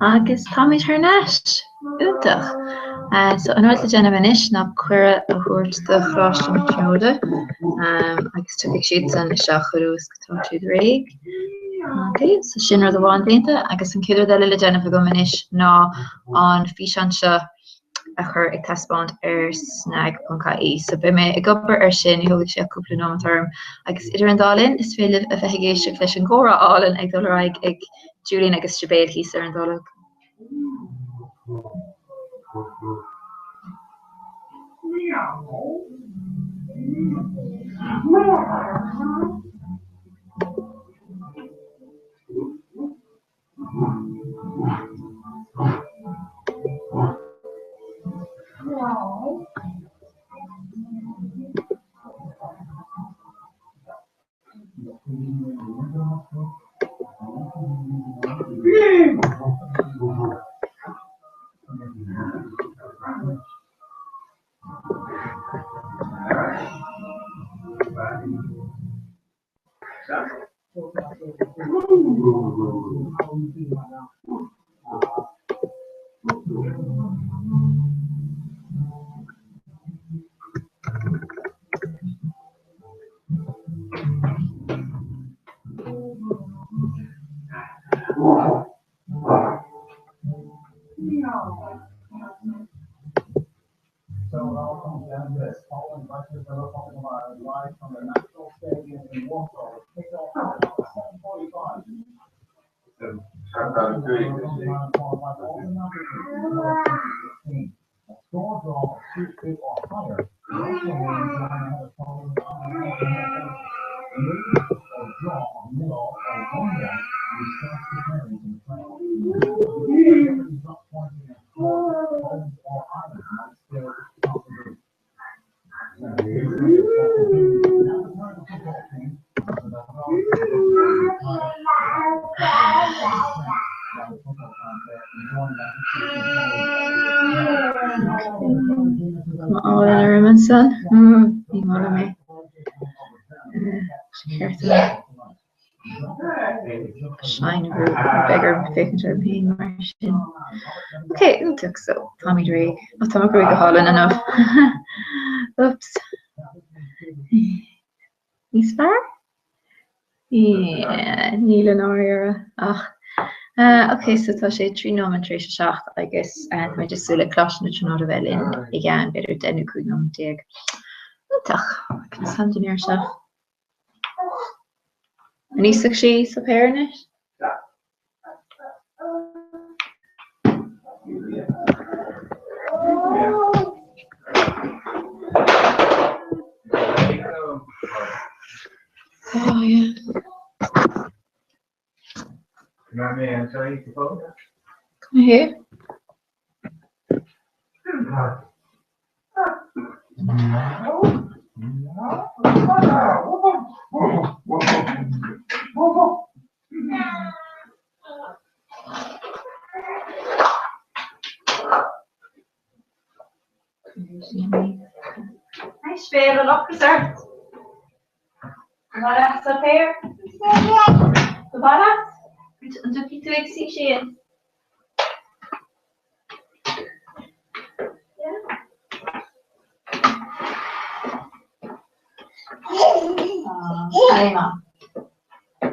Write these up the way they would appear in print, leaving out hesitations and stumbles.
Agus táimid thar n-ais! Iontach! So an rud le déanamh anois ná cuireadh a thabhairt do Choláiste na Tríonóide agus tiocfaidh siadsan isteach chomh luath is go tá siad réidh. Ok, so sin rud amháin déanta agus an chéad rud eile le déanamh agam anois ná an físeán seo a chur ag taispeáint ar snag.ie. So beidh mé ag obair ar sin, ní thógfaidh sé ach cúpla nóiméad orm. Agus idir an dá linn, is féidir libh a bheith ag éisteacht leis an gcomhrá álainn ag dul ar aghaidh ag Julian agus Sibéal thíos ar an dtolg. Cuma álainn orm ansan. Ní maith liom é. Ceart Shine a bhrú beidh orm féachaint orm féin mar sin. Ok, iontach so táimid réidh. Ó tá mo ghruaig go hálainn inniu. Oops. Níos fearr? Yeah, níl i ndáiríre ach ok so tá sé 3 nóiméad tar éis a 7 agus táimid ag súil le Coláiste na Tríonóide a bheith linn i gceann b'fhéidir 10 nó 15 nóiméad. Iontach. Conas tá an dinnéar seo? An íosfadh sí suipéar anois? Oh yeah. Come here. Hi Sibéal, an ocras ort? An mhaith leat suipéar? Go mhaith leat? An dtiocfaidh tú ag suí síos?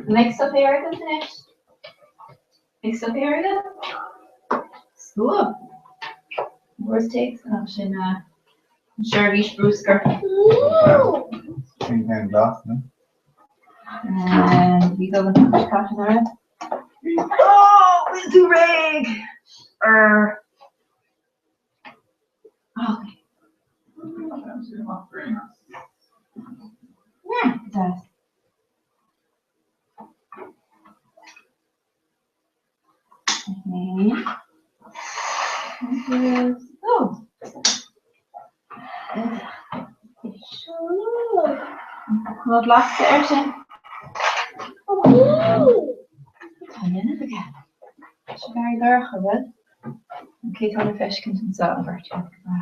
Mbeidh suipéar agat anois? Mbeidh suipéar agat? Scuab? Worst takes ach sin an seirbhís bruscair. Sin cén glas, nó? Bhí dul an caite an raibh? Oh, bhfuil tú réidh? Er. Okay. Yeah, it does. Okay. Oh. Cuma blasta air sin. Tá linbh aige. Tá sé gar dorcha, bhfuil? Ok, tá le feiscint anseo an bheirt go breá.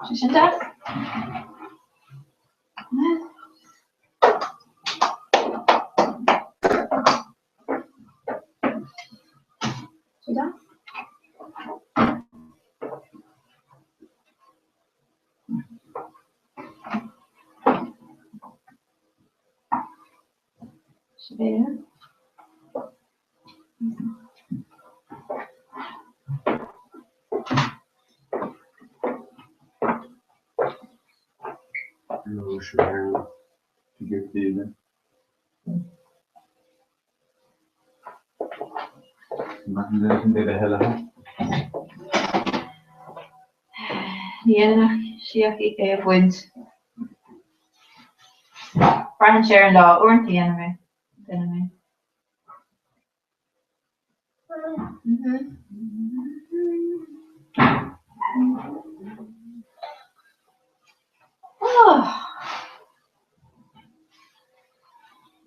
Sé sin deas? Sé deas? Sibéal. Hello, Sibéal. Dia duit. Ní dhéanann sí ach é a bhaint. Braitheann sé ar an lá. Uaireanta dhéanaim é. Déanaim é.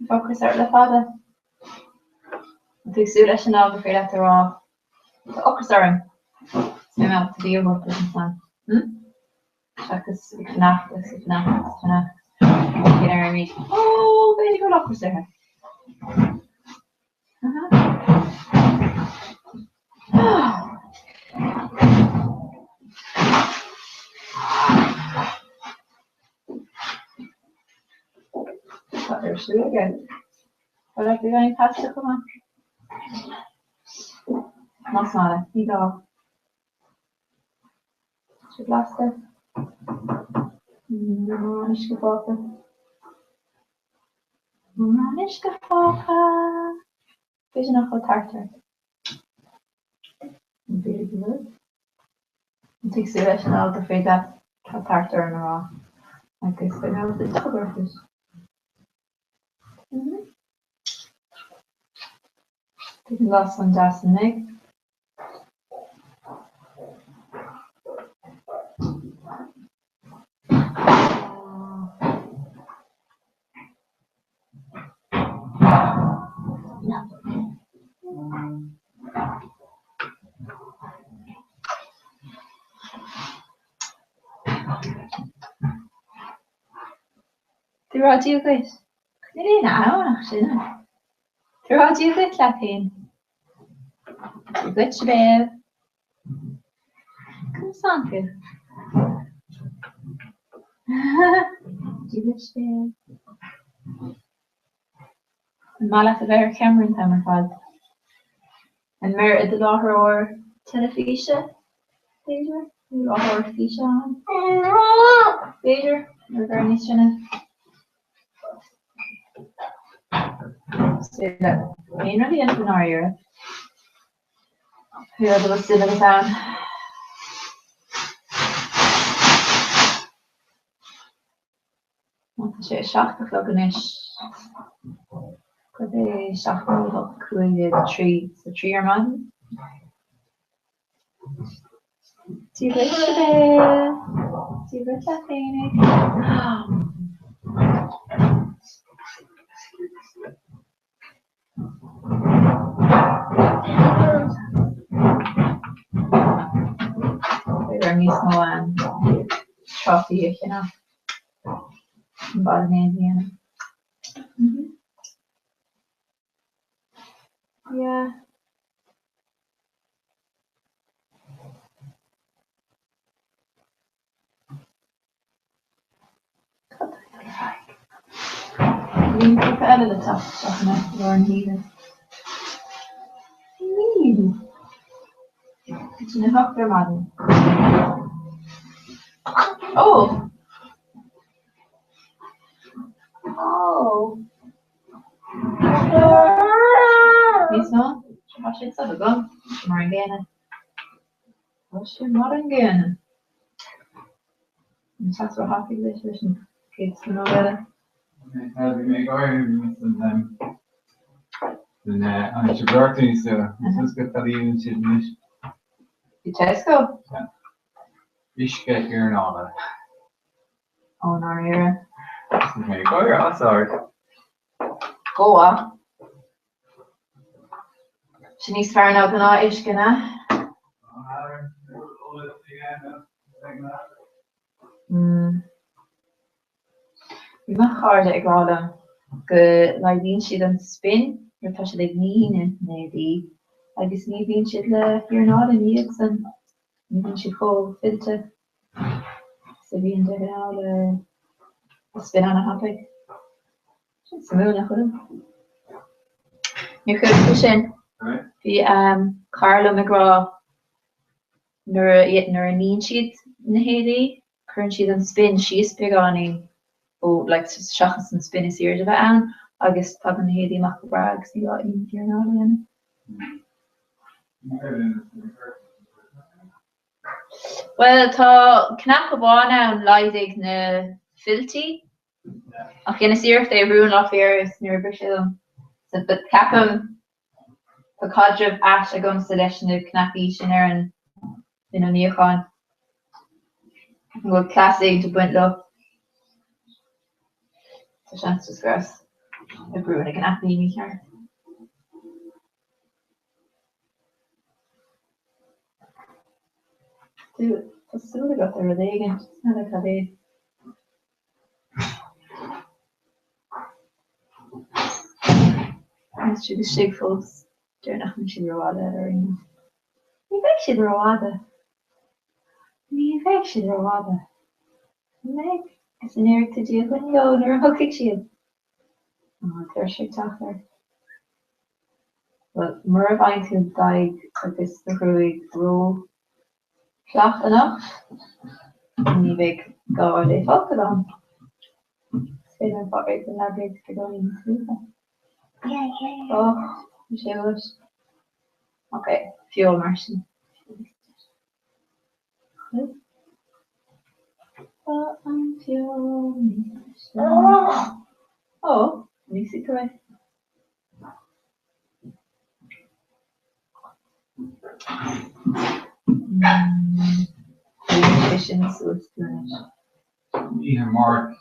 Tá ocras ort le fada. An tú ag súil leis an lá gur féidir leat a rá Tá ocras orm! Is mé ábalta bia a thabhairt duit ansan. Hm? Seachas ag fanacht agus ag fanacht agus ag fanacht. Cén airmid? Ó, b'fhéidir go bhfuil ocras uirthi. Tá ar siúl aige. Tá leat beagáinín pasta chomh maith. Más maith leat, ní gá. Sé blasta. Níl mórán uisce fágtha. Mórán uisce fágtha. B'fhéidir nach bhfuil tart ort. B'fhéidir go bhfuil. An tú ag súil leis an lá gur féidir leat tá tart orm a rá agus beidh mé ábalta deoch a thabhairt duit. Tá an blas an-deas an mbeidh? Tú ag rá Dia dhuit. Níl aon ann ach sin é. Tú ag rá Dia dhuit leat féin. Dia dhuit, Sibéal. Conas tánn tú? Dia dhuit, Sibéal. An maith leat a bheith ar cheamara an t-am ar fad? An mbeifeá i do láithreoir teilifíse, b'fhéidir? Nó láithreoir físeán? B'fhéidir, nuair a bheifeá níos sine. Is féidir leat aon rud a dhéanamh i ndáiríre. Pé rud a bhfuil suim agat ann. Má tá sé 7 a chlog anois, cad é 7 nó 8, 15, 3, so 3 ar maidin? Dia duit, Sibéal! Dia duit leat fhéinig! Beidh orm níos mó trátaí a cheannach chun bolognaise a dhéanamh. Yeah. Cad tá ag dul ar aghaidh? Níl aon phíopa eile le teacht isteach in i lár na hoíche. Níl! Go dtí a hocht ar maidin. Ó! Ó! Níos mó? Tá sé seo agam. Mar an gcéanna. Tá sé mar an gcéanna. An teas ró-thapaidh leis leis an gcéad spúnóg eile. Bhí mé ag áireamh san an Gibraltar so is go talíonn siad anois. I Tesco? Uisce iarnála. Ó ndáiríre. Bhí mé ag gáire an-ard. Goa. Sin níos fearr ná gnáth uisce, nach? Bhí mo chairde ag rá liom go laghdaíonn siad an spin nuair atá siad ag líonadh na n-éadaí. Agus ní bhíonn siad le hiarnáil ina dhiaidh san, ní bhíonn siad chomh fillte is a bhíonn de ghnáth le spin ana-thapaidh. Sin suimiúil, nach bhfuil? Níor chuala tú sin? Bhí cara liom ag rá nuair a nuair a níonn siad na héadaí, cuireann siad an spin síos beagáinín ó like seachas an spin is airde a bheith ann agus tagann na héadaí amach go breá agus ní gá aon iarnáil a dhéanamh. Bhuel tá cnaipe amháin ann laghdaigh na filltí ach dheineas iarracht é a bhrú an lá faoi dheireadh is níor oibrigh sé dom. So but ceapaim Tá caidreamh ait agamsa leis na cnaipí sin ar an inneall níocháin. Ceapaim go bhfuil cleas éigin ag baint leo. Tá seans just go rabhas ag brú na gcnaipí mícheart. Tá súil agat ar rud éigin, n'fheadar cad é. Níl siad istigh fós. Deir nach mbeidh siad rófhada ar aon nós. Ní bheidh siad rófhada. Ní bheidh siad rófhada. An mbeidh? Is an ndéarfaidh tú Dia dhuit leo nuair a thiocfaidh siad? Á, tuirse ag teacht ort. Bhuel, mura bhfaigheann tú d'aghaidh agus do ghruaig ró Fliuch anocht, ní bheidh gá le folcadán. Is féidir an fáth ar an leabaidh beagáinín níos luaithe. Och, bhí sé uait. Ok, feoil mar sin. Tá an feoil níos deise. Ó, níos tú é. Bíonn sé sin suas tú anois. Oíche Mháirt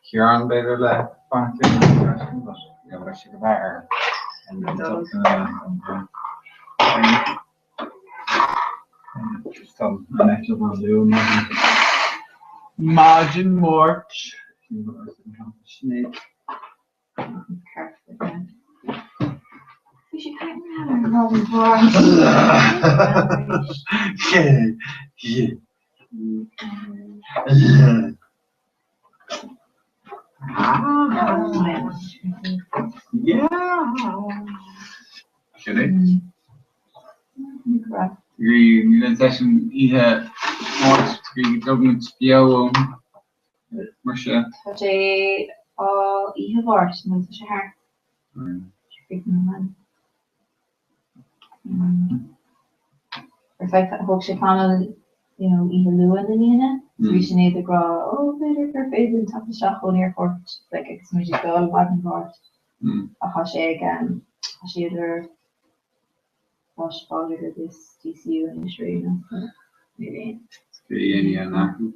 Ciarán b'fhéidir le fanacht linn freisin but yeah beidh sé go maith ar an eitilt an luath maidin maidin Mháirt. Sinéad. Bhí sé caint ar an Robin Mhór. Sin é. Ní leis an oíche Máirt go dtugann muid beo ón Mar sin. Tá sé á oíche Mháirt nó tá sé thart. Ar feadh thóg sé tamall you know oíche Luain i mbliana so bhí Sinéad ag rá ó b'fhéidir gur féidir linn teacht isteach ón aerfort like agus muid ag dul maidin Mháirt ach tá sé ag tá sé idir Coláiste Phádraig agus DCU anois ar aon nós so níl aon. Is cé a dhéanfaidh an athrú?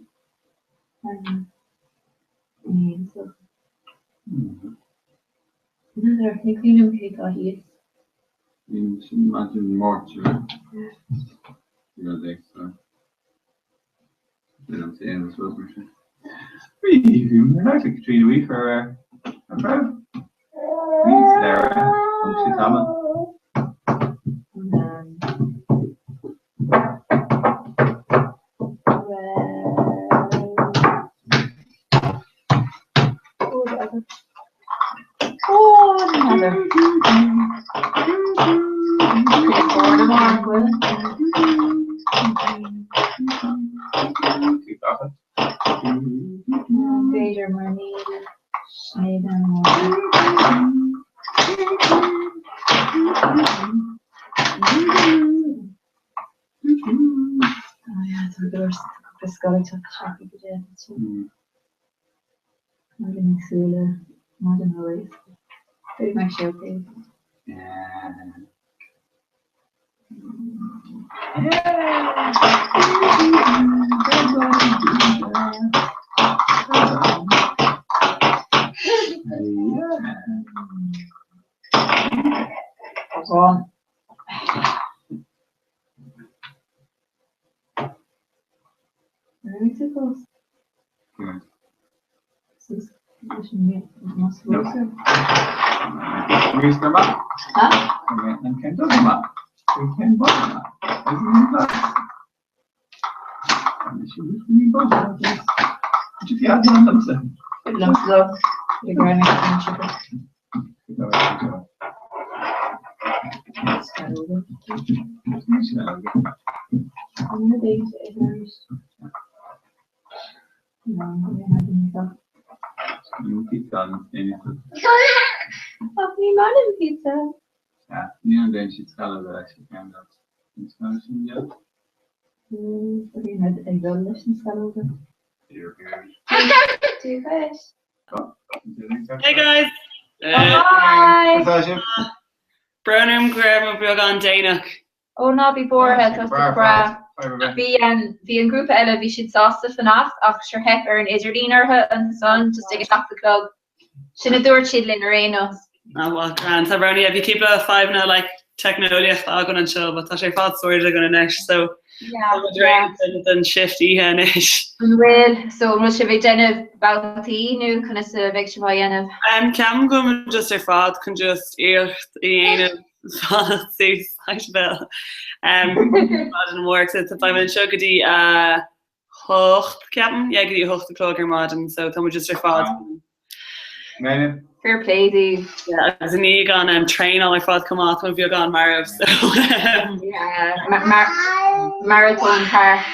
N'fheadar, ní cuimhin liom cé atá thíos. Sin maidin Mháirt, rud é so. Katrina Weaver ar raibh níos léire an sí tamall. B'fhéidir mar níl Sinéad ann. Ní maith liom pizza. Ag dul leis na sceallóga. Hey guys! Hi! Brón orm go raibh mé beagán déanach. Ó ná bí buartha, tá sé breá. Bhí bhí an grúpa eile, bhí siad sásta fanacht ach sure theip ar an idirlíon orthu ansan just ag a 7 a chlog. Sin a dúirt siad linn ar aon nós. Ah well, grand. Tá brón, yeah, bhí cúpla fadhbanna like teicneolaíocht againn anseo, but tá sé ar fad sorted againn anois, so Yeah, tá muid yeah. réidh don shift oíche anois. An bhfuil, so an bhfuil sibh ag déanamh babhtaí nó conas a bheidh sibh á dhéanamh? Um, ceapaim go bhfuil muid just ar fad chun just iarracht a dhéanamh fanacht suas bhuel. Um, maidin amárach, so tá beidh muid anseo go dtí a 8, ceapaim, yeah, go dtí 8 a chlog ar maidin, so tá muid just ar fad. Many. Fair play daoibh. Yeah, agus i ndiaidh an um, traenáil ar fad chomh maith, tá mé beagán marbh, so um, Yeah, ma- mar- Maratón car.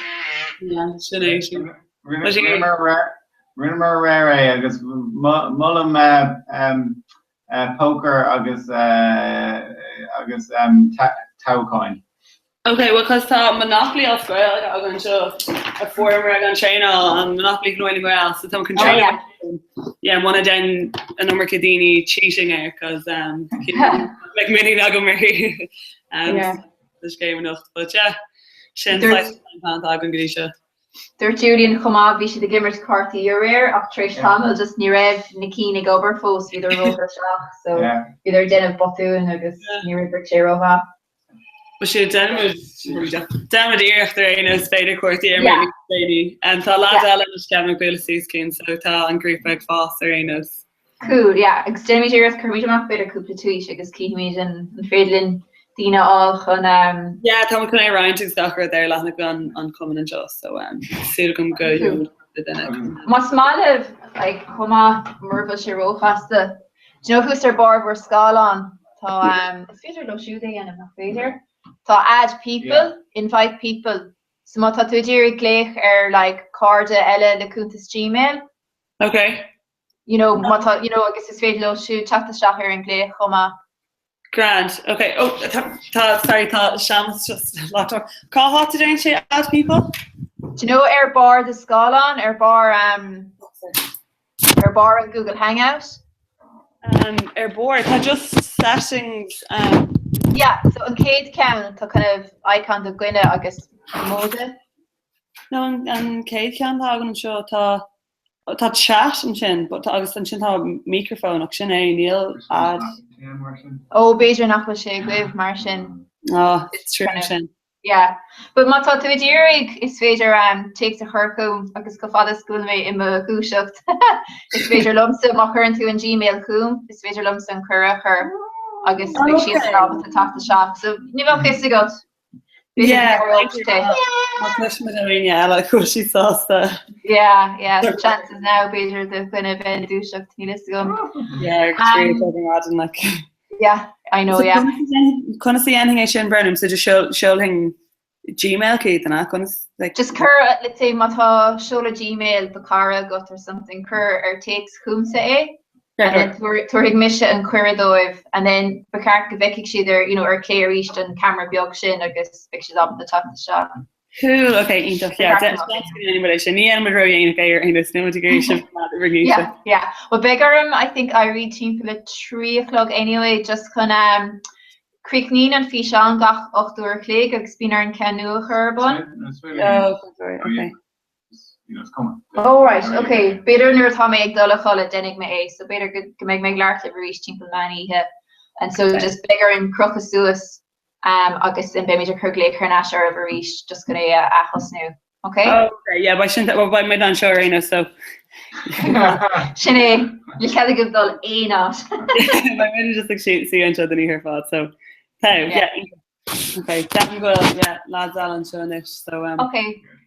yeah, sin é sin. Rinne Tá sé- rinneamar aréir é agus mo- molaim eh, um, eh, poker agus eh, agus um, ta- toghcháin. Ok, well cos tá Monopoly as Gaeilge againn anseo a fuaireamar ag an traenáil, an Monopoly Ghlór na nGael, so tá chun Oh yeah. Yeah, muna dtéann an iomarca daoine cheating air cos um, like muinín agam ar um, Yeah. sa scéim anocht, but yeah, sin Dúirt- saghas an againn go dtí seo. Dúirt Julian chomh maith bhí siad ag imirt cártaí aréir ach tar éis tamaill just ní raibh na cinn ag obair fós, bhíodar róthuirseach so Yeah. bhíodar ag déanamh botúin agus Yeah. ní raibh sé rómhaith. But sé déanaimid iarracht ar aon nós b'fhéidir cártaí ar Yeah. daoine. And tá leaid Yeah. eile anois ceapaim ag bualadh suas chugainn, so tá an grúpa ag fás ar aon nós. Cool, yeah. Agus déanaimid iarracht cuirfimid amach b'fhéidir cúpla tweet agus cífimid an an féidir linn daoine a fháil chun um, Yeah, tá chun é roinnt agus gach rud ar leathanach an an chumann anseo, so um, súil agam go Cool. duine. Más maith libh like, chomh maith mura bhfuil sé róchasta. Do you know thuas ar barr bhur scáileán tá um, is féidir leo siúd é a dhéanamh nach féidir? Tá add people, invite people. So má tá tú ag iarraidh glaoch ar like, cairde eile le cuntas Gmail, Okay. you know, má tá, you know, agus is féidir leo siúd teacht isteach ar an glaoch chomh maith. Grand. Okay. Oh, tá, tá, sorry, tá Seamus just laptop. Cá háit a dtéann sé add people? Do you know ar barr do scáileán, ar barr um, ar barr an Google Hangout? Um, ar barr, tá just settings. Um, Yeah, so an chéad ceann tá kind of icon de dhuine agus móide. no, an, an chéad cheann tá agam anseo tá tá chat ansin, but tá, agus ansin tá microphone ach sin é níl add. Ó b'fhéidir nach bhfuil sé agaibh mar sin. Oh, it's true Kind of- sin. Yeah. But má tá tú ag iarraidh is féidir um, téacs a chur chugam agus chomh fada is go bhfuil mé i mo dhúiseacht. is féidir liomsa má chuireann tú an Gmail chugam, is féidir liomsa an cuireadh a chur agus Oh, beidh siad okay. ábalta teacht isteach. So ní bheadh fhios agat. B'fhéidir Yeah. go raibh sé. Má cloisimid ó éinne eile go bhfuil siad sásta. Yeah, yeah, so chances now b'fhéidir do dhuine bheith ina dúiseacht níl fhios agam. Yeah, Um, um, maidin like. Yeah, I know, yeah. Conas a dhéanfainn é sin Brennan, so just seolfainn Gmail chuig an conas like Just cuir, let's say má tá seoladh Gmail do chara agat or something, cuir ar téacs chugamsa é, and then tabharfaidh mise an cuireadh dóibh, and then ba cheart go bhfeicfidh siad ar, you know, ar clé arís an camera beag sin agus beidh siad ábalta teacht isteach. Cool, okay, iontach, yeah. Ba cheart go mbeadh. Ní é sin, ní dhéanfaimid ródhéanach é ar aon nós, níl muid ag iarraidh sibh a rinne Yeah, yeah. Well, beidh orm, I think, éirí timpeall a 3 a chlog anyway, just chun um, críochnaíonn an físeán gach 8 uair a chloig agus bíonn orainn ceann nua a chur ar bun. Oh, sorry, okay. Oh right, okay. B'fhéidir nuair atá mé ag dul a chodladh déanfaidh mé é, so b'fhéidir go go mbeidh mé ag labhairt libh arís timpeall meán oíche. And so just beidh orainn crochadh suas um, agus then beimid ag cur glaoch thar n-ais oraibh arís just chun é a athosnú. Ok? Oh, okay, yeah, beidh sin, well, beidh muid anseo ar aon nós, so. Sin é, níl cead agaibh dul aon áit. Beidh muid just ag suí anseo don oíche ar fad, so. Tá, yeah. Ok, ceapaim go bhfuil, yeah, lads eile anseo anois, so. Um, ok,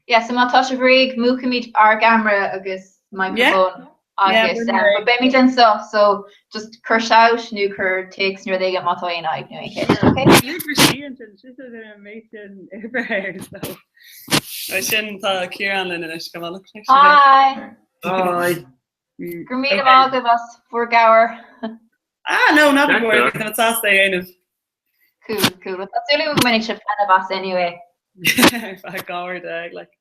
yeah, so má tá sibh réidh, múchfaimid ár gceamara agus microphone. Yeah. Agus yeah, but beimid anseo, so just cuir shout nó cuir téacs nó rud éigin má tá aon fhadhb nó aon cheist, ok? Níl for sí ansin, sin sa duine méid oibre so. Mar sin tá Ciarán linn anois go maith. Hi! Hi! Go raibh míle maith agaibh as bhur gcabhair. Ah, no, ná bí buartha, tá sásta é a dhéanamh. Cool, cool. Tá súil agam go mbainfidh sibh taitneamh as anyway. Ar feadh uair déag, like.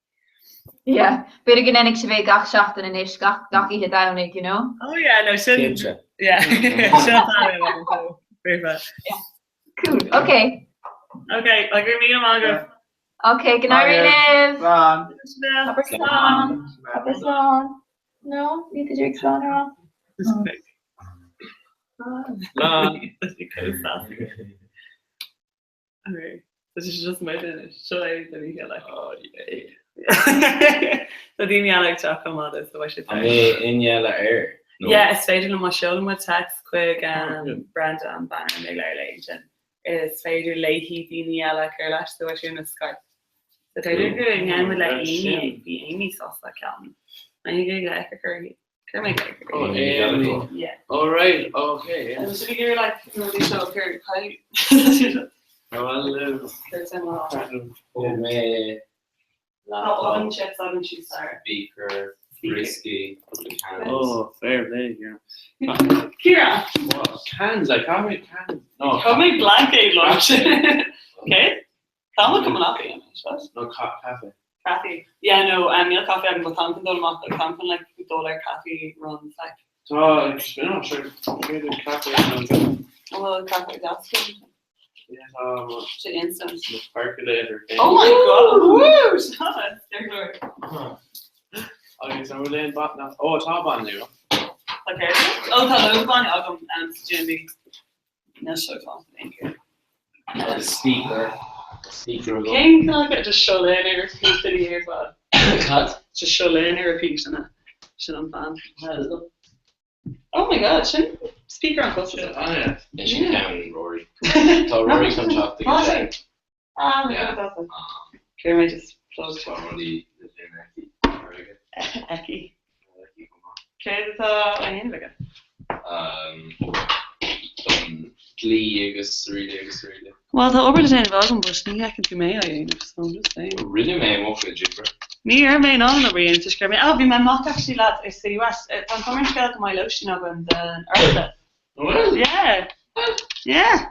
Yeah, b'fhéidir go ndéanfaidh sibh é gach seachtain anois, gach gach oíche Domhnaigh, you know? Oh yeah, no, sin... Cinnte. Yeah, sin an plan é, so, fair Cool, okay. Okay, go raibh míle maith agaibh. Okay, go n-éirí libh! Slán. Abair slán. Abair slán. No, ní féidir slán a rá. Slán. Okay. Tá sé just muid anois. Seo é don oíche like. Oh, yeah. Tá daoine eile ag teacht chomh maith so beidh sé An mbeidh éinne eile air? No. Yeah, is féidir liom má sheolann muid text chuig um, Brenda an bean a mbeidh léir léi ansin. Is féidir léi daoine eile a chur leis, so beidh sé ina Skype. So b'fhéidir go ndéanfaidh muid le Amy, bhí Amy sásta ceann. An ag le a chur Cur mé ag Oh, Amy. Yeah. All right, okay. Yeah. Should we give her like rudaí seo cur cael? Well, Cur mé Tá oven chips agam síos ar. Speaker, risky, cans. Oh, fair play, yeah. Ciara! What? Cans, like how many cans? No. Tá mé blancaid lunch. Okay? Tá mé go maith anois. No, caife. Caife. Yeah, no, um, níl caife agam, but táim chun dul amach, like, táim chun, like, dul ar coffee runs, like. Tá, you know, sure, féidir caife a dhéanamh. An bhfuil caife ag deasc? Yeah, tá. Sé instant. Mo percolator féin. Oh my god! Woo! Sean, dear Agus an bhfuil aon bainne? Ó, tá bainne agat. Tá céard? Ó, tá loads bainne agam um, sa G&B. Níl seo glan in aon chor. Agus speaker. Speaker agam. Cén cineál go just seo linn ar repeat in the earbud? Cad? Just seo linn ar repeat sin sin an plan. Oh my god, sin speaker an costas. Ah, yeah. Is sin ceann Rory. Tá Rory chun teacht ag a deich. Ah, my god, that's it. Céard mé just plug. Tá rudaí le déanamh aici. Aici. Céard atá á dhéanamh aige? Don dlí agus araile agus araile. Bhuel, tá obair le déanamh agam, but ní fheiceann tú mé á dhéanamh, so I'm just saying. Rinne mé mo chuid oibre. Ní raibh mé in ann an obair a dhéanamh toisc go raibh mé, oh, bhí mé amach actually lads ar City West. Tá an chuma ar an scéal go mbeidh lóistín againn don Oireachtas. Bhfuil? Yeah. Yeah.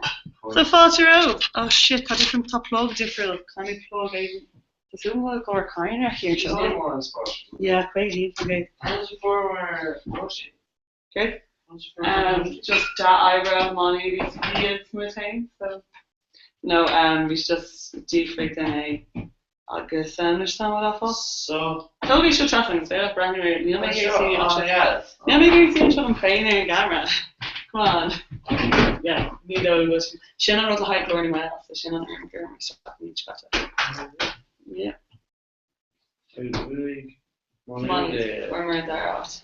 So fáilte romhaibh. Oh shit, tá different, tá plug difriúil. Caithfidh mé plug éigin. Tá súil agam go bhfuil go leor carranna aici anseo. Is é mór an spás. Yeah, 51%. How much for mar lóistín? Céard? Um, just dea-oibre Mánaí a bhí iad muid féin, so. No, um, bhí sé just d'fhiafraigh den é agus um, anois tá muid á fáil. So. Tógaigí seo trasna agus féach breathnú ar níl mé ag iarraidh suí Oh, anseo. yeah. Níl mé ag iarraidh suí anseo liom féin ar an gceamara. Come on. Yeah, ní dóigh go bhfuil sin. Sin an rud le haghaidh Glór na nGael, so sin an fhoirm gur mar isteach ní scaite. Yeah. Bhuaigh Maigh Nuad. Fuaireamar an dara háit.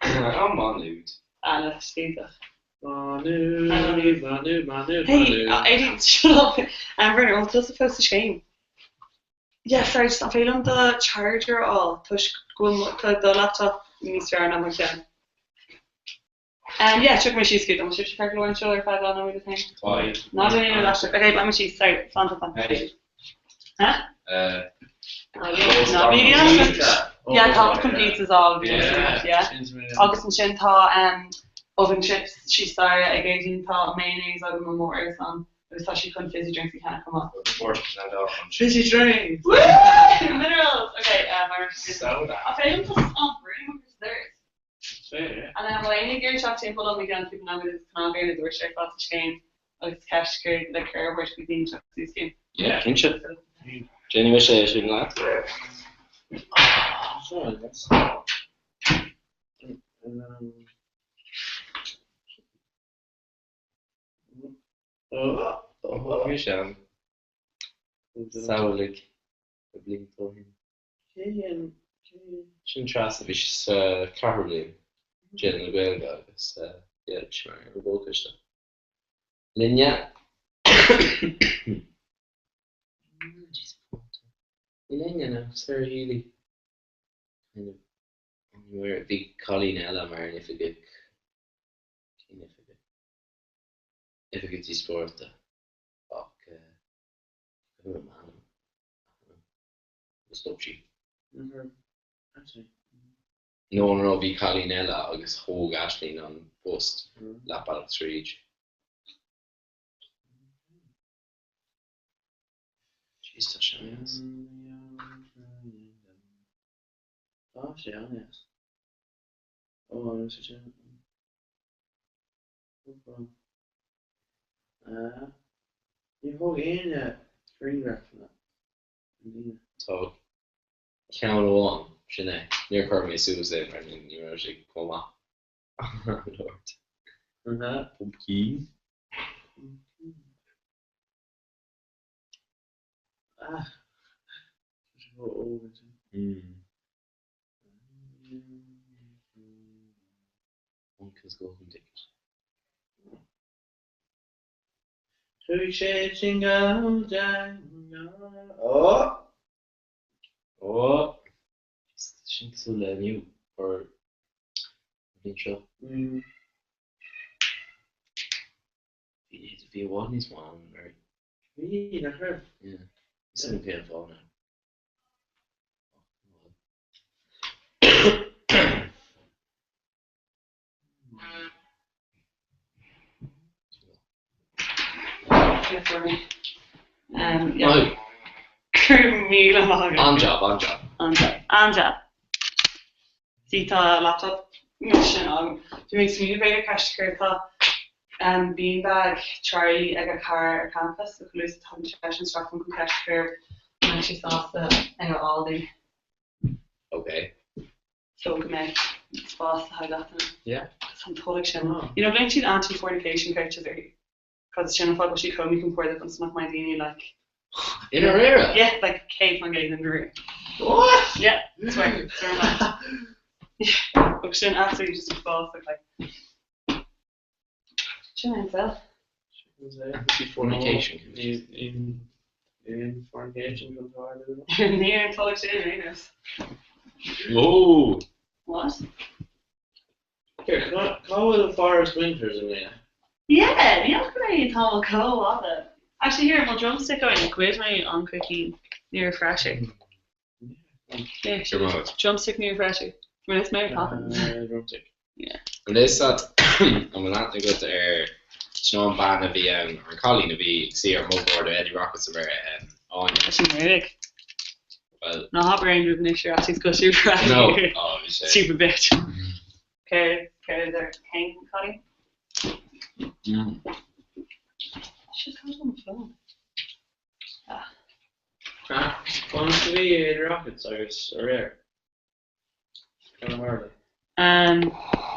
Ah, Maigh Nuad. Ah, no, iontach. Maigh Nuad, Maigh Nuad, Maigh Nuad, Hey, Maigh Nuad. Eddie, shut up. Um, Werner, bhfuil tusa fós sa scéim? Yeah, sorry, just an féidir liom do charger a fháil toisc go bhfuil tá do laptop níos fearr ná mo cheann. Um, yeah, tiocfaidh mé síos chugat. An bhfuil sibhse ceart go leor anseo ar feadh dhá nóiméad féin? Bye. Ná déan aon rud aisteach. Ok, beidh mé síos. Sorry, slán, slán, slán. Hey. Huh? Uh, Ná bí aisteach. Yeah, tá chun pizzas a fháil. Yeah. Agus ansin tá um, oven chips síos staighre ag Aideen, tá mayonnaise agam amuigh ar san agus tá sí chun fizzy drinks a cheannach chomh maith. Fizzy drinks! Woo! Minerals! Okay, um, mar Soda. An féidir liom just an broom agus deirt? Féidir. And then bhfuil éinne ag iarraidh teacht timpeall liom i gceann cúpla nóiméad agus chun am na dúirt ar fad sa scéim agus ceist céard le cur a thabhairt faoi daoine teacht suas chugam. Yeah, cinnte. Déanfaidh mise é sin leat. Mise ann. Samhlaigh. Na blianta ó shin. Sin Treasa, bhí sí sa ceathrú bliain, déanamh na Gaeilge agus yeah, bhí sí mar ar an gcomhchoiste. Linne. Níl éinne now, Sarah Healy. Kind of anywhere. Bhí cailín eile mar an oifigeach. Cén oifigeach? Oifigeach díospóireachta. Ach eh, go raibh m'ainm. Agus stop sí. No no bhí cailín eile agus thóg Aisling an post leath bealach tríd. Jeez tá sé an-deas. Tá sé an-deas. Ó an sé sin. Níor thóg éinne grianghrafanna na ndaoine. Tá ceann amháin, sin é. Níor chuir mé suas é mar ní raibh sé chomh maith. Lord. Pumpkin. Ah, tá sé chomh óg ansin. Uncle's golden ticket. Chuaigh sé jingle jangle Ó! Ó! Sin cosúil le inniu or an bhliain seo. Bhí bhí i bhfad níos mó ann anuraidh. Bhí, nach raibh? Yeah. Níl a fhios agam cén fáth now. An-jab, an-jab. An-jab, an-jab. See tá laptop sin agam. Bhí mé ag smaoineamh b'fhéidir ceist a chur tá beanbag trolley ag a cara ar campus so chomh luath is a thagann seisean isteach chun ceist a chur an mbeidh sé sásta é a fháil dúinn. Ok. So go mbeidh spás le haghaidh gach duine. Yeah. Tá an tolg sin. You know glaonn siad anti-fornication couches uirthi. Cos sin an fáth go bhfuil sí chomh míchompordach ionas nach mbeidh daoine like. I ndáiríre? Yeah, like 100% i ndáiríre. What? Yeah, swear, swear on that. Yeah, agus sin absolutely just uafásach like. Sin é an saol. Anti-fornication couches. Níl fornication chun tarlú. Ní ar an tolg sin ar aon nós. Whoa! What? Here, cá bhfuil Forest Winters i mbliana? Yeah, ní fhaca mé tamall chomh fada. Actually here, mo drumstick againn, ghoid mé an cruicín ní refresher. Yeah, drumstick ní refresher. Mar is Mary Poppins. Drumstick. Yeah. An is that an bhfuil aithne agat ar sin an bean a bhí ann, ar an cailín a bhí ag suí ar mo bhord ar Eddie Rockets aréir, Áine. Tá sí Meiric. Well. Ná habair aon rud anois ar fhaitíos go siúd ar No. Oh, bhí sé. Stupid bitch. Céard, céard ar cén cailín? Mm. Shit, cad on the phone? Ah. Ah, conas a bhí Eddie Rockets agus aréir? Cad a tharla? Um,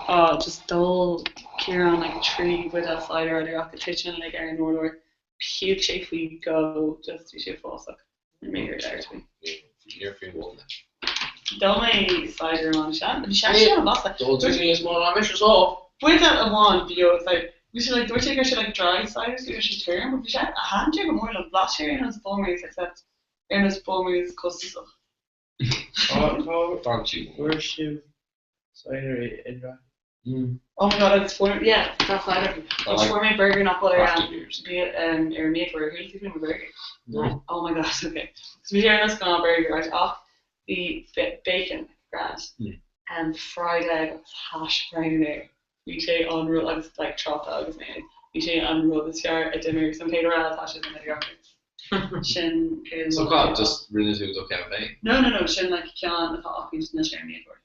oh, just d'ól Ciarán like 3 buidéal cider Eddie Rockets thit sé like ar an urlár. Puke sé faoi dhó, just bhí sé uafásach. Níor mé ar labhairt faoi. Níor fiú mhol mé. D'ól mé cider amháin sea. Bhí sé sin an-bhlasta. D'ól tú níos mó ná mise so. Buidéal amháin beo like bhí sé like dúirt sé go raibh sé like dry cider so bhí sé tirim but bhí sé thaitin sé go mór liom. Bhlais sé ar nós Bulmers except ar nós Bulmers costasach. Tá Fuair sibh cider i Eddie Rockets? Oh my god agus fuair yeah tá cider agus fuair mé burger nach bhfuil ar an bia ar an mbiachlár ar chuala tú faoi mo burger? No. Oh my god ok so bhí sé ar nós gnáth burger right ach bhí bacon grand um fried egg agus hash brown air bhí sé an rud agus like tráta agus mayonnaise bhí sé an rud is fearr a d'ith mé riamh so an chéad uair eile atá sé in Eddie Rockets sin céard So cad just rinne tú do cheann féin? No no no sin like ceann atá acu níl sé ar an mbiachlár.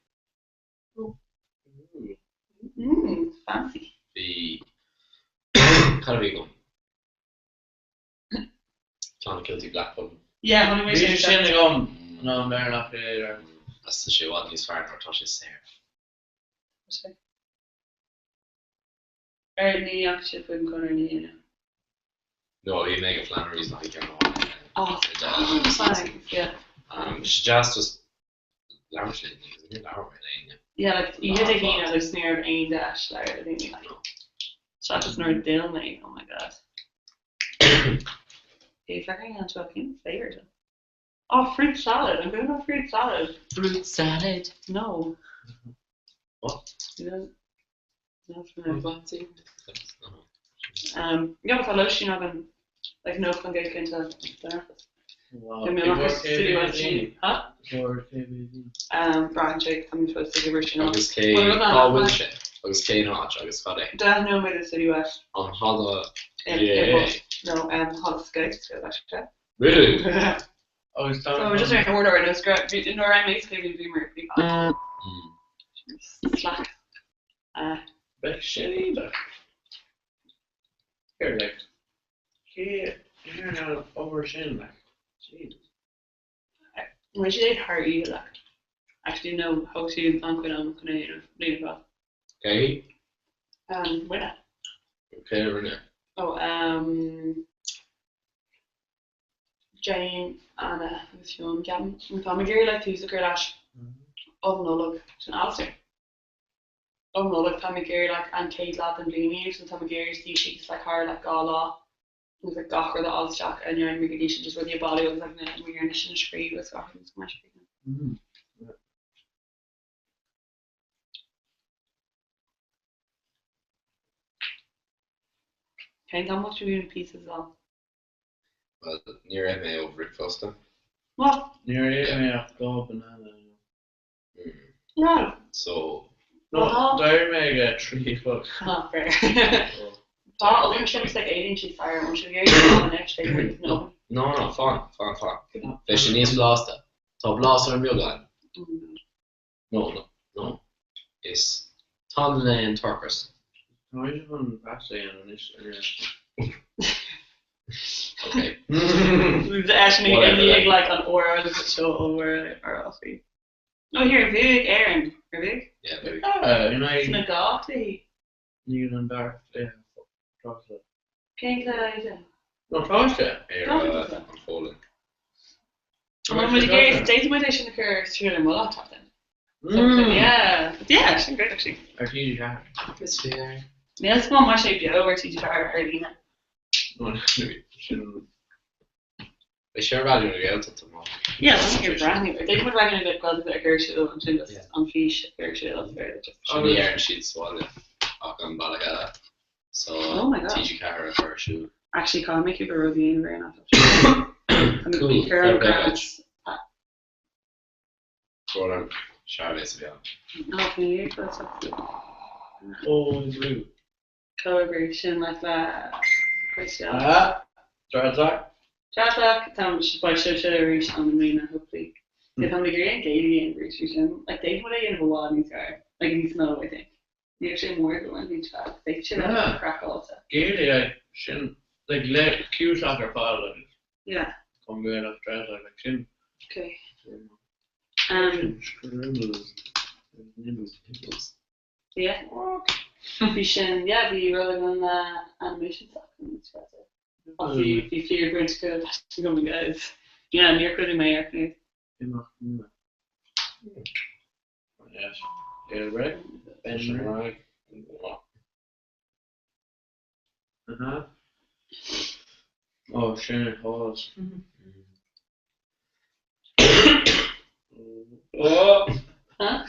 Mmm, fancy. Bhí, cad a bhí agam? Clonakilty Black Pudding. Yeah, chonaic mé Bhí sin. sé sin agam an am deireanach i Éirinn. Tá sé i bhfad níos fearr nuair atá sé saor. Tá sé. Ar ní fhaca sé faoin gconradh ní dhéanamh. No, bhí mé ag Flannery's le haghaidh ceann amháin. Oh, thanks, yeah. Bhí sé deas just labhairt le daoine, because níor labhair mé le éinne. Yeah, like oíche Dé hAoine agus ní raibh aon deis labhairt le daoine like. Seachas nuair a d'fhill mé, oh my god. Hey, feicim anseo cén flavor seo? Oh, fruit salad, I'm going on fruit salad. Fruit salad. No. What? You know, that's nice. Um, yeah, but tá lóistín againn like no chun gé cinnte Braitheann sé tá mé fós ag obair sin. Agus cé cá bhfuil sé? Agus cén áit agus cad é? 10 nóiméad ó City West. An halla GAA? No, halla Scouts go leis. Really? Agus So we're just ar an order nó scrap nuair a mé scríobh bhí mar bhí Slack. Beidh sin iontach. Here, like, cé ar an obair sin, like, Jesus. Rinne siad é thar oíche, like. Actually, no, thóg siad an-chuid ama chun é a dhéanamh, bliain ar fad. Cé? Um, rinne. Cé a rinne? Oh, um, Jane, Anna agus Fionn, ceapaim. Táim ag iarraidh like tús a chur leis um Nollaig, sin Alistair. Um Nollaig táim ag iarraidh like an chéad lá den bhliain é so táim ag iarraidh suí síos like thar like 2 lá agus like gach rud a fháil isteach a ndearna mé go dtí sin just rudaí a bhailiú agus like na míreanna sin a scríobh agus gach rud mar sin. Cén t-am a bhfuil sibh pizza as? Bhuel, níor ith mé ó bhricfeasta. What? Níor ith mé ach 2 banana inniu. No. So. No, d'éirigh mé ag a 3 a chlog. Ah, fair. Tá obann sin like éiríonn siad fear an sibh iarraidh an anois like with no. No, no, fan, fan, fan. Beidh sé níos blasta. Tá blas ar an mbeagán. No, no, no. Is tonn é an toircheas. Tá mise chun pasta a dhéanamh anois ar Ok. Eisean ag ag like an uair agus seo uair ar fí. Oh here, bhuaigh Éirinn, ar bhuaigh? Yeah, bhuaigh. Ah, in aghaidh. Sna dhá cluichí. Níl an dara cluiche tráth. Cén cluiche é sin? No tá sé. Éire an Pholainn. An bhfuil muid ag iarraidh déanfaidh muid é sin a chur ar siúl ar mo laptop then. Yeah, yeah, sin great actually. Ar TG4. Is féidir. Níl 's má sé beo ar TG4 ar líne. Sin Beidh sé ar Raidió na Gaeltachta má. Yeah, tá mé ag breathnú. Déanfaidh muid Raidió na Gaeltachta a chur ar siúl ansin just an fís a chur ar siúl agus féidir just. Sin ní deireann siad sa bhaile ach an bealach eile. So Oh my god. TG4 a chur ar siúl. Actually caithfidh mé cúpla rud a dhéanamh ar an laptop sin. Tá mé Cool, ag cur fair an play grant. duit. Brón orm, Searbhéas a bhí ann. Oh, can you hear that? Comhoibriú. Comhoibriú sin like le Christian. Ah, Dreadlock. Dreadlock, tá beidh sibhse arís ann i mbliana hopefully. Yeah, tá mé ag iarraidh an Gaeilge a dhéanamh arís sin. Like d'fhéadfadh muid é a dhéanamh i bhfad níos fearr. Like níos mó, I think. Ní raibh sé mór go leor níos fearr. Bheadh sé Ah. craiceáilte. Gaeilge like sin like le ciúsach ar fad agus Yeah. an Gaelach Dreadlock like sin. Okay. Um, Sin scribbles. Nibbles. Nibbles. Yeah. Bhí sin, yeah, bhí rud an animation s'acu níos fearr. Ach bhí bhí fíor-bhaint acu leis an gCommon Guys. Yeah, níor chuimhnigh mé air. Imeacht nua. Yes. Jailbreak. Ben Right. Uh-huh. Oh, sin Halls. Oh! Huh?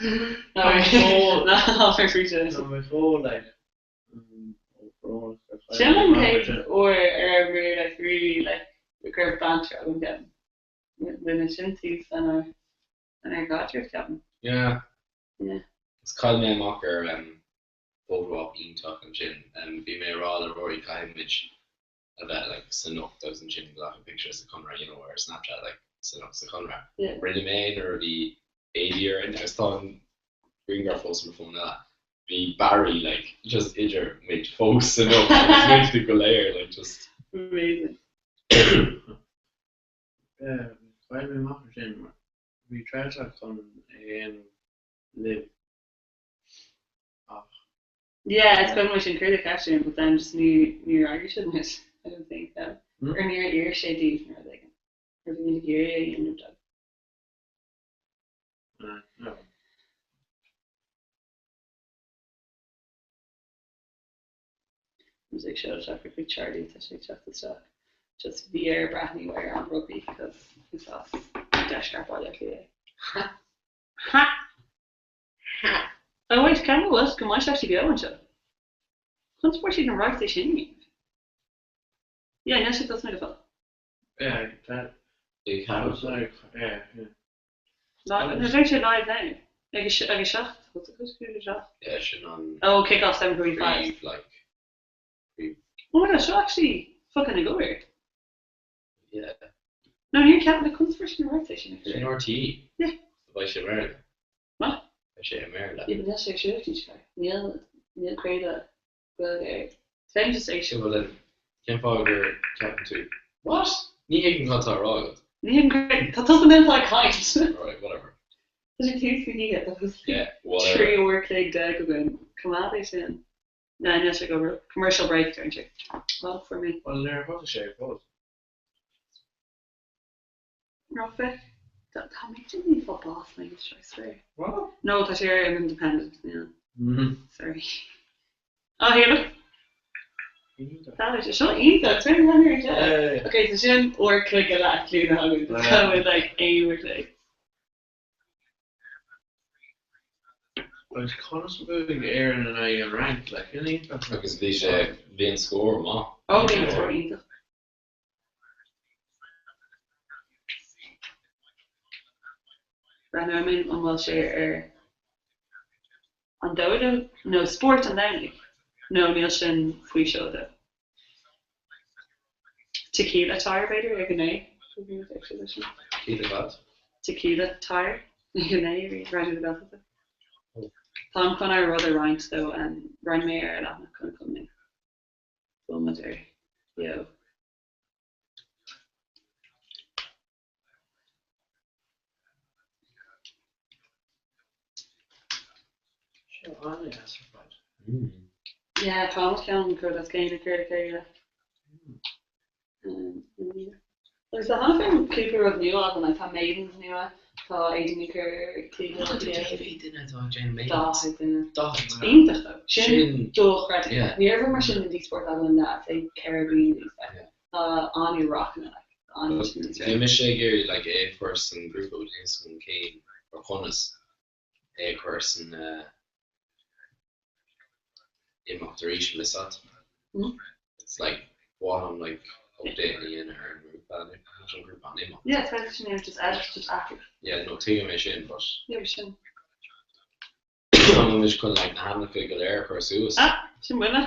Oh. No, no, fair free to. Tá mé fó like ó Sin an chéad uair ar raibh mé like really like go raibh banter agam ceapaim. Rinne sin tús lenár lenár gcaidreamh ceapaim. Yeah. Yeah. Is chaill mé amach ar um, photo op iontach ansin. Um, bhí mé ag rá le Rory caithfidh muid a bheith like sa nuacht agus ansin glacadh picture sa Conradh, you know, ar Snapchat like sa nuacht sa Chonradh. Yeah. Rinne mé nuair a bhí éadaí orainn agus tá an grianghraf fós ar mo fón eile. Bhí Barry like just idir muid fós sa nuacht agus muid go léir like just Amazing. Chaill mé amach ar sin mar bhí Dreadlock chun é a dhéanamh libh ach Yeah, it's been muid sin cur ceist sin, but then just ní ní fhreagair siad muid. I don't think that. Hmm? Or níor iarr sé díobh nó rud éigin. Bhí muid ag iarraidh é a dhéanamh dó. Muid ag seoladh isteach chuig Charlie, tá sé ag teacht isteach. Just bhí air breathnú ar an rugbaí cos is as deisceart Bhaile Átha Cliath é. Ha! Ha! Ha! Oh wait, ceapaim go bhfuil, go mbeidh sé actually beo anseo. Conas a fuair siad na rights é sin a dhéanamh? Yeah, níl sé tosnaithe go fóill. Yeah, that. Ag Yeah, yeah. Live, beidh sé live now. Ag a 7, what's it, 7? Yeah, sin an. Oh, kick off 7:45. Príomh, like, príomh. Oh my god, seo actually fucking ag obair. Yeah. No, níor cheap mé conas a fuair siad na rights é sin. Sin RTÉ. Yeah. So beidh sé i mBéarla. What? Beidh sé i mBéarla. Yeah, but níl sé ag siúl tríd seo. Níl, níl craoladh Gaeilge air. Féin just ag. Sure, well then, cén fáth gur ceapann tú, What? Ní thuigim cad tá á rá agat. Ní thuigim cad, tá tusa in ann ag caint. Alright, whatever. Tá sé tús na hoíche, tá fós Yeah, whatever. 13 uair chloig againn. Coimeád é sin. No, níl sé ag obair. Commercial break, deireann sé. Well, fuair mé. Well, níor thosaigh sé fós. Rafik, Tá mé ag fáil bás mé I swear. What? No, tá sé ar an Independent, níl. Sorry. Oh, here, look. Tá sé seo iontach, it's very handy yeah. Ok, so sin uair chloig eile a chlúdaithe againn. Tá muid like aon uair chloig. Agus conas a bhuaigh Éirinn in aghaidh an Fhrainc, like, sin iontach. Agus bhí sé, bhí an scór maith. Oh, bhí an scór iontach. Breathnóidh mé an bhfuil sé ar an Domhnach nó spórt an Domhnaigh nó níl sin faoi seoladh. Tequila Tire b'fhéidir ag a naoi. Tequila what? Tequila Tire ag a naoi Raidió na Gaeltachta. Táim chun ár rud a roinnt though, roinn mé ar leathanach chun cun mé. Bhfuil muid ar beo? Seo an-deas ar fad. Yeah, tá an ceann cur as céin cur le chéile. Agus tá cheana féin cúpla rud nua againn, like tá Maidens nua, tá Aideen Ní Chur, Cé mhéad duine atá ag déanamh Maidens? 40 duine. 40. Iontach though. Sin Sin dochreidte. Yeah. Ní raibh mar sin in Díospóireacht againn le I'd say 4 bliana níos Yeah. Tá an-rockanna like an Bhí mise ag iarraidh like é a chur san grúpa but níl a fhios agam cén or conas é a chur san imeacht arís an bhfios agat. It's like ba mhaith liom like update a dhéanamh ar an ngrúpa not an grúpa an imeacht. Yeah, it's sin é just edit just athrú. Yeah, no tuigim é sin but Yeah, but sin. An bhfuil mise chun like na hainmneacha go léir a chur suas? Ah, sin muide.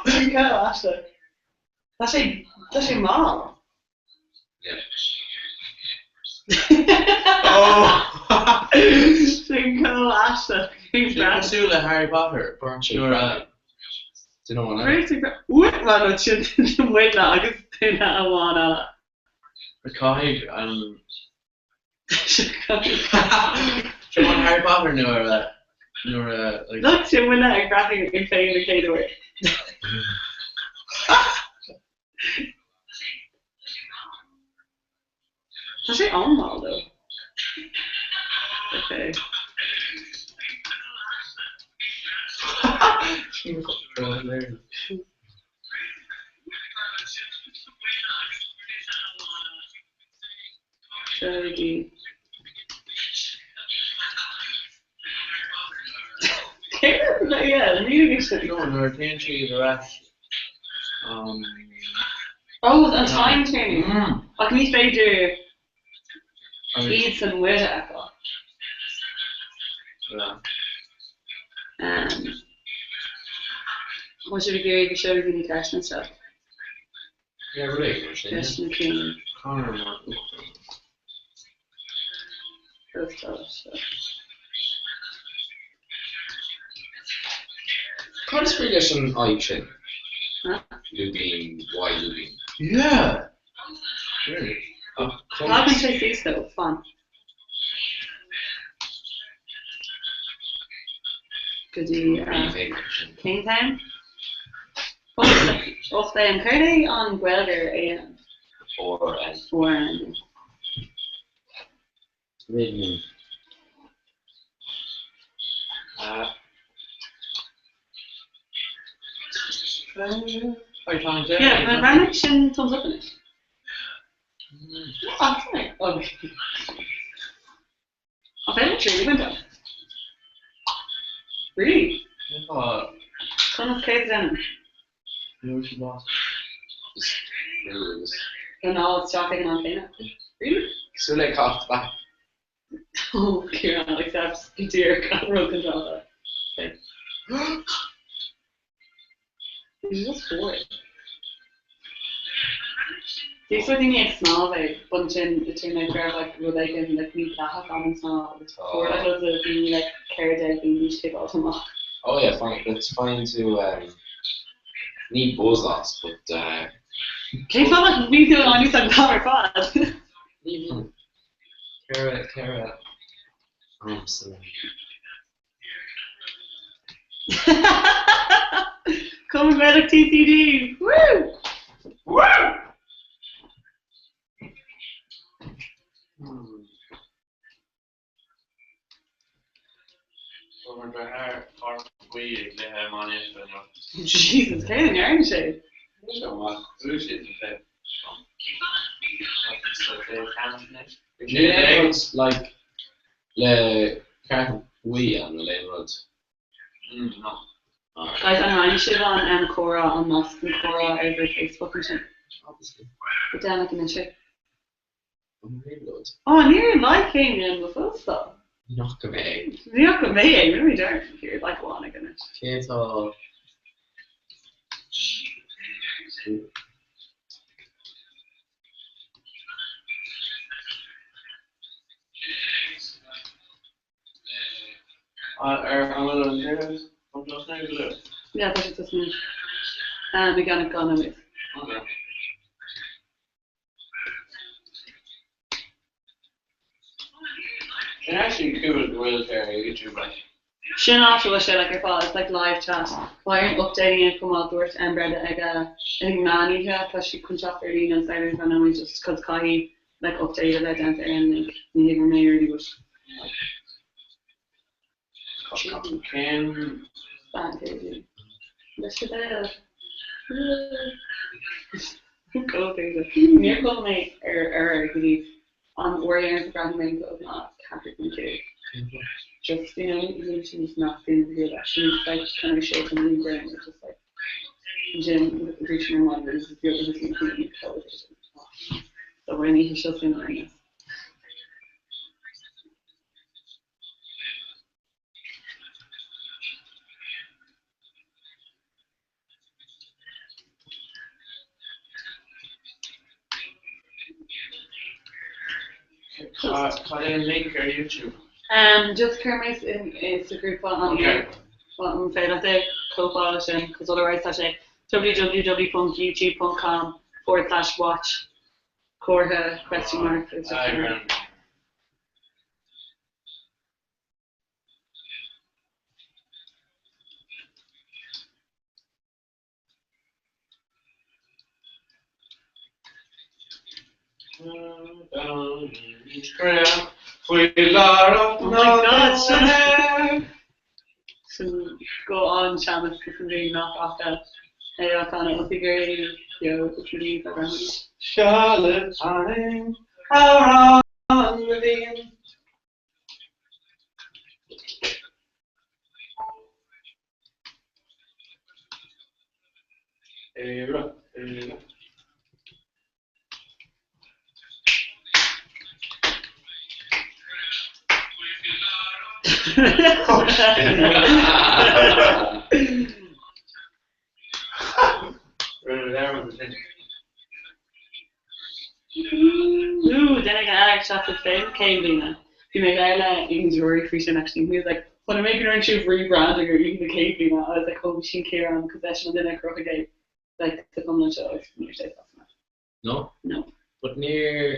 Sin go aisteach. Tá sé, tá sé mall. Yeah. Oh! Sin go aisteach. Sin cosúil le Harry Potter. Nuair a. Duine amháin eile. Bhuel, no, sin muidne agus duine amháin eile. Caithfidh an. Sin an Harry Potter nuair a nuair a like. Look, sin muidne ag breathnú orainn féin an chéad uair. Tá sé an-mhall though. Okay. Sin hilarious. Seoigí. Céard? Yeah, ní sin. No, nuair a théann siad ar ais. Um, Oh, an time turning. Ach ní féidir agus, iad san muide a fheiceáil. yeah. Um, Bhfuil sibh ag iarraidh go seolfaidh daoine ceisteanna isteach? Yeah, rud éigin mar sin, yeah. Ceisteanna cinn. Conor mar uachtarán. Postáil seo. Cad is brí leis an aghaidh sin? Huh? Lúibín, Y lúibín. Yeah! Weird. Ach Tagann conas? sé suas though, fan. Go dtí Ní féidir sin. cén t-am? 8 AM. Céard é an Ghaeilge ar AM? RN. RN. Ridden. Yeah, an bhreathnaigh sin thumbs up anois? An féidir triail a bhaint as? Really? Conas céard a dhéanaim? Anáil isteach ag an am céanna. Really? Cosúil le caitheamh tobac. Oh, Ciarán, except go díreach an rud contráilte. Okay. He's just bored. Bhí sórt daoine ag snámh ag bun sin i tir na go raibh like rud éigin like mídhleathach ann an snámh agus fuair like loads of daoine like 14 bliain d'aois ciceáilte amach. Oh yeah, fine, let's find to um, ní buzz as, but uh, Cén fáth nach mbíonn tú in ann úsáid an t-am ar fad? Ní bhíonn. Ceithre, ceithre am sa lá. Cumann Gaelach TCD! Woo! Woo! Fuair mo dheartháir cárta buí ag cluiche iománaíochta inniu. Jesus, cé a ndearna sé? Seo amach, bhuaigh siad an cluiche. Sa chluiche ceannais anois. Níl aon rud like le cárta buí ann nó aon rud? No. Guys, an roinn sibh an comhrá, an nasc don chomhrá ar bhur Facebook ansin? Obviously. Go déanach anois é. An réabhlóid. Ó, níor like éinne mo phóstáil. Ní fhaca mé é. Ní fhaca mé é, rinne mé dearmad ar like amháin ag anois. Cé atá Ar an bhfuil an deireadh an tosnaigh go luath? Yeah, tá sé tosnaithe. I gceann 2 nóiméad. Okay. Sin actually cool go bhfuil sé ar YouTube like. Sin áit a bhfuil sé like ar fáil, it's like live chat. Tá an update a dhéanamh chomh maith, dúirt M Brenda ag a ag meán oíche, tá sí chun teacht ar líne an Satharn fan nóiméad just cos caithfidh like update a bheith déanta ar an link, ní hé gur mé really but Cén Bean chéile. Leis an béal. Go b'fhéidir. Níor chuala mé ar ar go dtí an uair dheireanach a bhreathnaigh mé an clog ná 4.2. Just, you know, bhí sin just nach daoine a bhí leis sin like kind of shape and the brain just like ansin bhí sin ar maidin agus bhí agus bhí an So we're in the seo sin ar Cad é an link ar YouTube? Just chuir mé sa ghrúpa an an féidir leat é cóipeáil sin cos otherwise tá sé www.youtube.com forward slash watch comhartha question mark it's just Sin go an-sean is an bhí nach fhaca é á chanadh os ag iarraidh beo sa tslí a raibh. Seo le taining amhrán na bhFiann. Éire, Éire. Rinne dearmad ansin. Ooh, déanfaidh an eile isteach sa féin cén bliana. Bhí mé ag labhairt le Aonghus Ruairí faoi sin actually. He was like, chonaic mé go ndearna sibh rebranding ar oíche na céad bliana. I was like, oh bhí sin Ciarán cos eisean an duine a chruthaigh é like sa iomlán seo agus níor sé sásta leis. No? No. But níor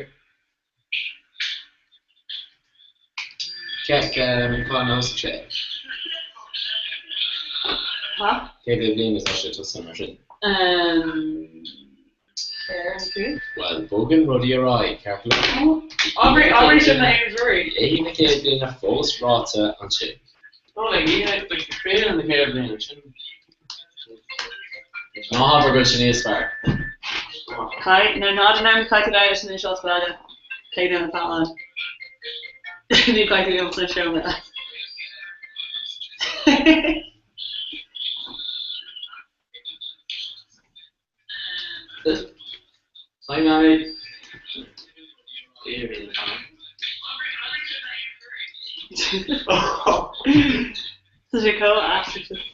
Cá nós sé? Ha? Cé mhéad bliain atá sé tosaithe mar sin? Ar an gcúig? Bhuel, bogann rudaí ar aghaidh, ceart go leor. Abair, abair sin le Éamon Drury. Bhí Oíche na Chéad Bhliana fós ráite ansin. No, like, oíche, like, craoladh na chéad bhliana, sin. Ná habair go bhfuil sé níos fearr. Caith, nó ná den am caithfidh tú leis an seo sa bhaile, cé duine atá ann. Ní caithfidh tú imeacht an seomra. Hi, Mamaí. Tá sé chomh aisteach just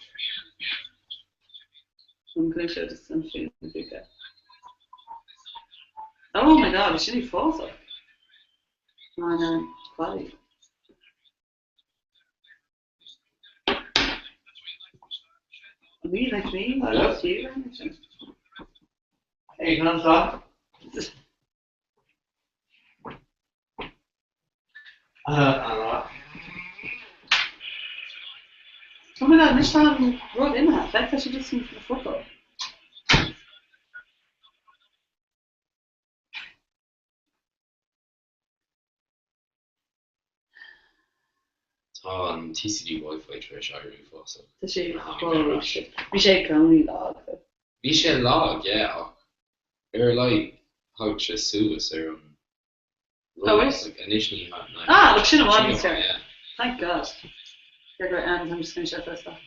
an cluaise just an féin fúthu. Oh my god, bhí sin uafásach. An quality. Me like me? Hello? Hey, can I stop? Uh, Oh my god, anois tá an rud imithe. Feictear sé just na focail. Tá an TCD Wi-Fi tar éis éirí uafásach. Tá sé chomh shit. Bhí sé i gcónaí lag though. Bhí sé lag, yeah, ach ar a laghad thagadh sé suas ar an Oh, rud is? like anois ní Ah, look, sin i bhfad níos fearr. yeah. Thank God. Go raibh I'm just going to shut this off.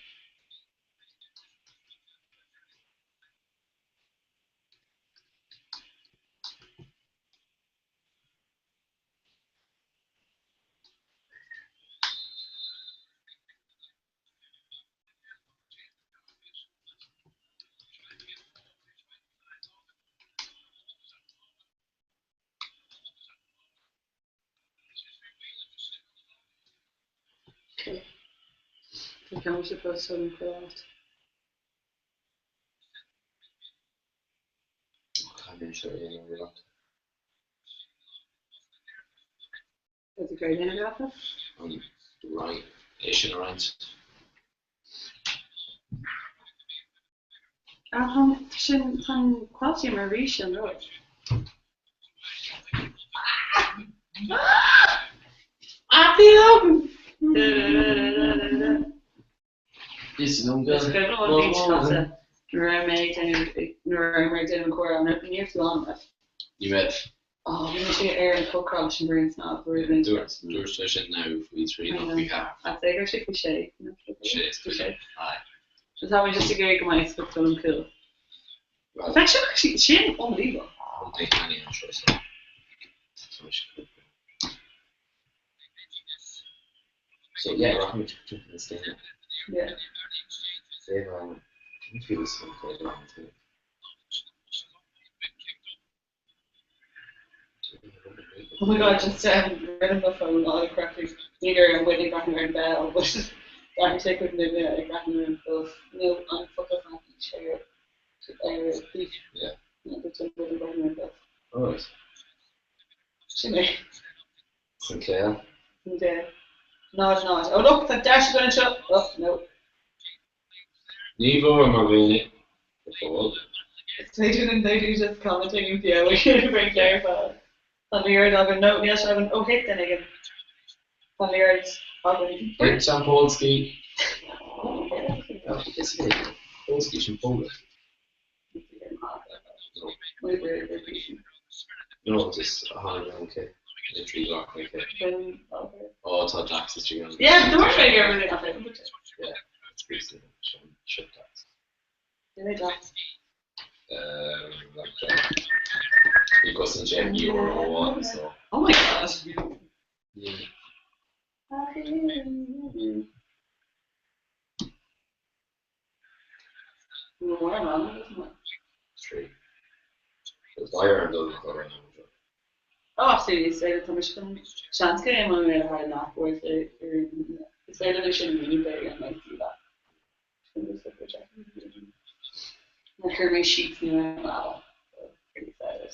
Okay. Tá ceann sé fós an chuile áit. Caithfidh mé seo a dhéanamh ar leat. Is it great in the An roinnt, é sin a roinnt. Ah, tá sin tá an quality mar arís an rud. Ah! Is liom Is cuimhin liom an bhliain seo caite nuair a raibh mé ag déanamh nuair a raibh mé ag déanamh an comhrá nó níor slán leis. Ní raibh. Oh, bhí mise ar an chócaráil leis an bhfoireann snámh bhí mé Dúirt dúirt sé sin now faoi thrí nó faoi cheathair. I'd say go raibh sé faoi sé. Sé is Faoi sé. Aye. So tá mé just ag iarraidh go mbeidh scoth dul an cúl. Well, Bheadh sé sin unbelievable. Contae Annie anseo so. So mise So yeah, rachaimid timpeall na scéime. Yeah. Féach an fiú is an féidir an tú. Oh my god, just um, rid of my phone autocorrectly. Neither an Whitney Bracken or Bell, but I take with me ag breathnú ar an phós nó an focal Fraincis ar ar beach. Yeah. Nó dúirt an Whitney Bracken ar an bpós. Alright. Sin é. Sinclair. Sinclair. 0, 0. Oh look, tá deis againn anseo. Oh, no. Ní bhfuair mar dhaoine go fóill. Is féidir linn daoine just commenting in beo ar an fad. Tá an liathróid againn. No, níl sé againn. Oh, thit duine éigin. Tá an liathróid againn. Thit an Polski. Is é Polski sin Polish. No, just tháinig an cé. Literally ghlac mé cé. Oh, tá Dax istigh ann. Yeah, dúirt mé go raibh mé Yeah, it's greasy. Shit Dax. Ní Dax. Like Ní chosain sé euro amháin, so. Oh my god. Yeah. True. Is Ireland doesn't cover an Oh, absolutely. Is féidir tá mise chun seans go ndéanfaidh mé le haghaidh nach bhfuil sé is féidir leis sin míniú b'fhéidir an mbeidh tú leat. Na chuir mé sheets nua ar an leaba. So, pretty excited.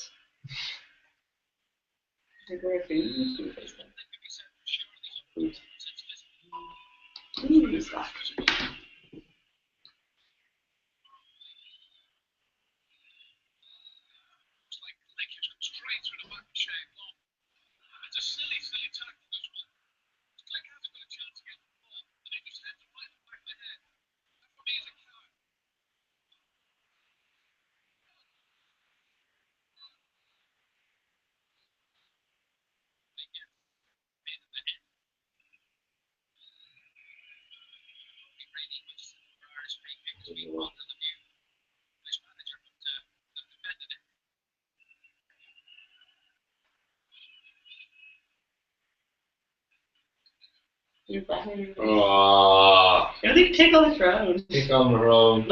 Tá go raibh féin faoi Facebook. Ooh, Slack. Aww. You're like pick on the throne. Pick on the throne.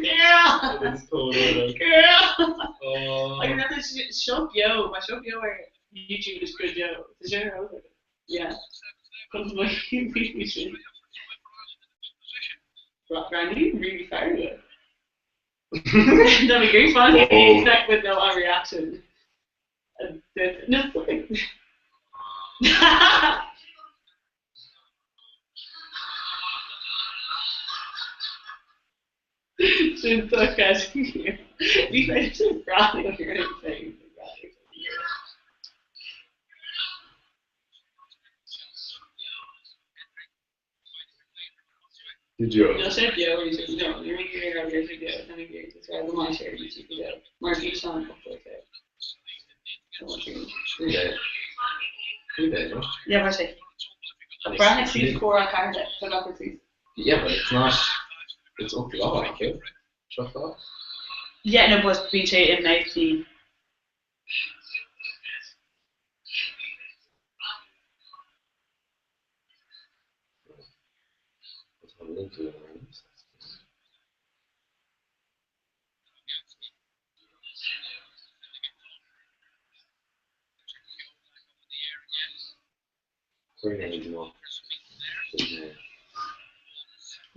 Girl! It's totally Girl! Oh. Like another seo beo, mar seo beo ar YouTube is good beo. Tá sé ar over. Yeah. Comes my sin. Randy really fearúil. That'd be great fun. Expect with no reaction. No, Sin dochreidte. Ní féidir sin breathnú ar an féin. Did you? Níl sé beo ar YouTube. No, níl mé ag iarraidh a rá go raibh sé beo. Tá mé ag iarraidh just rá go mbeidh sé ar YouTube go deo. Mar fhíseán uploaded. Yeah. Yeah, tá sé. Breathnaigh suas comhrá ceathair tá gach rud suas. Yeah, but it's not, it's up lá, okay? Seo lá? Yeah, no, but bíonn sé i mbabhtaí.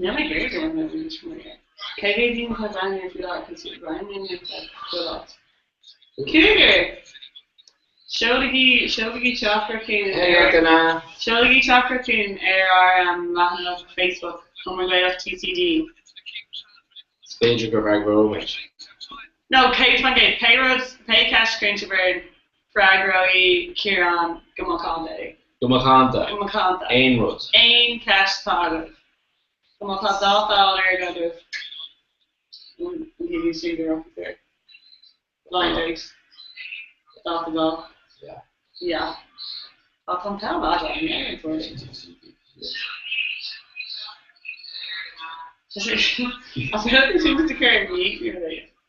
Níl mé ag iarraidh go raibh mé níos mó air. Cé mhéad daoine atá ag breathnú air faoi láthair cos breathnaíonn mé le go lot. Cúigear! Seolaigí seolaigí teachtaireacht chugainn ar Seolaigí teachtaireacht chugainn ar ár leathanach Facebook, Cumann Gaelach TCD. Is féidir go bhfreagróimid. No, 100%, pé rud, pé ceist a chuireann sibh orainn, freagróidh Ciarán go macánta é. Go macánta. Go macánta. Aon rud. Aon cheist atá agaibh. Go má tá dáta á lorg agaibh, an gcinn sin go raibh tú. Blind date. Dáta dá. Yeah. Yeah. Tá an t-am fhada, an ndéanann tú?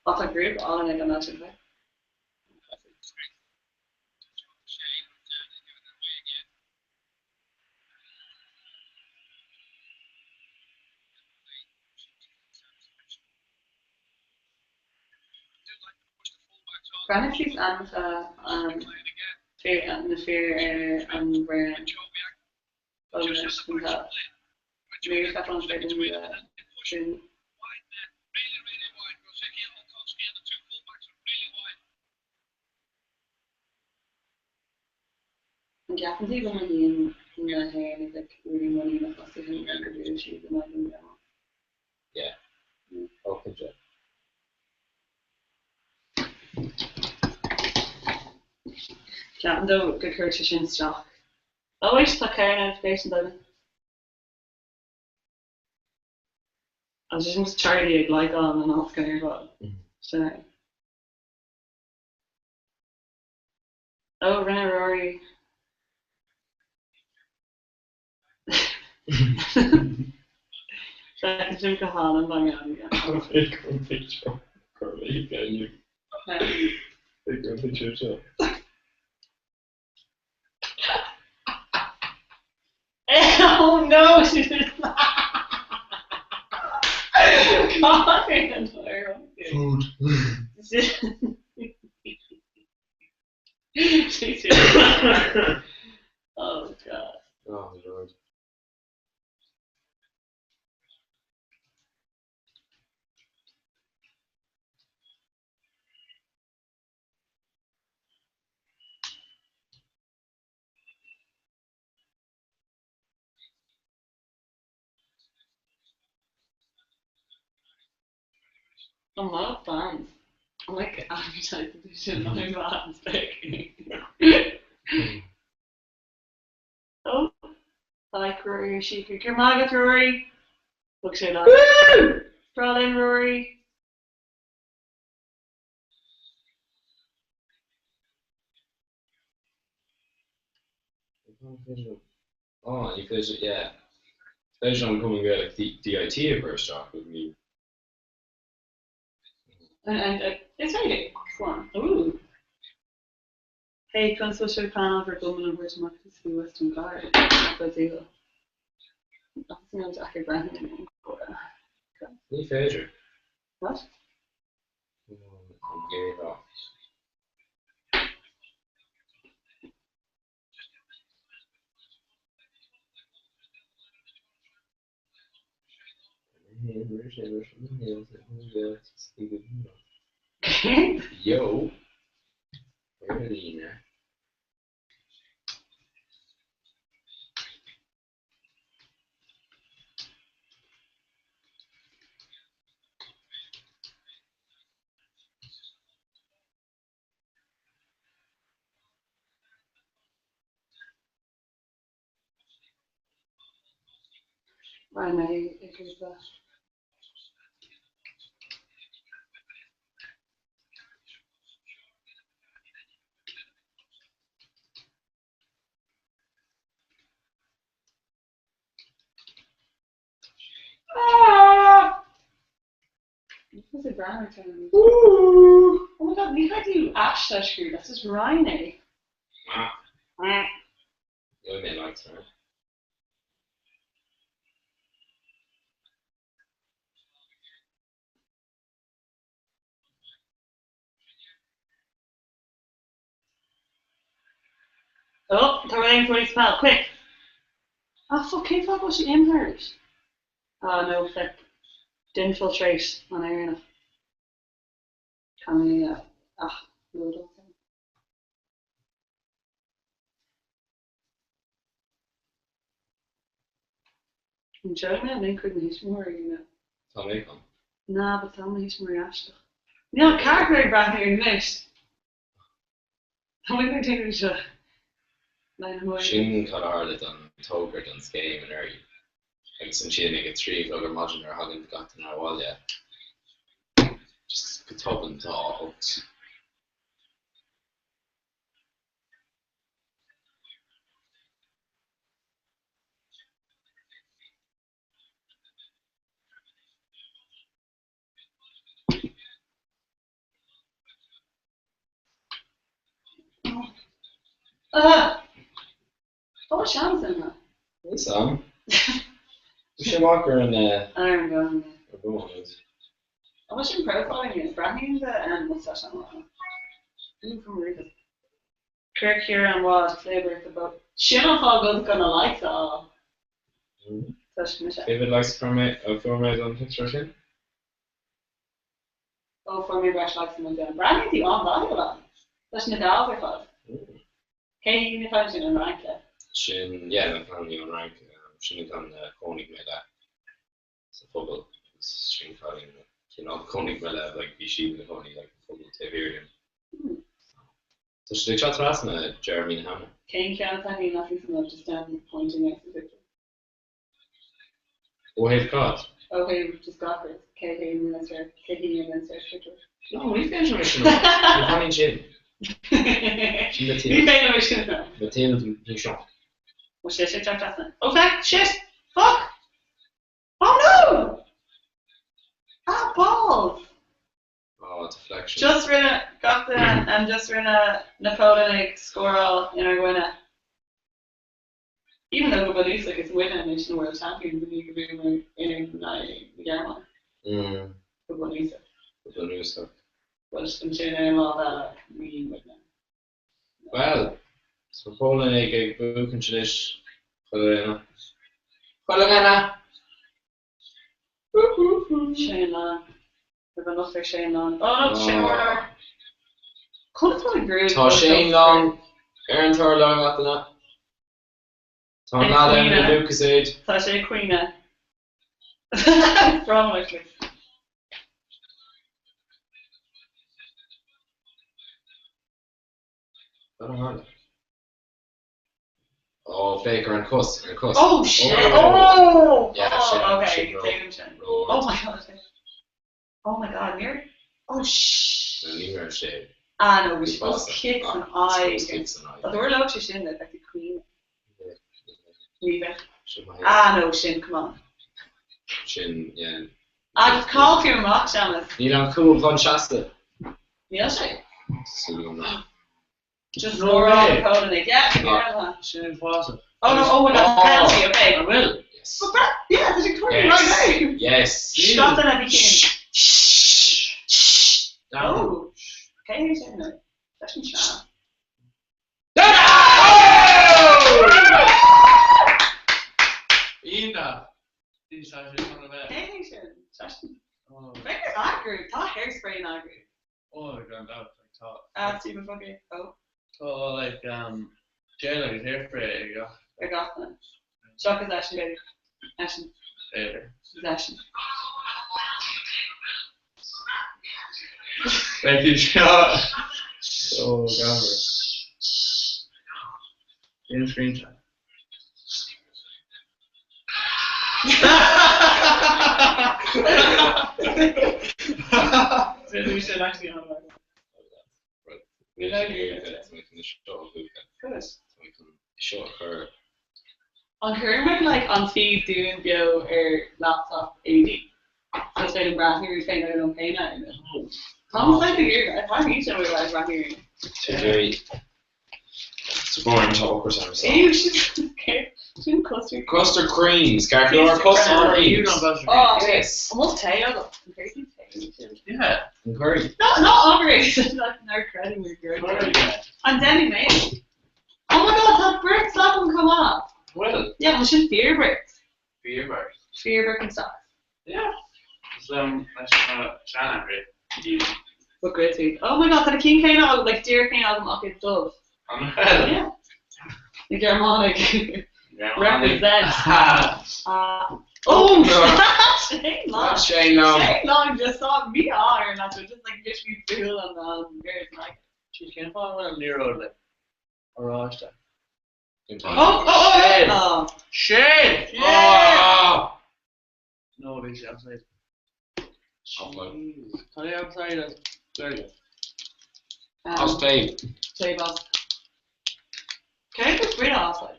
Tá grúpa álainn ag an áit sin. Breathnaigh síos ainmneacha na fir ar an bhfoireann. An gceapann tú go mothaíonn na hÉireannaigh like really muiníneach astu féin go bhfuil siad in aghaidh an Ghearmáin? Yeah. Oh, cinnte. Ceapaim dó gur chuir sé sin isteach. Oh wait, tá ceithre notifications againn. Agus sin Charlie ag likeáil na nascanna ar fad. Sin é. Oh, rinne Rory. Féachann sin go hálainn ba Féach an pictiúr Féach an pictiúr seo. Oh no! Food. Oh God. Oh Lord. A lot of fans. I'm like advertising this shit on my fans pic. Oh, like Rory Sheeker. Go raibh maith agat Rory. Thug sé lá. Breá linn Rory. Oh, ní féidir, yeah. Is féidir an Cumann Gaelach DIT a chur isteach with me. Is féidir. Slán. Ooh. Hey, conas bhfuil sibh ag pleanáil bhur gcumann a thabhairt amach is suas don gcathair? Nach bhfuil dícheall. Ach is mó deacair breathnú ar an gcomhrá. Ní féidir. What? An géarghá. Beo ar líne. Ryan, I agree with that. Ah! This is a grammar term. Oh my god, ní chaithfidh tú aiste a scríobh, that's just Ryan é. Ah. Ah. Gheobhaidh mé likes ar. Oh, tá rud éigin faoi spell, quick! Ah, fuck, cén fáth go bhfuil sé imithe arís? Ah, no, feck. D'infiltrate an Éireannach. Caithfidh mé a athlódáil. An seoladh mé an link chuig mo thuismitheoirí nó? Tá mé chun. Ná, but tá mo thuismitheoirí aisteach. Níl ceart ag breathnú ar anois! Tá muid ag déanamh seo lena mhaoirseacht. Sin cad a tharla don togra don scéim anuraidh. Agus ansin ag a 3 a chlog ar maidin nuair a thagann gach duine abhaile, just go tobann tá 8. Ah! Tá seans ann. Níl ann. Bhí sé amach ar an Ar an bhfón. Ar bhfón. An bhfuil sin profiling you? Breathnaíonn do mustache an-mhaith. Ooh, from Rufus. Cuir Ciara an bhád, clébert the boat. Sin an fáth go gan na likes a fháil. Toisc mise. Cé mhéad likes a fuair mé don phictiúr sin? Ó, fuair mé breis likes na déanamh. Breathnaíonn tú an-dathúil ann. Leis na gals ar fad. Cé hí na cailín sin, an Fhrainc le? Sin, yeah, na cailíní ón Fhrainc. Sin an ceann a chónaigh mé le sa phuball. Agus sin cailín a cineál chónaigh mé le, like, bhí sí ina cónaí like sa phuball taobh thiar díom. Tá siad ag teacht trasna deireadh mí na Samhna. Cén ceann a taitníonn leat níos mó, just um pointing out the picture. Ó thaobh cad? Ó thaobh just gach rud, cé hé an minister, cé hí an minister sa pictiúr? No, ní féidir liom é sin a rá. An cailín sin. Sin Mathilde. Ní féidir liom é sin a rá. Mathilde Pichon. Ó sé sé teacht trasna. Ó feck! Shit! Fuck! Oh no! Ah balls! Oh, deflection. Just rinne gach duine and just rinne na Polannaigh scóráil inár gcoinne. Even though go bunúsach is muide anois na World Champions i ndiaidh go bhuamar in aghaidh na Gearmáine. Go bunúsach. Go bunúsach. But ansin ar an lámh eile ní muidne. Bhuel, is na Polannaigh ag buachaint anois, chuile dhuine. Chuile dhuine! Shane Long. Roimh an locht ar Shane Long. Oh no, Shane Warner! Conas tá ag brú? Tá Shane Long ar an t-urlár, a dhaoine. Tá an leaid ann le Lucozade. Tá sé ag caoineadh. It's wrong actually. Cad a tharla? Oh, féach ar an cos, ar an cos. Oh shit! Oh! Yeah, oh, sin, okay, sin ró, tuigim sin. ró Oh my god. Oh my god, níor. Oh shh. No, ní raibh sé. Ah no, bhí sé those kicks Ah, san aghaidh. those kicks san aghaidh. Dá dtarlódh sé sin, bheadh ag caoineadh. Ní bheadh. Sin mo thaobh. Ah no, sin, come on. Sin, yeah. Agus cá bhfuair amach, Séamus? Níl an cúl chun seasamh. Níl sé. Súil agam. Just No way. Polainigh. Yeah, yeah. Sin uafásach. Oh no, oh my god, Oh. penalty, okay. An bhfuil? Yes. But that, yeah, there's a corner right now. Yes. Shot that every game. Down. Oh. Okay, here's another. That's an shot. Iontach. Bhí sé sin chun a bheith. Okay, here's an. Oh, B'fhéidir eagrú, tá hairspray in eagrú. oh, gan dabht, like, tá. Ah, Stephen fucking. Oh, Tá, like, gel agus hairspray ag gach ar gach duine. Seachas eisean, b'fhéidir. Eisean. b'fhéidir. Is eisean. Beidh tú seo so gafar. Déan screenshot. Bhí sé actually an Good. Seo a chur. An chuir mé like an feed dúinn beo ar laptop AD. So is féidir breathnú air féin ar an féin air. Tá like ag iarraidh, tá ní sin bhfuil ag breathnú air. Very. Tá ocras orm. Ew, sin sin custard. Custard creams, ceart go leor custard creams. Oh, Yes. An bhfuil tae agat? An crazy tae? Yeah. An curry. No, not operate. Nár creidim gur Curry. An déanfaidh mé. Oh my god, tá beirt agam chomh maith. Well, Yeah, bhfuil sin fíor beirt. fíor Fíor Birkenstocks. Yeah. Is leis na seanathair. But great too. Oh my god, tá na cinn céanna agam, like díreach céanna agam ach is dubh. An bhfuil? Yeah. Na Gearmánaigh. Represent. Oh, Shane Long. Shane Long. Shane Long just saw me on and just like literally flew on the girls like Cén fáth a bhfuil an liathróid like oráiste? Oh, oh, oh, oh. Shane! Oh! No, bhí sé offside. Offside. Tá sé offside as Gaeilge. As play. Play boss. Can I just read offside?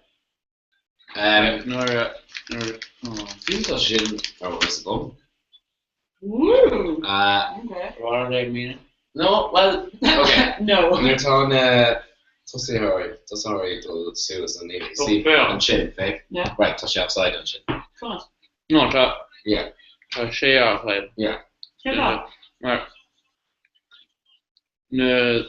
Nuair a nuair oh. Fiú tá sin ar is agam. Woo. Okay. What are they meaning? No, well, okay. No. Nuair tá na tosaitheoirí tosaitheoirí dul suas an Oh, fair. ansin, fé? Yeah. Right, tá sé offside ansin. Come on. No, tá Yeah. tá sé offside. Yeah. Come on. Mar na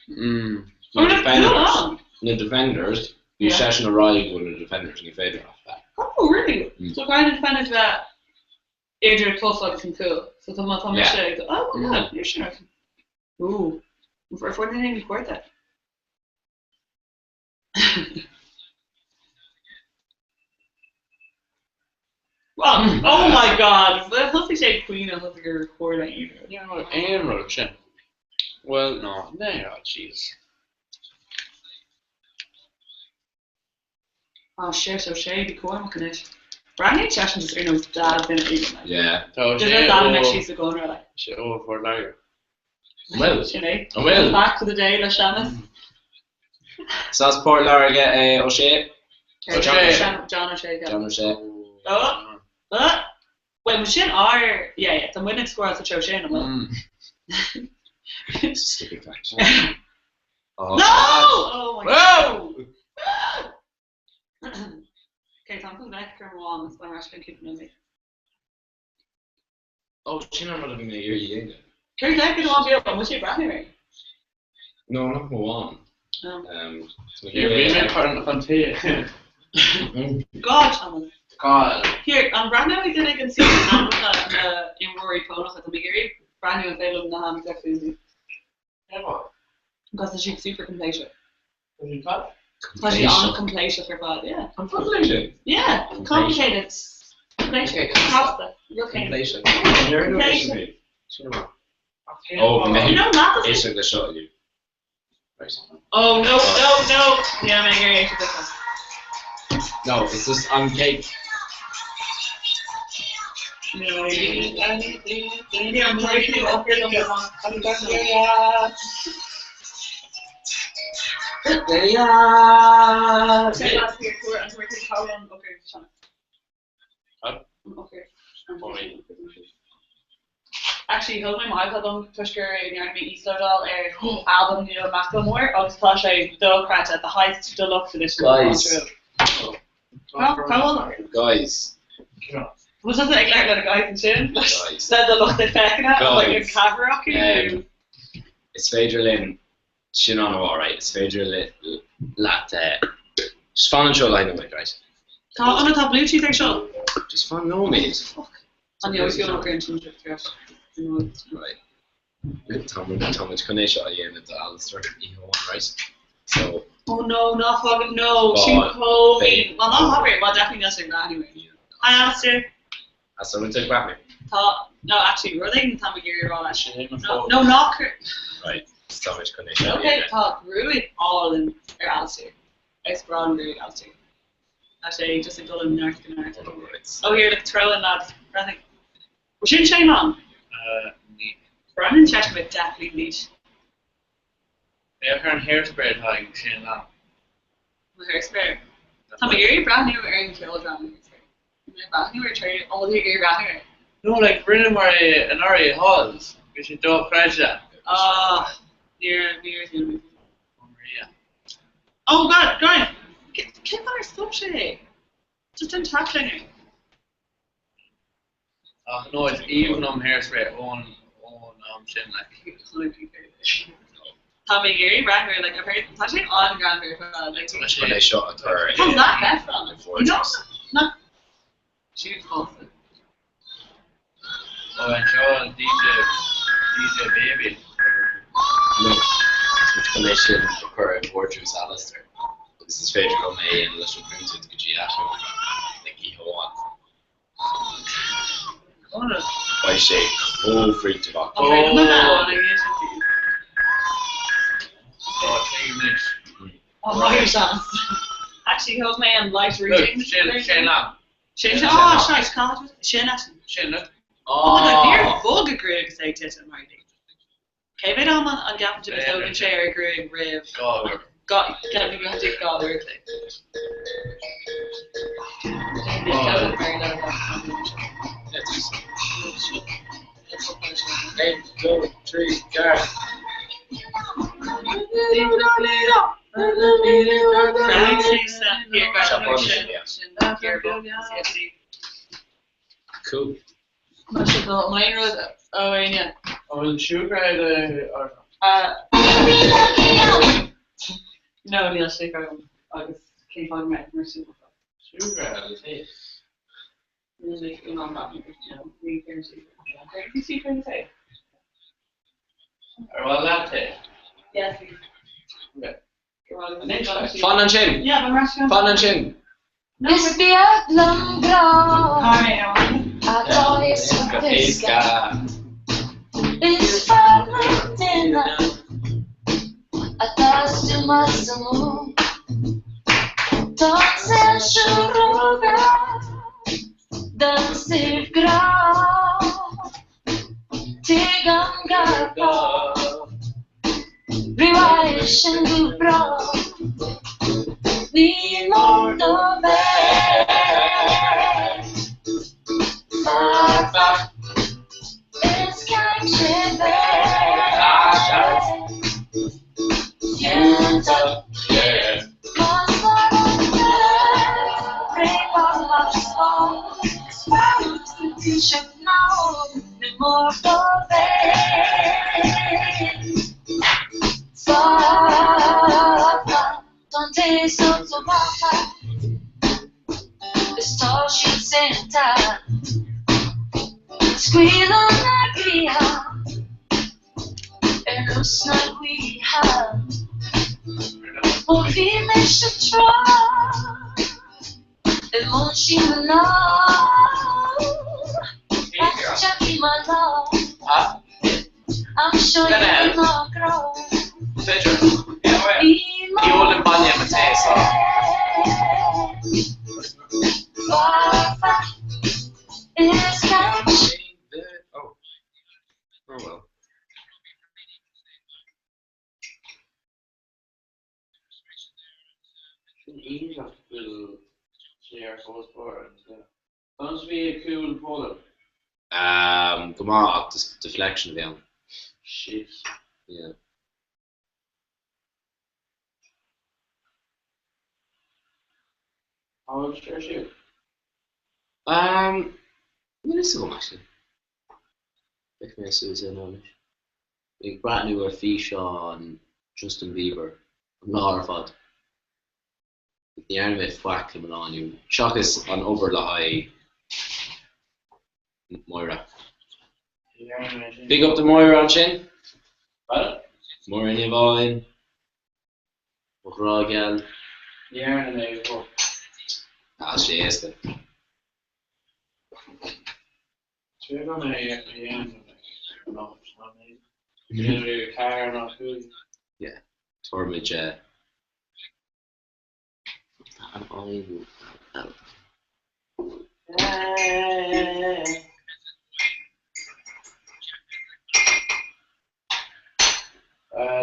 Na Oh, no, defenders. come on. Na defenders, bhí Yeah. seisean ar aghaidh go na defenders ní féidir ach bheith. Oh, really? Mm. So kind of defenders that idir tos agus an cúl. So tá má tá Yeah. sé oh my god, you're sure. Ooh. For for the name record that. Well, oh my god. Thosaigh sé ag caoineadh thosaigh gur record that you. Yeah, aon rud sin. Well, no, no, oh, jeez. Oh shit, so sé bí cúramach anois. Breathnaíonn seisean just ar nós dad duine éigin. like. Yeah. Tá Just sé ar dad mbeidh ó sí sa gcónra like. sé ó Fort Lager. Well, Sin é. an bhfuil. Back to the day le Seamus. Sas Port Láirge é ó sé? Or John John John O'Shea. yeah. John O'Shea. Oh. Uh, Well, sin ár yeah, yeah, tá muid ag scóráil sa treo sin, an bhfuil? Mm. Stupid fact. Oh, No! Oh my god. Whoa! Okay, tá chun bheith ar amháin is mar sin cúpla nóiméad. Oh, sin an rud a bhí mé ag iarraidh a dhéanamh. Céard é go bhfuil beo, an bhfuil sé breathnú air? No, nach amháin. No. Tá mé ag Bhí mé iarraidh- chun chun tae. God, Seamus. God. Here, an breathnú ag duine ag an suí ainmneacha na imreoirí Polacha tá mé ag iarraidh breathnú an féidir liom na hainmneacha fúthu. Because tá siad super compléiseach. Tá siad an-compléiseach ar fad, yeah. An focal é sin? Yeah, complicated. Compléiseach. Casta. Rud céanna. Compléiseach. Níor ndóigh sin é. Sin amach. Oh, bhí mé You know, not the éisteacht le seo inniu. Right. Oh no, no, no! Yeah, I'm angry at this one. No, it's just I'm cake. No, yeah, I'm breaking up here. Huh? Actually, thóg mé mo iPad liom toisc go ndearna mé íoslódáil ar albam nua Macklemore agus tá sé dochreidte, The Heist Deluxe Edition. Guys. Cá bhfuil? Guys. Bhfuil tusa ag labhairt le na guys ansin? Guys. Le do lucht féachana? Guys. Like an ceathrar acu? Is féidir linn sin an-mhaith, right? Is féidir leat just fan anseo le haghaidh nóiméad, right? Tá, oh no, tá Bluetooth ag seo. Just fan nóiméad. Fuck. An gheobhaidh tú amach ar an tine Right. Tá muid chun é seo a dhéanamh do Alistair oíche amháin, right? So. Oh no, ná fág, no, sin chomh mean. Well, ná habair, well definitely níl sé ag breathnú air. Hi Alistair. Alistair, bhfuil tú ag breathnú? Tá, no, actually, rud éigin atá mé ag iarraidh a rá leis. No, no, ná cuir. Right, tá muid chun é seo a Okay, dhéanamh. tá gruaig álainn ar Alistair. Is breá liom gruaig Alistair. Tá sé just ag dul ó neart go neart. Oh here, look, throw in lads. Breathnaigh. Bhfuil sin Shane Long? Ní. Breathnaíonn seisean bit definitely leis. Féach ar an hairspray atá ag Shane Long. Mo hairspray? Tá mé ag iarraidh breathnú ar an cheoldráma hairspray. Tá mé ag breathnú ar trailer, an bhfuil tú ag iarraidh breathnú air? No, like, rinneamar é anuraidh thall. Bhí sé dochreidte. Ah, níor, níor shíl mé. Ó Maria. Oh God, guys! Cén fáth ar stop sé é? Just déan taifead air. Ach no, is aoibhinn liom Hairspray ón ón am sin, like. Tá mé ag iarraidh breathnú air, like, apparently tá sé an-ghreannmhar ar fad, like. Tá muid chun é seo a chur Tá Zac Efron i bhfortress. No, siúd fosta. Ó anseo DJ DJ Baby. No, tá muid chun é sin a chur i vardrús Alistair agus is féidir liom é a dhéanamh leis an Bluetooth go dtí a sheomra, like, oíche amháin. Beidh sé chomh frite amach. Actually, thóg mé an light reading. Sin sin am. Sin sin ah shite cá sin Sin look. Oh my god, níor bhog a ghruaig is é ag titim mar bhí. Cé mhéad am an gceapann sibh a dtógann sé ar ghruaig roimh 2 uair. Ceapaim go dtig 2 uair a chloig. 1, 2, 3, 4. Cool. Aon rud ó éinne? An bhfuil siúcra i do árachán? No, níl siúcra agam agus cén fáth go mbeadh mar sin? Siúcra agus tae. Níl mé in ann breathnú ar no, ní cuirim siúcra. Cuireann tú siúcra i do tae? Ar mhaith leat tae? Yes, please. Okay. Fan ansin! Fan ansin! Is beag liom grá atá éasca Éasca. Is fearr liom duine atá cuma amú Tá an saol seo róghar don saorghrá Tuigim gur gá Riabhaigh sin go bráth Ní mór dó bheith foirfe Is caithfidh sé bheith fiúntach Más leor an Ní mór dó bheith foirfe Don té so tógtha Is tá siad saonta Scaoileann na gaoithe Ar nós na gaoithe Ó bhí mise tráth I mbun na mná Ach tiocfaidh mo lá I'm sure you will grow Féidir. Ní ólaim bainne i mo tae, so. Foirfe is caint Oh. Oh well. Sin iontach go bhfuil sé ar fós bord. Conas a bhí ag cúl Poland? Um, go maith ach deflection a bhí ann. Shit. Yeah. How old is you? Um, níl a fhios agam actually. Beidh mé suas in anois. Ag breathnú ar físeán Justin Bieber an lá ar fad. Ní dhearna mé faic le mo lá inniu, seachas an obair le haghaidh Máire. Big up do Máire ansin. Máire Ní Bháin. Mo ghrá geal. Ní dhearna mé faic. Tá sé éasca. Yeah, tabharfaimid an aghaidh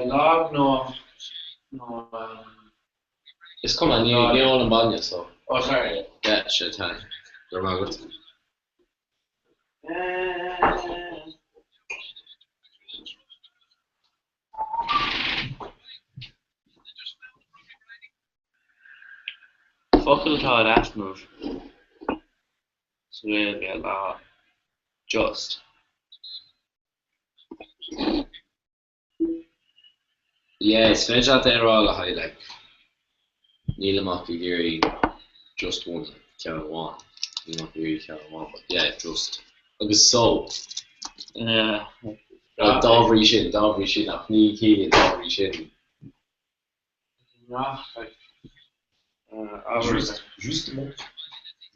Lag nó nó Is cuma, ní ólaim bainne, so. Oh sorry. Yeah, sé tá. Go raibh maith agat. Focal atá in easnamh sa Ghaeilge ná just. Yeah, is féidir leat é a rá le haghaidh like nílim ach ag iarraidh just one, like ceann amháin. Nílim ach ag iarraidh ceann amháin, but yeah, just. Agus so. Yeah. Like dá bhrí sin, dá bhrí sin, ach ní ciallaíonn dá bhrí sin. Nach like ábhar. Just, justement,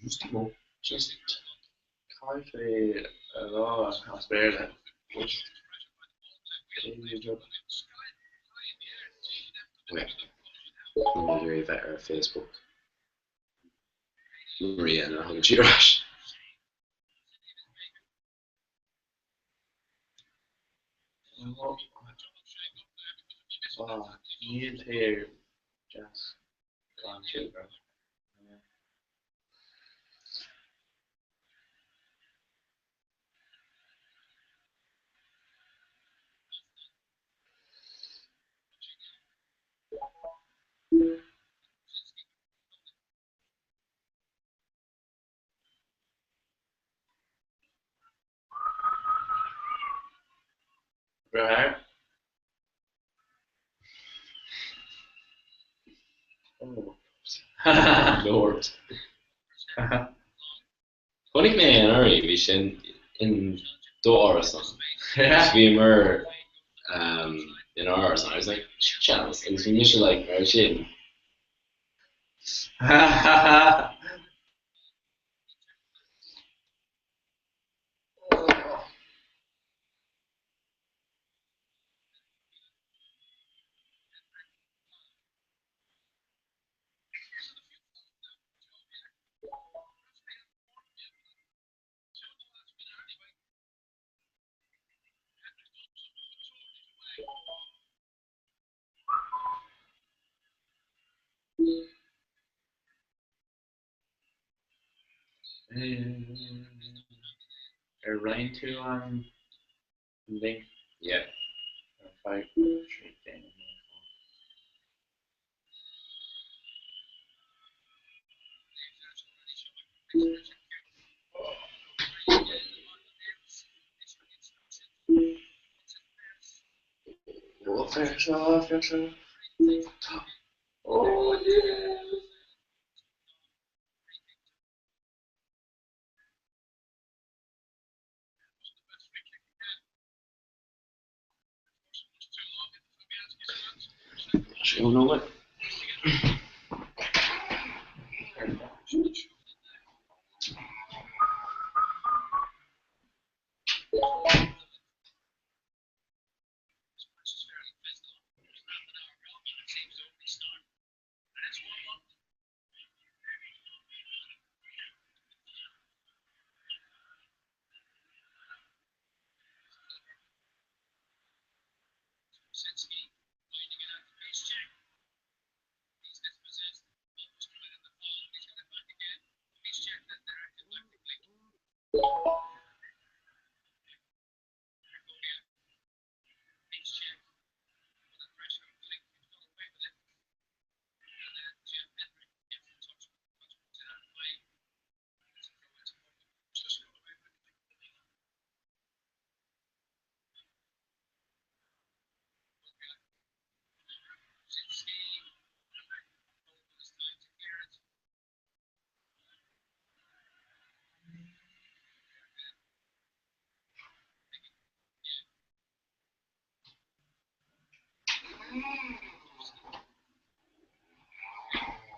justement, just. Caithfidh é a rá as Béarla. Just. Okay. Níl mé ag iarraidh bheith ar Facebook. Maria nuair a thagann sí ar ais. Níl tír deas gan siúcra. Right. Oh. Lord. Chonaic mé é anuraidh, bhí sé in d'árasán. Bhíomar in árasán. I was like, seans. Agus bhí mise like, mar sin. Ar roinn tú an link? Yeah. Oh, féach seo, féach seo. Oh yeah! Sé nóiméad.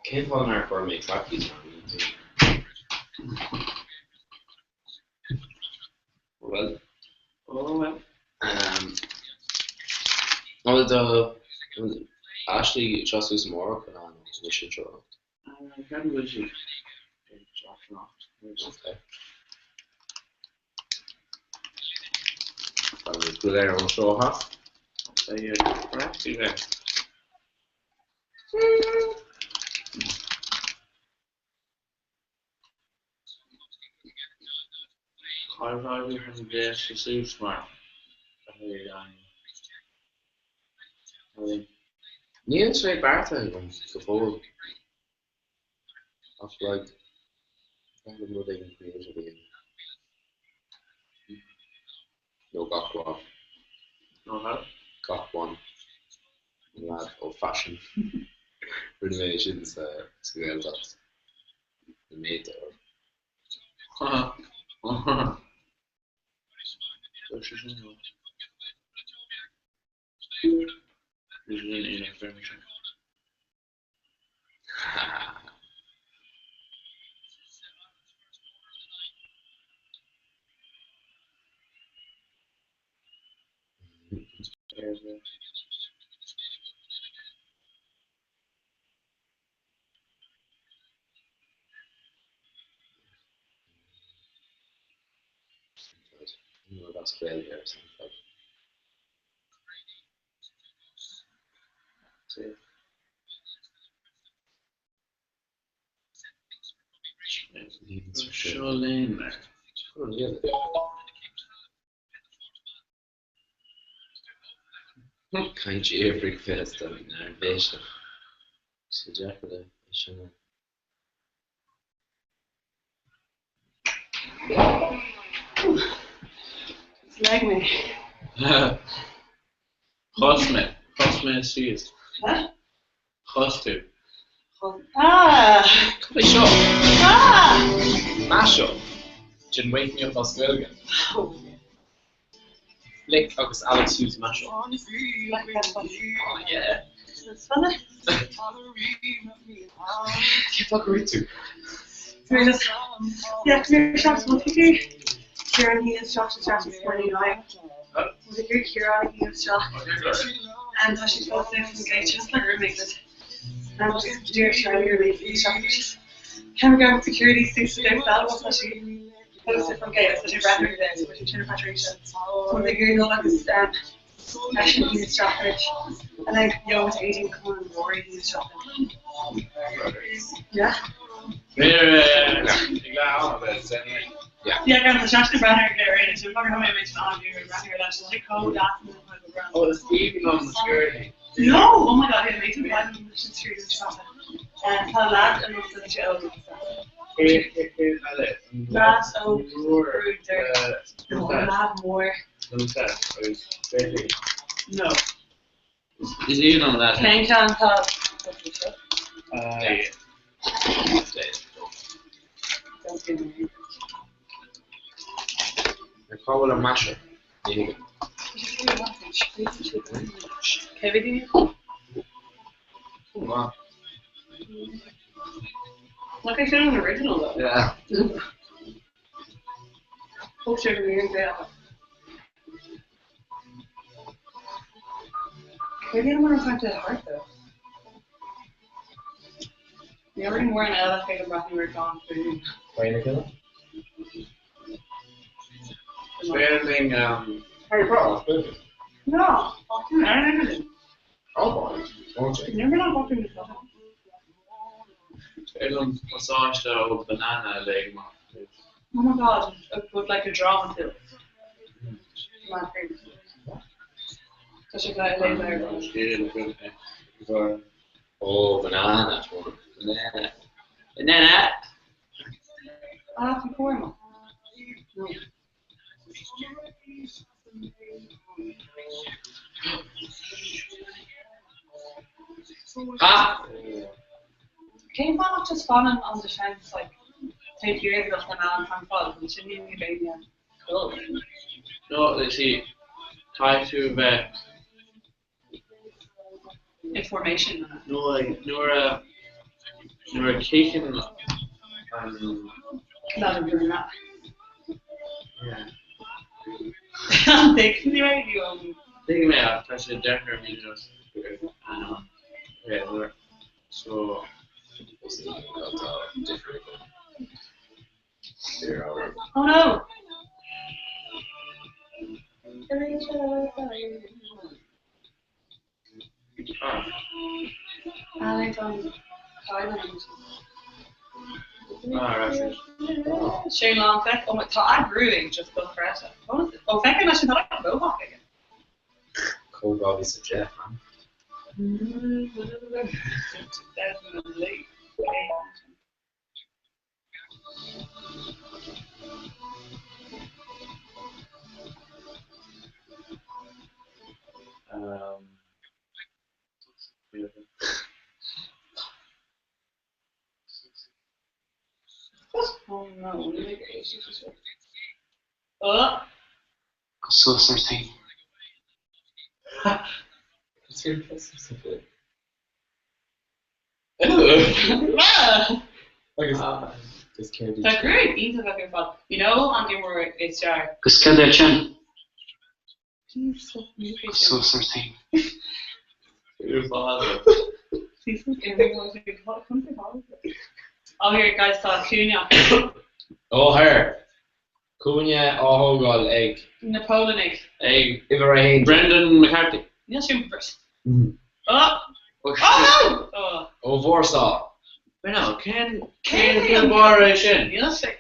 Cén fáth nár chuir mé trackies orm? Bhuel. Oh well. An bhfuil do Ashley ag teacht suas amárach nó an bhfuil sí anseo anocht? Ceapaim go bhfuil sí ag teacht anocht. Ok. Beimid go léir anseo, ha? Beidh craic againn. Chaith Robbie chun gléasadh suas mar a bhí ann. Níl sé beartaithe agam go fóill. Ach like, caithfidh liom rud éigin creative a dhéanamh. Nó gach lá. Nó how? Gach one. An lad ó Fashion. Rinne mé sin sa Ghaeltacht. Na méadta orm. Rud as Gaeilge ar SoundCloud. Seo linn. Caint iar-bhricfeasta neirbhíseach. Is deacair é sin a. Leag mé. Chas mé. Chas mé síos. Chas tú. Ah! Cad é seo? Ah! Mashup den Wake Me Up as Gaeilge. Flick agus Alex Hughes mashup. Oh yeah. Cén fáth go rith tú? Oh, is aoibhinn liom na Sciortaí. Cé eile? Mór. Agus Betty. No. Is aoibhinn liom leat. Cén ceann tá Ah, yeah. Cá bhfuil an mashup? Ní thuigim. Cé bhí? Wow. Look, I found an original though. Yeah. Hope she ever there. Maybe I'm gonna talk to the heart though. We already wore an LFA to Rocky We're gone through. Spending um, Harry Potter. No, fucking I don't know. Oh boy. Won't you? Never not fucking the film. Spending massage ó banana leg mar. Oh my god, with like a drama to it. My favorite. Such a guy lay there. Oh, banana. Banana. Banana. Ah, from Corma. No. Ah! Cén fáth nach just fanann an defence like taobh thiar de an an fan fad an sin ní réine. Cool. No, let's see. Caithfidh tú bheith Information. no like nuair a Nuair a chíonn an. Not doing that. Yeah. Tuigeann tú é, you Tuigim é ach tá sé deacair a mhíniú. Okay, nuair so. Tá difear agam. Oh no! Ah. Ah, right. Sé lá feic ó tá eagrú just dochreidte. Ó feic leis an mohawk aige. Comhdháil sa Jeff, man. Definitely. Oh no. Oh, Suas ar féin. Is féidir something. ah! Agus is céard Tá gruaig iontach acu ar fad. You know an imreoir is fearr. Agus cad é sin? Please stop moving. Suas ar féin. Please stop moving. Oh, here, guys, tá cúinne acu. Ó her. Cúinne á thógáil ag Napoleonaigh. Ag uimhir a haon. Brendan McCarthy. Níl sin first. Mhm. Oh! Oh, Oh shit. no! Oh. Ó Warsaw. Wait, no, cén Cén cén cén bharr é sin? Níl sé.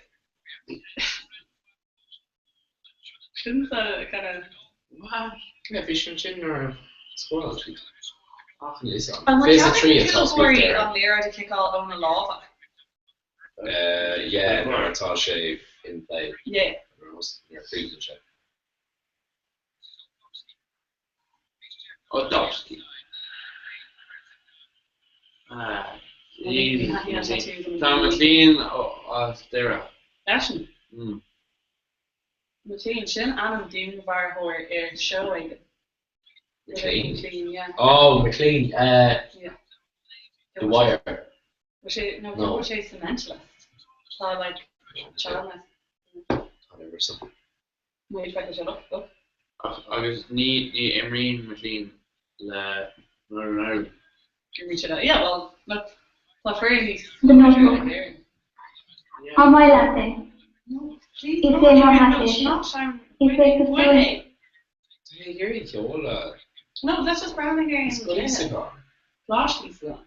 Sin sa kind of. What? Yeah, bhí sin sin ar scóráil siad. Ach níl fhios agam. An Phase a trí atá bhfuil scríte an liathróid a chiceáil óna lámha? Yeah, nuair atá sé in play. Yeah. Nuair a chríochnaíonn sé. Odowski. Ah, easy. Tá McLean as Doire. Eisean. McLean, sin ainm dúnmharfóir ar seó éigin. McLean? McLean, yeah. Oh, McLean. Yeah. The Wire. Was sé, no, No. was sé sa Mentalist. Tá, like, Charles. Whatever, something. Wait, feicfidh sé look, look. Agus ní ní imríonn McLean le Northern Ireland. Imríonn sé le, yeah, well, look, tá foireann níos The Notebook. An maith leat é? No, please, Is no, é mar no, hat é. not Sharon. Is é cosúil. Wait. Tá sé ag iarraidh ceol a No, that's just Brown again. Is Lisa. Flash Lisa.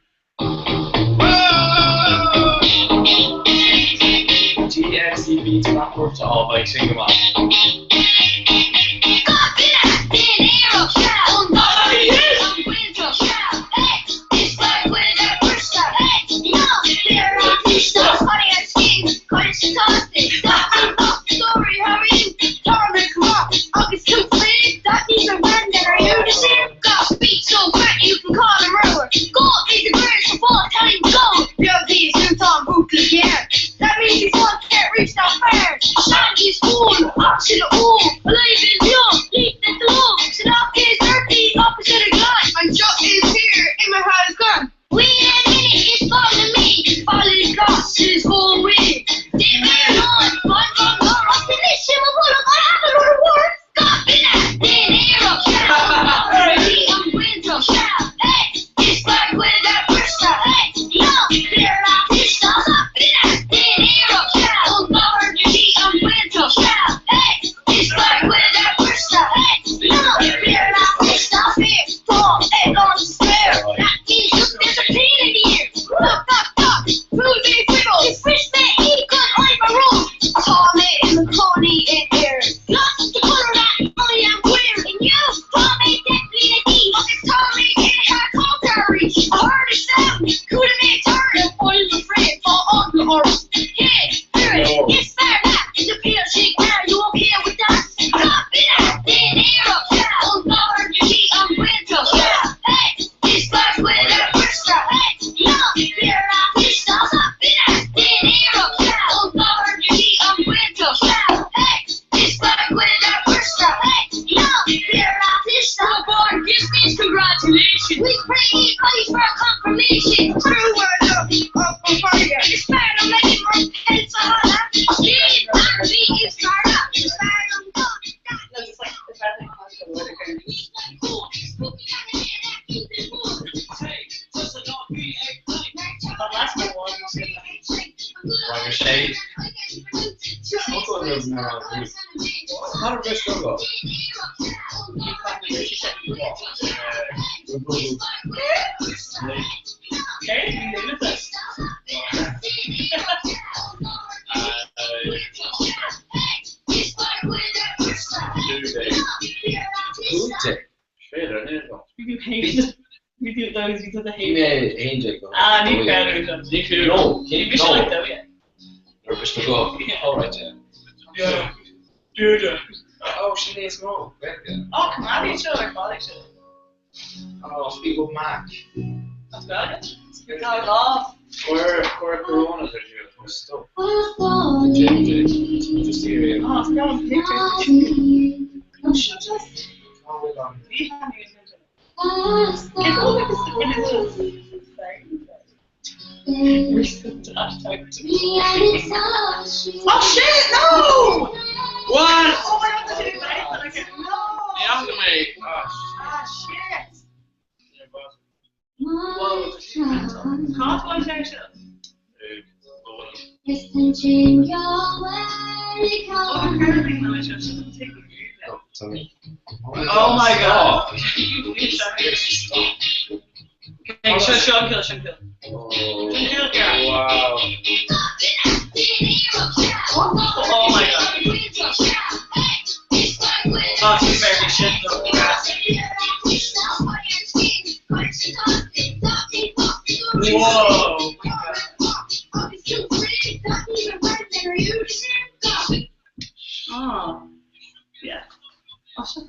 TXE beats backward to all bike sin go maith. That means you can't reach that fair. Shandy's cool, option all, alive and young, leap the glow. Sadak is dirty, opposite of gone. And Jock is here, in my house gone. Wait a minute, it's following me. Follow glass is whole way. Did me on, one from the rock to this shit, I have a lot of work. Got me that, then air up, I'm winter, hey, it's like with that pressure, hey, yo, clear out this stuff, then air up, Rang a sé. Cad a bhris do ghob? Bhí mé 11 go. Ah, ní féidir sin. Ní fiú. No, Bhí mise like 12. Nuair a bhris do ghob. All right, yeah. Oh, sin níos mó. Gaeilge. Oh, coimeádaí seo ar fad ag sin. Oh, Fleetwood Mac. That's Gaeilge. Tá lá. Cuir cuir coronas ar siúl. Oh, stop. JJ. Just hear you. Oh, it's got pictures. Oh, seo just. Cá bhfuil an. Bhí Cé go bhfuil Recent hashtag. Oh shit, no! What? Oh my god, that's really nice. No! Ní fhaca mé. Ah, Ah, shit! shit. Whoa, Cá bhfuil sé seo? Oh, apparently no, it's just take a Oh, sorry. Oh my god. Stop. Okay, seo seo kill, seo kill. Oh, Kill, yeah. Wow. Oh my god. Oh, she's very shit though. Whoa. Oh. Yeah. Oh, shit.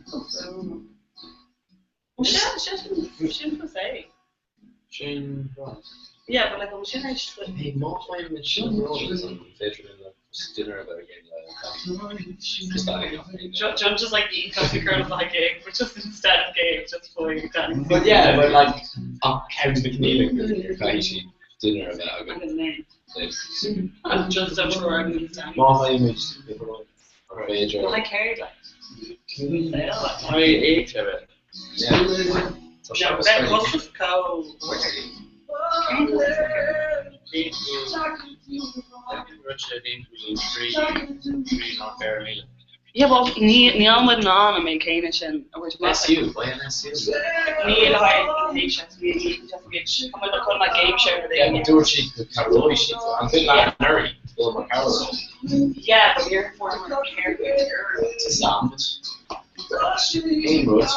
Oh, shit, shit, sin for say. Sin Ross. Yeah, but like, I'm sin I should. Hey, má fhaigheann sin Ross an féidir linn like, just dinner about again le just that again. John just like eating coffee kernels like egg, but just instead of game, just fully done. But yeah, but like ach ceann na cníle caithfidh sí dinner a bheith I'm agat. gonna name. Like, I'm just I'm sure I'm gonna stand. Má fhaigheann muid féidir. Well, I cared like. I ate of it. Yeah. Tá sé No, agus that féidir. was go. Yeah, well, ní ní an ná an mé céine sin a bhfuil SU, why an SU? Ní le chun le game show Yeah, but dúirt sí go cabhróidh sí an bhfuil le Nuri, Bill McCarroll. Yeah, but you're former character. Sam. Aon rud.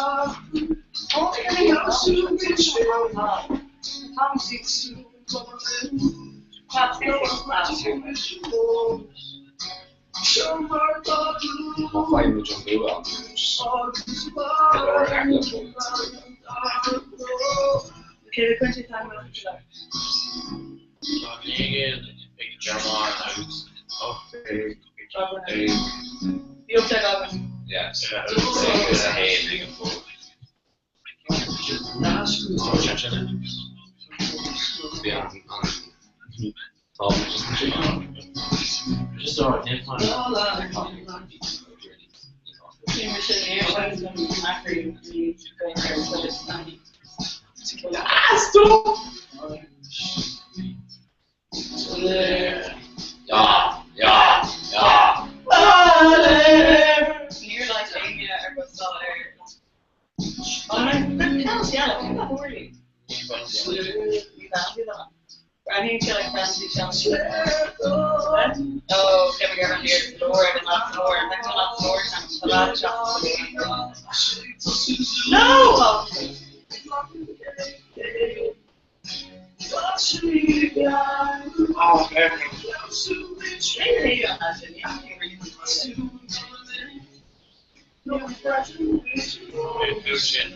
Má fhaigheann muid an bua an just Okay, the country time Tá naigéad ag Gearmáin agus 18 ag The upside down. Yes. Yeah. Is a haon ag an bhfuil. Tá sé sin. Bhí an tá just Just all right, next one. Ah, stop! Ja, ja, ja. You're like Amy or what's Oh, no, yeah, like, poorly. I need to like fancy challenge. Oh, okay, we got here. Lord and not Lord. Next one, not Lord. The last shot. No! Oh, everything. Sin,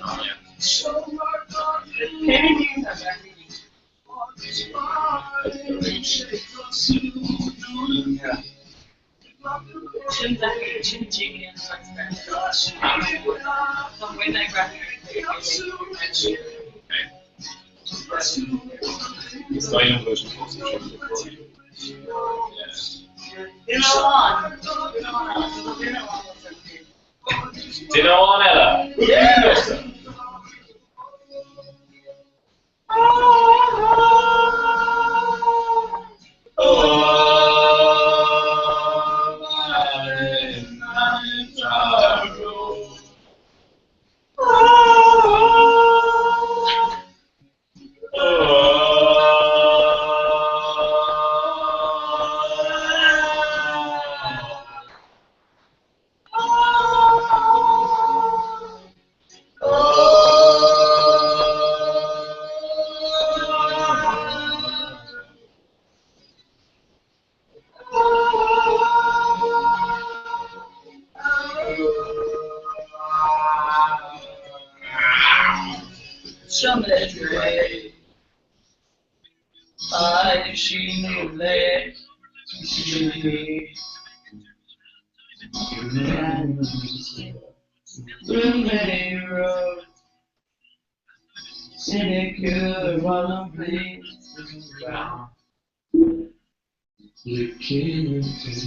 oh, yeah. Is dóigh go sin fós You know on. Duine amháin eile. Yeah.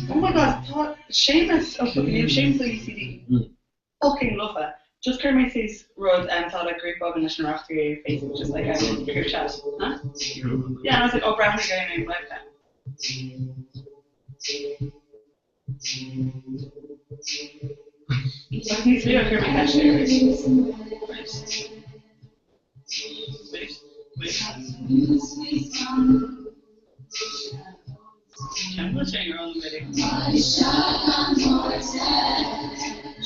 Oh my god, tá Séamus ó Séamus ó UCD fucking lofa. Just chuir mé suas rud um, tá like grúpa againn leis na reachtairí ar Facebook just like um, group chat. Huh? Yeah, and I was like, oh, breathnaigh ar mé live then. Níos lú a chuir mé ceist air. Right. Wait, wait. Ceann bhfuil sé ar an really.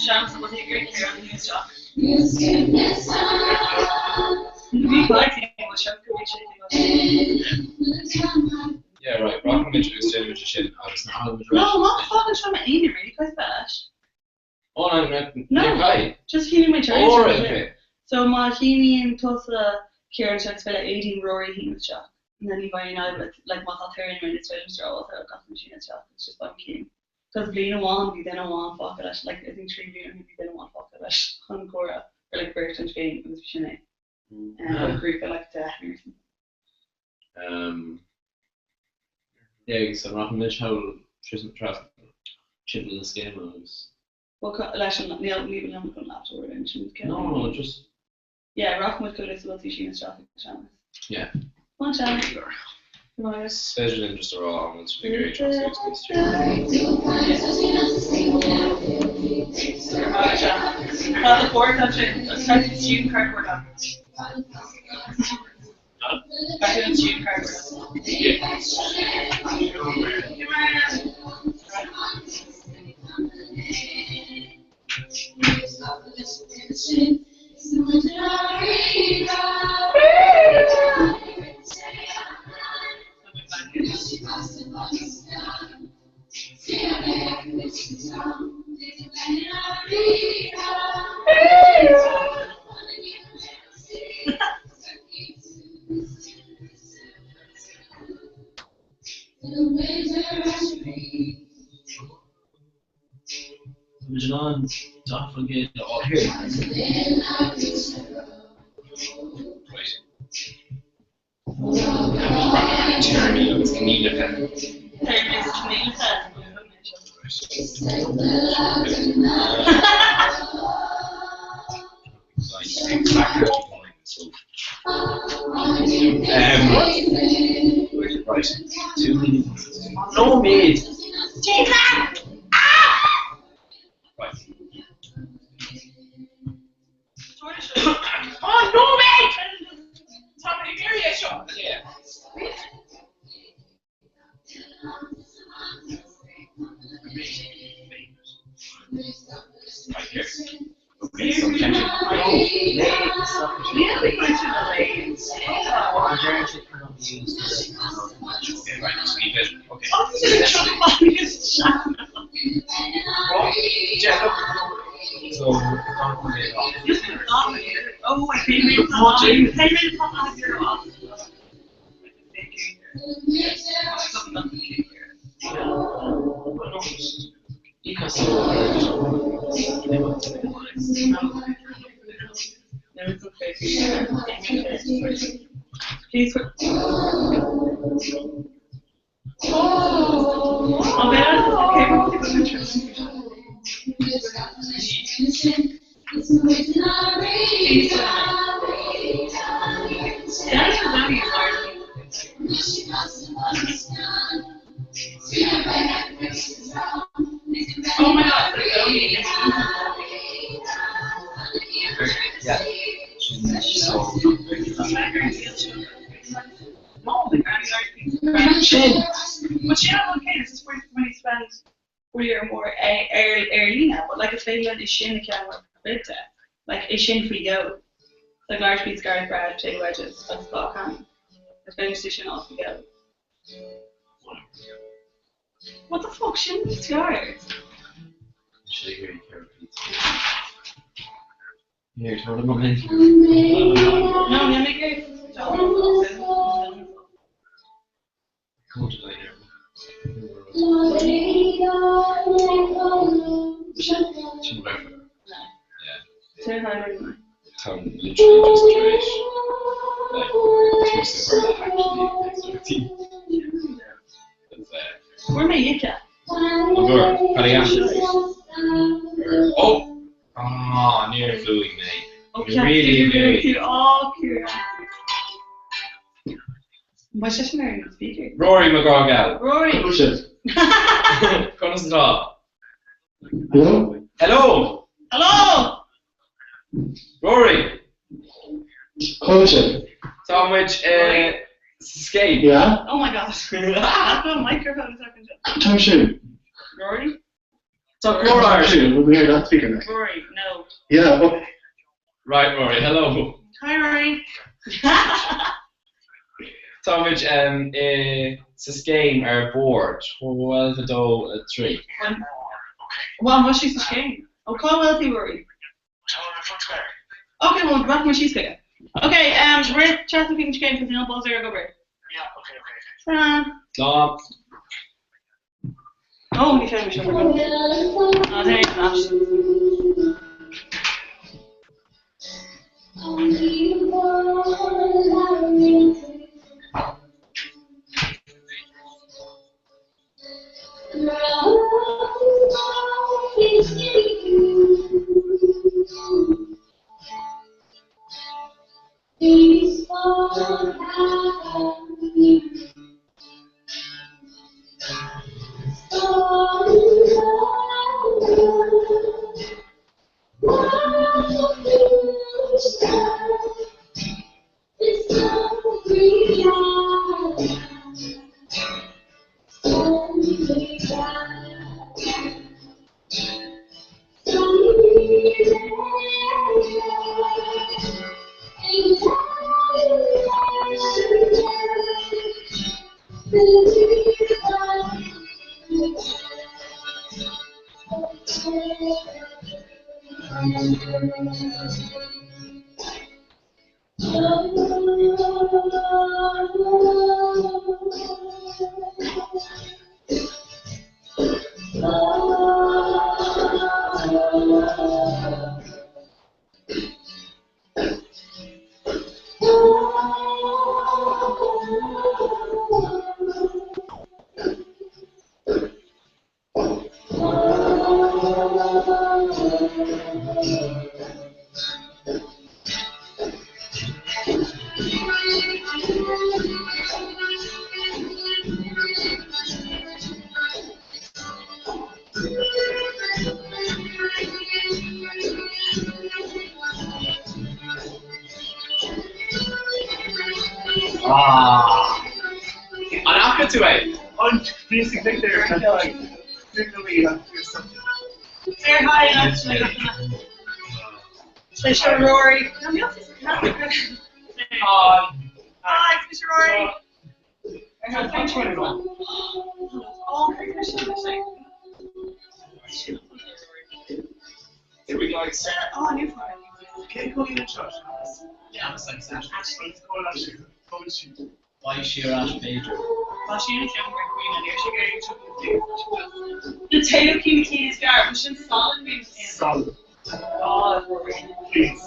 Seans an bhfuil gur céir an isteach. Bhí fáilte bhfuil seans go bhfuil sé Yeah, right, rachaimid agus déanfaimid é sin agus nuair a thagann muid ar No, ais. má fágann seo m'aonar really cuid leis. Oh, no, no, No. níor caith. Just shínigh mé tar éis Oh, é right, sin. okay. So má shíníonn tusa Ciarán isteach is féidir le Aideen Rory a shíniú isteach. And then ní bheidh aon fhadhb le like má tá Terry nó is féidir Mr. Ábhal tá gach duine síneadh isteach it's just beidh Cian. Cos bliain amháin bhí duine amháin fágtha leis like I think 3 bhliain ó shin bhí duine amháin fágtha leis chun comhrá or like beirt an féin agus bhí sin é. Um, grúpa like 10 nó something. Um, yeah, agus an rachaimid thall trasna timpeall na scéime agus. Well, leis an níl ní bhfuil an laptop ar aon sin No, no, just. Yeah, rachaidh muid go is bhfuil tú síneadh isteach ag Seamus. Yeah. Come on, Seamus. Come on. Is féidir linn just a rá an bhfuil sibh ag iarraidh teacht suas níos Tá the port ansin, tá student cardboard on. Tá an student cardboard on. Tá muid in ann 40% a fháil here. Right. Téarmaí agus coinníollacha. Téarmaí agus coinníollacha. Um, right. 2 million. No, mate. Right. Oh, no, mate! Tá mé ag iarraidh é seo. Yeah. Right here. Okay, so can you? Okay, right, just leave it. Okay. Yeah, look. So, Oh, I think we Please put. Oh, man. Oh my god, Yeah. So, Shin. But sin an céanna, is when you spend 40 or more ar ar líne, but like is féidir linn é sin a cheannach mar chuid de. Like é sin faoi dhó. Like large pizza, garlic bread, potato wedges, agus dhá can. Is féidir é sin all faoi dhó. What the fuck, sin scar. Here, turn them on in. No, ní mé Sin rud. Yeah. Táim literally just tar éis like tús a chur le actually teachtaireachtaí. That's uh. Fuair mé ice. An bhfuair? Cad a dhein? Oh! Ah, níor bhuaigh mé. Really annoyed. Oh, Ciara. Bhfuil sé sin ar an speaker? Rory mo ghrá geal. Rory! Conas atá? Hello? Hello! Hello! Rory! Coach. Tá muid sa Scéim. Yeah? Oh my gosh. That's a microphone second. Tá sin. Rory? Tá comhrá ar siúl. We'll hear that speaker now. Rory, no. Yeah, okay. Right, Rory, hello. Hi, Rory. Tá muid i sa Scéim ar bord, 12, 2, 3. Well, bhfuil sí sa Scéim? Ó, cá bhfuil tú, Rory? Ok, well, rachaidh muid síos chuige. Ok, um, rith trasna chuig an Scéim cos níl buzzer ag obair. Yeah, ok, ok, ok. Slán. Slán. Ó, ní féidir seo. Ná déan leis. Ah! An fhaca tú é? An bhí picture Say hi, Smisha Rory. Hi. Hi, Smisha Rory. Here we go. Oh, new phone. Cé go líon seo? Yeah, Beidh sí ar ais b'fhéidir. Tá sí ina ceann mar queen an iarr The tail cín cín is gar, sin solid bhí Solid. God, Rory. Please.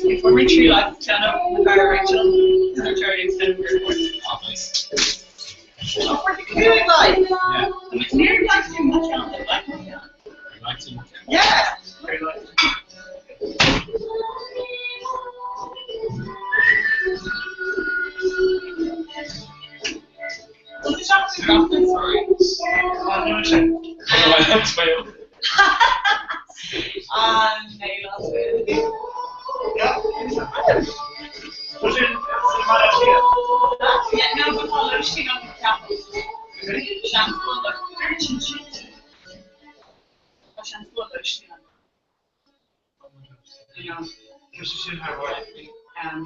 Before we tree like Jenna, or Rachel, or Charlie instead of her. Ah, nice. Oh, we're the cool life. Yeah. It's nearly like too much on it. Like, yeah. I like to. Yeah. Very nice. Was it shop to drop this story? Oh, that's my own. No, that's it. Yeah. Yeah, no, but I'll she on the capital.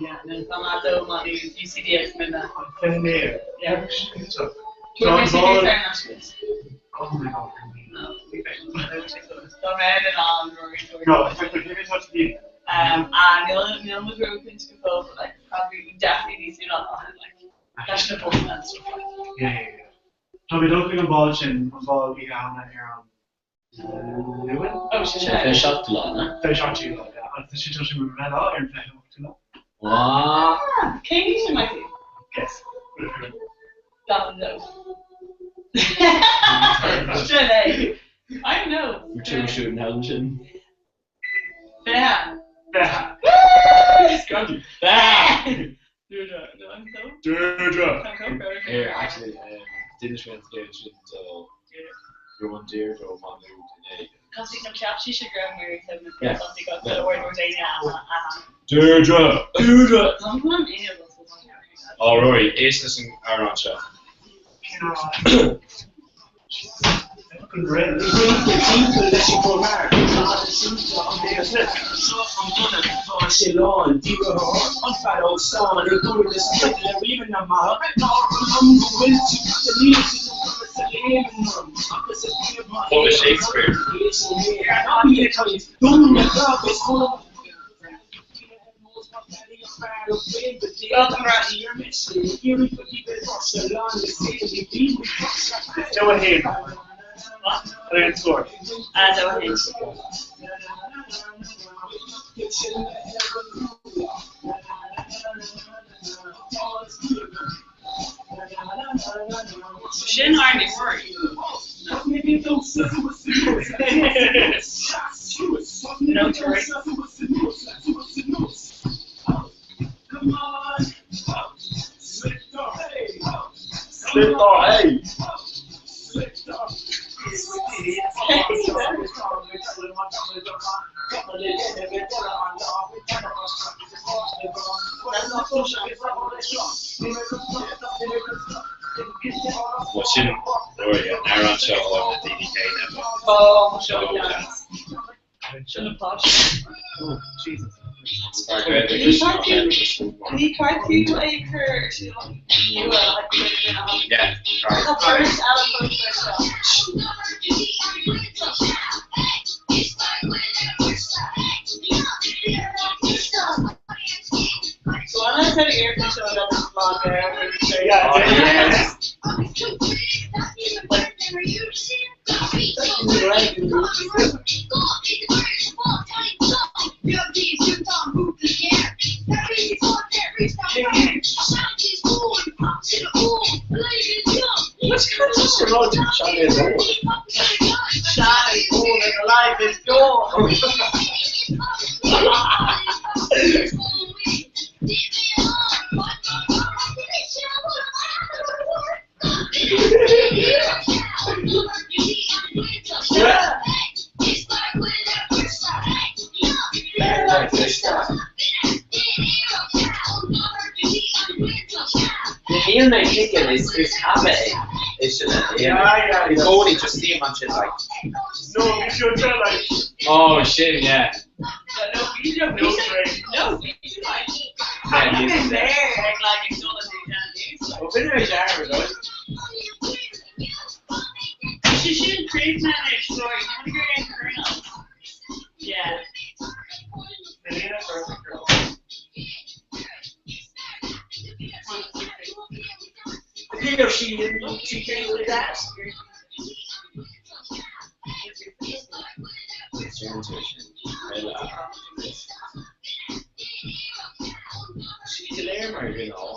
Yeah, no, tá má UCD min Yeah. John Ball. Oh Oh my God. No, Tá mé an No, in fact, give me touch the Ah, níl níl muid róchinnte go fóill, but like probably definitely níos lú ná lá, like leis na busanna and stuff like. Yeah, yeah, yeah. Tá mé ag dul chuig an bál sin, an bál Oíche Shamhna ar an Luan? Oh, sin Sin 27ú lá, an ea? 27ú lá, yeah. Agus tá sin mar bhreithlá ar an 28ú lá. Wah! Ah, cén aois a mbeidh tú? Guess. Don't know. Sin é. I don't know. Tú siúd an hell sin. Fiche. Fiche. Scotty. Fiche! Deirdre. No, I'm so. Deirdre! I'm so proud. Here, actually, d'inis mé an scéal sin do raibh an Deirdre ó Maigh Nuad inné. Cos no cheap sí sé go raibh mé ag Yeah. daoine a Deirdre! Deirdre! Deirdre. Ó Rory, éist leis an amhrán seo. Full Shakespeare. Joe Hain. Ar an scór. Joe Hain. Sin Arnie Murray. No, sorry. Slip hey! Well, sin Rory, an amhrán seo ó na daoine céanna. Oh, Seo Sin an pláis. Oh, Jesus. Ní caithfidh tú é chur ar siúl nua le haghaidh duine a thagann. Yeah, Tá beirt eile fós leis seo. So I'm gonna tell you air show that this vlog there. Yeah, Oh, yes. Which kind of rud Sean is Sean is old and alive is gone. Níl mé chicken is is cabe é sin Yeah, yeah, I yeah. gcónaí just see an sin like No, we should try like. Oh, sin, yeah. No, we don't. No drink. No, we do like. Yeah, I've you- been there, like, it's all the Ó b'in ar dearmad She should create that story. I'm gonna go and colonel. Yeah. Melina perfect girl. Sí léir mar bhí á.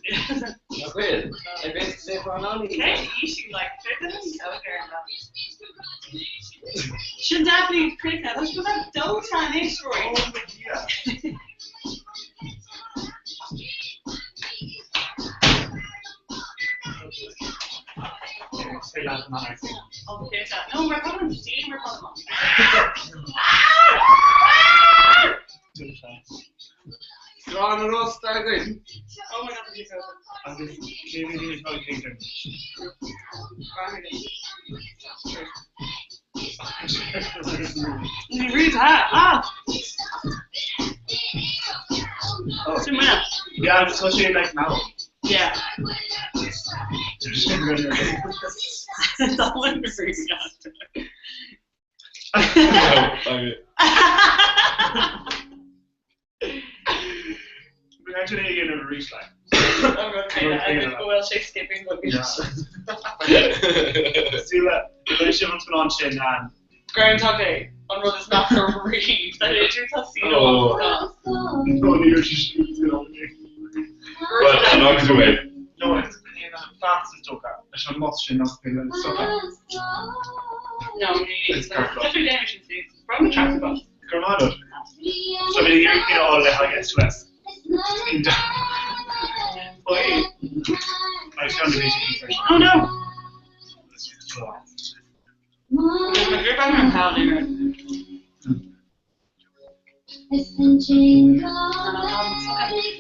Bhfuil a bheith sé fan Okay, you like Should definitely create that. Let's go back Dota next story. Oh, yeah. Say that, not actually. Okay, so no, we're calling Steam. We're calling. Do it fast. Strán an rosta againn. Oh my god, did you feel Agus cé bhí ní fá céim. You read that? Ah. Oh. Sin mine. Yeah, I'm just saying like now. Yeah. Just really That one was really No, I mean, Caithfidh tú é a dhéanamh arís, like. An rud céanna agus go bhfuil sé skipping Yeah. Cosúil le, beidh sibh an scannán sin, um, Groundhog Day, an rud is measa riamh. Tá idir tá sí Oh. No, ní raibh sé sin scannán inné. Well, an fhágfaidh tú é? No, it's fast is dócha leis an mbus sin nach féidir le stopadh. No, ní. Tá tú déanamh sin sí. From the traffic bus. Go raibh maith agat. So bhí iarraidh cín a fháil le haghaidh SOS. I found a meeting first. Oh no! Grip ar an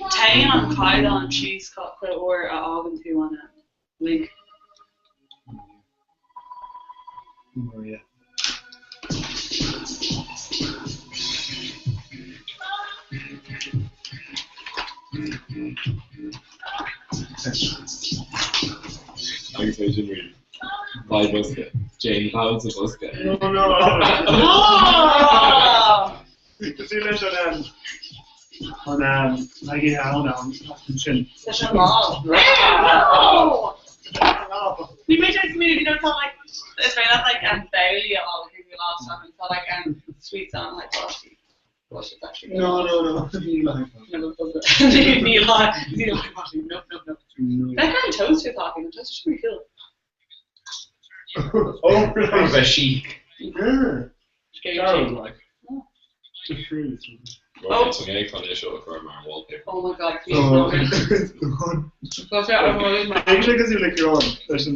Téann an caighdeán síos chuile uair a fhágann tú an link. Maria. Agus é sin rí. Bhí bosca. Jane Powell sa bhosca. No, no. Cosúil leis an an an an an sin. Leis an lámh. Ní méid is mí you know tá like is féidir leat like an babhlaí a fháil go lá tá like an sweets on like báistí. No, no, no. Ní le Ní le ní le no no no. That kind of toaster talking, the toaster's pretty cool. Oh, right. Bheith chic. Yeah. Scary. like. Oh. Tá mé chun é seo a chur mar wallpaper. Oh my god, please Oh. no. Tá sé ar mo Ag sé cosúil le Ciarán leis an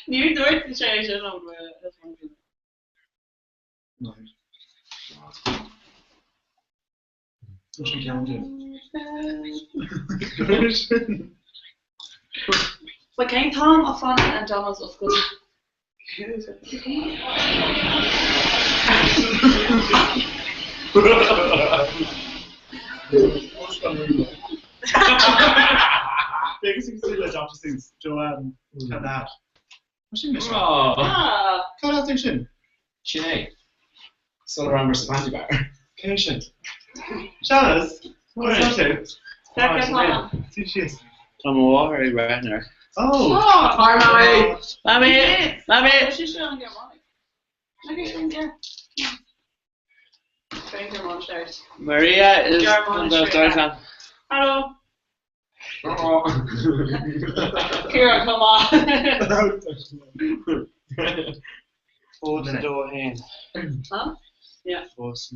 Ní dúirt sé sin ó Tá sé ceann din. Ba cén t-am a fanann an Domino's oscailte? Big cosúil le Dr. Seuss, Joanne Cat in the Hat. Tá sin mise. Oh. Cad as é sin? Sin é. Sular amar sa panty bar. Cé sin? Seanas? What is Tá Sí síos. Tá mo mháthair ag breathnú air. Oh! Hi, Mummy! Mummy! Mummy! sé sin an Gearmáinic. Sin Gearmáinic. Maria is Gearmáinic the Deutschland. Hello. Oh. Ciara, come on. Fós dó hain. Huh? Yeah. Fós.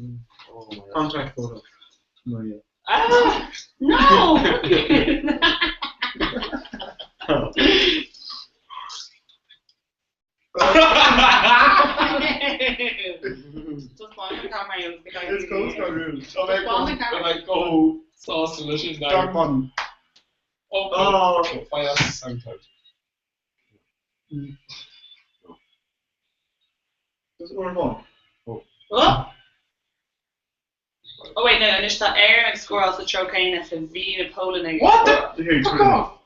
Oh my God. Contact photo. Maria. Ah, no! Just want the camera. It's close to rude. Just want the camera. Like go sauce delicious now. Dark one. Oh, Oh. oh. Fire SoundCloud. There's one more. Oh! Oh wait, no, anois tá air ag scóráil sa trocéine sa bhí na Polannaigh. What the? Here, Fuck off!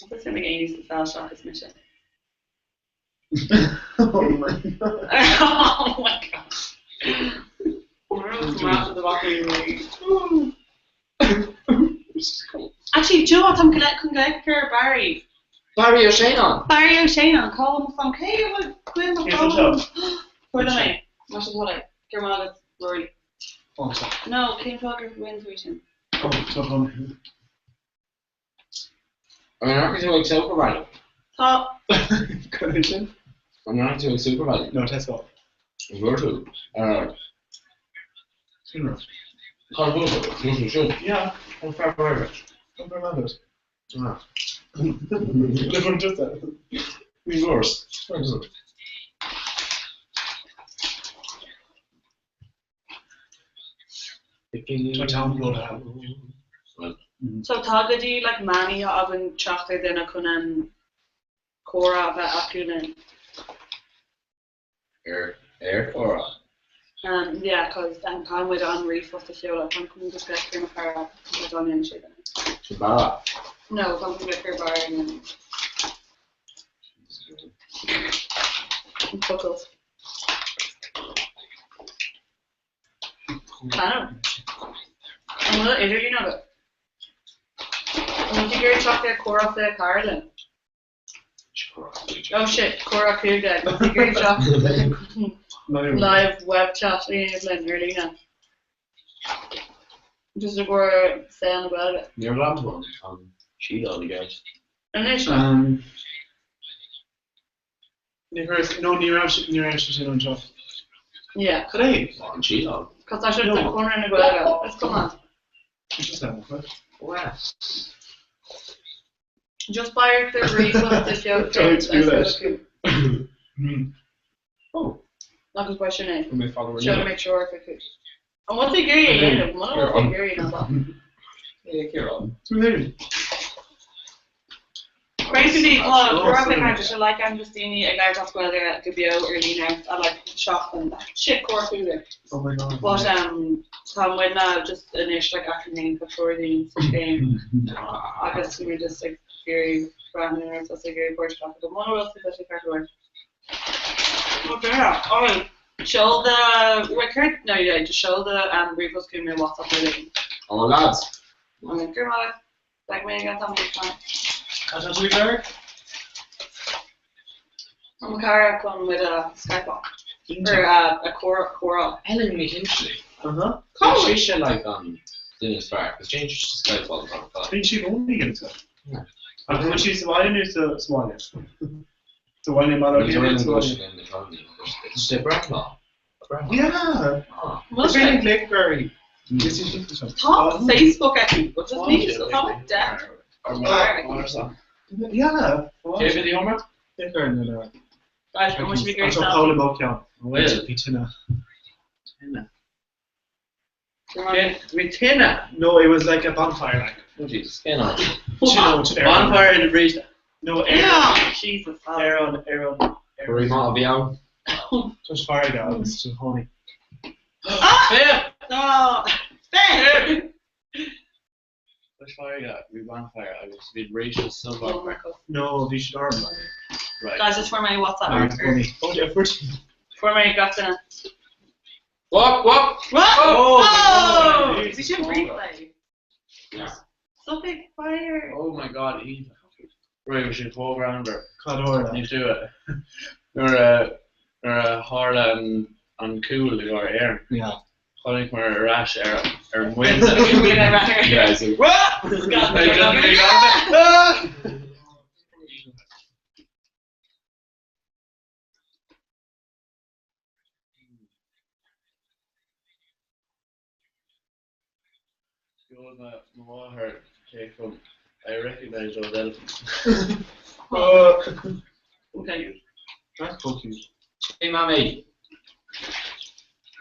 Tá sin ag éine sa fel seachas mise. Oh my god. Oh my god. Actually, do you know what? Táim chun go cur Barry. Barry O'Shea on. Barry O'Shea on call fan cé bhfuil Cé san seo? Chuir mé. Mar sin thola. Gur maith Rory. Oh, sorry. No, cén fáth gur bhain tú sin? Oh, tá an. An raibh tú ag SuperValu? Tá Cad é sin? An raibh tú ag SuperValu? No, Tesco. An bhfuair tú? Ar Sin rud. Cá bhfuair tú? Ní sin sin. Yeah, An fear private. I'm very mad at it. Ah. Everyone does that. Bhí worse. Tá town blood out. So tá go dtí like manaí againn teacht ar duine chun an comhrá a bheith acu linn. Ar ar chóra. Yeah, cos um, tá muid an ríomhphost a sheoladh tá chun just get cur cara dá ndéanann sé duine. Sin bara. No, tá chun get cur bar an focal. Claro. An bhfuil idirlíon agat? An bhfuil tú ag iarraidh teacht ar comhrá 24 linn? Oh shit, comhrá 15. An bhfuil tú ag iarraidh teacht live web chat a dhéanamh linn ar líne? Just i gcomhair saol na Gaeilge. Níor ghlan tú an síleáil i gceart. Anois. Ní raibh, no, ní raibh, ní raibh sé sin anseo. Yeah. Cad é? An síleáil. Cos tá sé de Chonradh na Gaeilge. Is cuma. Just have a quick. Wow. Just beidh ort do ríomhphost a sheoladh. Oh. Agus beidh sin é. Mé follower Seolfaidh mé treoir chucu. An bhfuil tú ag iarraidh é a dhéanamh? Muna bhfuil tú ag iarraidh ná bac. Hey, Ciarán. Tú féin. Basically, tá comhrá 24 sé like an just daoine ag labhairt as Gaeilge go beo ar líne at like seachtain. Shit, comhrá cúig. Oh my god. But um, tá muidne just anois like achan aon tá triúr dínn sa scéim agus tá muid just ag iarraidh breathnú ar tá ag iarraidh páirt a ghlacadh. But muna bhfuil tú tá sé ceart go leor. Okay, alright. Seol do record? No, yeah, just seol do um, ríomhphost chuig mé WhatsApp nó éigin. Oh, lads. Okay, go raibh maith agat. Beidh mé ag an am níos Cad tá tú ag lorg? Tá mo chara chun muid a Skype Or a comhrá. Ellen McKinstry. Uh-huh. Tá sise like an duine is fearr, cos déanann sise Skype all the time. Bíonn sí i gcónaí ag an Skype. Ach an bhfuil sí sa bhaile nó sa bhaile? Sa bhaile i mBaile Átha Cliath nó sa bhaile? Sé breithlá. Yeah! Bhfuil Is sé? féidir glaoch uirthi. Is í sin seo. Tá Facebook aici, but just ní tá like death. Yeah! Cé mhéad a Homer? Glaoch uirthi nó nuair. Guys, an bhfuil sibh ag iarraidh Tá Paula Mo ceann. Bhfuil. Bhí tine. Tine. Bhí tine. No, it was like a bonfire like. Oh Jesus, cén áit? Bonfire in the bríste. No, ar Yeah, Jesus. ar an ar an Bhí maith a bhí ann. Tá farraige agus tú tháinig. Ah! No! Ben! Tá farraige, bhí bonfire agus bhí bríste sa No, bhí siad orm. Right. Guys, just fuair mé WhatsApp. Oh, yeah, first. Fuair mé gach duine. Wop, wop! Oh! Oh! Bhí sin replay. Yeah. Something fire. Oh my god, iontach. Right, bhí sé chomh greannmhar. Cad tharla? Ní dua. Nuair a nuair a tharla an an cúl i gcomhair Éireann. Yeah. Tháinig mar ar ais ar ar muin. Yeah, so, Ah! Sheol mo mháthair téacs chugam, I recognise those elephants. Oh, Okay. that's so cute. Hey, Mammy.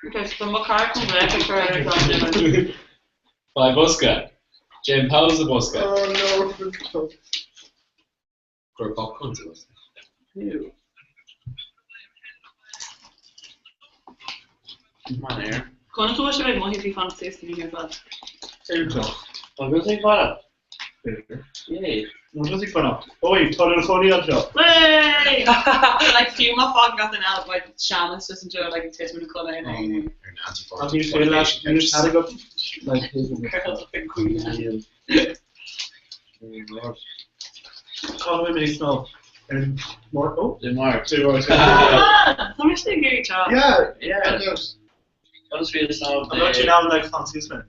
Okay, so mo chara chun glaoch a chur ar an duine. Faigh bosca. Déan poll sa bosca. Oh no. Cuir popcorn sa bosca. Ew. Come on, air. Conas a bhfuil sibh ag mothú faoi fanacht suas san oíche ar fad? Iontach. Tá go ag fanacht. B'fhéidir. Yay. Nó tá ag fanacht. Oi, tá do chónaí anseo. Way! Like fiú má fágann gach duine eile beidh Seamus just anseo like ag titim ina chodladh ina aonar. Tá tú féin leis, níl cead agat, like, Curled up in Queen. Cá bhfuil mé snámh? Ar an Máirt? Oh. Dé Máirt. Dé Máirt. Ah! Tá mise ag iarraidh teacht. Yeah. Yeah. Conas bhí snámh I'm not now like fancy swim.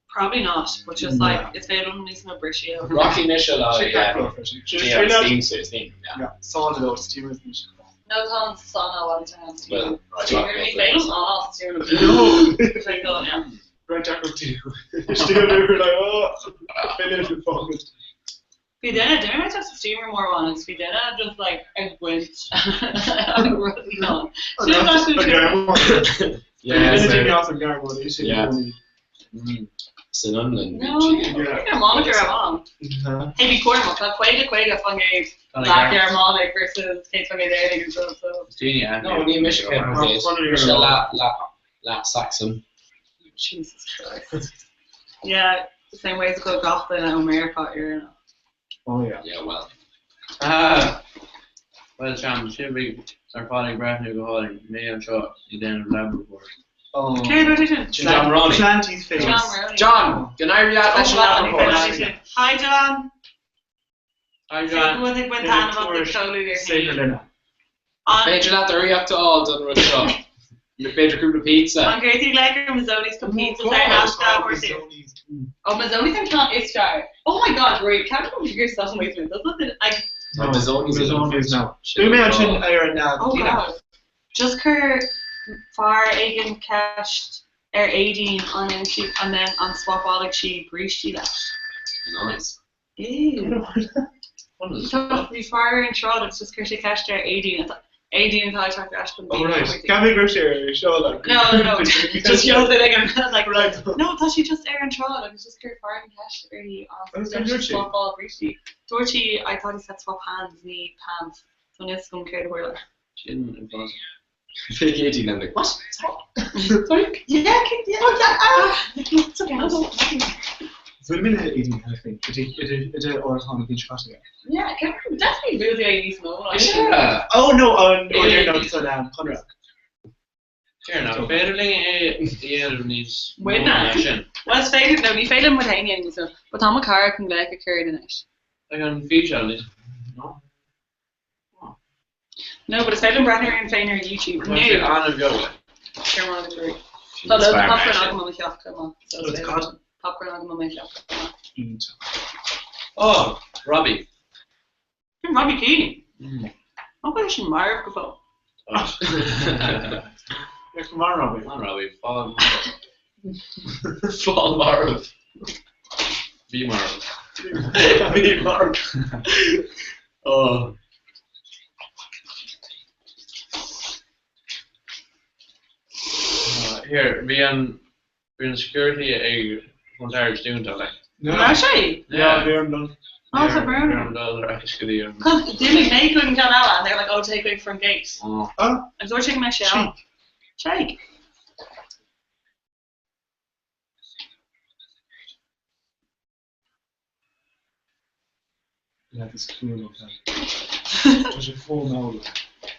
Probably not, but just like is féidir liom níos mó briseadh. Rachaidh mise le Sin yeah, go freisin. Sin yeah, féidir steam suit, steam, yeah. Yeah, sauna though, steamer is No tá an sauna bhfuil an Well, right, steamer. Ní féidir liom anáil sa steamer. No. Yeah. Right, Jack of two. Steamer, like, oh, féidir liom fágad. Bhí duine duine mé sa steamer mór amháin agus bhí duine just like ag baint an rudaí ann. Sin actually Yeah, so, Yeah. san Fhionlainn No, bhí siad. Yeah. Gearmánach ar amháin. Hey, bhí Cormac, tá 50 50% Leath Ghearmánach versus 100% Éireannaigh anseo, so. Daoine No, ní mise cé Oh, Mise leath leath leath Saxon. Jesus Christ. Yeah, the same way as go gach duine ó Meiriceá Éireannach. Oh yeah. Yeah, well. Ah! Well, Sean, sin bhí ar fad ag breathnú go hálainn, mé anseo ag déanamh lab report. Cé dúirt é sin? Sin John Roney. Slanty's face. John Roney. John, go n-éirí leat leis an leathanach. Hi John. Hi John. Bhfuil ag baint taitneamh as ag seoladh ar féin. An féidir leat urraíocht a fháil don rud seo? B'fhéidir cúpla pizza. An gcuirfidh tú glaoch ar Mazzoni's chun pizza saor in aisce a thabhairt dúinn? Oh Mazzoni's an ceann is fearr. Oh my god, Rory, ceapaim go bhfuil stuff away from it. That's nothing I No, Mazzoni's Mazzoni's now. Dúirt mé ansin ar an Oh god. Just chuir fear éigin ceist ar Aedín an ndéanann sí an ndéan an swapálfaidh sí brístí leis. Nice. Ew. Tá bhí fear ar an tsráid agus just chuir sé ceist ar Aedín Aedín atá ag teacht ar ais chun Oh right. Ceapaim go raibh sé ar seo like. No, no, no. Just sheol duine éigin like right. No, tá sí just ar an tsráid agus just chuir fear éigin ceist uirthi Agus cad dúirt sí? swapáil brístí. Dúirt sí I thought he said swap hands ní pants. So níl 's agam céard a tharla. Sin impossible. Bhí Aedín and like, what? Sorry? Sorry? Yeah, yeah, oh, yeah, ah! It's okay, no, nothing. Bhuail mé le Aedín cheana féin, idir árasán a bhí scaite aige. Yeah, ceapaim definitely bhuail mé níos mó ná sin. Yeah. Oh no, an uair deireanach san Chonradh. Fair enough. Féidir linn é a dhéanamh níos mó Muidne. ná sin. Well, is féidir, no, ní féidir muid féin a dhéanamh níos mó, but tá mo chara chun glaoch a chur air anois. Like an físeán níos no? No, but is féidir liom breathnú ar an féin ar YouTube. Tá sé an-bheo. Sure, mar a dúirt. Tá loads of popcorn agam i mo theach chomh maith. So is Loads féidir cad? popcorn agam i mo theach chomh maith. Iontach. Oh, Robbie. Sin Robbie Keane. An bhfuil sin marbh go fóill? Yes, come on, Robbie. Come on, Robbie. Fág marbh. Fág marbh. Bhí marbh. Bhí marbh. Oh. Here, bhí an bhí an security ag Clontarf dúnta, like. No. Raibh sé? Yeah, bhí orm dul. Oh, tá brón Bhí orm. orm dul ar ais go dtí an. Cos d'imigh mé chuig an gceann eile and they were like, oh, take away from gate. Oh. Oh. Agus dúirt sé go mbeadh sé ann. Téigh. Yeah, this cool Tá sé chomh mall.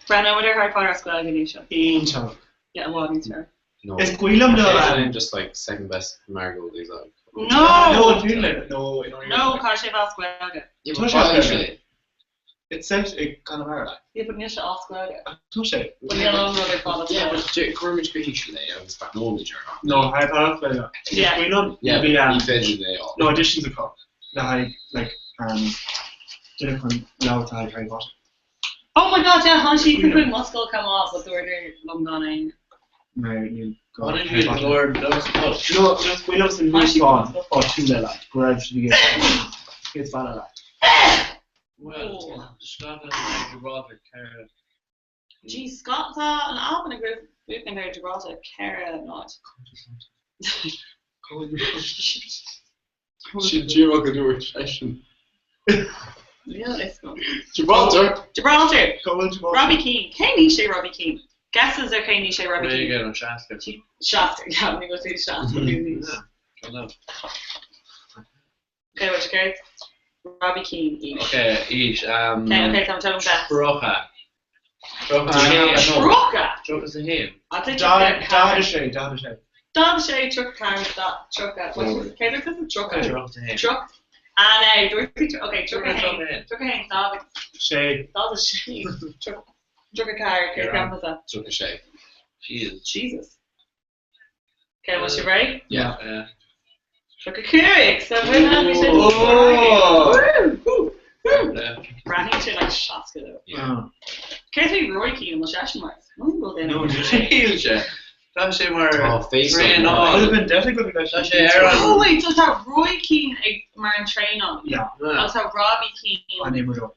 Breathnóidh muid ar Harry Potter as Gaeilge anois seo. Iontach. Yeah, i bhfad níos fearr. No. Is cuimhin liom na. Just like second best Marigold exotic. No! No, an féidir linn? No, No, caithfidh sé bheith as Gaeilge. Yeah, Tá but sé as why Gaeilge. should It's set i gConamara, like. Yeah, but níl sé as Gaeilge. Tá sé. But níl an rud ar fad as Yeah, Gaeilge. but cuirfimid go híseal é agus breathnóimid air. No, Harry Potter as Gaeilge. Is Yeah. cuimhin liom Yeah, bhí but um, ní féidir é á. no editions acu le haghaidh like um, duine chun leabhar le haghaidh Harry Potter. Oh my god, yeah, tháinig sí chuig mo scoil chomh maith, but dúradar liom gan aon. Mar níl gá Tháinig Harry siad Potter. leor dos post. No, no, is cuimhin liom san Tháinig sí nuachtán áitiúla like go raibh siad ag iarraidh céad fear like. Well, Scotland and Gibraltar ceithre. Gee, Scott, tá an Albain ag buachan ar Gibraltar 4-0. Sin díreach a dúirt seisean. Níl a fhios agam. Gibraltar! Gibraltar! Go bhfuil Gibraltar. Robbie Keane. Cén aois é Robbie Keane? Guesses ar cén aois é Robbie Keane? Réigean an 60. 60, yeah, ní bhfuil sé 60. Yeah. Okay, which céard? Robbie Keane, aois. Okay, aois. Um, Okay, okay, tá mé best. Tríocha. 31. Tríocha! 31. I'll take Daichead a sé, daichead a sé. Daichead a sé, 34, 30, céard é tríocha? 31. Tríocha. Ah, no, dúirt tú, okay, 31. 31, daichead, Sé. daichead a sé, 34, céard ceapadh? 36. Jesus. Jesus. Okay, bhfuil sibh réidh? Yeah. Yeah. 35, so bhfuil bhí sé Oh! Woo! Woo! Yeah. Breathnaíonn sé like 60 though. Yeah. Céard faoi Roy Keane, an bhfuil seisean mar? Ní bhfuil duine. No, níl sé. Tá sé mar Oh, face traenáil. Would have been definitely good Tá sé ar an. Oh wait, so tá Roy Keane ag mar an traenálaí. Yeah. Agus tá Robbie Keane. An imreoir.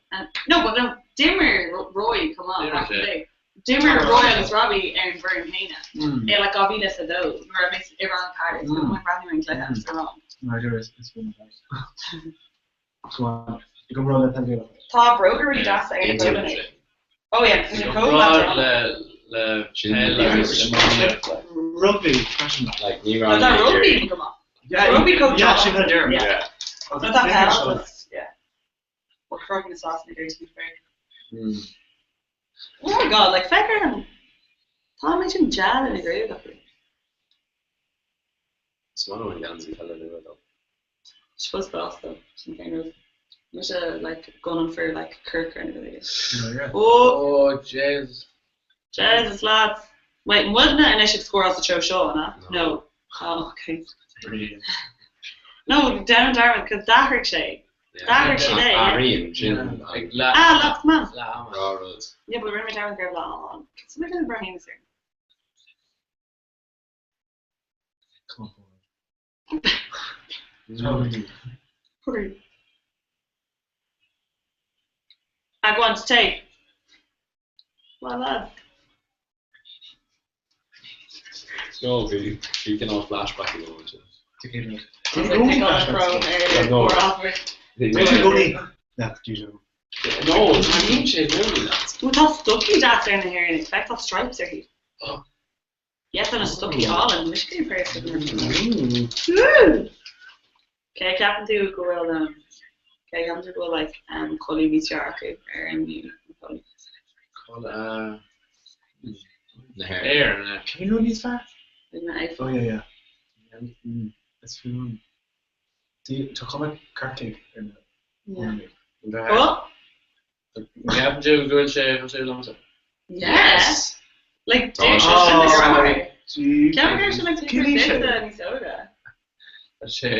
No, but no, d'imir Roy, come on, D'imir back in the sé. day. D'imir Roy agus Robbie ar an bhfoireann chéanna. Mm. É like 2002, nuair a bhí i rang ceathair, so bhí breathnú ar an gcluiche sa rang. No, there is. It's been nice. Go on. Go raibh le peil Tá bróga really deas ar na bróga. Oh yeah, tá sé chomh Rud leat. le le Sin peil agus iománaíocht. Rugby freisin. Like, ní Tá raibh mé rugby ag go maith. Yeah, Rugby chomh yeah, deas. sin an deireadh. Yeah. Yeah. Tá tá peil agus yeah. We're cracking the sauce in the to be fair. Mm. Oh my god, like féach ar an Tá mé sin geal ina gruaig acu. Is maith liom an geansaí peile nua though. Suppose glas though, sin cén rud. Mise like gunning for like corcra nó rud éigin. Oh! Oh Jesus. Jesus lads. Wait, muidne anois ag scóráil sa treo seo, an ea? No. Oh, okay. No, déanaim dearmad, cos d'athraigh sé. D'athraigh siad é, yeah. Athraíonn, sin an Ah, lads, come on. Leath ama. rá rud. Yeah, but rinne mé dearmad go raibh leath ama ann. Cos muid in Brahim soon. Come on. Hurry. I want to take. Well, lads. No, bhí bhí cineál flashback i gcónaí. No. No, níl sé really lads. Ooh, tá stocaí deas ar na hÉireannaigh. Feicfidh tá stripes uirthi. Yeah, tá na stocaí álainn. Mise go dtí Mm. Woo! Cé a ceapann tú go bhfuil um, cé a ceapann tú go bhfuil like um, culaith níos fearr acu ar an culaith? Culaith. Na hÉireann. Éireann, yeah. Can you níos fearr? Like na Oh yeah, yeah. Mm, Is fiú. Tá cuma Corcaigh ar na Yeah. Éireannaigh. Oh! Ceapann tú go bhfuil sé cosúil liomsa? Yeah. Like, Tá deir sé. sé Oh, sorry. Gee. Ceapann go raibh sé like Cén aois é? níos óige. Tá sé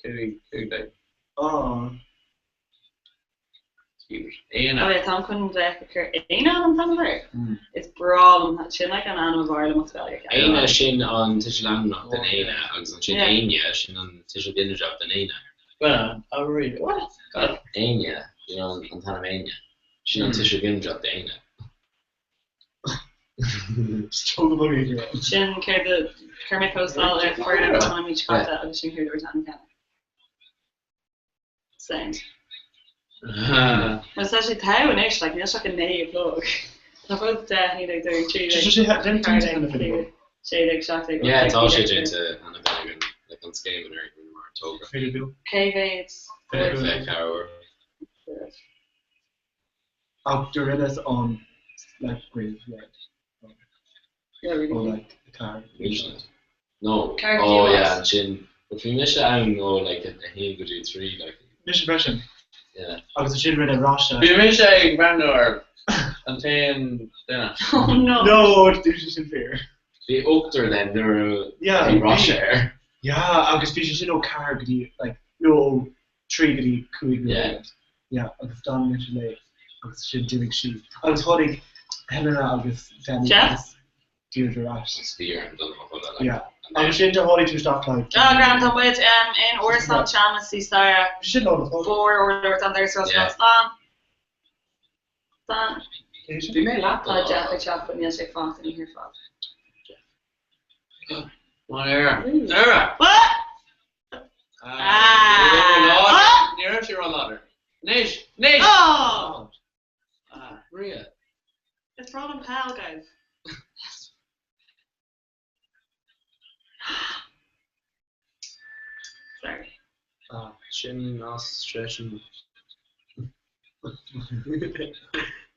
15. Oh. Cute. Oh Éanna. yeah, táim chun bheith ag cur Éanna an t-ainm air. Is breá liom sin like an ainm ab fhearr liom as Gaeilge. Éanna sin an tuiseal ainmneach den Éanna agus ansin Yeah. Éinne sin an tuiseal ginideach den Éanna. Well, I really what? God. Éinne, you know, an t-ainm Éinne. Sin an tuiseal ginideach d'Éanna. Sin céard a chuir mé postáil ar foireann an t-ainm caite agus sin céard a dúirt an ceann. Sound. Mar tá sé togha anois, like, níl sé ach 9 a chlog. Tá fós 10, 11, 12, 13, 14, 15, 16, 17, Yeah, tá sé 18, déanta cheana féin againn, like an scéim anuraidh rinneamar an togra. Cé mhéad? 24 uair. Ach do rinneas an like grave red. Yeah, really. Ó like the car. Mílteanach. No. Ceart Oh go yeah, leor. ansin. But bhí mise ann ó like a haon go dtí a trí like. Mise freisin. Yeah. Agus ansin rinne Roise. Bhí mise ag breathnú ar an t-aon duine. Oh no. No, dúirt sé sin fíor. Bhí ochtar then nuair a Yeah, bhí Roise bhí. air. Yeah, agus bhí sé sin ó ceathair go dtí like nó ó trí go dtí cúig nó Yeah. rud. Yeah, agus d'fhan mise léi agus sin d'imigh sí. Agus tháinig Helena agus Danny Jeff? agus Deirdre ar ais. Is bhí orm dul i mo chodladh like. Yeah. Agus sin do tháinig tú isteach like. Ah, grand, tá muid in Árasán Seamus Uí Sara. Sin lá na Bór Urlár an doras Yeah. Slán. Slán. Bhí mé leat Tá Jeff ag teacht, but níl sé ag fanacht an oíche ar fad. Come on, Éire. Éire! What? Ah! Ní raibh sé ró-láidir. Anois! Anois! Oh! Ah. Maria. It's Robin Powell, guys. Sorry. Ah. Sin as seisean.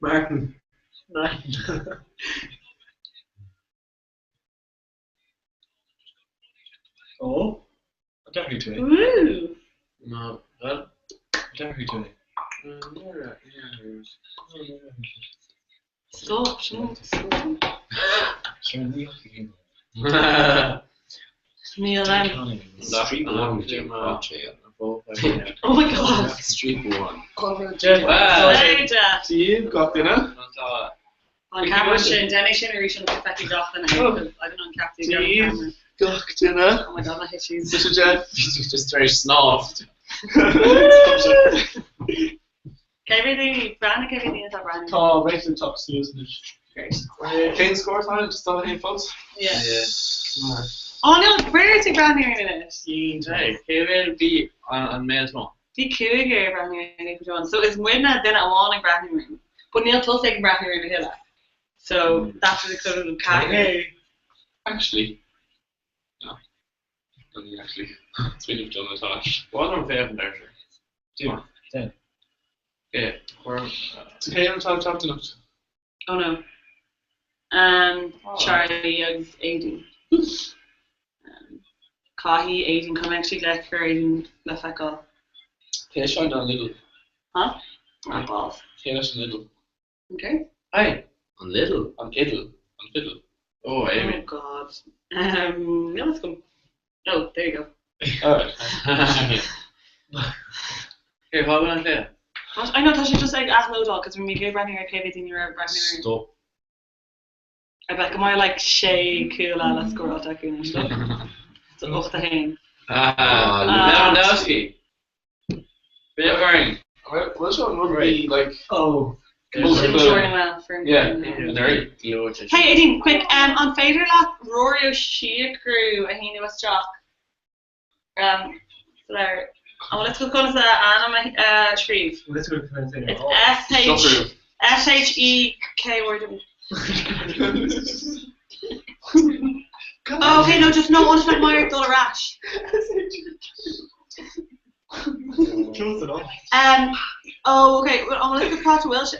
Martin. Oh, d'athraigh tú é. Woo! No, that. D'athraigh tú é. Stop, sin stop. Sure, ní fhaca Níl ann. Street one Jim Oh my god. Street one. Jeff. Hey, Jeff. Díobh gach duine. An camera sin, déanfaidh sin arís an feicfidh gach duine é, because I don't know an ceapadh tú ar an Díobh camera. gach duine. Oh my god, na hitches. Mise Jeff. Just tar éis snámh. Cé mhéad daoine, breathnaigh cé mhéad daoine atá breathnaigh. Tá Rachel top suas anois. Great. Cén scór atá ann? Just dá haon fós? Yeah. Oh, níl beirt ag breathnú ar anois. Hey, cé mhéad bhí an méid is mó? Bhí cúigear ag breathnú ar an John. So is muidne duine amháin ag breathnú orainn. But níl tusa ag breathnú orainn a thuilleadh. So that's the equivalent of ceathrar. Hey. Actually. No. Don't think actually. Smaoineamh dom atá. Bhfuil an féachann ar sin? Díobh. Den. Yeah. Chuir- Cé an tá teacht anocht? Oh no. Um, Charlie agus Aideen. Um, Caithfidh Aideen go mbeidh sí le cur Aideen le feiceáil. Téigh sé an Lidl. Huh? Ah, balls. Téigh leis an Lidl. Okay. Hey! An Lidl? An Idle. An Fiddle. Oh, Amy. Oh God. Um, no, let's go. Oh, there you go. Alright. Here, how about that? I know, tá sé just ag athlódáil, cos bhí mé ag breathnú ar cé mhéad daoine raibh ag breathnú ar. Stop. I bet go mbeidh like sé cúl eile scóráilte acu anois look. It's 8 1. Ah, Lewandowski. Féach orainn. Bhfuil seo an rugbaí like Oh. Yeah, anuraidh. Hey Aideen, quick, um, an féidir leat Rory Ó Síochrú a shíniú isteach? Um, sa leabhar. An bhfuil fhios agat conas a ainm a scríobh? Bhfuil fhios agat conas é a It's S H S H E K R W. Oh, okay, no, just no, ionas nach mbeidh ort dul ar ais. Close enough. Um, oh, okay, well, an bhfuil fhios agat cá háit a bhfuil sé?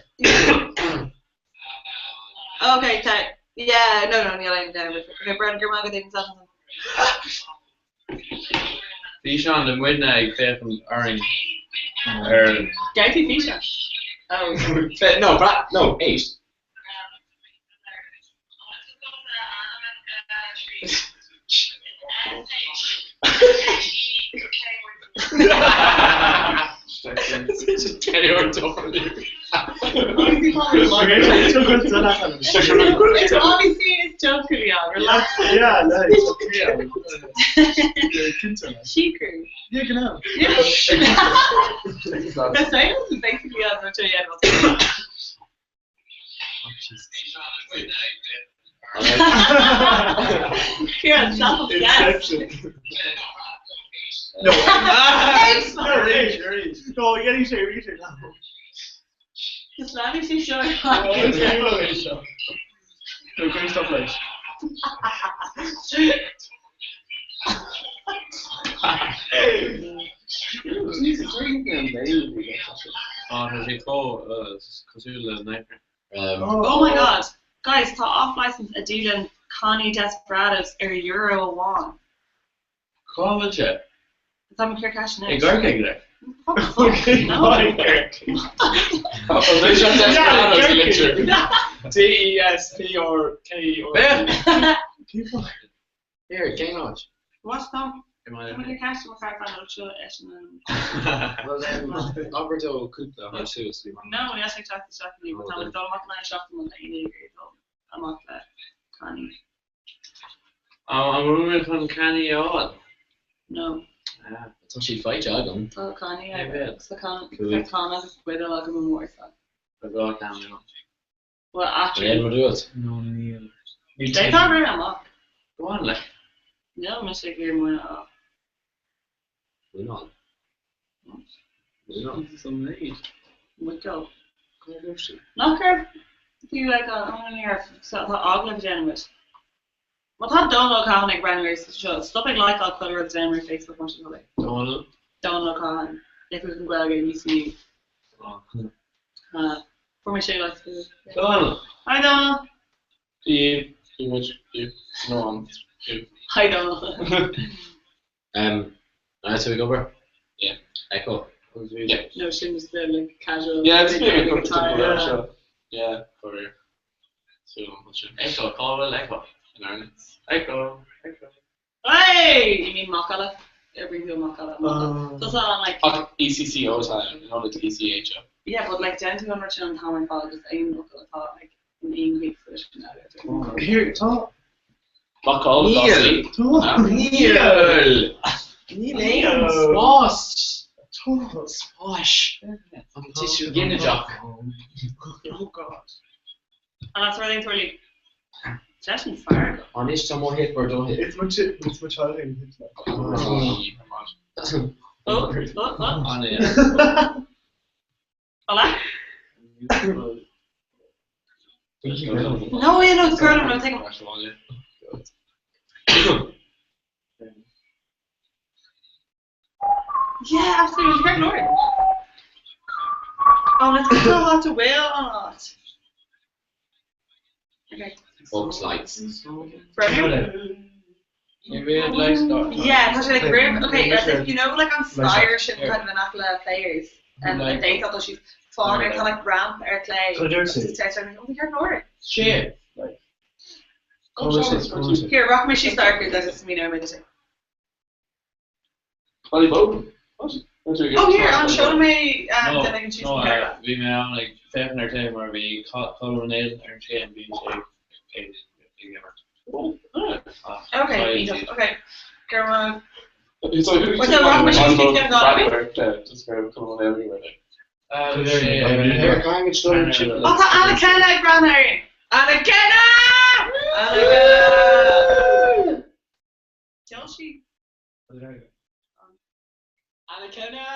Okay, tá, yeah, no, no, níl aon dabht. Okay, Brendan, go raibh maith agat, Aideen, Físeán de muidne ag féachaint orainn ar. Gearrfaidh físeán. Oh. No, bra, no, éist. It's obviously is joke a relax. Yeah, nice. Sícrú. Yeah, genau. The same is basically an rud a dhéanamh. Ciarán, stop Inception. No. No, arís, arís. No, dhéanfaidh sé arís ar leathan. Is leanfaidh sé seo ar aghaidh. No, cuir stop leis. Tá sé chomh cosúil le Nightmare. Oh my god! Guys, tá off licence a dhíolann cannaí Desperados ar euro amháin. Cá bhfuil sé? Tá mé ag cur ceist anois. I gCorcaigh, like. What the fuck? No. D E S P R K R. Here, cén áit? What tá? Tá mé ag cur ceist mo fear fan seo eisean an. Well then, abair dó cúpla a thabhairt suas. No, níl sé ag teacht isteach inniu, but tá mé ag dul amach le seachtain le aon ag dul amach le cannaí. An bhfuil mé chun cannaí a fháil? No. Tá siad faighte agam. Tá cannaí agam. Tá canna agus buidéal agam i m'árasán. Tá dhá cheann agam. Well, actually. An rud uait? No, níl. D'fhéadfá rith amach. Go on, like. Níl mise ag iarraidh muineál a fháil. Muineál? Muineál? Muiceoil. Nach raibh tú ag an am ní raibh so tá agallamh a dhéanamh muid. Má tá Dónal Ó Catháin ag breathnú ar seo, stop ag likeáil chuile rud a déanaim ar Facebook más é do thoil é. Dónal? Dónal Ó Catháin, Oifigeach na Gaeilge UCU. Fuair mé sé like. Dónal! Hi Dónal! Eve, Eve, Eve, no, Eve. Hi Dónal. Um, an tú ag obair? Yeah. Echo. Yeah. No, sin just the like casual. Yeah, it's been a guitar. yeah. Sure. Yeah, for real. So, what's your Echo, cá bhfuil Echo? In Ireland. Echo. Echo. Hey! You mean macalla? Every wheel macalla. Oh. So it's not on like. Ach, ECCO time, in order to ECHO. Yeah, but like déan tú an rud sin an t-am ar fad agus aon fhocal atá like in aon ghaoth sin eile. Here, tá. Macal, Níl. Tá. Níl! Níl aon spás! Tá. Spáis! An tisiú ginideach. Oh God. And that's where they totally. Session fear. Anois tá mo hip ar do hip. It's much it's much higher. Oh, oh, oh. An é. Hola. No, yeah, no, it's girl, I'm not taking. Yeah, absolutely. Great Lord. Oh, let's go to hot to whale or not. Okay. Folks lights. Brendan? Yeah, tá sé like roimh, okay, as if you know like an staighre sin kind of in aice le players um, a d'fhéadfá dul síos fán ar tá like ramp ar clé agus is deir sé oh ceart go leor. Sé like Here, rachaidh mé síos d'amharc agus míneoidh mé duit é. Holly Bowden. Oh here, an seol mé um, duine ag síos No, bhí mé ann ag féachaint ar telly mar bhí Colm Ó Néill ar an scéim bhí sé ag imirt. Okay, iontach, okay. Go raibh Wait, so rachaidh mé síos go dtí an Oh, tá Anna Kenna ag breathnú orainn! Anna Kenna! Anna Kenna! Ceol sí. Anna Kenna!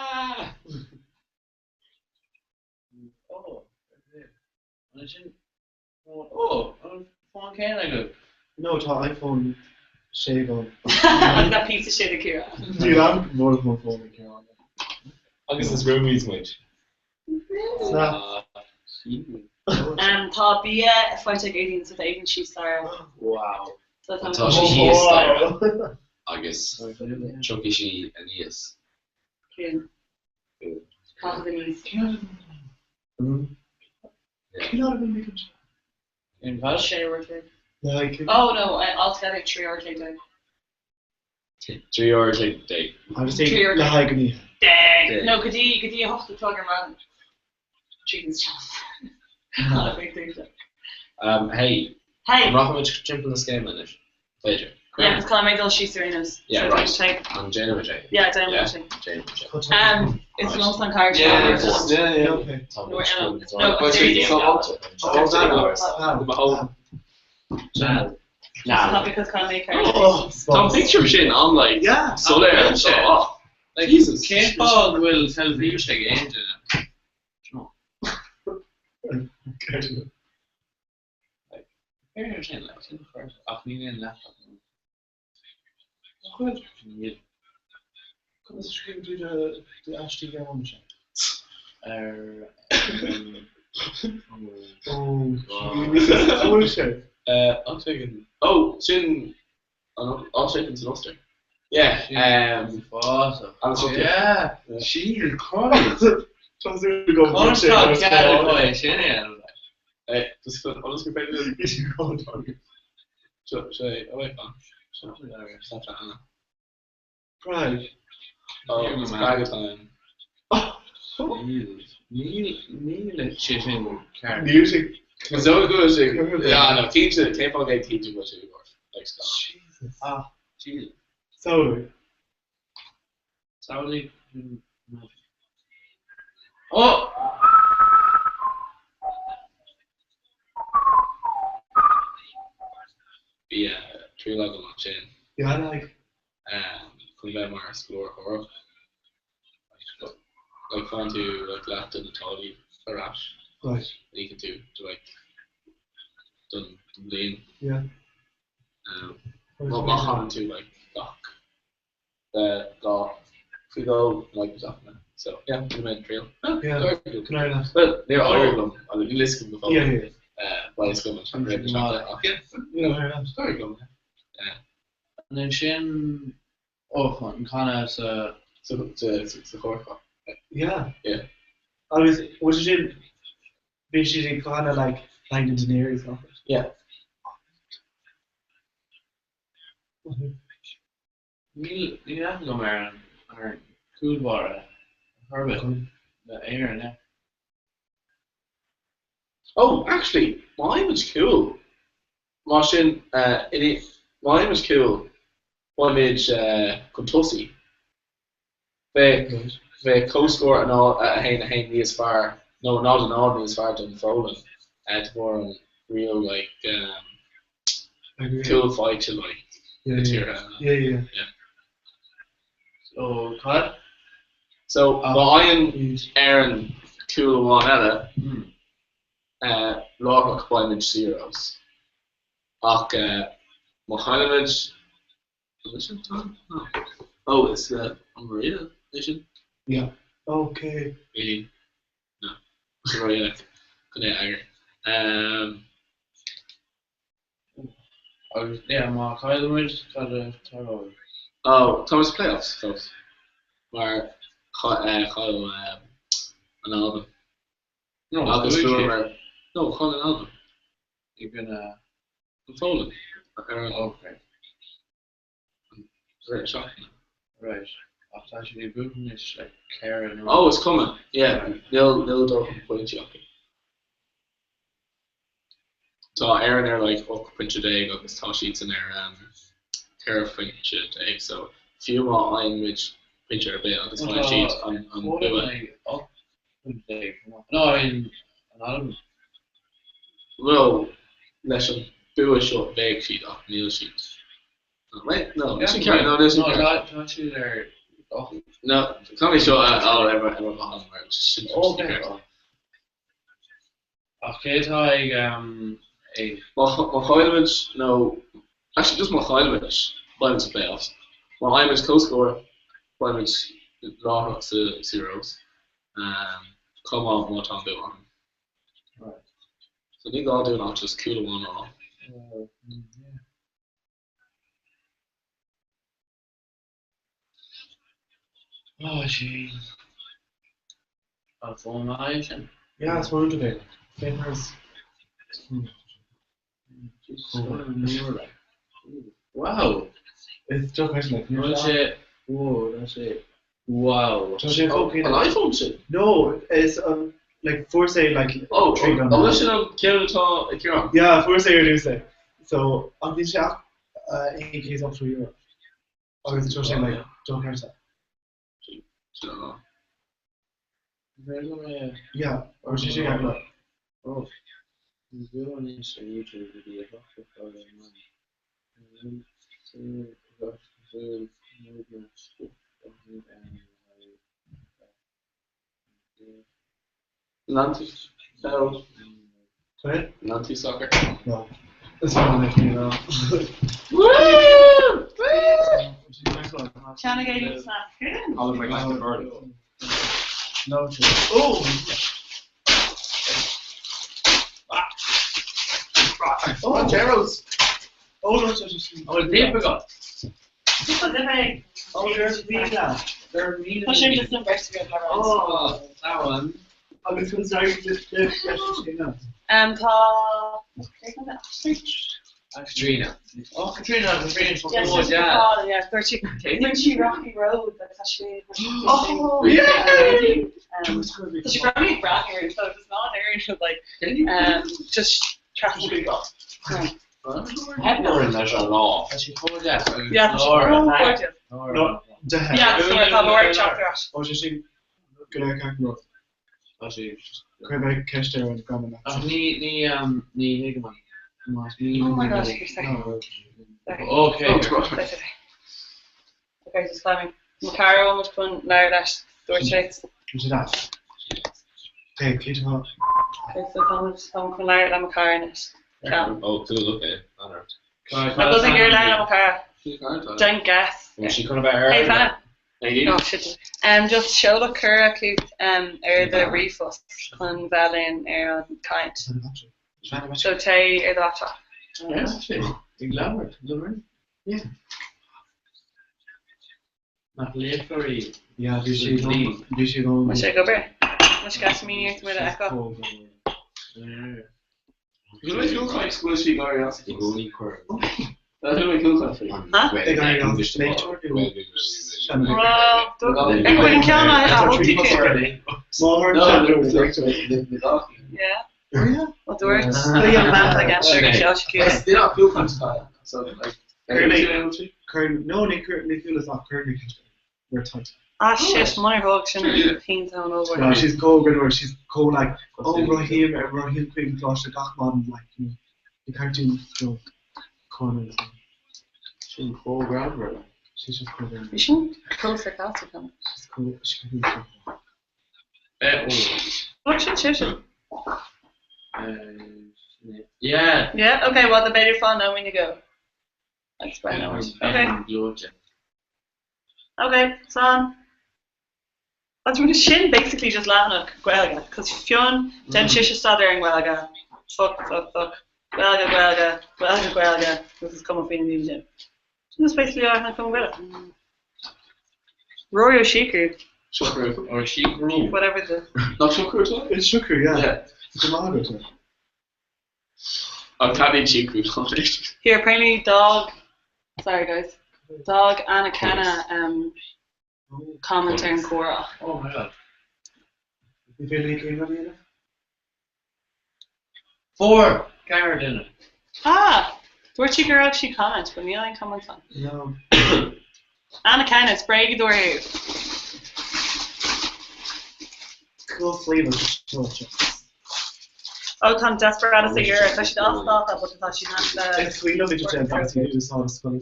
Oh, an sin Oh, an fón céanna agat? No, tá iPhone 6 agam. Agus that piece of shit ag Ciarán. Níl aon Vodafone phone ag Ciarán. Agus is roomies muid. Snap. Tá bia faighte ag Aideen so tá Aideen síos staighre. Wow. So tá Tá sí thíos staighre agus tiocfaidh sí aníos. Cén? Caitheamh aníos. Cén áit a bhfuil mé anseo? In bhfuil sé rud? Like. Oh no, altogether 13 uair an chloig. 13 uair an chloig. Agus é le haghaidh an oíche. Déag. No, go dtí, go dtí a hocht a chlog ar maidin. Tríd an isteach. Hey. Hey. An rachaimid timpeall na scéime anois? B'fhéidir. Yeah, cos caithfidh mé dul síos ar aon nós. Yeah, right. An déanfaimid é? Yeah, déanfaimid é. Déanfaimid é. Is liomsa an carr seo. Yeah, yeah, yeah. Okay. No, seriously. Nah. Because caithfidh mé carr. Tá an picture sin an like soiléir anseo. Like, Jesus. Cén fáth go bhfuil teilifís ag aon duine? Like, ar sin, like, sin chuir ach níl aon laptop ann. Nach bhfuil? Níl. Conas a scríobh tú do aistí Gearmáinise? Ar Oh, bhfuil sé? An Oh, sin an áit éigin san Ostair. Yeah. Fásach. An Yeah. Jesus Christ. Tá súil agam go bhfuil sé Tá mar cead sin é. Just ionas gur féidir Seo sé oh wait fan. Seo Snapchat Anna. Prague. Oh, it's Prague time. Jesus. Níl níl sé sin ceart. Music. Is dóigh go bhfuil sé Yeah, no, cinnte, cén fáth gé cinnte go bhfuil sé go Like stop. Jesus. Ah, Jesus. Sorry. Samhlaigh. Oh! Bhí triail agam ansin. Yeah, like. Chun bheith mar scoláire cabhrach. Like faigheann tú like leath de na táillí ar ais. Right. Íocann tú do like don don bhliain. Yeah. Má má chaitheann tú like gach lá faoi dhó like na seachtaine. So yeah, rinne mé an triail. Yeah. Can I ask? Well, níor éirigh liom agus níl a fhios agam go fóill. Yeah, yeah. Beidh a fhios agam an roimh na seachtaine ach yeah, you know, d'éirigh liom. Yeah. An é sin oh an canadh sa. Sa sa chór. Yeah. Yeah. Agus was sin bhí siad ag canadh like like na Daenerys off it. Yeah. Níl níl aithne agam ar an ar an cúlbáire Herbert le Éirinn yeah. Oh, actually, má fhaighimid cúl, mar sin, má fhaighimid cúl, beimid chun tosaigh. Bheadh, bheadh comhscór 1, 1 níos fearr, nó 0, 0 níos fearr don Pholainn de bharr an riail like cúl faighte like na tíortha eile. Yeah, yeah. Yeah. So, cad? So, má fhaigheann Éirinn cúl amháin eile, láithreach beimid zeros. Ach má chaillimid, an sin time? No. Oh, is le an Maria é sin? Yeah. Okay. Really? No. Maria, chun é a eagar. Agus yeah, má chailleann muid, cad a tharlóidh? Oh, tá muid sa playoffs fós. Mar chaill an Albain. No, Agus bhuaigh siad. fuaireamar, no, chaill an Albain. I gcoinne. An Pholainn. Ar an. Okay. An deireadh seachtaine. Right. Ach tá siad ag buachan anois like 4 0. Oh, is cuma. Yeah, níl níl dóthain pointí acu. Tá Éirinn ar like 18 pointe agus tá siadsan ar um, 14 phointe so fiú má fhaigheann muid pointe ar bith agus faigheann siad an an bua. Tá 18 pointe. No, I mean an Albain. Well, leis an bua seo bheadh siad ach níl siad. Wait, no, níl sin ceart, no, níl sin ceart. No, tá siad ar 8. No, caithfidh mé seo a fháil ar mo ghuthán mar sin Okay. Ach cé atá ag ag. Má chaillimid nó actually just má chaillimid beimid sa playoffs. Má fhaighimid comhscór beimid láithreach sa Euros. Chomh maith má tá an bua againn. So ní gá dúinn ach just cúl amháin a fháil. Oh jeez. An fón maith é sin? Yeah, it's one today. Famous. Wow! It's just like Tá sé whoa, tá sé wow. Tá sé Oh, an iPhone sin? No, it's um like fuair sé like Oh, tríd an an bhfuil sin an ceann atá ag Ciarán? Yeah, fuair sé ar dtús é. So, ach níl sé ach €180. Agus tá sé like dochreidte. Sin an lá. Yeah, or sé sin acu. Oh, ní bhfuil anois ar YouTube go dtí a hocht a chlog ar maidin. Lean tú peil? Cad? Lean tú soccer? No. Is fine if you know. Woo! Cheannaigh éadaí sna Oliver like the bird. No, oh! Oh, Gerald's. Oh, no, no, no, Oh, difficult. Oh, there's Mina. There's Mina. Tá sin just an bheirt go Oh, that one. Agus chun Um, tá Katrina. Oh, Katrina, Katrina. Yes, Oh, yeah. yeah, dúirt sí dúirt sí Rocky Road agus tá sé Oh, yeah! Um, Tá sé grami brath so it's not there it's like um, just traffic. Hepburn leis an lá. Tá sí chomh deas. Yeah, tá sé Laura. chomh No, de Yeah, sorry, tá Laura teacht ar ais. Ó sé sin go léir ceart rud. Tá sí. Chuir mé ceist ar an gcamana. Ach ní, ní, um, ní thuigim an. Ní Oh my gosh, you're sorry. Okay. Sorry, sorry. Okay, just climbing. Mo chara muid chun labhairt leis dúirt sé. Sé that. Okay, cé tá Okay, so tá muid tá muid chun labhairt le mo chara anois. Yeah. Oh, cool, okay. Alright. Tá dul ag iarraidh le mo chara. Déan guess. Bhí sí chun a bheith ar. Hey, fan. Hey, Oh, shit. Um, just seoladh cuireadh chugat um, ar do ríomhphost chun bheith linn ar an caint. So téigh ar do laptop. Yeah, actually. Ag labhairt, labhairt. Yeah. Nach léifeoirí. Yeah, bhí sí bhí sí Má sé go obair. Má sé gas míní ar muid a fheiceáil. Bhí mé cúlchaint go bhfuil sí ag éirí as. I gcónaí cuir. Bhí mé cúlchaint faoi. Huh? Ag éirí as léiteoir nó Well, ag bhfuil an ceann a thug tú Máthair No, seanadóir. Yeah. Yeah. Well, dúirt again It's not cúlchaint style. So like Curly. Cuir no ní cuir ní cúlas ach cuir ní ceist. We're tight. Ah shit, mar thug sin pínta an No, over. she's co grinner, she's co like oh Raheem Raheem Queen Flash gach man like you know the cartoon you know, corners. Sin chomh greannmhar. She's just co Bhí sin chomh sarcastic an. She's co she can be so Eh, oh. Look sin sin sin. Yeah. Yeah, okay, well the b'fhéidir fán now when you go. That's fine. Okay. Gleoite. Okay, slán. Agus rinne sin basically just leathanach Gaeilge, cos Fionn den sise staidéar an Ghaeilge. Fuck, fuck, fuck. Gaeilge, Gaeilge, Gaeilge, Gaeilge, agus is cuma faoina ndaoine sin. Sin is basically an Cumann Gaelach. Rory Ó Siochrú. Siochrú. Or Siochrú. Whatever the. Nach Siochrú atá? It's Siochrú, yeah. Go maith agat. An cailín Siochrú tá. Here, apparently dog. Sorry guys. Dog Anna Kenna um, comment ar an comhrá. Oh my god. Ní féidir linn céim a dhéanamh? Fuair ceathair duine. Ah! Dúirt sí gur fhág sí comment, but níl aon comment ann. No. Anna Kenna, is bréagadóir thú. Cool flavor seo. Oh, tá an Desperados ag iarraidh, tá siad as dáta, but tá siad as the... Is faoi liom idir ten past eight is hard scoil.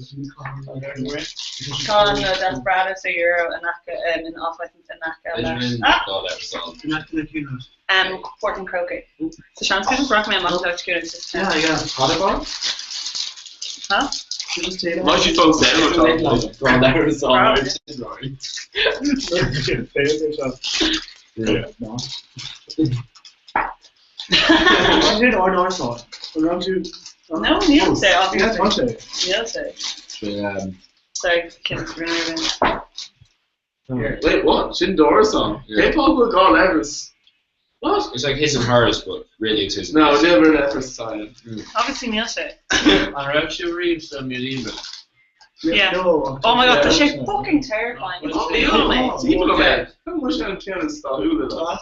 Tá an Desperados ag iarraidh in aice, in off license in aice leis. Ah! Um, Port an Chrócaigh. So seans go rachaidh mé amach le cúnamh just to... Yeah, yeah. Cad a bhar? Huh? Má sí fós Sin ár n-árasán. An raibh tú? No, níl sé, obviously. Yeah, tá sé. Níl sé. Sorry, cinn rinne Wait, what? Sin d'árasán? Cén fáth go bhfuil dhá leithreas? What? It's like his and hers, but really it's his and No, his. never leithreas time. Obviously níl sé. An raibh sibh riamh sa Museum? Yeah. No, Oh my god, tá sé fucking terrifying. It's cool, mate. Timpeall mé. Tá mu an ceann is stathúla.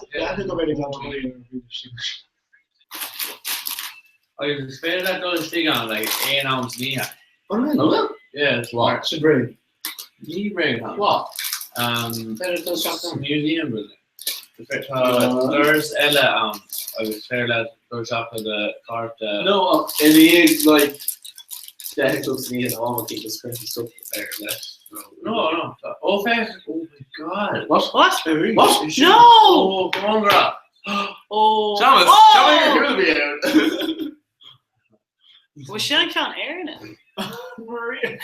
Agus is féidir leat dul istigh ann like aon am san oíche. Oh, really? Yeah, it's What? Sin bréag. Ní bréag ann. What? Um, Féidir dul isteach ann. Museum building. Tá doras eile ann agus féidir leat dul isteach le do chárta. No, ach i ndiaidh like 10 o'clock san oíche ná am just cuirfidh stop ar leis. No, no. tá- Oh, féach. Oh my god. What? What? What? No! Oh, come on, girl. Oh. Thomas, Oh! tell me you're gonna be out. Was sin an ceann Éireannach? Maria.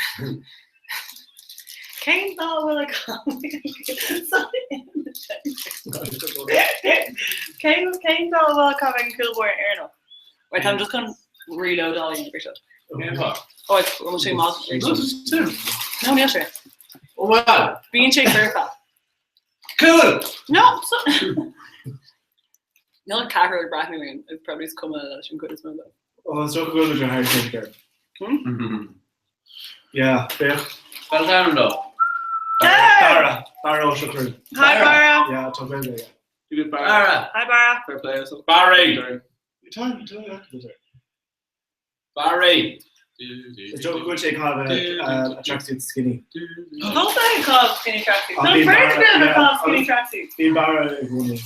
Cén dá bhfuil a Cén cén dá bhfuil a an cúlbóir Éireannach? Right, I'm just going to reload all the seo. Cén fáth? Oh, it's bhfuil sé má. No, just two. No, níl sé. Oh my god. Bíonn sé foirfe. Cool! No! So... Níl an ceathrar ag breathnú aon, is probably is cuma leis an gcuid is mó de. Oh, is dócha go bhfuil muid ar Harry Potter. Hmm? Yeah, féach. Cad is ainm dó? Barra. Barra Ó Siochrú. Hi Barra! Yeah, tá Gaeilge aige. You good Barra? Barra. Hi Barra! Fair play or something. Barry. Tá tá tá Barry. Is dócha go bhfuil sé cad a tracksuit skinny. Don't say call skinny tracksuits. I'll No, be first Barra, bit yeah. call skinny tracksuits. Bhí Barra i gcónaí.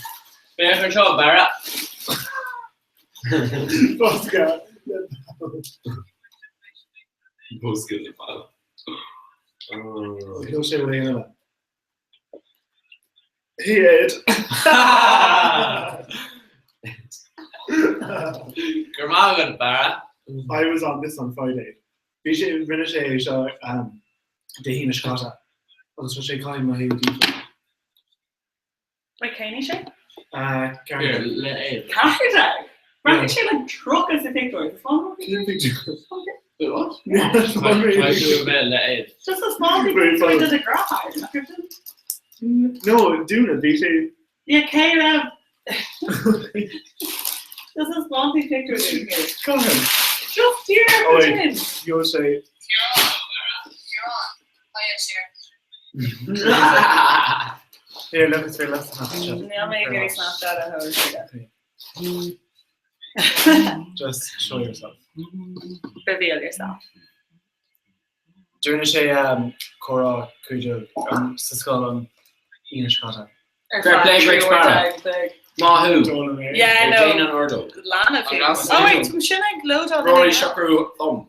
Féach ar seo, Barra. Bosca. Bosca le fad. Níl sé bhfuil aon eile. He ate. Go raibh maith agat, Barra. I was on this on Friday. Bhí sé rinne sé é seo um, Dé hAoine seo caite. Agus tá sé caithfidh mo thaobh díobh. Wait, cén aois é? Uh, Here, Ceathair. le é. 14? Rachaidh sé like 30 sa pictiúr. Is fán Wait, what? Try to bheith le é. Just a small thing. Very funny. Does it grow? No, dúna, bhí sé Yeah, cé raibh Just a small thing picture here. Go ahead. Just here, Oh, wait. in. You'll say Here, let me say less than half. Níl mé ag iarraidh Snapchat a thógáil. Just show yourself. Reveal yourself. Dúna sé um, comhrá cuideog um, sa scoil an Aoine seo caite. Ar Fair feadh play, trí Great uair Barra. déag, déag. Má thú. Dóna mé. Yeah, no. Jane an ordóg. Lana fi. An gas Oh wait, sin ag loadáil Rory duine. Siochrú thumb.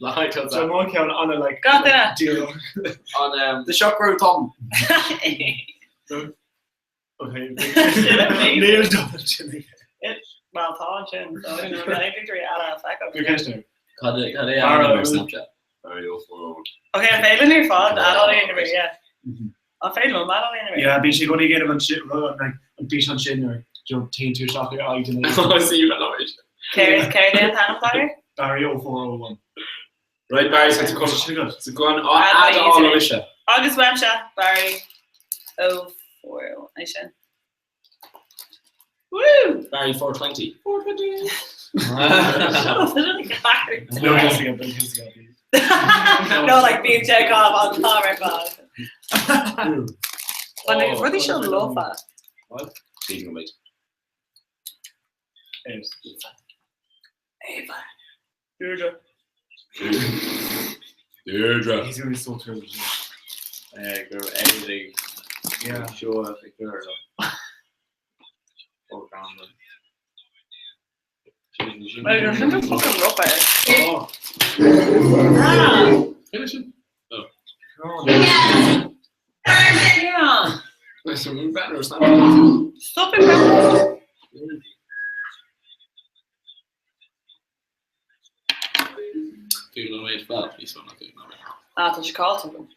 Like So mo ceann anna like Gach duine. díreach. On um, the Siochrú thumb. Okay. Sin amazing. Níl dul sin. Well, tá sin. So, you know, I think eile a feiceáil. Good question. Cad é cad é Barra. ainm ar Snapchat? Barry 040. Okay, an féidir linn ar fad adáil aon ré, yeah. An féidir liom adáil aon ré. Yeah, bhí sé gcónaí ag déanamh an sin rud like an físeán sin ar Joe téann tú isteach ar aghaidh duine. I see you that. Céard céard é an t-ainm atá air? Barry 0401. Right Barry so tá sin agat. So go an add a fháil mise. Agus uaimse Barry 0401 é sin. Woo! Barry 420. 420. No kissing up, no kissing up. No, like bíonn sé gá an t-am ar fad. Well, na rudaí seo lofa. What? Bíonn muid. Ava. Deirdre. Deirdre. He's gonna be so thrilled. Go raibh ag Yeah. seo ag cur ó gan. Well, you're such a fucking rough Oh. Ah. Finish it. Yeah. Listen, better Snapchat. Stop it, bro. Cúig nóiméad well, níos mó ná cúig nóiméad. Ah, tá sé cáilte agam.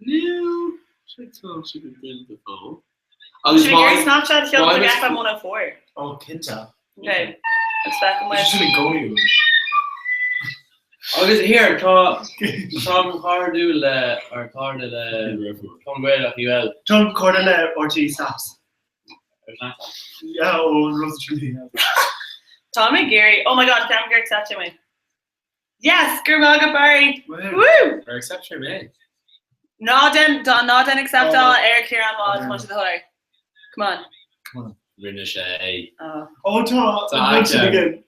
No, sé tá sé go duine de fó. Agus Should we get Snapchat a sheoladh Why ag FM 104? Oh, cinnte. Okay. Agus feicfidh muid. Sin i gcónaí. Agus here tá Táim cairdiúil le ar cairde le Tom Gaelach UL. Tom cairde le RTÉ Snaps. Yeah, ó Rose Trinity. Tá mé ag iarraidh. Oh my god, ceapaim gur accept mé. Yes, go raibh maith agat Barry. Woo! Ar accept mé. Ná déan ná déan accept Oh. ar Ciarán Wadd má tá do thoil air. Come on. Rinne sé é. Oh. Oh, tá Tá mention aice. again.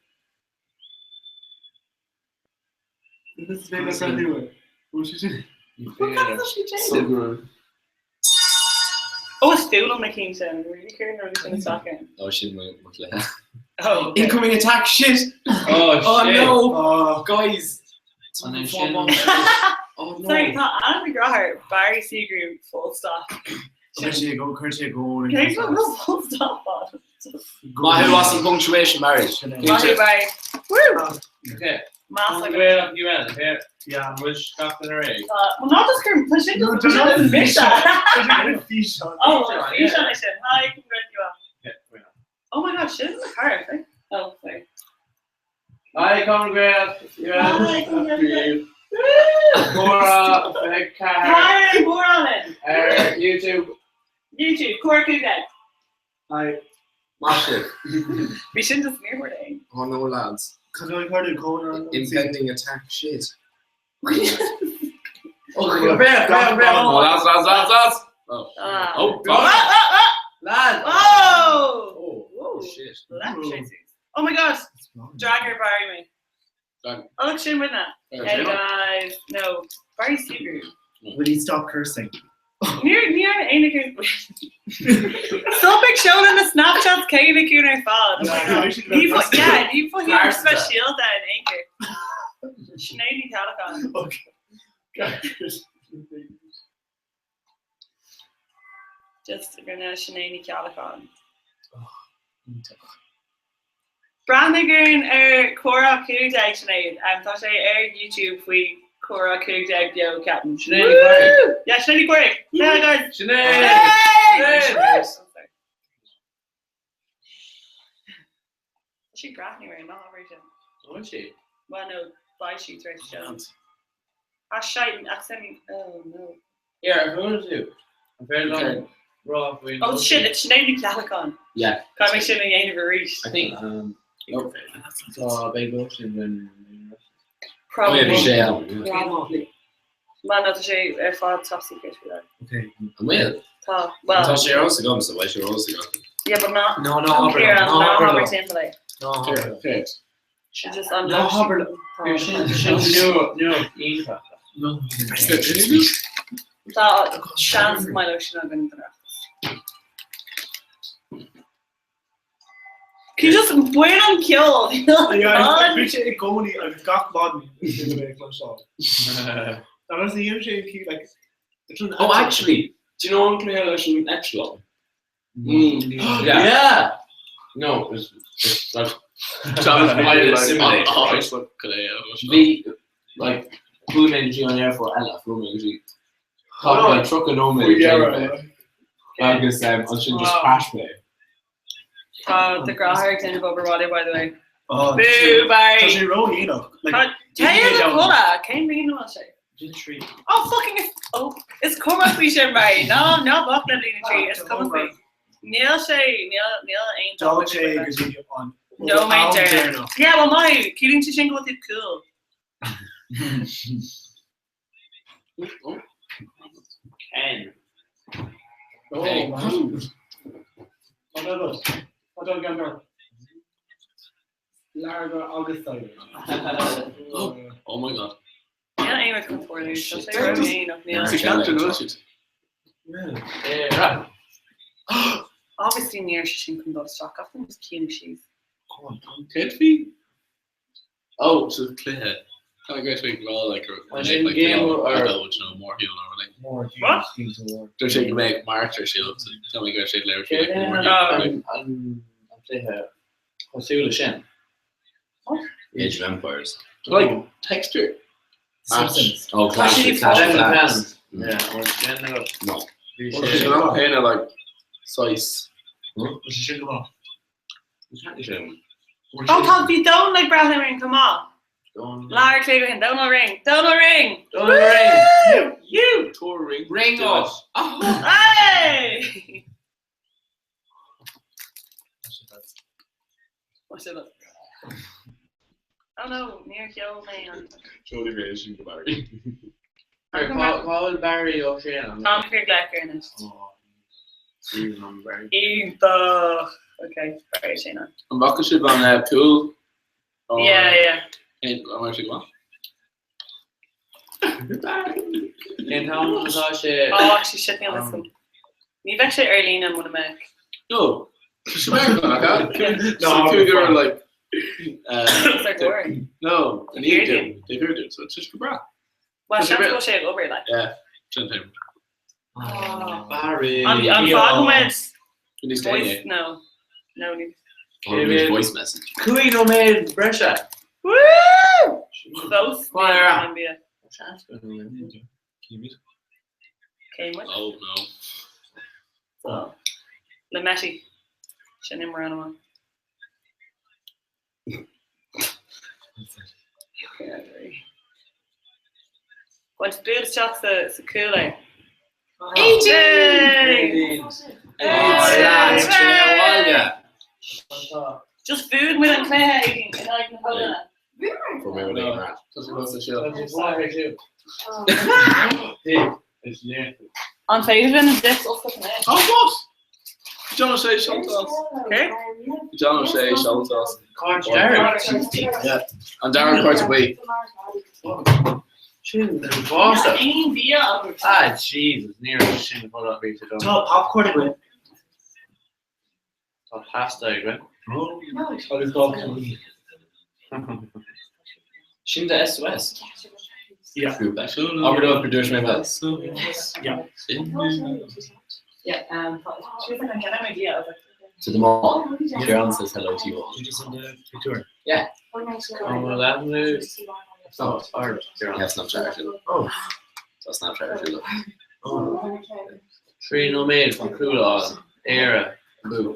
This is my friend anyway. Bhfuil sé sin? Oh, is fuath liom na cinn sin. Really Ciarán rudaí sin isteach ann. Ó sin mo chluiche. Oh. okay. Incoming attack shit! Oh, Oh shit. no! Oh, Guys! An é sin- Oh no. Sorry, tá Anna McGrath Barry Seagrew full stop. Chuir sé go chuir sé go. Can I put the full stop on? Maith thú as an punctuation, Barry. Maith thú, Barry. Woo! Okay. Meas Tom agat. Gaelach UL here. Yeah. Bhfuil gach duine réidh. Well, not just gur tá sin No, just tá sin just mise. Físeán. Oh, Físeán, físeán é sin. Hi, congratulations. Okay, wait on. Oh my god, sin the car, I think. Oh, sorry. Hi, Tom Gaelach UL. Hi, Tom Gaelach. Cora Bheith Ceathair Hi, Móráin. ar YouTube. YouTube, Cora Cúgad. I Massive. Bhí sin just níor é. Oh no, lads. Cad é chuir go Impending attack shit. Oh, Brea, Brea, Brea. Oh, lads, lads, lads, lads! Oh. Ah. Oh, Oh, God. oh, oh, Lads. oh! Oh, Whoa. shit. Left traces. Oh my god, drag her, Barry me. Drag. Oh, look, sin rinne. Hey guys, no, Barry Seagrew. Will he stop cursing? Níor ní aon Stop ag seoladh na Snapchats céanna chugainn ar fad. Oh my God. Ní fo- yeah, ní fo speisialta in aon chor. Sinéad Ní Cheallacháin. Just rinne Sinéad Ní Cheallacháin. Breathnaigh orainn ar Comhrá 15 Sinéad. Tá sé ar YouTube faoi Comhrá 15 beo ceapaim. Sinéad Ní Chorraigh. Woo! Yeah, Sinéad Ní Chorraigh. Yeah, guys. Sinéad. Hey! Sinéad. Oh, sorry. Tá sí breathnú ar ná sin. Bhfuil sí? Well, no, beidh sí tar éis seo. Ah, shite, accent. Oh, no. Here, who is you? I'm very long. Raw faoin. Oh, shit, it's Sinéad Ní Cheallacháin. Yeah. Caithfidh mé sin a dhéanamh arís. I think um, oh, Tá beidh sin an. Probably. Oh, yeah, bhí sé ann. Probably. Well, no, tá sé ar fad top secret faoi láthair. Okay. An bhfuil? Tá, Tá well, sé ar agam sa bhfuil sé ar agam. yeah, but not. No, no, habair Ciarán, no, ná habair habair leo. timpeall é. No, habair leo. Okay. Just an No, habair leo. Sin sin nua nua iontach. No. Tá seans go mbeidh sin againn den Oireachtas. Can you just bain an ceol? Yeah, bhí sé i gcónaí agus gach maidin mé cloisteáil. Agus ní dhéanann sé cí like Oh, actually, do you know an cluiche leis an eitleán? Mm. Yeah. Yeah. No, it's, it's like Pilot simulator, Oh, right? Bhí like chuaigh mé go dtí an aerfort eile fuair mé go dtí Tá mé tríocha nóiméad déanamh é. agus um, ansin just Wow. crash mé. Tá de grá ag déanamh obair bhaile, by the way. Oh, Boo, Barry. Tá sé ró-dhéanach. Téigh a chodladh, cén bhliain a bhfuil sé? Bliain 3. Oh fucking oh, is cuma faoi sin Barry, ná ná bac le bliain 3, is cuma faoi. Níl sé, níl, níl aon D'fhág sé go dtí an nóiméad am deireanach. deireanach. Yeah, well maith, ciallaíonn sé sin go bhfuil tú cool. Ken. Oh, man. Tá agat. Tá agat. Larga agus cider. Oh my god. Níl aon rud chun tarlú, tá sé ró-dhéanach, níl. Sa cheantar nua siad. Yeah. Obviously ní raibh sé sin chun dul isteach ach just ciúnú síos. Céard faoi? Oh, sa cluiche. Tá go raibh sé ag rá like go An mbeadh sin like game cineál or- agóid nó mórshiúl nó rud éigin. More What? games, games of war. Dúirt sé go mbeadh march ar siúl, so tá mé go raibh sé ag labhairt faoi like Céard é mórshiúl nó rud éigin. an an cluiche cosúil leis sin? Age of Empires. Like texture. Simpsons. Oh, Clash, siad Clash of Clash of Clans. Clans. Yeah, or sin agat. No. Bhí Well, sé sé. an am céanna like size. Is sé sin go maith. Oh tá bhí Dónal ag breathnú orainn chomh maith. Don- Lar clé go hin, Dónal Ring, Dónal Ring! Dónal Ring! Woo! You! Tour ring. Ring us! Hey! What's it? Oh no, níor cheol mé an. Jody mé sin go Barry. Call Barry Ó Sé an. Tom cur gleic ar anois. An Barry. Iontach! Okay, Barry Ó Sé an. An bhfaca sibh an pool? Yeah, yeah. An raibh sé go maith? Cén t-am atá sé? Oh, actually, shit, níl fhios agam. Ní bheadh sé ar líne muna mbeadh. No. Tá sé Meiriceá, nach ea? No, So cúigear like It's like war. No, an iad dúinn. Dé thuaidh dúinn, so tá sé go breá. Well, Tá sé seans go breá. bhfuil sé ag obair, like. Yeah, sin é. Barry. An an fágann muid Níos voice? déanaí. No. No, ní. Or voice message. Cúig nóiméad breise. Woo! Fós Go on, Ara. an bia. Cé muid? Oh no. So, le Matty. Sin imreoir an-mhaith. Bhain buail isteach sa sa cúl é. Yay! Oh, lads, trína bhaile. Just bhuaigh muid an cluiche in aghaidh na Polainne. For me, we're rat. Tá sé go sa siúl. An féidir linn an dip oscailt anois? Oh, what? John O'Shea seolta. Okay. John O'Shea seolta. Cairt dearg. Yeah. An dara cárta buí. Sin an fása. Aon bia agat. Ah, Jesus, ní raibh sin fáil rí dom. Tá popcorn againn. Tá pasta againn. Agus dá Sin de SOS. Yeah. Abair dóibh gur dúirt mé bheith. Yeah. Yeah, she was like, I'm getting an idea. I was like, To them all. Kieran says hello to you all. Did you send the picture? Yeah. An bhfuil aithne? Oh, Ard. Yeah, Snapchat actually. Oh. Tá Snapchat actually. Oh. Trí nóiméad chun cúl a fháil. Éire. Bú.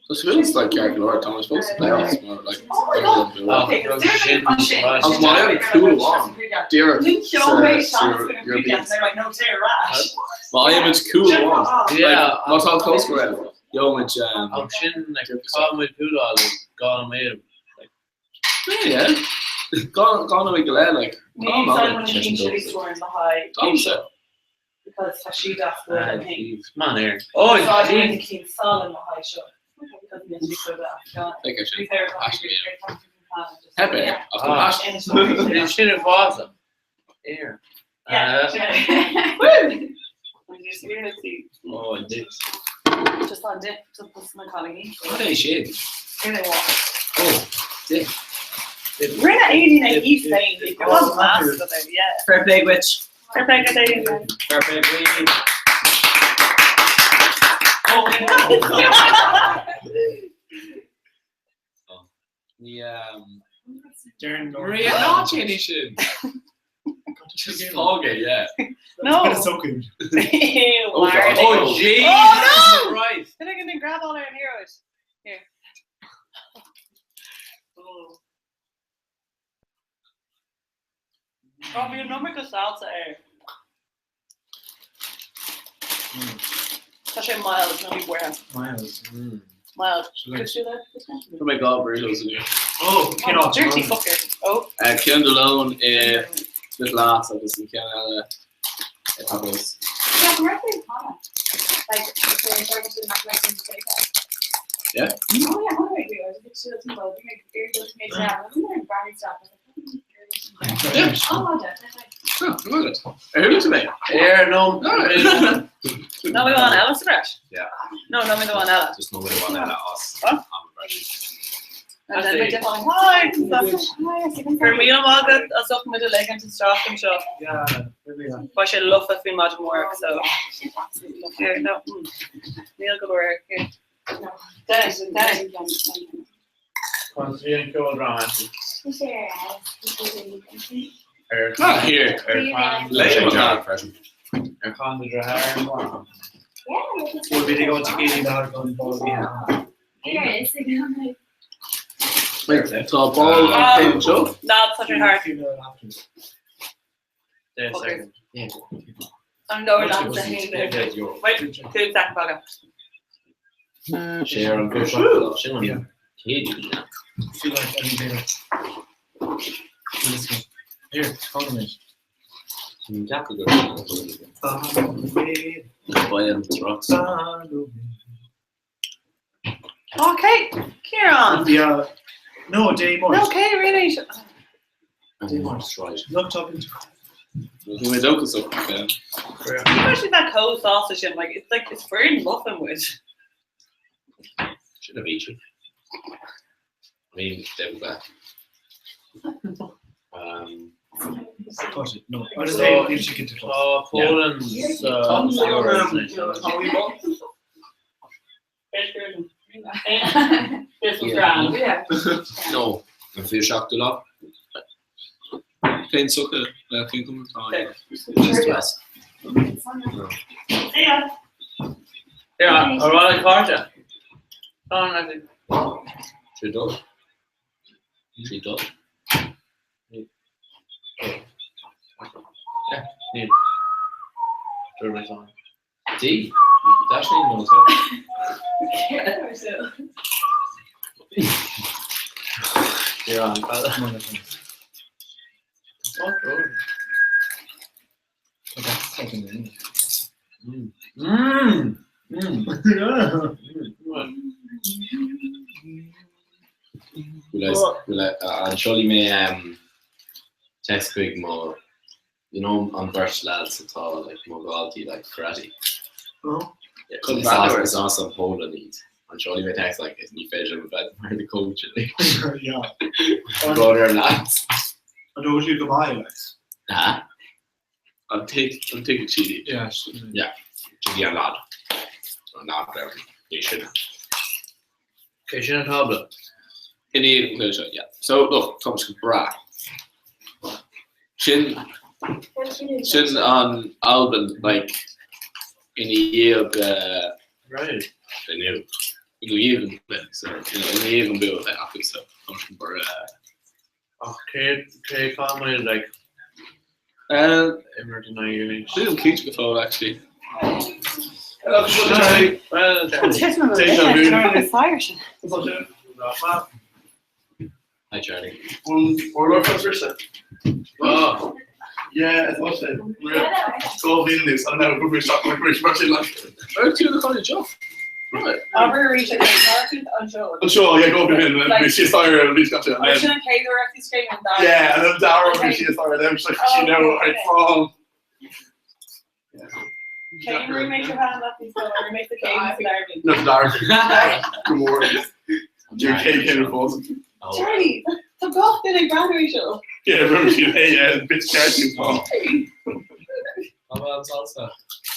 So she feels like Gary Lord Thomas supposed to playoffs more like Oh my God. Okay, Ach, sin ansin. Agus má é cool amháin. Deireadh Ní cheol mé seans go Europeans. They're like, no, say rash. Má fhaighimid cúl amháin. Yeah. Má tá close go raibh. Gheobhaimid Ach sin like, cá muid cúl a fháil ag dhá nóiméad. Yeah. Gá nóiméad go leith like. Ní Tá Simon an and Chili scoring the high Tá sé. because tá siad as the Ah, thing. jeez. Man air. Oh, Úsáideann jeez. cinn salann le haghaidh seo. Because níl sí so bad. Take sin. Bhí féar Actually, Heb é. Ach Ah. ah. Sin an fása. Air. Yeah. Woo! Oh, dip. Just on dip, just put some colony. Cad é sin? Here they walk. Oh, dip. Rinne Aideen ag í féin. It was massive, yeah. Fair play, witch. Fair play go Aideen. Fair play, witch. Ní Darren Maria ná téanaí sin. Just fág é, yeah. No. It's so good. Ew, Oh, God. Oh, Jesus Oh, no! Christ. Then I can then grab all our heroes. Here. Oh. Oh, bhí an iomarca salsa air. Tá sé mild, ná bí buartha. Mild. Mild. Could you let this one? Oh my God, burritos in here. Oh, Oh, dirty fucker. Oh. Ceann de lón i Little Ass agus an ceann eile i Tacos. Yeah, we're actually common. Like, the services not like in the Yeah? Oh yeah, what do I do? I was a bit chill to go. I think I branded stuff. Yeah. Oh, well done. Oh, good. Ar thuig tú mé? Air no. Ná mé amháin eile sa bhreis? Yeah. No, ná mé amháin eile. Just nó bhfuil eile as. Huh? And then we did all, Hi! Gur mí agat as ucht muid a ligean isteach anseo. Yeah, there we are. Ba sé lofa faoin maidin mhór, so. Here, no. Níl go leor. Here. Dennis, Dennis. Bhí an ceoldráma. Ar Ah, here. Ar chan Léim an freisin. Ar chan do deartháir an bhán. We'll be going to Katie now going ball yeah. Wait, tá ball an chéad seo? Ná, tá sé thart. Deir second. An leor leat a haon déag. Wait, 2 second baga. Sé ar an gcuid sin an chéad Feel like every day. Here, hold on. Ceapadh go Bhain trucks. Okay, Kieran. Yeah. No, Day Morris. No, okay, really. Day Morris. Right. Looked up into Bhí mé dóchasach, yeah. Especially that cold sausage and like it's like it's very muffin with. Should have eaten. I mean, they were Got it. No, I just say you should get to Tá Poland sa This was grand. Yeah. No, an fi seach lá Cén socha le cén cuma tá. Just west. Yeah. Yeah, ar an cárta. Tá Trí dul. Trí dul. Yeah, níl. Dúir mé an. D. That's ní nó Dear an fada. Mm. Mm. Will I an seolfaidh mé text chuig mo you know an bheirt lads atá like mo dhaltaí like karate. Oh. Is as is as an Poland iad. An seolfaidh mé text like is ní féidir liom a bheith mar the coach like. Yeah. Brother lads. An dóigh siad go maith like. Ah. An take an take cheaty. Yeah. Yeah. Bhí an lad. An lad there. Ní sin. Okay, sin an tábla. Inní an seo, yeah. So look, tá go breá. Sin sin an Albain like ina dhiaidh Right. Inniu. ina dhiaidh an cluiche, so you know, ina dhiaidh an bua a bheith acu so tá sin breá. Ach cé cé cá mé like imirt in aghaidh Níl cinnte go fóill actually. Well, Hi Charlie. Oh. Yeah, it's what it. Go in this. I don't know. We're shocked. We're especially like. Oh, tú na choin seo. Right. Abair arís ag an anseo. I'm sure. Yeah, go in and she saw her and reached out to her. Sin an chéad uair a screaming that. Yeah, and then Dara when she saw her, then she's like, you know, I fall. Can you remake your hand up so remake the cake with Darby? No, Dara. Good morning. Your cake in the falls. Charlie, tá gach duine ag breathnú seo. Yeah, remember she hey, yeah, bitch charity fall. Tá an salsa.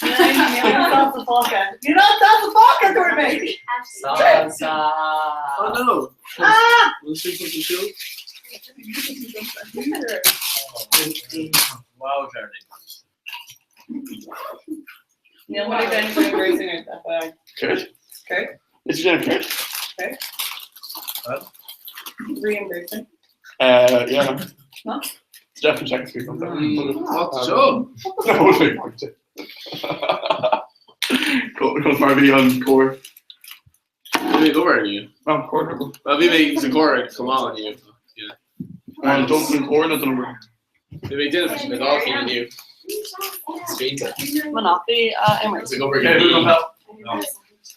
Salsa fáca. You're not salsa fáca, dúirt mé. Salsa. Oh no. Ah! Will she put the shoe? Wow, Geraldine. Níl mé ag déanamh reimbursing ort, FYI. Céard? Céard? Is tú déanamh céard? Céard? Reimbursing. Yeah. No? It's definitely check through something. What job? No, Conas mar bhí an cór? Bhí mé ag obair inniu. Oh, cór. Well, bhí mé sa cór ag chomh maith inniu. Yeah. An dul an cór nó don obair? Bhí mé ag déanamh na dá cinn inniu. Spíonta. Monopoly a imirt. Is ag obair Okay, who help?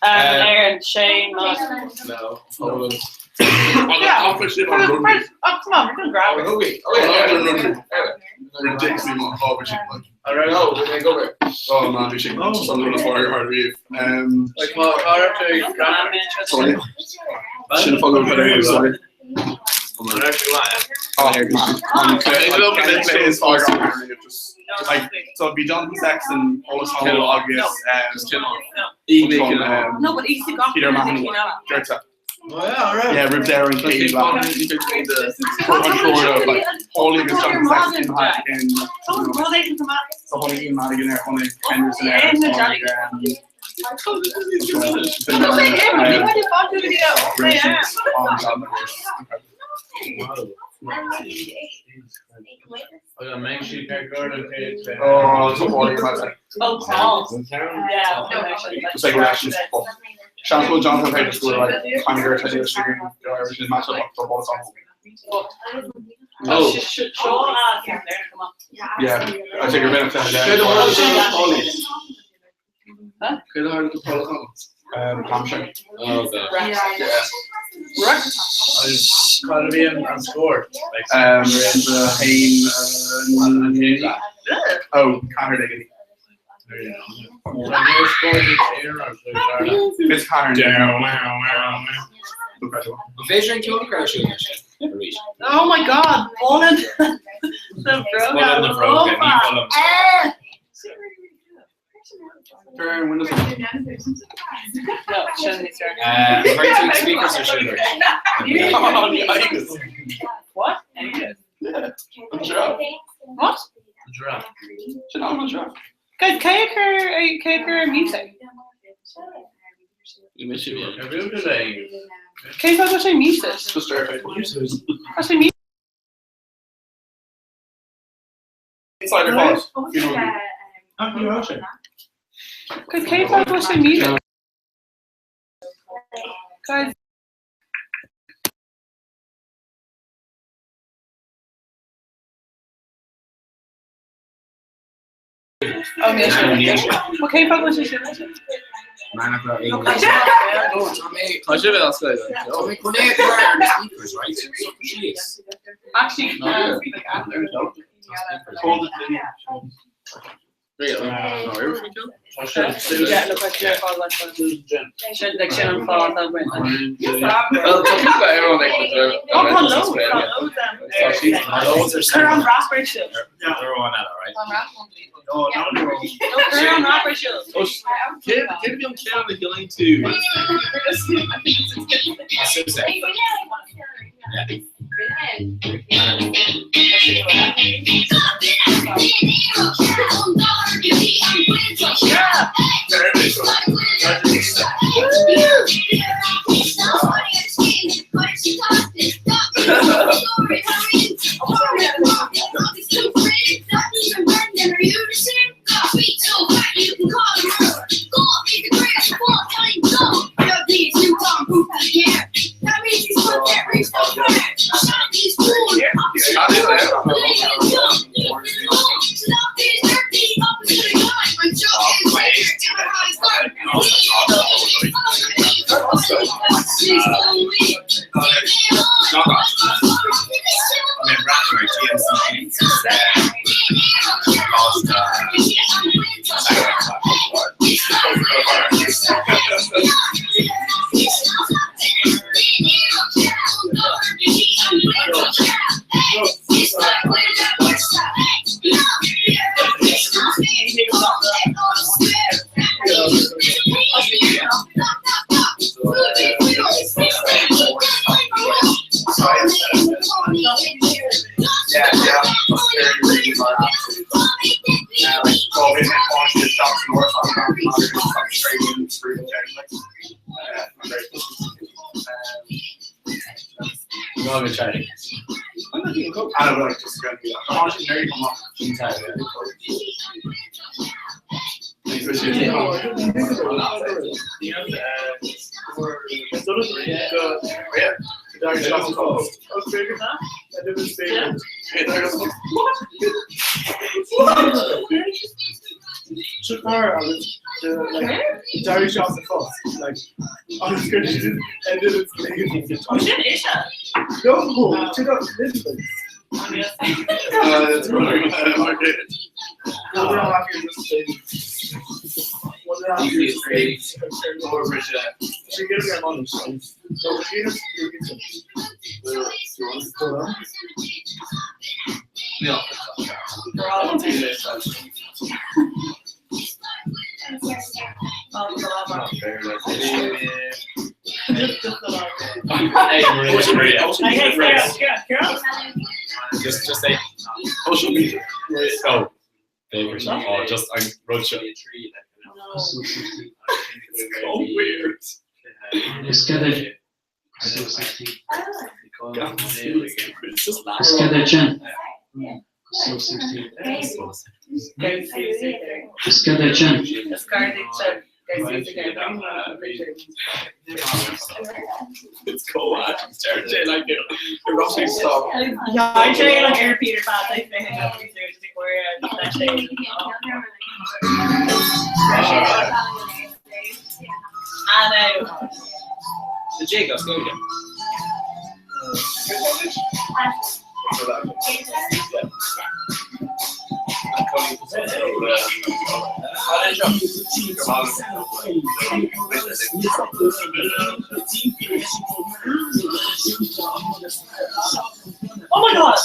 Aaron, Shane, Matt. No. No. Yeah. I'll push it on rugby. Oh, come on, we're doing grab. Rugby. Oh, yeah. On rugby. Ridiculously much. Oh, we should like. I don't know. Bhí mé ag obair. Oh man, we should something on fire hard reef. Like, má cá Sorry. Should have followed better. Sorry. Oh, man. Is fire hard reef. Just like so, it'd be Jonathan Sexton, Ola August, No, but he's got Peter Mahoney, Gerta. Oh, yeah, all right. Yeah, Rip Darren, Katie Black. Like Paulie agus Jonathan Sexton in so tháinig Ian Madigan ar tháinig Henderson ar tháinig Oh, it's all Oh, Paul. Yeah. Just like reactions. Seans go Jonathan Page go like kind of girl to the Irish match up the ball song. Oh. Yeah, I think you're better than Huh? Cé hard go Paul Collins? Hampshire. Oh, God. Yeah. Cad a bhí an scór? The Hain. Oh, Conor Diggity. It's Conor. Down, wow, wow, Bhí an ceol chu arís. Oh my God, Bolin. The Bolin the Broga, ní Bolin. Turn Windows. No, shouldn't be sir. Right speakers or shooters? What? Yeah. I'm giraffe. What? Giraffe. Sin an giraffe. Guys, cé cur music? You miss it. Cé fád sé music? Just start. Tá sé music. Inside your pot. You know. Guys, cé fád sé music? Guys. Oh, níl cé fád sé sin? Tá sé bheith as speakers, right? Actually, No. Hold it. Yeah, look like you're all like Sin like sin an fád a bhain. Well, tá cúpla ar an Oh, tá loads, tá loads them. Cuir an raspberry sill. They're on that, right? No, cuir an raspberry sill. Cé bhí an ceann a ghlíonn tú? No, go Charlie. I don't like just going to be Sin ise. No, tú Elizabeth. That's right. Hey, Maria. Maria. Just, just say. Social media. Oh, Baker. Oh, just I wrote you. It's so weird. It's cool. Actually, like erotic stuff. Yeah, I say like air Peter Pan, I think I know. The jig, let's go again. Oh my god! God!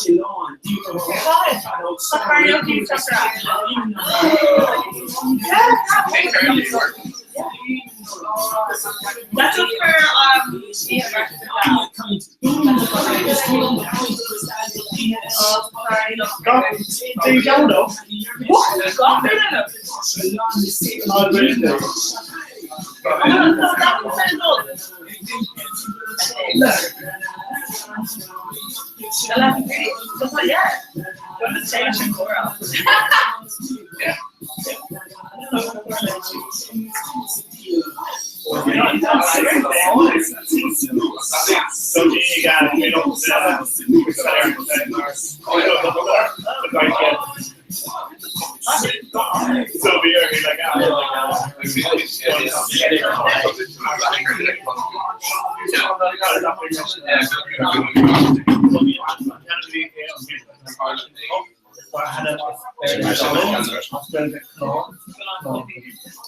Karaoke That's just for yeah, What? God,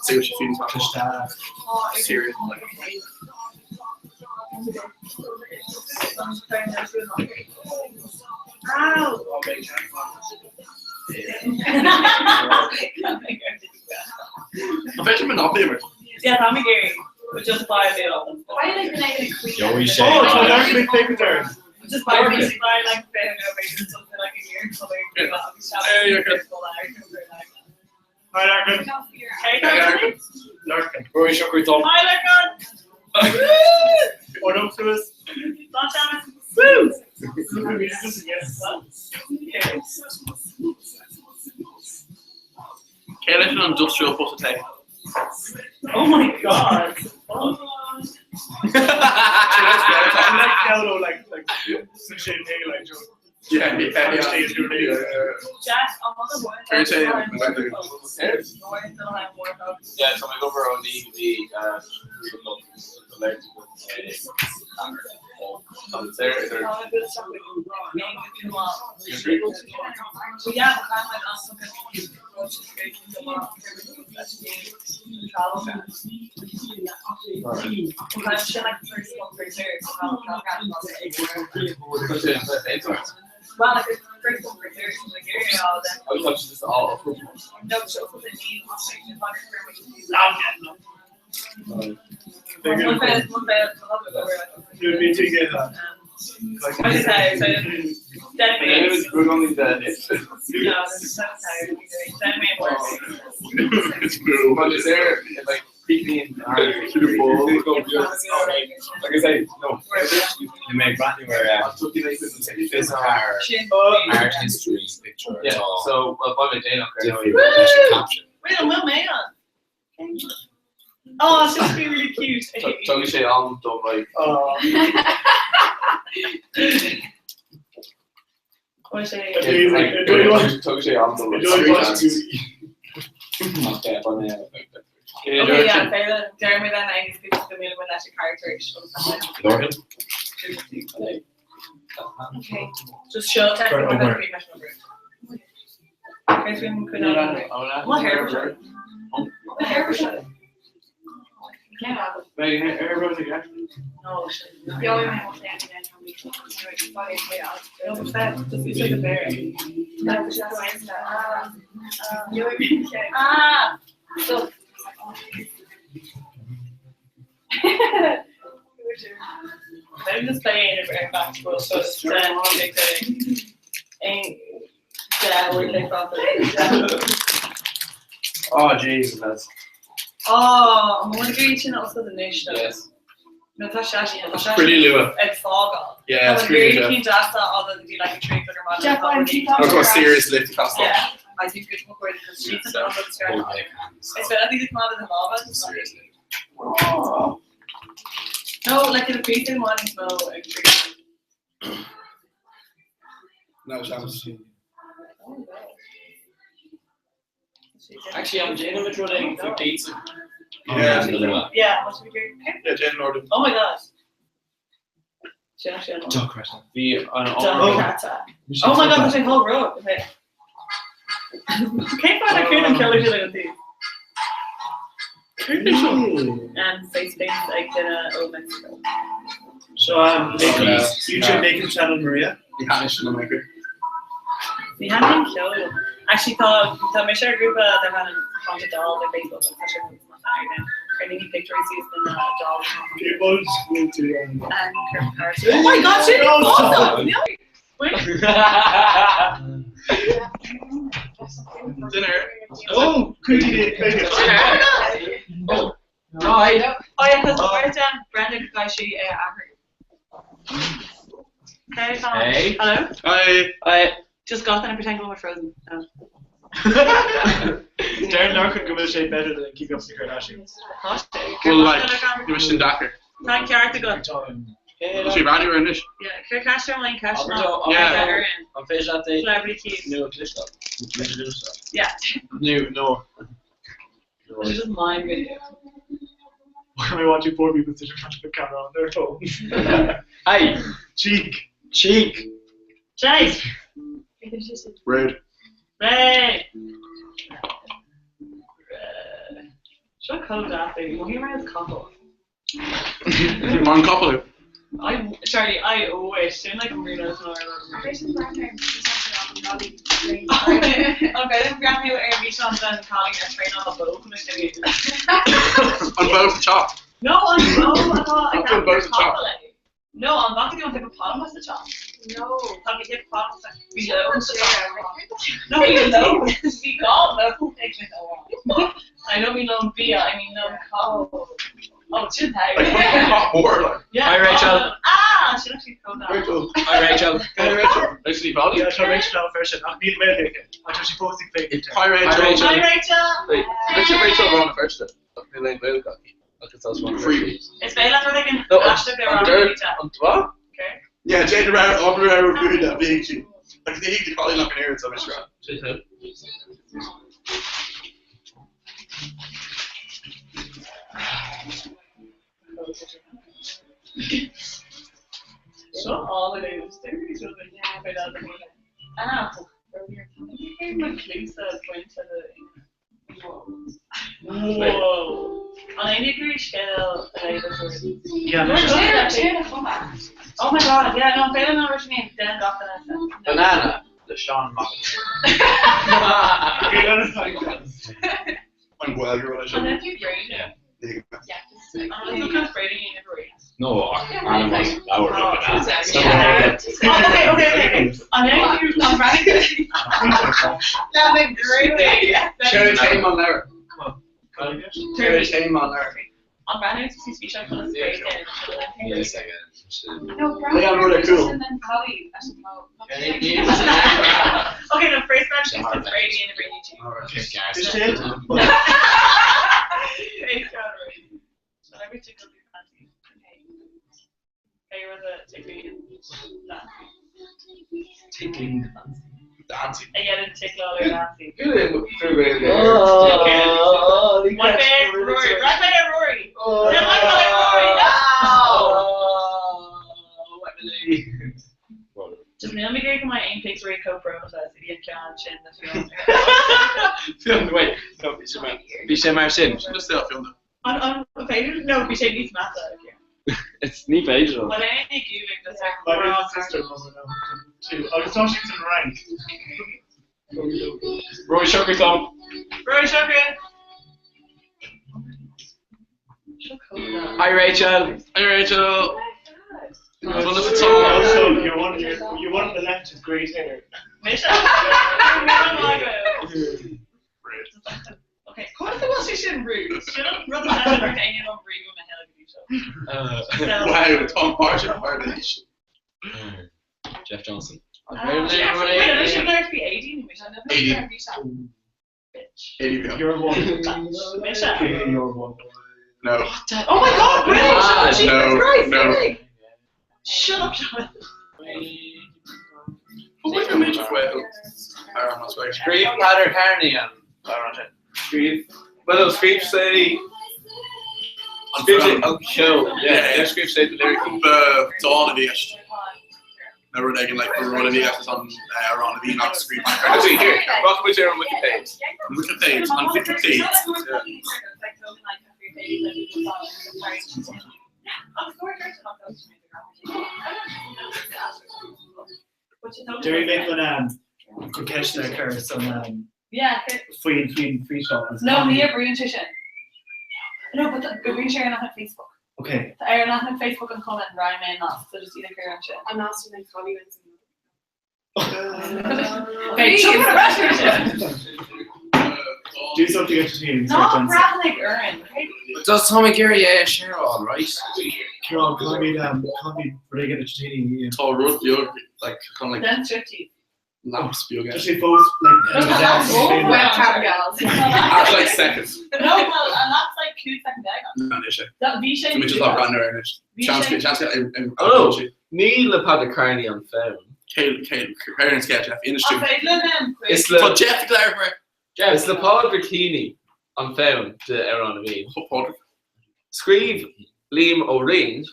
See what she feels about Serious. Ow! An féidir Monopoly mar? Yeah, tá mé géirí. But just buy a deal. Joey Shea. Oh, so they're going to take a turn. Just buy basically buy like something like a year something. Hey, you're good. Hi, Larkin. Hey, Larkin. Larkin. Rory Shuckery Tom. Hi, Larkin. What up to us? Woo! Cé leis an industrial butter tape? Oh my god. Like, like, like, like, Yeah, yeah, yeah. Jack, I'm on the one. Yeah, so my over on the the the there Yeah, but I'm like also Well, like the first one for third, like you're all then. I was just all No, so for the name, You'd be together. We're only the No, It's blue. But is there like bhíonn Agus é no Bhí mé ag breathnú ar art history picture Yeah, so well beidh mé déanach ar difriúil leis an caption. Wait, an bhfuil mé ann? Oh, it's just been really cute. Tógfaidh sé am dom like. Tógfaidh sé am dom like. Okay, yeah, deir mé then agus go mí leis an character Okay, just show tech My hair My hair No, Ah, so. I'm just playing a basketball, so it's Oh Jesus, lads. Oh, an bhfuil go sin also the nation. Yes. No, tá sé tá sé Pretty luath. ag fágáil. Yeah, it's pretty luath. Cín deasa á do like a tree ar Jeff, I'm keep That's a serious lift to pass Yeah, I think good for because she's on the screen. Hold my hands. Is féidir iad mar the lámha? Seriously. No, like in a precinct one is mo ag tree. No chance. Actually, I'm Jane with running for pizza. Yeah. Yeah, what should we do? Yeah, Jane Norton. Oh my gosh. Sin actually an Bhí an Docrata. Oh my god, that's a whole road. Okay. Cén fáth ar cúl an ceol sin agat And face paint ag duine ó Mexico. So makeup, YouTube makeup channel Maria. Bhí hanis sin an maker. Bhí han ceol. Actually tá tá mé sé grúpa de han an doll ar Facebook agus tá sé ar ní pictures den doll. People school to And Kirk Carson. Oh my god, sin awesome! No. Wait. Dinner. Oh, quickly, quickly. Oh Hi. Oh yeah, because oh. Brendan guy she athrú. Hey. Tom. Hey. Hello. Hi. Hi. Just got that and pretend we're frozen. Oh. Darren Larkin go bhfuil sé better than Keep Up with the Kardashians. Well, like, it was sin dachar. Tá ceart agat. Tá sé breathnú ar anois. Yeah, cur cash ar line cash Yeah. An féidir leat é Celebrity keys. nó clisteach. Yeah. New, no. This is just my video. Why am I watching four people sit in front of the camera on their phone? Hey. Cheek. Cheek. Jake. Rude. Ray. Seo cód baby. Well, here is couple. Mar an couple. I sorry, I wish. Sound like I'm reading Okay, then grab you ar bhí sean den calling ar train on the boat An both chop. No, an bó atá Not an bó sa teach. No, an bhfaca tú an hippopotamus sa teach. No. Tá bhí hippopotamus bhí leon sa teach. No, bhí leon. Bhí gá leon. I know bhí leon bia, I mean leon co. Oh, sin Like, hot war, like. Yeah. Hi, Rachel. Ah, sin actually cód Rachel. Hi Rachel. Hi, Rachel. Actually, Bobby. Yeah, tá Rachel out first. Ach níl mé aici. Tá sí fós ag féin. Hi, Rachel. Hi, Rachel. Hi, Rachel. Wait, Richard Rachel run first. Ní lane Gaeilge agus that's one Free. Is féile rud again No, aisteach ar an an dirt an dwa? Okay. Yeah, Jane Rare, Aubrey Rare, Rude, bhí sí. Like, ní hí probably nach an air sa mis Seo all it is. Ah, clusa pointe Whoa. An aon gur scéal a Yeah, Oh my god, yeah, no, féile ná sin den gach Banana. Le Sean Mac. An bhfuil go An sin. tú brain? Yeah. An tú brain in every No, animals leabhar Oh, banana. okay, okay, okay. An aon tú an brain? That great. Sure, came on there. Shame on her. An breathnú sa físeán conas Yes, I No, Leon Rud ar cúl. Okay, no, first match is the Brady and the Brady team. Tickling the fancy. Dancy. A dhéanann tickleáil ar Nancy. Oh, My favorite Rory. Right by Rory. No, my favorite Rory. No! Just níl mé go mbeidh aon pictiúirí comhbhrónta is bhí an ceann sin na Fiona, wait. No, bhí sé mar- bhí sé mar sin. Just say Fiona. An an féidir? No, bhí sé níos measa. It's ní féidir. Well, any giving the My little sister was too. Agus tá siad san Fhrainc. Rory Sugar Tom. Rory Sugar. Hi Rachel. Hi Rachel. Also, your one, your, your one on the left is great hair. Okay, conas a bhfuil sé sin rude? Sin an rud a bheith aon an brí na heile Wow, Tom Parcher Parlish. Jeff Johnson. Jeff, wait, I should learn to be 18. 18. 80 You're one. Misha. You're one. No. Oh my god, really? Ah, Jesus no, Christ, no. really? Shut up, John. But wait a minute, wait. Aaron was right. Scríobh Peadar Carney an Scríobh. Well, no, scríobh sé. Scríobh sé an ceol. Yeah, yeah, scríobh sé the lyric. The dawn of the No rud éigin like the rud a bhí is an arán a bhí nach scríobh. Actually, here, rock muid ar an Wikipedia. Wikipedia, an Wikipedia. Deir mé chun chun ceist a chur san Yeah. faoin faoin faoi seo. No, ní oibríonn sé sin. No, but oibríonn sé ar an leathanach Facebook. Okay. Tá ar an leathanach Facebook an chumann raghaidh mé an nasc, so just iad a chur ansin. An nasc na colleen. Okay, seo ar ais sin. Do something entertaining. Ná breathnaigh orainn, okay? Does Tommy Gary é share all right? Ciarán, can't can't rud éigin entertaining. Tá rud beag like kind of like Den striptease. laps beag. Just say both like Oh, Webcam gals. At like seconds. No, well, and that's like 2 second No, no, sé. That bhí sé. Tá mé just lá breathnú ar anois. Bhí Chance sé- chance Oh, ní le Peadar Carney an phone. Céil céil ar an sketch Jeff industry. An féidir linn Is le Tá Jeff Clare Is le Pádraig Heaney an fonn de Amhrán na Mí. Pádraig. Scríobh Liam Ó Rinn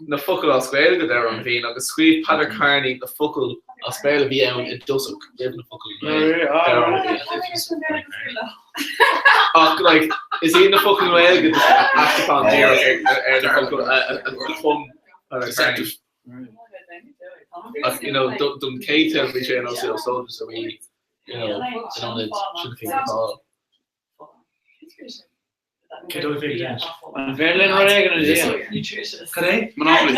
na focail as Gaeilge d'Amhrán na Mí agus scríobh Peadar Carney na focail as Béarla a bhí ann i dtosach roimh na focail Gaeilge d'Amhrán na Mí. Ach like, is iad na focail Gaeilge aistriúchán díreach ar na focail a chum Peadar Carney. Ach, you know, don chéad time bhí sé in OCL Soldiers a bhí, you know, in ionad Sinn Féin Fáil. Cé dóibh féidir leis? An féidir linn rud éigin a dhéanamh? Cad é? Monopoly.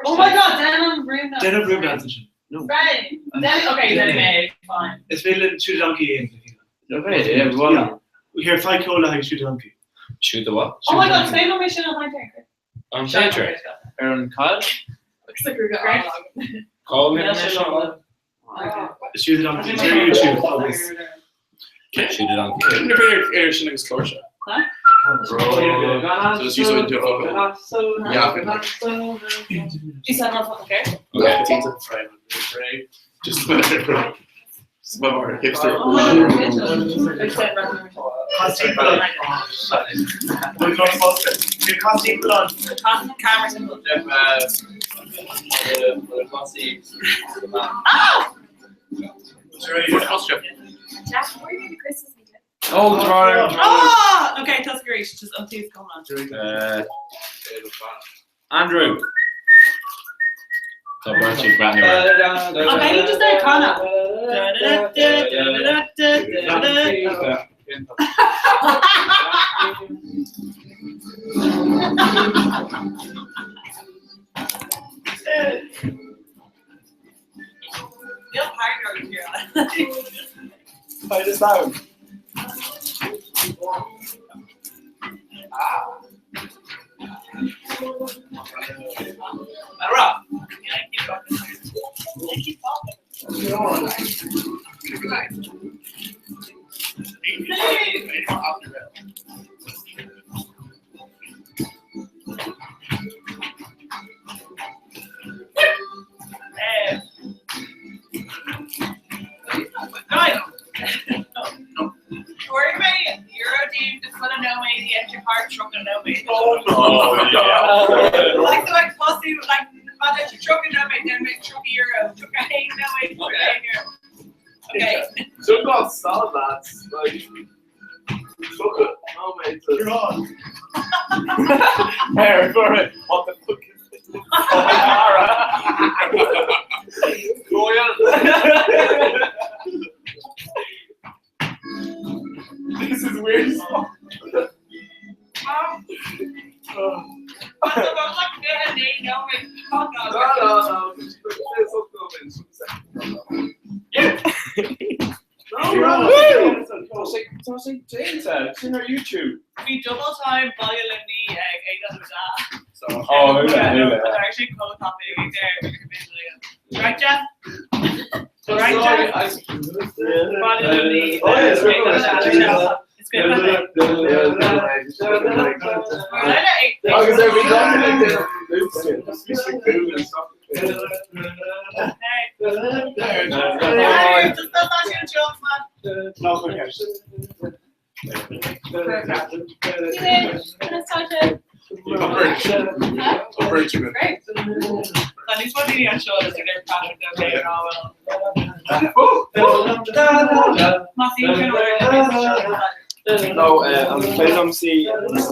Oh my god, Den an broom dance. Den an broom dance sin. No. Right. Den, okay, den mé, fine. Is féidir linn Shoot a Donkey a dhéanamh. Okay, yeah, well. Here, faigh ceol le haghaidh Shoot a Donkey. Shoot the what? Oh my god, say no mé sin an haintear. An féidir? Ar an cad? Looks like we're going. Call me Shoot a Donkey. Ar YouTube agus. Shoot it on. Cén ar sin agus clóirse. Bro. So just use it into a focal. Yeah. Is that not fucking fair? Yeah. Just Just my more hipster. Oh my god, Except Camera symbol. Jeff, Ah! What's Jeff? Jack, where are you going to Christmas meeting? Oh, drive. Ah! Okay, that's great. Just until it's come on. Andrew. Tá breathnú breathnú. Okay, you just say Connor. Play the sound. Fuair mé euro daoibh do chuile nóiméad a dhéantar thar 30 nóiméad. Oh, yeah. Like, so like, tosú, like, má tá sé 30 nóiméad, déanfaidh mé 30 euro, 31 nóiméad, 31 euro. Okay. So got solid lads. Like, look at no mate. You're on. Here, for it. What the fuck is this? This is weird. as fuck. Tá like, 29 nóiméad. Oh, No, no, no. Just put this up, no, mate. No, no. Tá sé tá sé déanta sin ar YouTube. Bhí double time Baile Luimní ag 8:30. Oh, yeah, yeah. Tá sé chomh ag there. Right, Jeff? Right, Jeff? Baile Luimní. Oh, yeah, it's good. It's good. Agus ar bhí Tá níos mó daoine anseo is ar Patrick No, an féidir si agus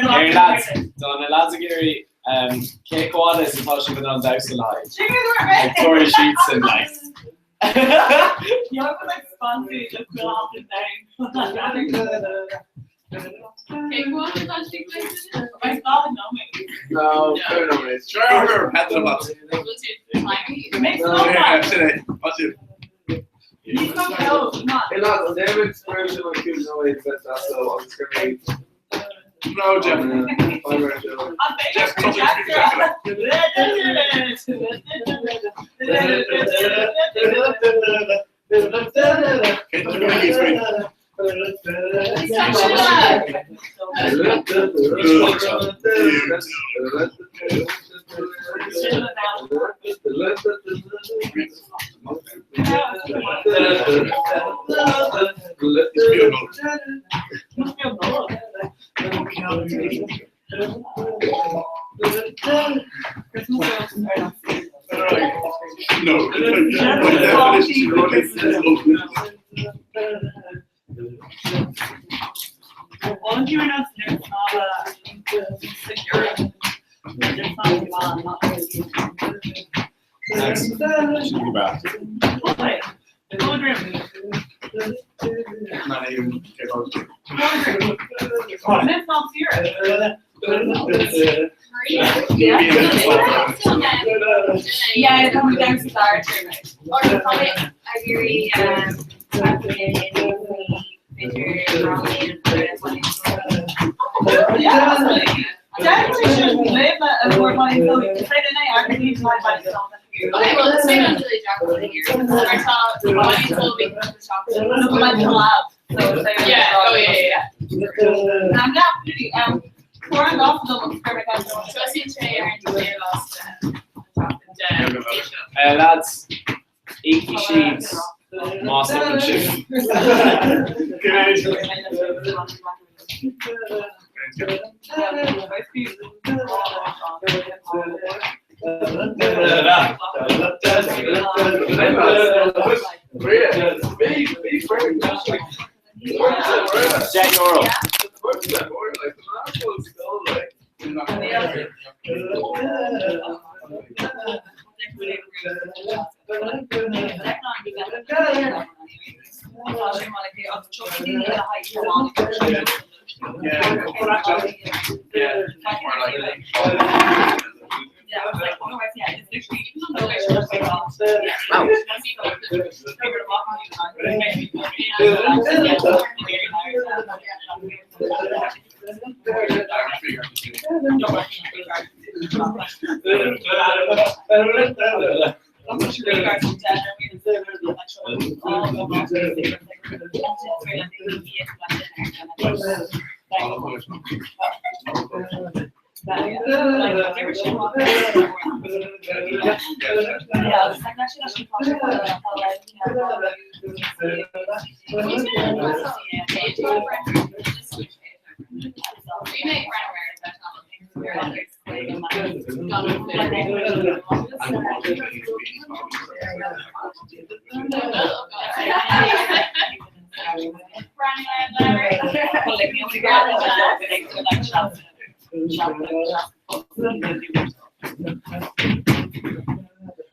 Ar lads, Tá na lads ag iarraidh cé chomh fada is atá sibh in ann damhsa le haghaidh. Ag tabhair siad sin like. No, fair enough, mate. Sure, Petra Hey lads, an David version of Cube No Way that's so on screen. No, Jeff. No. Yeah, coming down to Sarah. Definitely should live a more money so say the night I need to buy something. Okay, well, let's wait until they drop it here. I saw the body will be the shop. Yeah, oh yeah, yeah, yeah. I'm not pretty. Foreign off the So I see Trey and they lost Lads, ící siad más an sibh. Deich euro.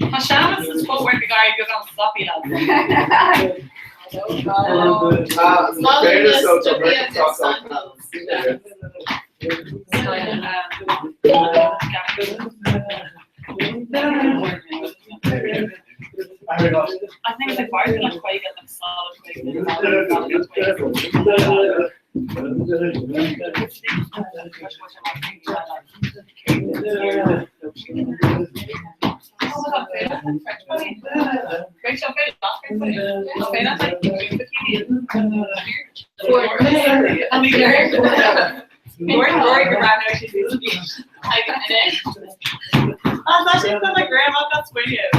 Tá Séamus is footwork ag éirí beagán sloppy lad. I think it's like why is it like quite like solid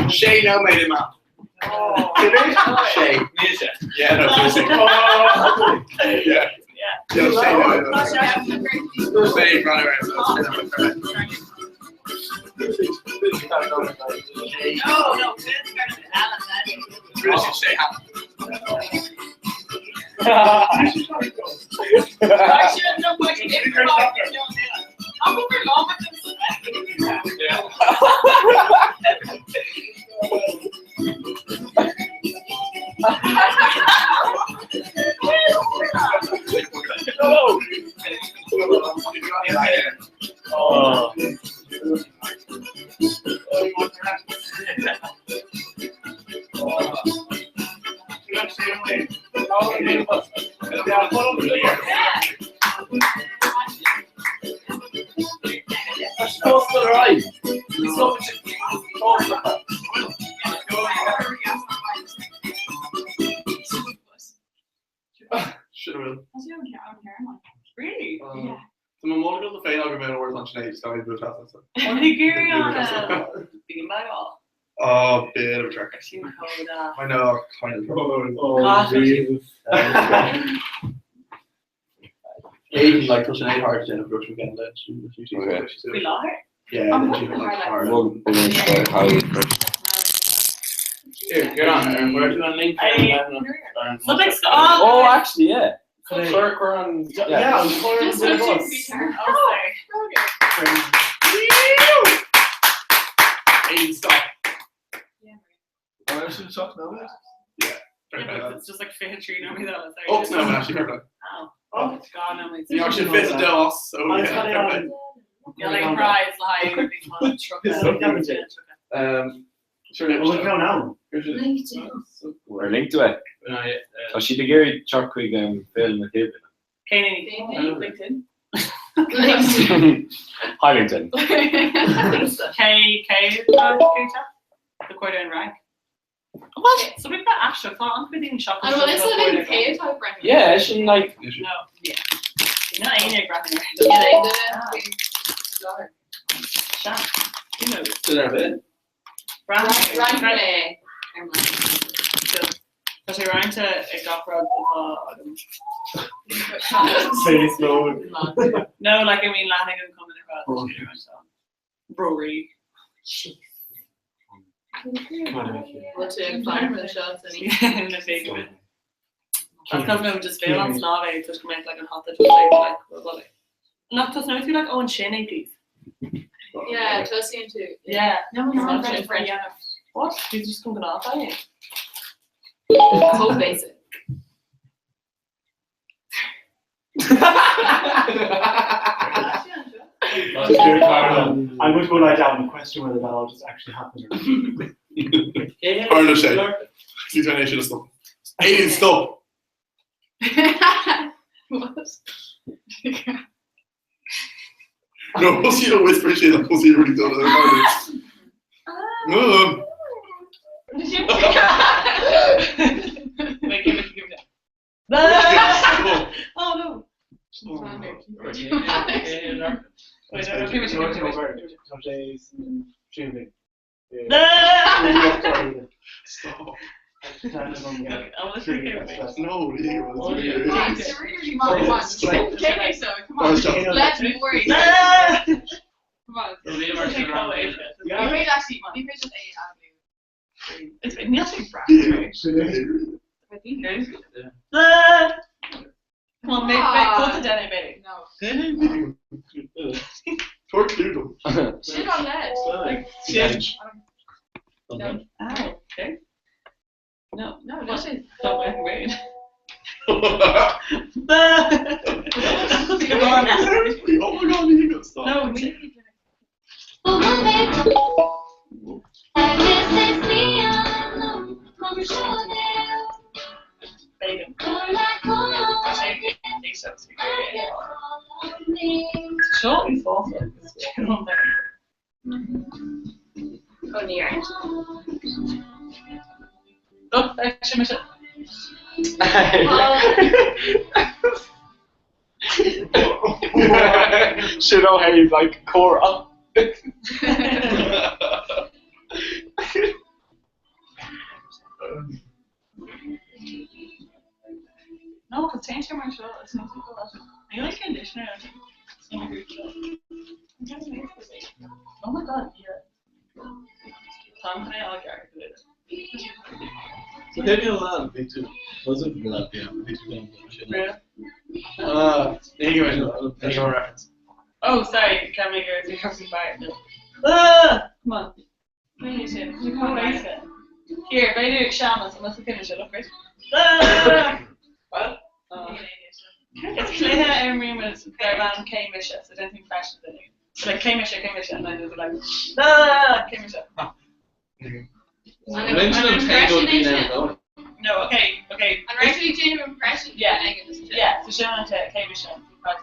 Sé nóiméad imithe. Sé. Yeah, no, seriously. Yeah. Yeah, sé nóiméad. Sé run around. No, no, Really, sé Oh. Sin a bhfuil. Really? Tá mo mhór go féin agam ar an an sin é gan bu Bíonn mé á. Oh, bit of a trek. Sin códa. I know, kind of. Oh, Jesus. Aiden, like, tá sin é hard déanamh production again then. Okay. Faoi láthair? Yeah, then she like hard. Here, get on. Aaron, where do you want link? Something's Oh, actually, yeah. Clerk or on. Yeah, I'm calling Just the switching bus. feature. Oh, Aiden, stop. Oh, should shop now. Yeah. Yeah, but it's just like fit tree no me Oh, no, actually, fair play. Oh, oh God, no, me. You actually fit the dos, so I yeah, cut it fair play. on. Yeah, like prize like Sure, Well, look now now. We're linked to it. Tá siad ag iarraidh teacht chuig Féile na Céibhe. LinkedIn. Hi LinkedIn. K K The quarter in rank. What? So we've got Asha. Tá an chuid shop. An bhfuil is an cé atá breath? Yeah, sin like No. Yeah. No, aon ag Yeah, Who knows? Sin ar bit. Rank Rank mé. Tá sé roinnte ag gach rud atá agam. Face mode. No, like I mean leathnaigh an cumann ar fad. Rory. Bhfuil tú ag fanacht anseo san Na féidir. That's because no, just fail on snámh é, go mbeadh like an hata just like like blah. Nach tá tú like oh sin é please. Yeah, tosaíonn tú. Yeah. No, no, no, French. French. What? Did you just come gnáth é? Chomh basic. I'm going to go lie down and question whether that all just actually happened or not. Tharla sé. Bhí tú in éis stop. Aideen, stop! What? No, thosaigh a whisper sin ach thosaigh really dona ar fad. No. Wait, give it, give it. Oh no. Wait, no, give it, give it, give it. Stop. No, No, Come on, let's worry. Come on. It's been nothing Come on, make make call to Denny, baby. No. Tor Cludle. Shit on lead. Like, shit. No. Ow, okay. No, No, this is. Don't wait, wait. Oh my god, you got stop. No, Seo í fáfa. Oh, near. Look, actually, Michelle. Should know how you like Cora. No, because change your mind, it's not so bad. I like conditioner. Oh my god, yeah. Tom, can I all get So maybe a lot big too. Was it yeah, big too. Yeah. Anyway, thank you for reference. Oh, sorry, can't make it. You're by. Ah, come on. Come on, Here, Beidir Seamus, unless we finish it, look right. Ah! Well, It's clear ar mí there van céim se, so don't think fresh than you. So like céim se, céim se, and then there's like ah, céim se. Mention of Tango being out No, okay, okay. An raibh déanamh impression Yeah. Yeah, so sin an te céim se. Well,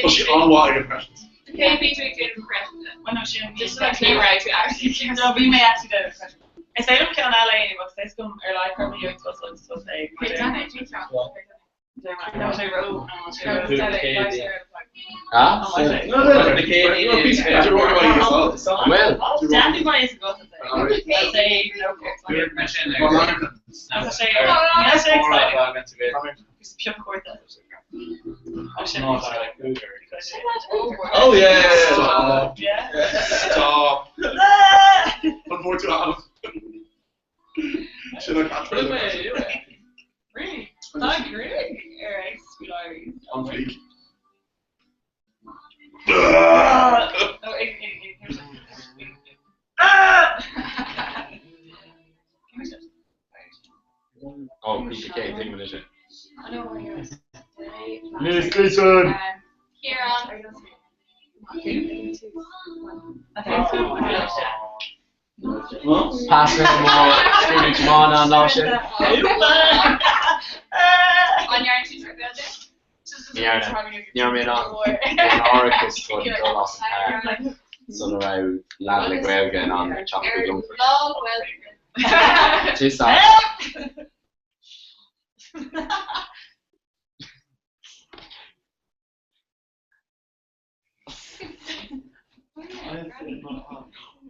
she on why impressions. Cé bhí tú déanamh impression Well, no, sin Just so that you right to actually No, bhí mé actually déanamh impression. Is é ceann eile aon agus é gom ar le chu tos tos é. No, sé ro. Ah? No, no, the K Well. Definitely my is go. Say no. Oh yeah. Stop. Yeah. Stop. One more to have. Should I catch Really? Tá grug ar ag scoláirí. On fleek. No, ag Oh, PK, take a minute. Miss Gleason. Kieran. Passing more, Scooby Jamon on last year. An dhear tú Ní mé an áchas chun dul as an car sula raibh lead le Gaeilge in ann teacht go Longfort. Tú sa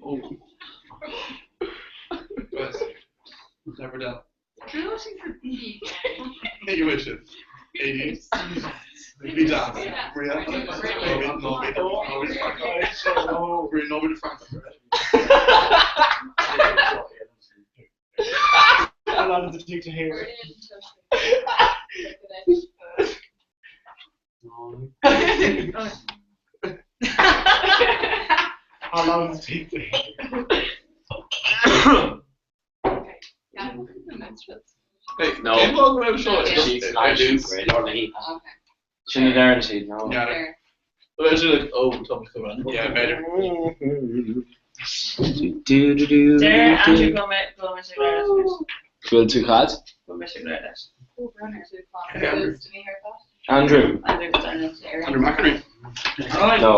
Oh. Never done. Hey, you wish it. 80s. Bhí deas. Bria. No, bhí no bhí Frank. How long does it take to hear? How long does it take to hear? No. Cén fáth go raibh seo i Sin a deireann siad, no. Bheadh sé like, oh, tá muid chomh random. Yeah, b'fhéidir. Deir Andrew go mbeidh go mbeidh sé ag labhairt leis. Bhfuil tú cad? Go mbeidh sé ag labhairt leis. Andrew. Andrew McEnery. No.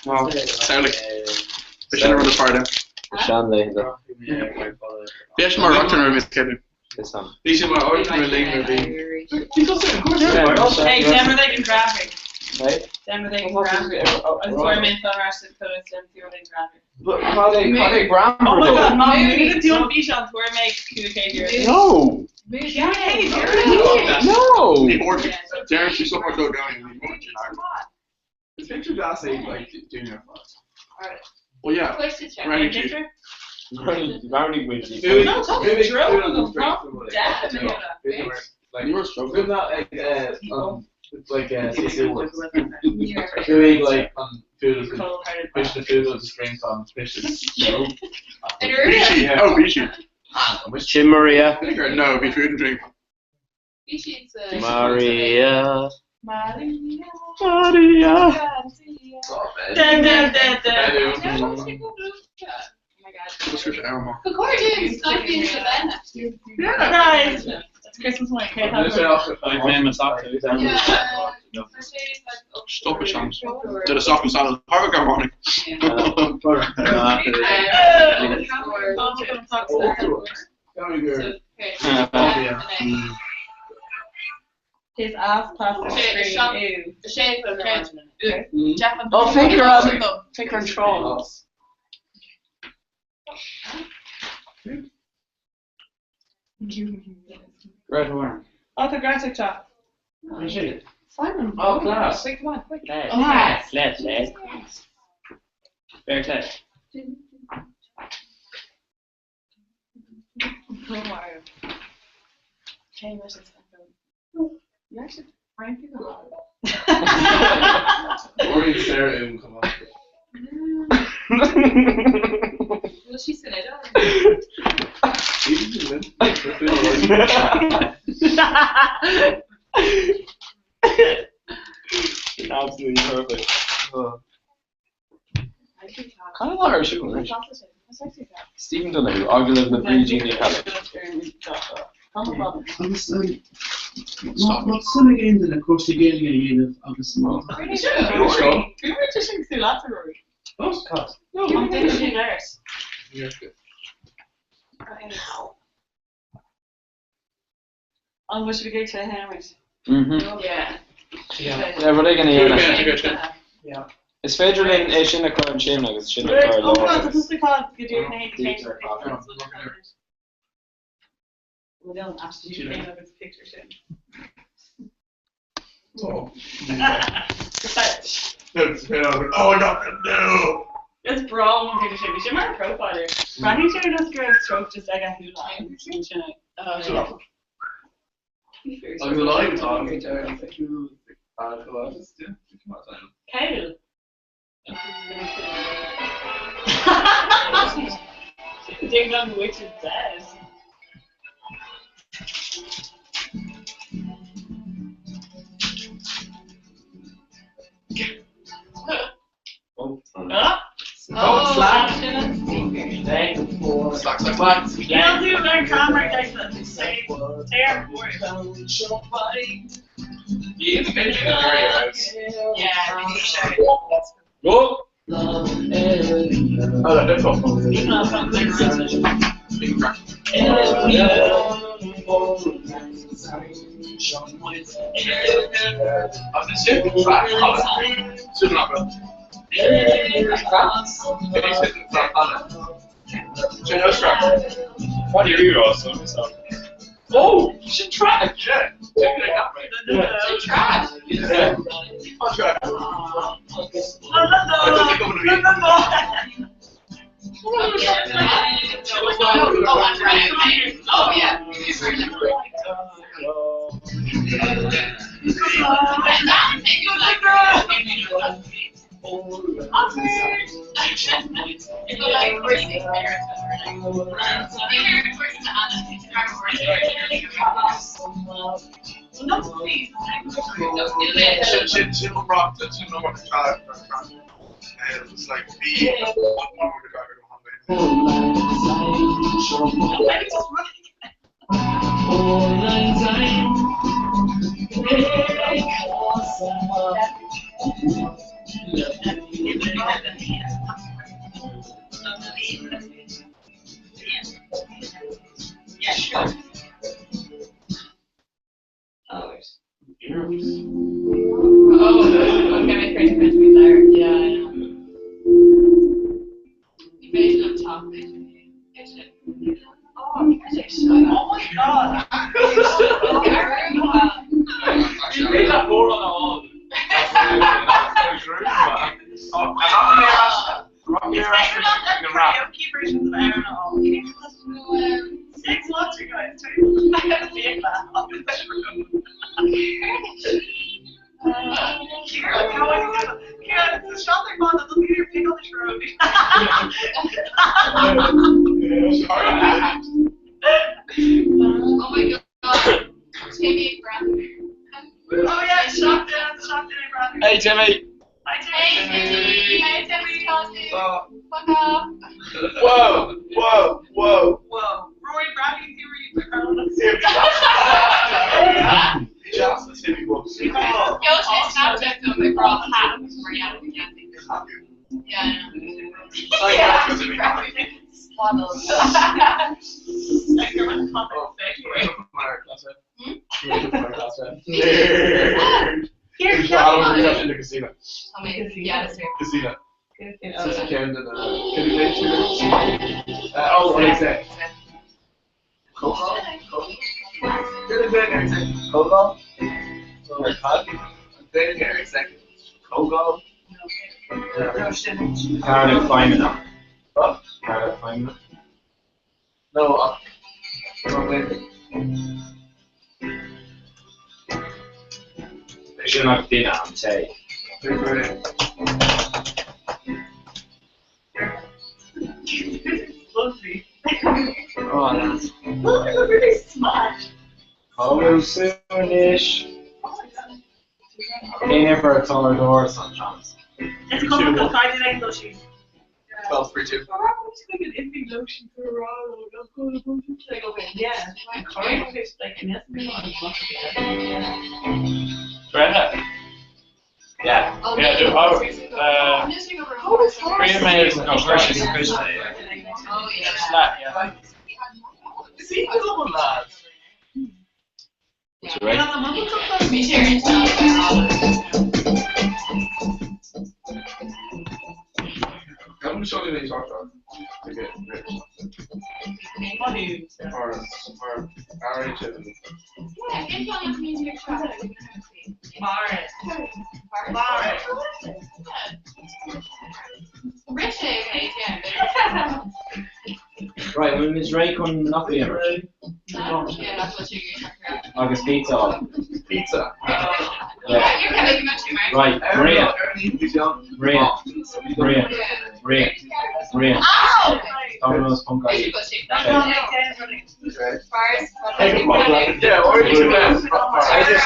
Samhlaigh. Bhí sin an rud is fearr dom. Seanlaethanta. Bhí eisean mar rochtain roimh Miss Kevin. Bhí sé mar rochtain roimh linn roimh Hey, déan rud éigin grafaic. Hey? Déan rud éigin grafaic. Agus fuair mé an ar ais an chuid déan rud éigin grafaic. Cad é cad é Oh my god, greannmhar má bhí tú an físeán fuair mé €500. No! €500? No! Ní thabharfaidh. Deireann sí somar dó gan ní thabharfaidh sí. Is picture deas é like daoine ar fad. Well yeah. Roghnaigh siad. Roghnaigh muid. No, tá drone agam, tá definitely. You were struggling. Like CC Awards. Chuaigh like an food fish the food of the spring song fish. Bhí sí. Oh, bhí sí. Sin Maria. No, bhí food and drink. Maria. Maria. Maria. Dun, dun, dun, dun. Guys, it's Christmas morning. Okay, Stop it, Shams. Did a soft salad. Harvard got morning. His ass past the screen. Ew. Oh, Faker on Faker on Trolls. Red horn. Oh, the graphic chat. Simon. Oh, class. Wait, come on, quick. Les. Les, les. Fair test. You actually find people. Maureen Sarah come on. Well, she's in it. Absolutely perfect. Oh. Kind of like our sugar. Stephen Donahue, Agallamh le Brídín Ní Cheallaigh. Agus má suim ag aon duine cúrsaí Gaeilge a dhéanamh agus má An bhfuil sibh ag iarraidh cluiche a imirt? Mhm. Yeah, rud éigin a dhéanamh. Yeah. Is féidir linn é sin a chur ansin agus sin a chur i Oh God, láthair. tá tusa ag caint go dtí na haon Well, agus picture sin. Oh. Oh, no, no. Is breá an picture sin. Bhí sin mar profiler. Breathnaíonn sé ar go raibh stroke just ag a shúile. Sin sin. Agus an live tá Kyle. Ding dong the witch is dead. Oh, Ah! Oh, slack. Slack, slack, slack. You'll do learn camera guys that say tear for it. Yeah, Go! Oh, that that's awful. What do you also? Oh, she tried. Yeah. Trash. Yeah. Oh, I'm right. Oh, yeah. Sin sin an rock sin an rock It's like bhí Yeah, sure. Oh, oh, okay, my friend friends be there. Yeah, I know. You made it up top. Oh, oh my god. It's better not than karaoke versions of Aaron at all. Six months ago, guys. Kieran, Kieran, it's a shot they're on that doesn't get your pick on the road. Oh my god. Timmy Bradley. Oh yeah, shot down, shot down, Bradley. Hey Jimmy. Hi Timmy. Hey Timmy. Hey Timmy. Fuck off. Whoa, whoa, whoa. Whoa. Rory Bradley theory. Just the Timmy books. Yo, Snapchat though, they brought hat for yeah, we can't think. Yeah, I know. Yeah. Swaddled. Here, in the casino. Amazing. Yeah, that's fair. Casino. Since Ken and can you play two? Oh, what is it? Coco? Coco? Coco? Cardiff Feynman. What? Cardiff Feynman. No, wrong way. Should not be on tape. Lovely. Oh, that's. Look, look really smart. Hello, soonish. Never a taller door, sometimes. It's called the Friday Night Lushies. 12, 3, 2. Yeah. Brenda. Yeah. Yeah. Do, oh, Three minutes. No, versus Christian. Oh yeah. Slap, yeah. Is he good one, lad? What's right? Me sharing I'm just showing you these talk to get rich. Or, or, RH. Yeah, get on community Maris. Maris. Rich okay, yeah. Right, when is Ray coming up here? Yeah, that's what you're Agus pizza. Pizza. Yeah. You're kind of much too much. Right, Maria. Maria. Maria. Maria. Maria. Ow! Domino's Punk ID. Yeah, or you I just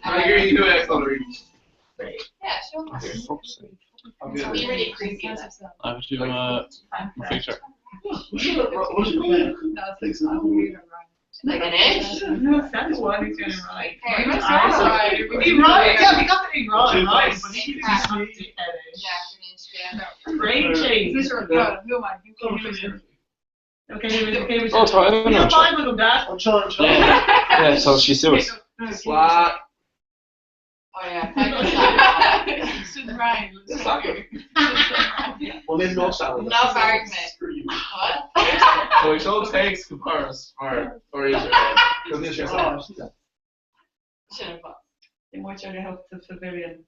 I agree, you do excellent reading. Yeah, sure. Be really creepy. I'm doing a picture. Like an inch? No, that's one who's doing it right. Hey, We right, yeah, we got the right, right. But he Yeah, Great cheese. Okay, okay, Oh, sorry, I don't know. You're fine with them, Dad. Yeah, so she sues. Slap. Oh yeah. Well, then no salad. No argument. What? So it all takes compares or or is it? Shouldn't They might try to help the pavilion.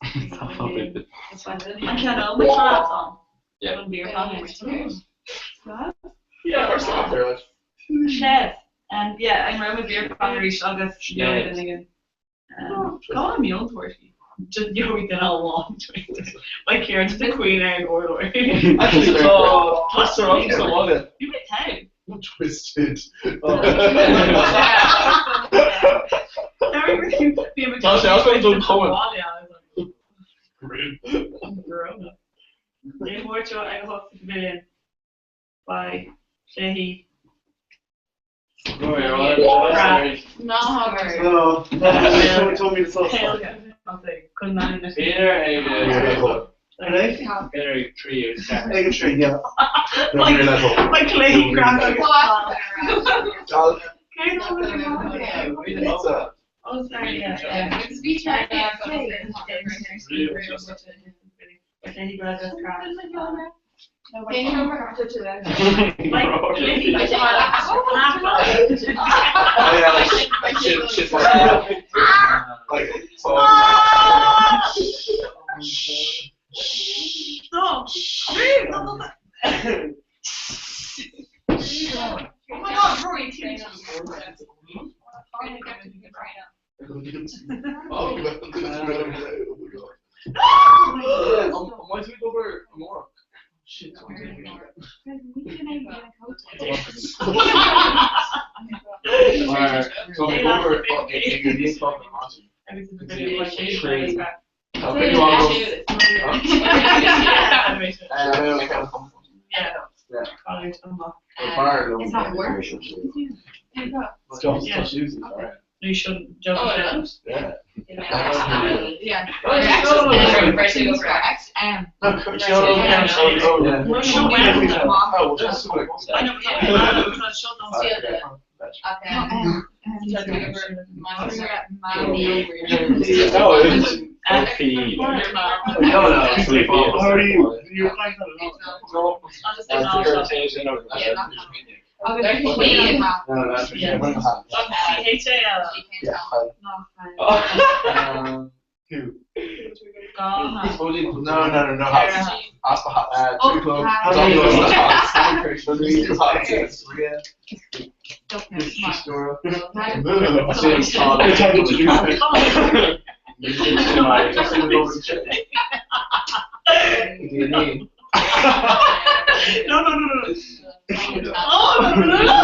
Yeah. I can't own my traps on. Yeah. Beer pong. Yeah, or slap there. like. Chef. And yeah, I'm around with beer pong reach August. Yeah. Yeah. Go on mule torty. Just gheobhaidh duine amháin twisted. Beidh Ciarán just ag caoineadh ar an urlár. Actually tá plaster agam sa bhaile. Bhí mé togha. Not twisted. Tá sé agam don chumann. Corona. Dé Máirt seo ag 8 sa Pavilion. Beidh cluichí. Ná habair. Beidh cluichí craic agus Oh, sorry, yeah. Oh my God, Rory, An mbeidh tú ag obair amárach? Shit. Mar tá mé ag obair ag an níos fada ar maidin. Tá cruinniú agam. You shouldn't jump Oh, in. yeah. Yeah. How are you? You No, no, no, no hats. Ask for hats. Two club. No, no, no, no. Oh, no, no, no, no.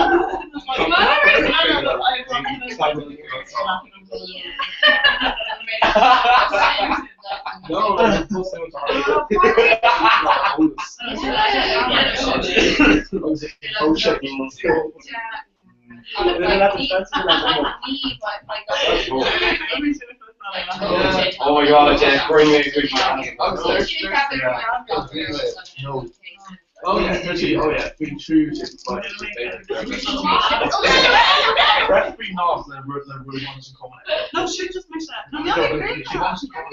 No, no, no, Oh my god, Jeff, bring me a good man. Oh yeah, actually, oh yeah, we can choose it, but Preferably not, then we're then we're going to come No, shoot, just miss that. No, No, no, but she wants to come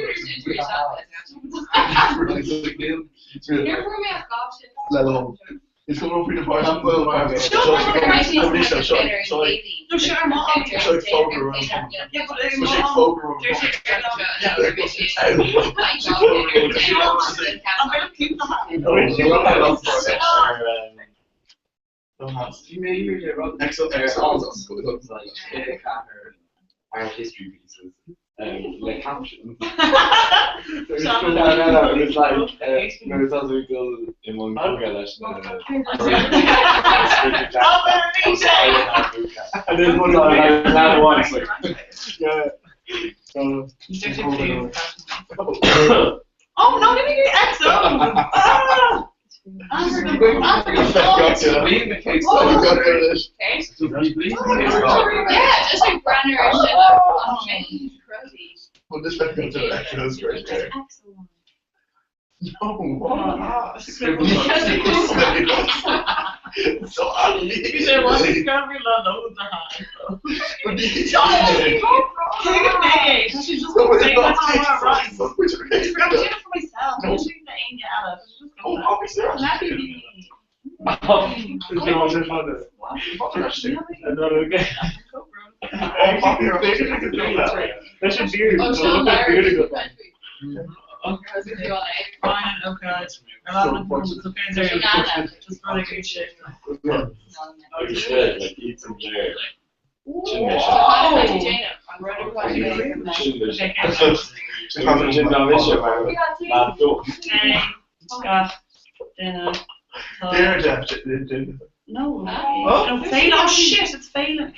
It's coming up with the bar. No, sure, I'm on. Yeah, but I'm on. Art history pieces, like captions. No, no, no, it was like, no, it was also dul i mbun cogadh leis na And there's one on like that one, it's like, yeah. Oh no, give me the XO! Ah! Yeah, just like Brenner shit up. Well, this one goes to the that's great. No, what? So You say what? It's gonna be loads of high. She's just saying that's all right. I'm doing it for myself. I'm doing the Anya Ella. Oh, obviously. Leis an beard. Oh, Sean Larry. Beard Fine, okay. Just running good shit. You should, like, eat some there. Sin mise. Sin ná mise mar leaid dubh. Gach duine. Dear Jeff, Jim. No. No, Féile. Oh shit, it's Féile.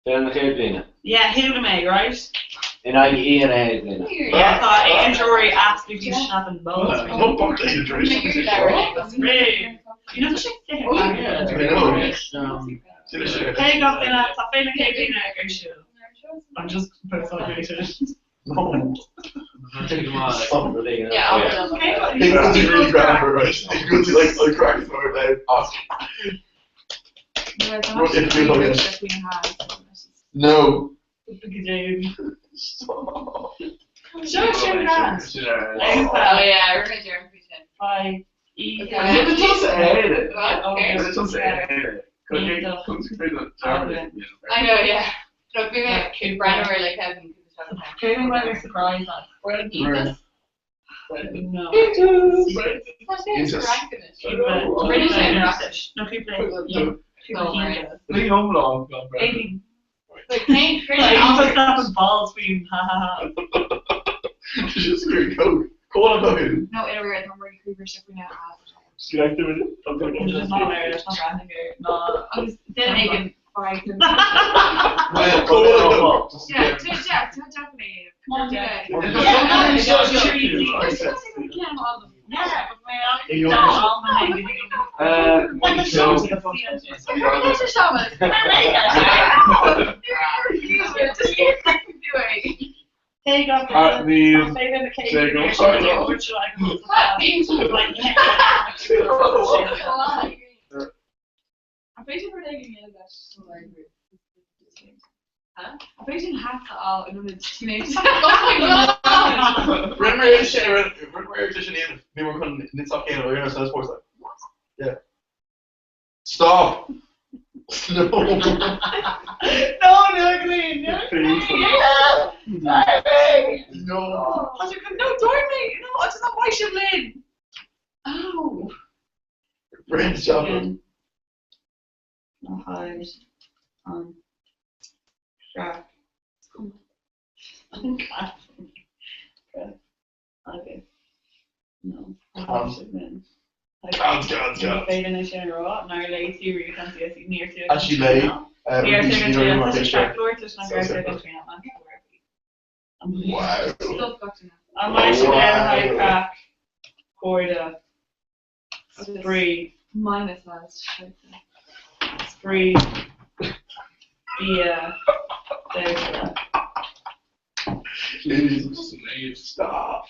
Féile na Chéad Bhliana. Yeah, chuala mé, right? In aghaidh Oíche na Chéad Bhliana. Yeah, tá Aidan Drury absolutely snapping balls. You know, tá sé Cé gach duine, tá Féile na Chéad Bhliana ar siúl. I'm just post-graduated. No. He goes to really grab right? He goes to like, like crack his mother down. No. Stop. Sure, sure, grand. Oh yeah, I remember Jeremy Bye. I know, yeah. No, bhí mé breathnú like Kevin. Kevin went surprise on. No. British. No, keep Ní iomlán Baby. Like, can't Like, stop and balls being ha ha ha. Just screw Coke. Call it No, in a weird number creeper stuff we now have. Just not there, it's not random here. No. Agus duine éigin five Yeah, Yeah, Jack, Jack made. Come on, Jack. I'm facing half the all in the teenage. Oh my god! Remember we were going to sports What? Yeah. Stop. No. No, no, Glenn. No. No. No, don't me. No, I just not why should Lynn. Oh. Brain stop. No hide. Crap. Okay. No. Cans, cans, cans. Actually, lei. Wow. Wow. Corda. Spree. Minus last. Spree. Bia. Data. Please stop.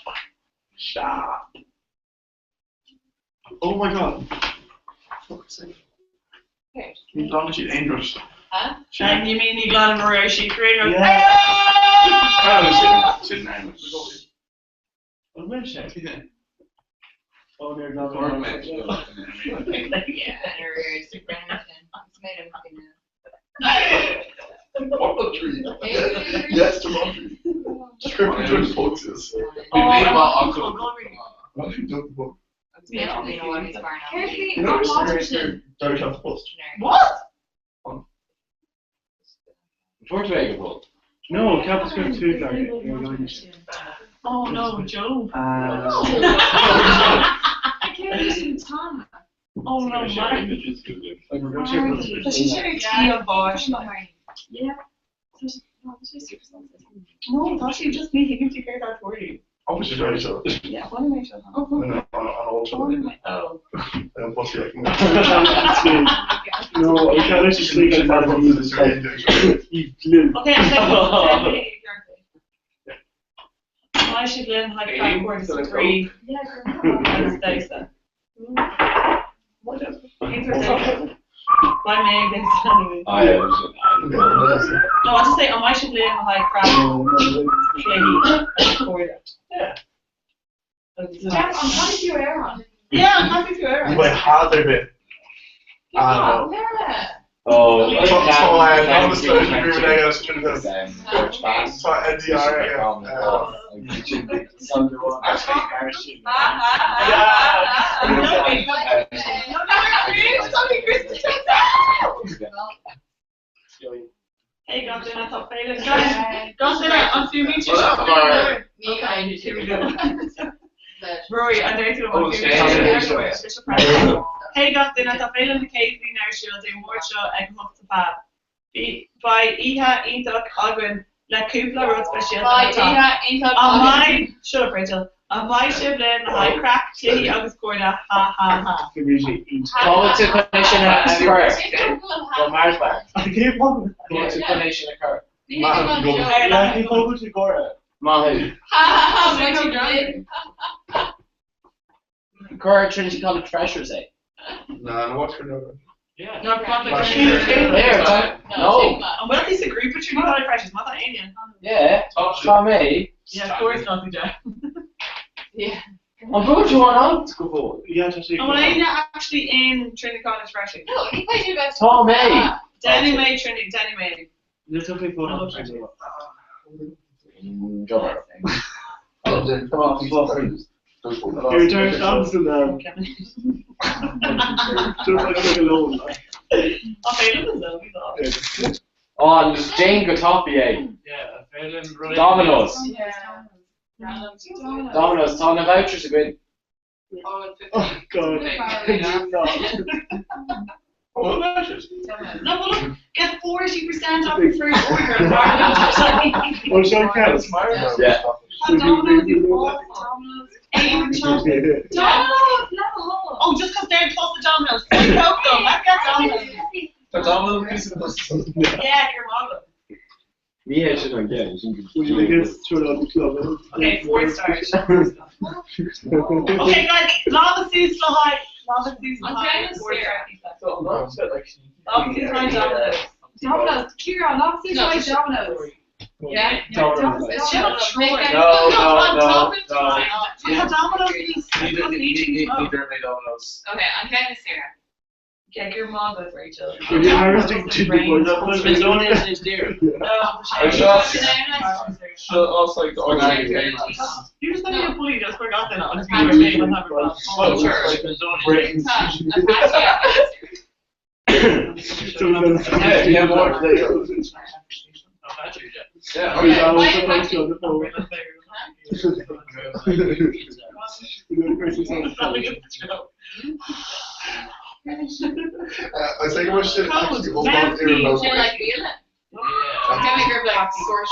Stop. Oh my god. Fuck's sake. Ní glan siad aon Huh? And you mean you glan Maroshi creator? Yeah. Oh, sin An bhfuil sé? Oh, they're not. Yeah, it's made of Tree. Yes, to Montree. Script between boxes. Oh, You know, Dirty Shop Post. What? Before No, Capital Script 2 target. Oh no, Joe. I can't use Tom. Oh no, Mark. Yeah. No, tá sí just ní higann tú céir for you. Oh, she's ready to. Yeah, want to make sure. No, no, Oh. No, I can't actually sleep like that. Okay, I'm like, I should learn how to crack words to three. Agus damhsa. Why may this I No, I'll just say I should learn how to crack play Yeah. Jack, I'm happy to air on. Yeah, I'm happy to air You might have their bit. Yeah. Oh, Hey gach duine tá féile gach duine an fuaimíonn sé seo Rory an deir tú Hey gach duine tá féile na céad bliana ar siúl Dé Máirt seo ag 8 sa phub. Beidh oíche iontach againn le cúpla rud speisialta Beidh oíche iontach An againn. mbeidh Shut up Rachel. An mbeidh sibh linn le haghaidh craic, cluichí agus cairde? Ha ha ha. Cá bhfuil tú chun é sin a chur? Go Mars Bar. Cá bhfuil tú chun é sin a chur? Maith thú. Ha ha ha beidh tú linn. Cuir Trinity College Freshers é. No, no, what's for no? Yeah. No. An bhfuil tú sa grúpa Trinity College Freshers? Má tá éinne. Yeah, tá mé. Yeah, of course not, Jeff. Yeah. An bhfuil tú an alt go fóill? Yeah, tá sé. An bhfuil éinne actually in Trinity College Freshers? No, ní féidir bheith. Tá mé. Déanfaidh mé Trinity, déanfaidh mé. Níl tú faoi fód. Job. You're doing something um Just like alone. Oh, déan go tapaidh é. Domino's. Domino's, tá na vouchers againn. Oh God. Oh, vouchers. No, but look, get 40% off your first order. Well, seo ceist. Yeah. Domino's is awful. Domino's. Domino's, no. Oh, just because they're close to Domino's. Fuck them. Let's get Domino's. Tá Domino's pizza. Yeah, you're welcome. Ní hé sin an ceann, sin Would you like us to turn on the club? Okay, four stars. Okay, guys, Lava Sue's Lahai. Lava Sue's Lahai. Okay, Four star pizza. Lava Lava Sue's Lahai Domino's. Domino's. Kieran, obviously No. try Domino's. Yeah. Domino's. It's Domino's. just make it- No, no, no, Top of no. Yeah, Domino's is Neither, leeching smoke. neither made Domino's. Okay, I'm kind of Sarah. Yeah, your mom goes, Rachel. If you're harvesting two boys, is dear. Oh, I shame. just- Also, like the organic You just let me bully just forgot that. I'll just Apache. be Britain. Yeah, yeah, more. Yeah. Yeah, I was supposed to on the phone. I think we should actually hold on to Do remote. you like Viola? Can we grab like source?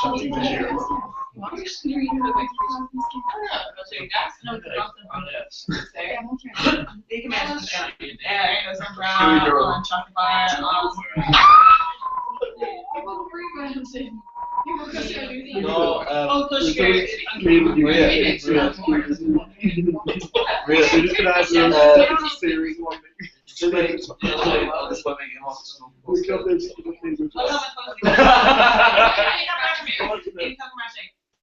No, um, Oh,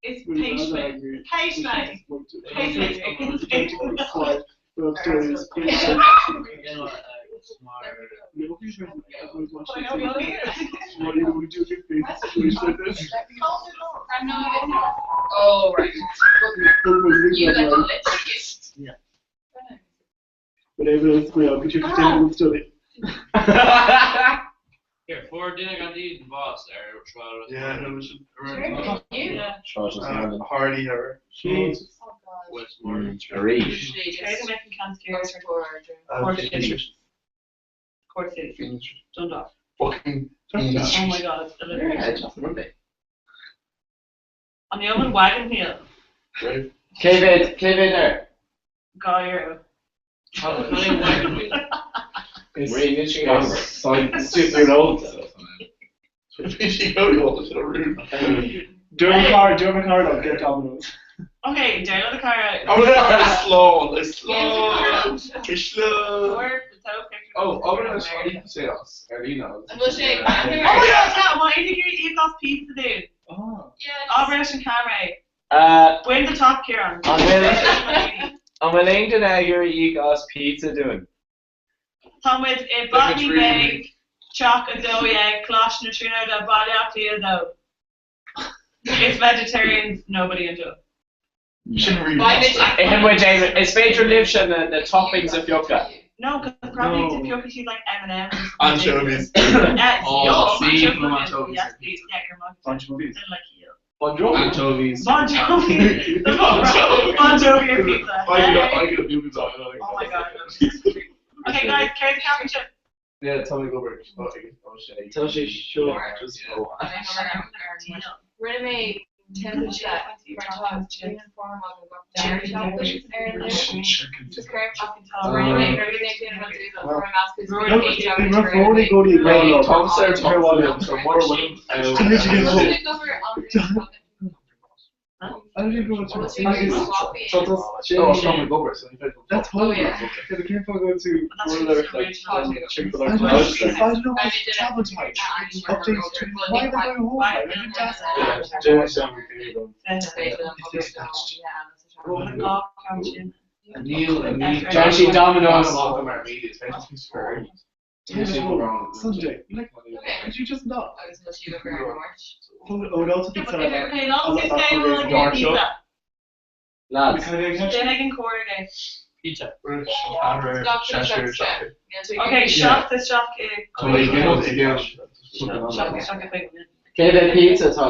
It's pastry. Pastry. Oh, right. You like the lipstick. Yeah. Whatever is going on, could study. Here, for dinner gan iad bás ar tráil. Yeah, no, we should. Yeah. Hardy or Jesus. Arís. Cork City. Dundalk. Fucking. Oh my god, it's Yeah, alliteration. just Monday. On the oven wagon wheel. Cé mhéad air? Gair. Super old. Dermacard, Dermacard, get Domino's. Okay, down on the car. Oh, no, it's slow. It's slow. It's slow. Oh, oh, no, us. Ar líne. An bhfuil sé Oh my god, tá, má aon ag iad pizza dude. Oh. Abair leis an camera. Uh, Win the top, Kieran. An bhfuil an bhfuil aon duine ag iarraidh íoc as pizza dúinn? Tá muid i Botany Bay, Teach a dó dhéag, Coláiste na Tríonóide, Baile Átha Cliath dó. It's vegetarians, nobody enjoy. Itheann muid é, is féidir libhse na, na toppings a phiocadh. No, because probably no. piocfaidh siad like M&M's. Anchovies. Yeah, Oh, yum, see, anchovies. from anchovies. Yes, please. Yeah, your mum. Bon Jovi. They're like you. Bon Jovi. Anchovies. Bon Jovi. Bon Jovi. Bon Jovi or pizza. I could I could have pizza. Oh my god. Okay, guys, carry the camera chip. Yeah, Tommy Goldberg. Oh, oh shit. Tá sé seo just ó. Rinne mé timide mar tá Tom Sarah Tom so more women. I don't even go to Agus Oh, That's horrible. yeah. Yeah, the can't go to That's one of just their like rich check the like I don't know what's travel time. Updates to why am I going home? Why? Like, fantastic. Neil and Neil. Johnny Domino's. Sunday. Like, could you just not? Oh, it also thinks that Okay, I'm long not as that you hungry. Lads. Pizza. Okay, shop the shop. Cé bheith pizza tá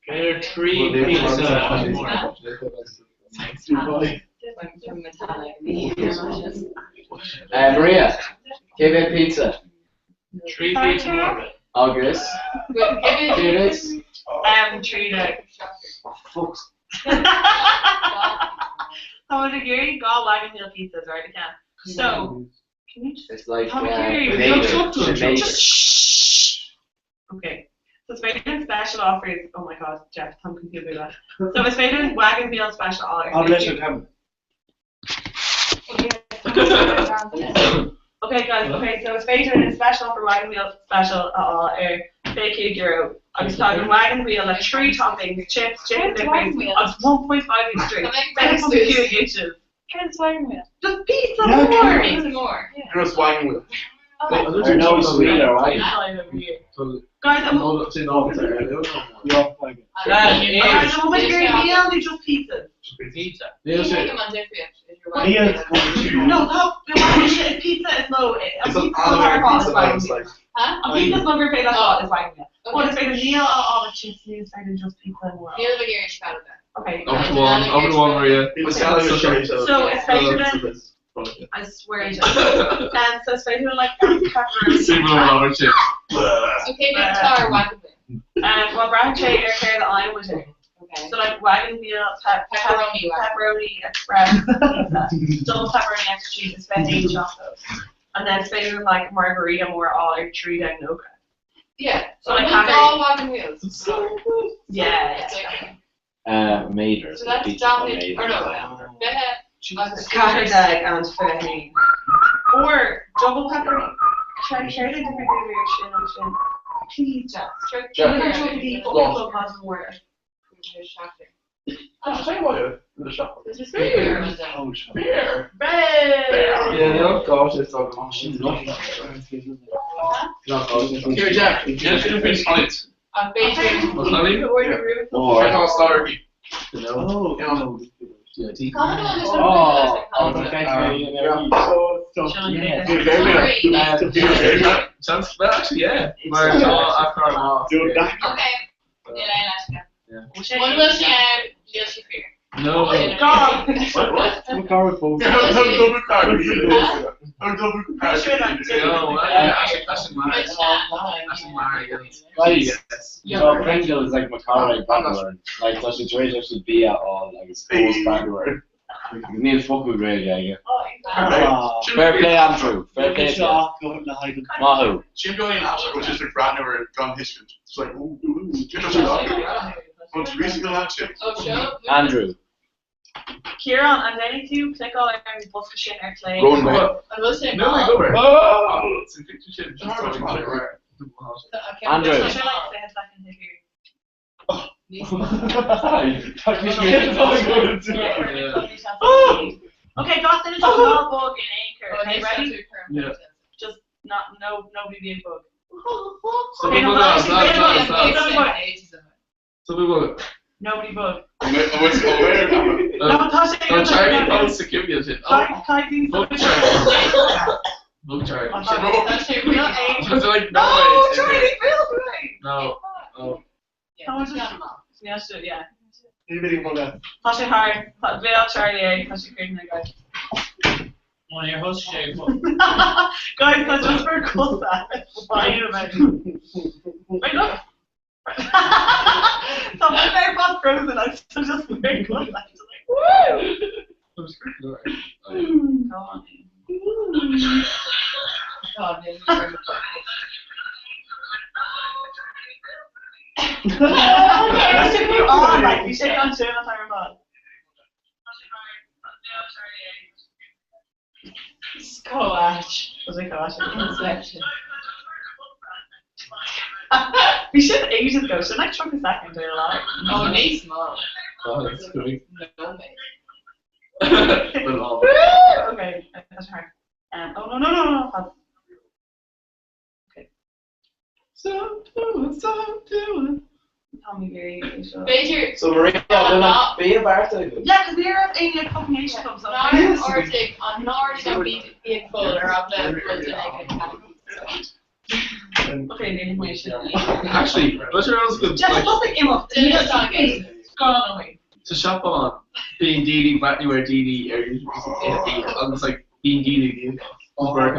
Get tree pizza. Maria, cé bheith pizza? Tree pizza. Agus. Cé Trina. Oh, fuck. Tá a géirí gá wagon wheel pizzas, right? I can. So, can you just It's like Tom uh, Curry, Vader. just shh. Okay. So it's made in special offers. Oh my god, Jeff, Tom can do that. So it's made in wagon wheel special offers. I'll let you come. Okay, guys. Okay, so it's made in special offer wagon wheel special at all. Fake euro. I'm just talking wagon wheel, like three toppings, chips, chicken Wagon dippers, wheel. of 1.5 inch drink. Something inches. Kind wagon wheel. Just pizza Yeah, more. Pizza more. Just wagon wheel. Or no sweet or right. Guys, I'm You're wagon. Guys, I'm with your meal, they just pizzas. Pizza. Leah's going to. No, no, the wagon shit is pizza is low. It's an honorary pizza that was like. A pizza is longer paid that's all is wagon wheel. Okay. Well, it's made a meal, all the chips, it's made just pizza and more. Okay. Over to one, over to one, Maria. So it's better than I swear to God. And so it's better than like pepperoni. Super lover chips. Okay, tar wagon wheel. Well, brown che ar céir I'm with it. Okay. So like wagon wheel, pe- Pepperoni wagon. pepperoni express, pizza, double pepperoni extra cheese, it's about eight chocolate. And then it's better than like margarita more all or tree down noga. Yeah. So like Like all wagon wheels. Yeah. It's like, Mater. so that's pizza called Dominic, Mater. or no, Behe, Catterdag and Faheen. Or double pepperoni. Try share the different variation on chin. Please, Jess. Try Jeff. try more. Oh, shit. Beer. Red. Yeah, no, gosh, it's all gone. Here, Jack. Jeff, you finish on it. On Beijing. What's that mean? Or I can't start. Oh, no. Oh, oh, Yeah. Sounds well, actually, yeah. Mar tá a char Do that. Okay. Yeah. Yeah. One will she add, Neil Shafir. No. God. What? I'm car with both. No, No, actually, that's my. That's my. Guys, so Pringle is like Macari backward. Like, tá sé tar éis actually be at all, like, it's goes backward. Níl focail réige aige. Fair play, Andrew. Fair play. to you. Mahu. Jim going in after which is like brand new or gone history. It's like ooh ooh ooh. Just Oh, show. Andrew. Kieran, and then you click on and bosca sin ar clay. Rowan Bay. An bhfuil sé No, we go where? Oh! It's a picture shit. Just talking about it, right? Andrew. Tá sé like 20 second here. Okay, got the small bug in anchor. Okay, ready? Yeah. Just not no nobody be a bug. So Okay, people no, go, actually, stop, wait, stop, wait, stop. wait, So people go. Nobody bug. What's No, tá Tá sé Tá Charlie fós sa cibé sin. Caithfidh Bhog Charlie. Bhog Charlie. Tá sé Tá sé like, no No, way. Charlie, Bill, right. No. No. Tá muid Yeah, sure, yeah. Ní bhí bhog Tá sé thar, bhí Charlie é, tá sé críochnaithe guys. Ó níor thosaigh sé ag Guys, tá just for cosa. Fine about Wait, look. Tá mé ar fad frozen agus tá just for cosa. Just like, woo! Come on. Okay, on, like, bhí sé gan sin an time ar fad. Scoáit. Was it gosh? Inception. Bhí sin ages ago, sin like 30 second ar lá. Oh, níos mó. Oh, that's great. No, mate. Woo! Okay, that's hard. Oh no no no no! Pause. Okay. So doing, so doing. Tommy Gary. B'fhéidir. So Maria, bhfuil an bia beartaithe agat? Yeah, because they are aon fucking age club. So Nár ordaigh an nár an bí ag fóil ar eagla go duine Okay, níl mé sin. Actually, what's your else good? Just something came up. Gone away. Sa siopa bíonn daoine breathnú ar daoine ar YouTube agus like bíonn daoine Oh, no, like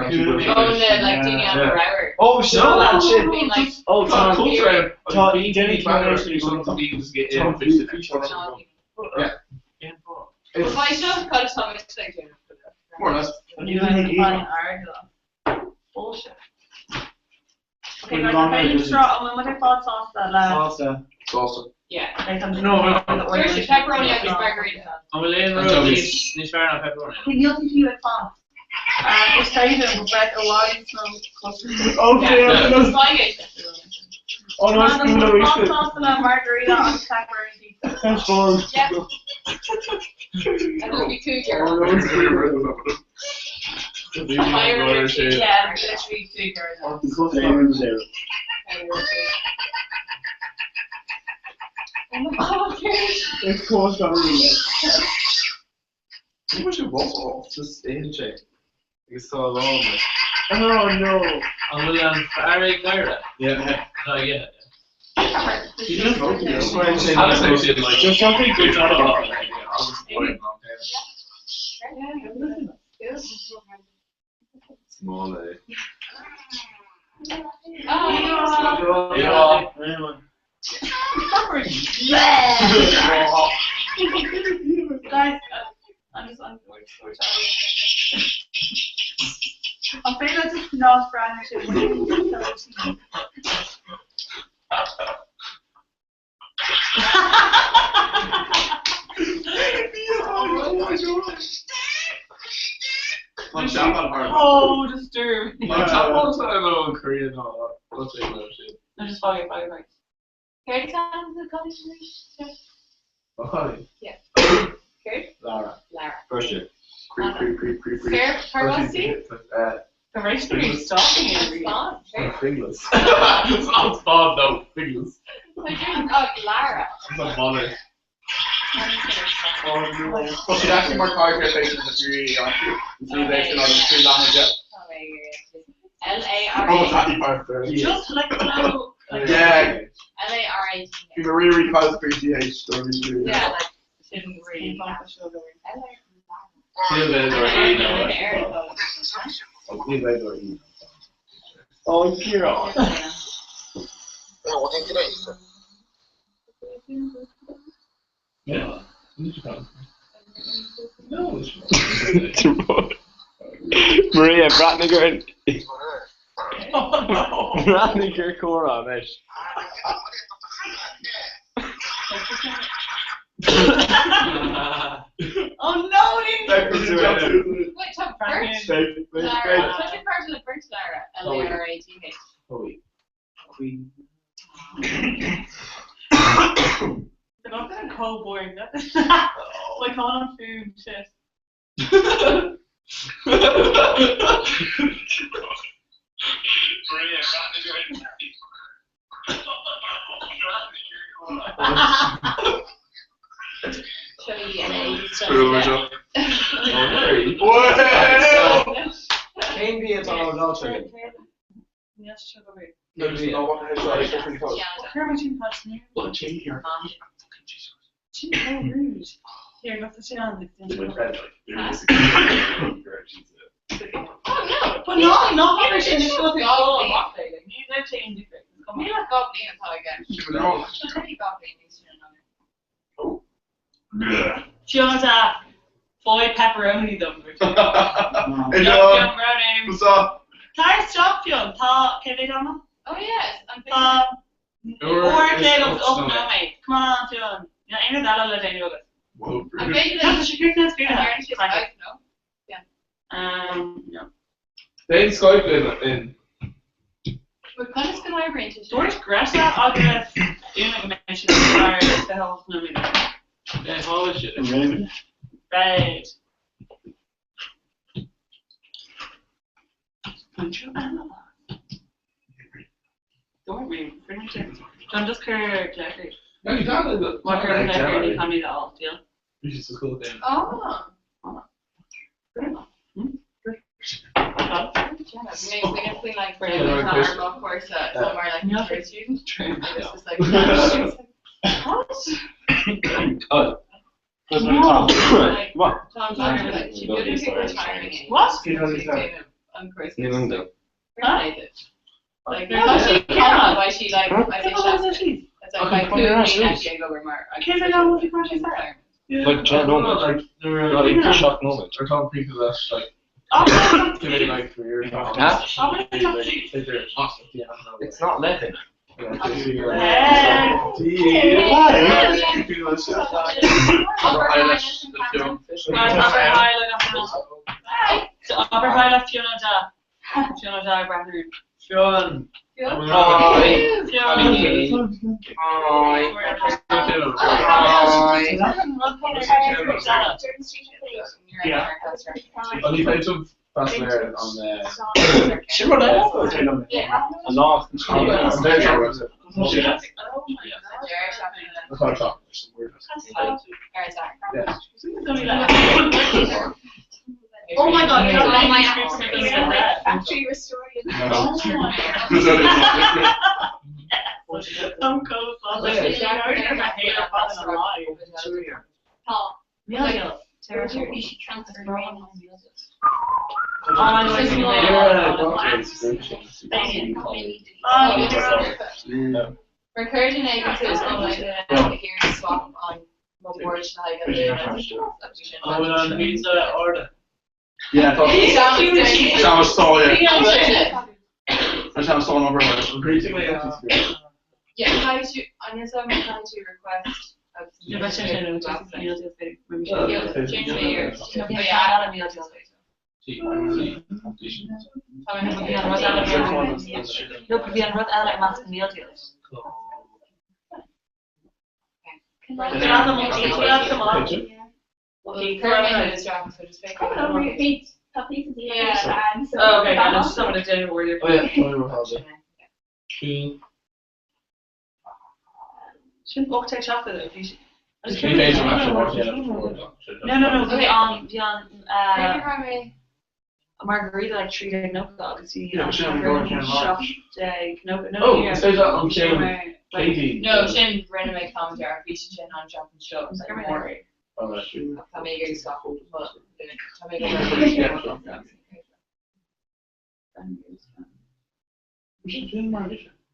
daoine an rabhar. Oh, sin No, an sin. Being like, Oh, Tá tá culture Tá bíonn daoine breathnú ar daoine just get in Yeah. Bhí seo cad tá mé ag déanamh. More or less. Bullshit. Okay, guys, I'm going to straw. I'm going to fád sásta le. Salsa. Salsa. Yeah. No, no. Dúirt sé pepperoni agus margarita. An bhfuil aon rud níos fearr ná pepperoni? Okay, níl tú ag fád. Is féidir go bheith i bhfad níos mó Okay, Yeah. no. Spaghetti. Oh no, it's Fád no issue. sásta le margarita agus pepperoni pizza. Thanks, balls. Yeah. And it'll be €2. Yeah, literally €2. Oh my god, It's close to You should walk off. Just aon sé. Agus tá lá. Oh no. An bhfuil an fear ag gaire? Yeah. Tá yeah. Just something good out of it. Small eh. Oh, Yeah. Yeah. Guys, I'm just on board for I'm afraid that's just not brand new. An seapán hard. Oh, disturbing. An seapán sa nó an Korean nó let's say no shit. No, just follow, follow, follow. Céard tá the college Oh, Yeah. Céard? Lara. Lara. First year. Creep, creep, creep, creep, creep. Céard Parvati? The race to be stalking you. Spawn. Céard? Fingless. It's not spawn though. Fingless. Oh, Lara. It's a mother. Oh, no. Well, she'd actually more character faces if you really want to. It's really based on the three language. L A R Oh, A. happy birthday. Just like hello. Yeah. L A R A. You can really cause 3GH stories. really. Yeah, like Shouldn't really. Níl bheith ar aon nó. Níl bheith ar aon. Oh, Kira. Yeah. No. Maria Bratniger Oh no. Bratniger Cora meis. Oh no, Wait, tá first? Wait, wait, Lara. wait. Tá sé part of the first Lara. L A R A T H. Oh, wait. Queen. They're not gonna cold boring. Like on food shit. Cén bia atá á dháilte againn? Fionn faigh pepperoni dom. Hey John. What's up? Tar isteach Fionn, tá cé mhéad ama? Oh yes, an Tá Uair uair is chéad agus 8 8 nóiméad. Come on Fionn. Níl aon rud eile le déanamh agat. An féidir Tá sé críochnaithe An ndearna siad Skype, no? Yeah. Um, no. Déan Skype linn in. But conas go n-oibríonn sé sin? Dúirt Greta agus Úna go mbeidh siad thar 28 nóiméad. Yeah, tháinig siad. Right. Dúirt mé, John just cuir glaoch air. No, you can't. Má chuir glaoch air ní caithfimid a fháil, deal? Bhí siad sa scoil féin. Oh. Oh. What? Like, No, she can't. Why she like? I think she's. It's like by Cé mhéad am bhí sé sar? Like, try nóiméad. Like, Not even shock nóiméad. They're talking people that's like Oh, giving like career Huh? It's not letting. Abair haigh le Fionn Ó Dea. Fionn Ó Dea ag breathnú. Fionn. Hi. Hi. Yeah. An ní féidir fascinated on the Sin rud eile. A lot. Oh my god, you know my Factory restored. I'm cold. Recursion ag to like here swap on board Oh, an pizza order. Yeah, Tá stá Tá sem stá over. Yeah, how to on your side how to request No, bhí an rud eile amach san meal deal. Oh, okay, yeah, that's someone to do where you're. Oh yeah, Cool. Sin bocht seachtain bhí Ní féidir actually watch it. No, no, no, bhí an bhí an margarita like 13 nócha agus bhí Yeah, sin an going sin 17 nócha. No, Oh, yeah. is féidir an Sin ceann mar- Katie. No, sin rinne mé commentary bhí sin sin an seachtain seo Oh, that's true. Tá mé ag swap Tá mé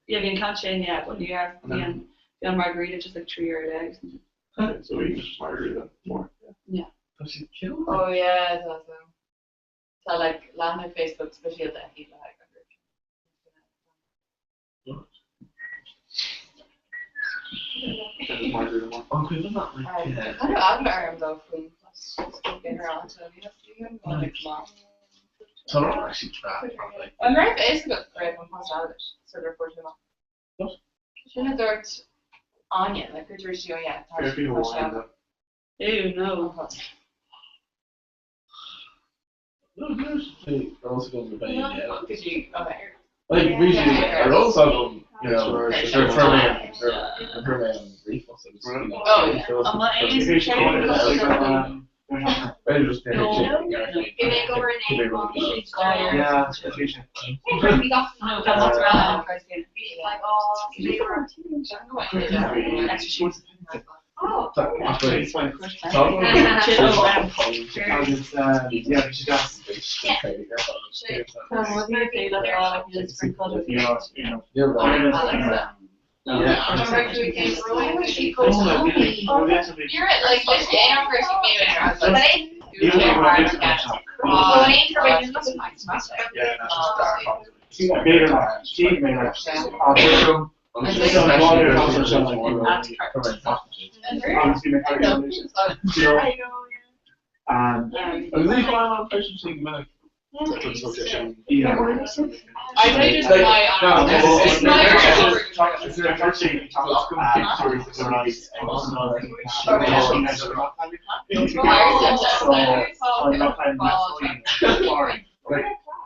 Yeah, bhí an ceann sin, yeah, but ní raibh bhí an bhí an margarita just like 3 euro a day. So we just margarita more. Yeah. Oh yeah, that's awesome. Tá like leathanach Facebook speisialta aici le haghaidh an An cuimhin leat like Kind of eagla orm dó faoin Tá rud actually crap like An raibh fhios agat go raibh an post eile sort of report amach? Sin a dúirt Anya, like gur dúirt sí ó yeah. tá Fair sé- people tá sé wine though. Ew, no. No, there's also going to be yeah. Did you okay. Like really, ar eolas agam You know, chuir mé chuir mé an ríomhphost agus Oh, yeah. B'fhéidir just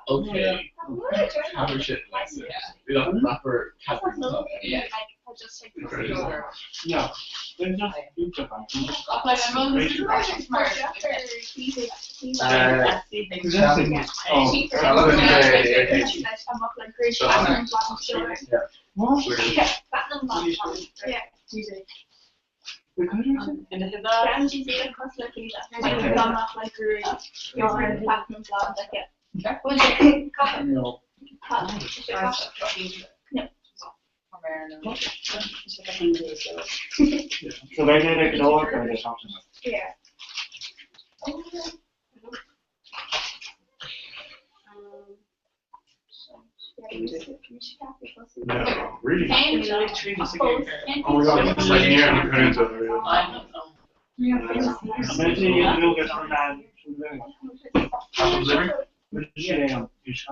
Okay. Cadre shit like We got rapper Cadre. Yeah. Yeah. So they did a dog or the something. Yeah. No, really? Oh my god, it's like near the current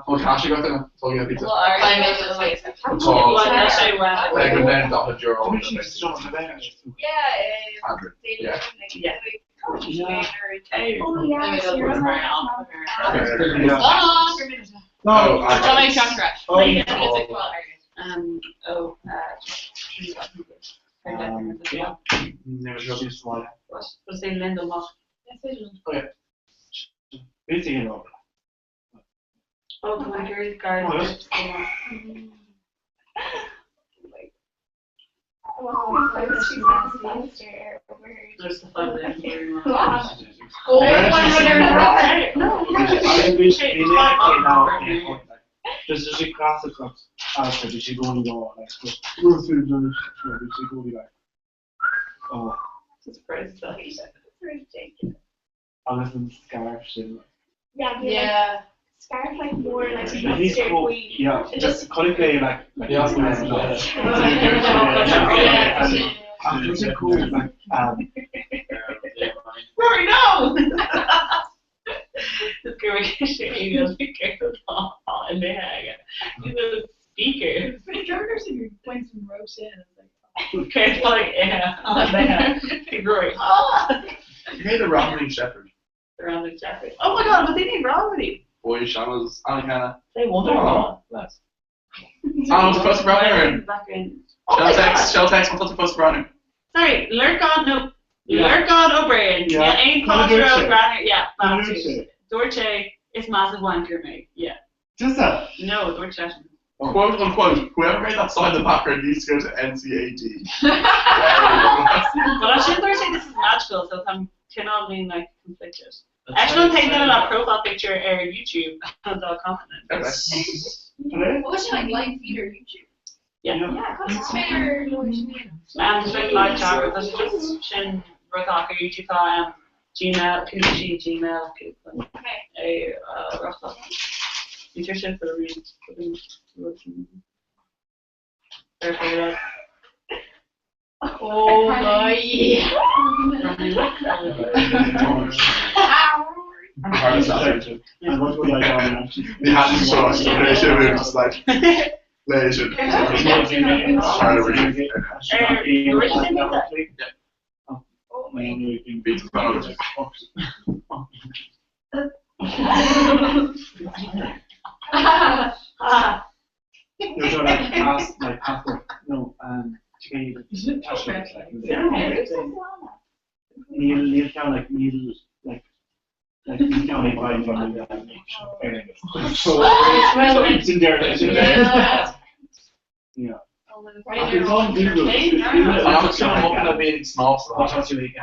Oh, cash got them. Talking about pizza. Like when then the euro. Andrew. Yeah. Yeah. No, Oh, Yeah. Never sure this one. What say Linda Mock? Okay. Basically, no. Oh, the Mercury's guard. There's the fun There's just a classic of Alistair, did she go and go like did she go be like oh Surprise Alison scarf she Yeah, Yeah. Scarf like more like he's cool. Yeah, just call it like like Yeah, yeah. cool like Rory, no! Just go in the head. He's a speaker. Okay, like yeah, on the head. Rory, ah! You made the Romney Shepherd. The Romney Shepherd. Oh my God, but they need Romney. Boy, Shamas, Anakana. They wonder. Oh, nice. Oh, supposed to Brown. Oh my Shell text, shell text, what's supposed to Brown? Sorry, Lurkon, no. Yeah. Lurkon O'Brien. Yeah. Yeah, Ain Come Quattro, Dolce. Granite, yeah, Come Bastard. Dolce is massive wanker, mate. Yeah. Just that. No, Dolce. Quote unquote, whoever made that sign in the background needs to go to NCAD. But I should say this is magical, so I'm cannot being like conflicted. Actually, I'm taking that profile picture or YouTube and I'll compliment. What was she like live feed or YouTube? Yeah. Yeah, Um, just like live chat, that's just sin rud ar YouTube tá Gmail, Gmail, Gmail, é rachta. Bhí sin for Oh my They had to show us the we were just like, Leisure. Trying to read. There's like pass like passport. Like, like, you know, he buys one of the Sin there, sin there. Yeah. It's on Google. Tá Tá tú ag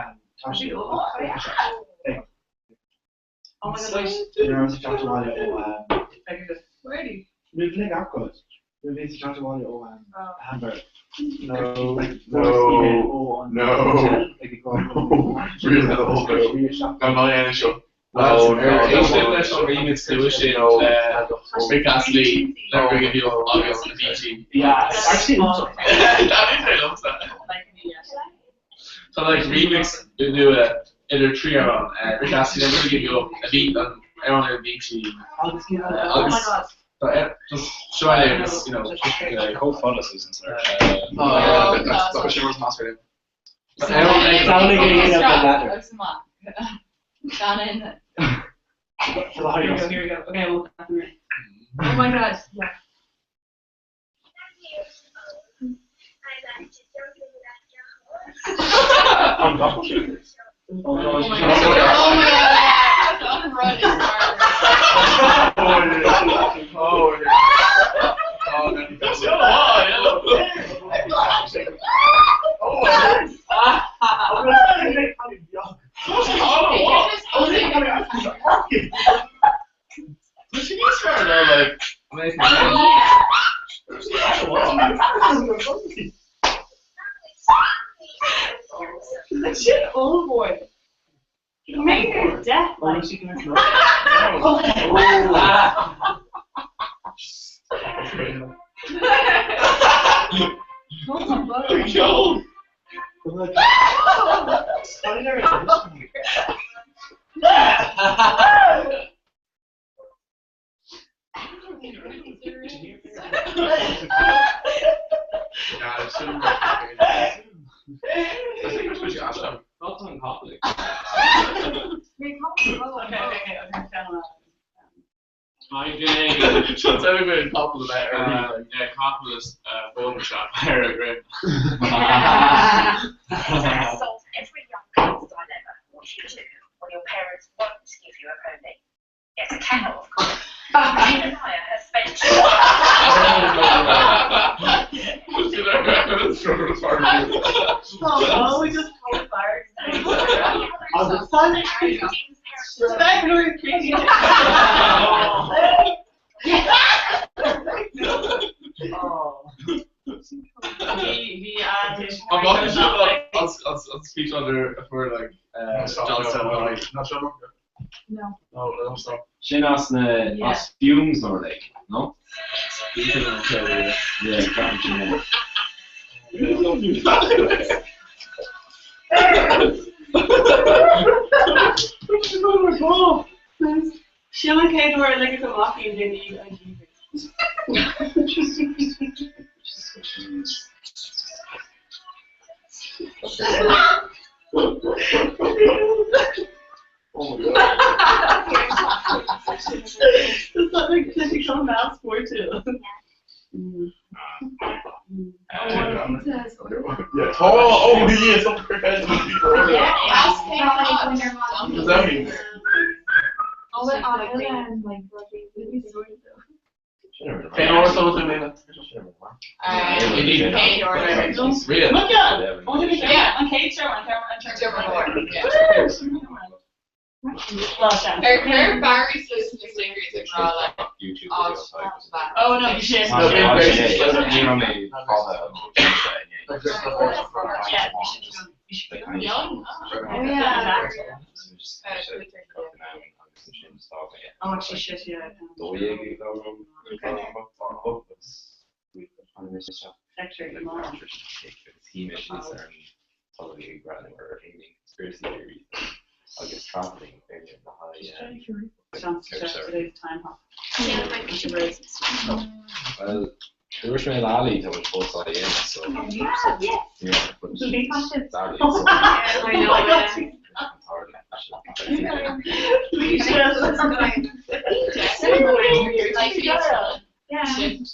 tá sé Oh my god. Nuair le acu Nuair bhí teach bhaile ó Hamburg. No, no, no, really, no, no, no, no, seo. No, no, Éisteacht leis an remix nua sin Rick Astley le Ring of You agus Avicii. Yeah, it's actually That is I love that. Tá like remix nua idir trí amhrán Rick Astley le Never Give You Up a bhí an amhrán ar Avicii agus agus tá just seo é agus you know Chomh fada Susan sir. Tá sin rud más féidir. Shannon. Here we go, here we go. Okay, we'll Oh my god, yeah. An gach sin? Oh Oh my god. Oh my god. The run is Oh, Shit, old boy. You made her death. Like. Yo. Okay, okay, okay. Sean everybody top of the Yeah, Coppolis Photoshop ar a grip. Solve every young girl's dilemma. What do you do when your parents won't give you a pony? Get a cow, of course. Gina Meyer has spent. Oh, we just called fire. I'm not sure I'll speech under for like John Stone. Not sure. No. No, no, stop. Sin as na Yeah. as fumes or like, no? Yeah, crap sin. Sin an chéad uair le go amach in duine an Oh my god. Is that like typical mouse for too? Yeah. Oh, oh, yeah, some professional people. Yeah, What does that mean? Real. Look at Yeah, an chéad seo an Well, Shan. Ar Barry Solutions Stingers ag rá like YouTube odd videos, like- Oh no, shit. No, ní raibh mé fada Yeah, Young. Oh, yeah. Oh, actually, shit, yeah. Secretary agus traveling na Sean today's time hop. Well, dúirt mé lálí tá fós á dhéanamh, so yeah, but sadly, so I know. Yeah.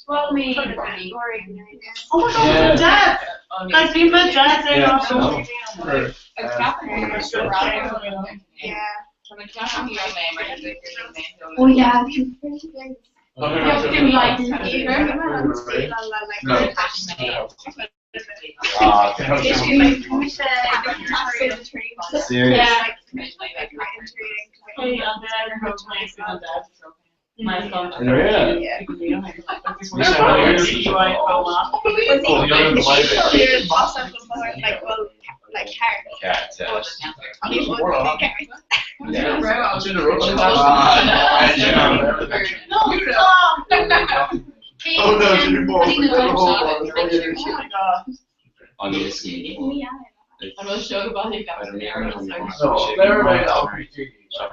Well, me. Oh my god, the death! Like, bhí me death Yeah, ar no. Oh yeah. Serious. Oh no, she On the whiskey. An bhfuil seo go bailí I don't know. No, they're right up.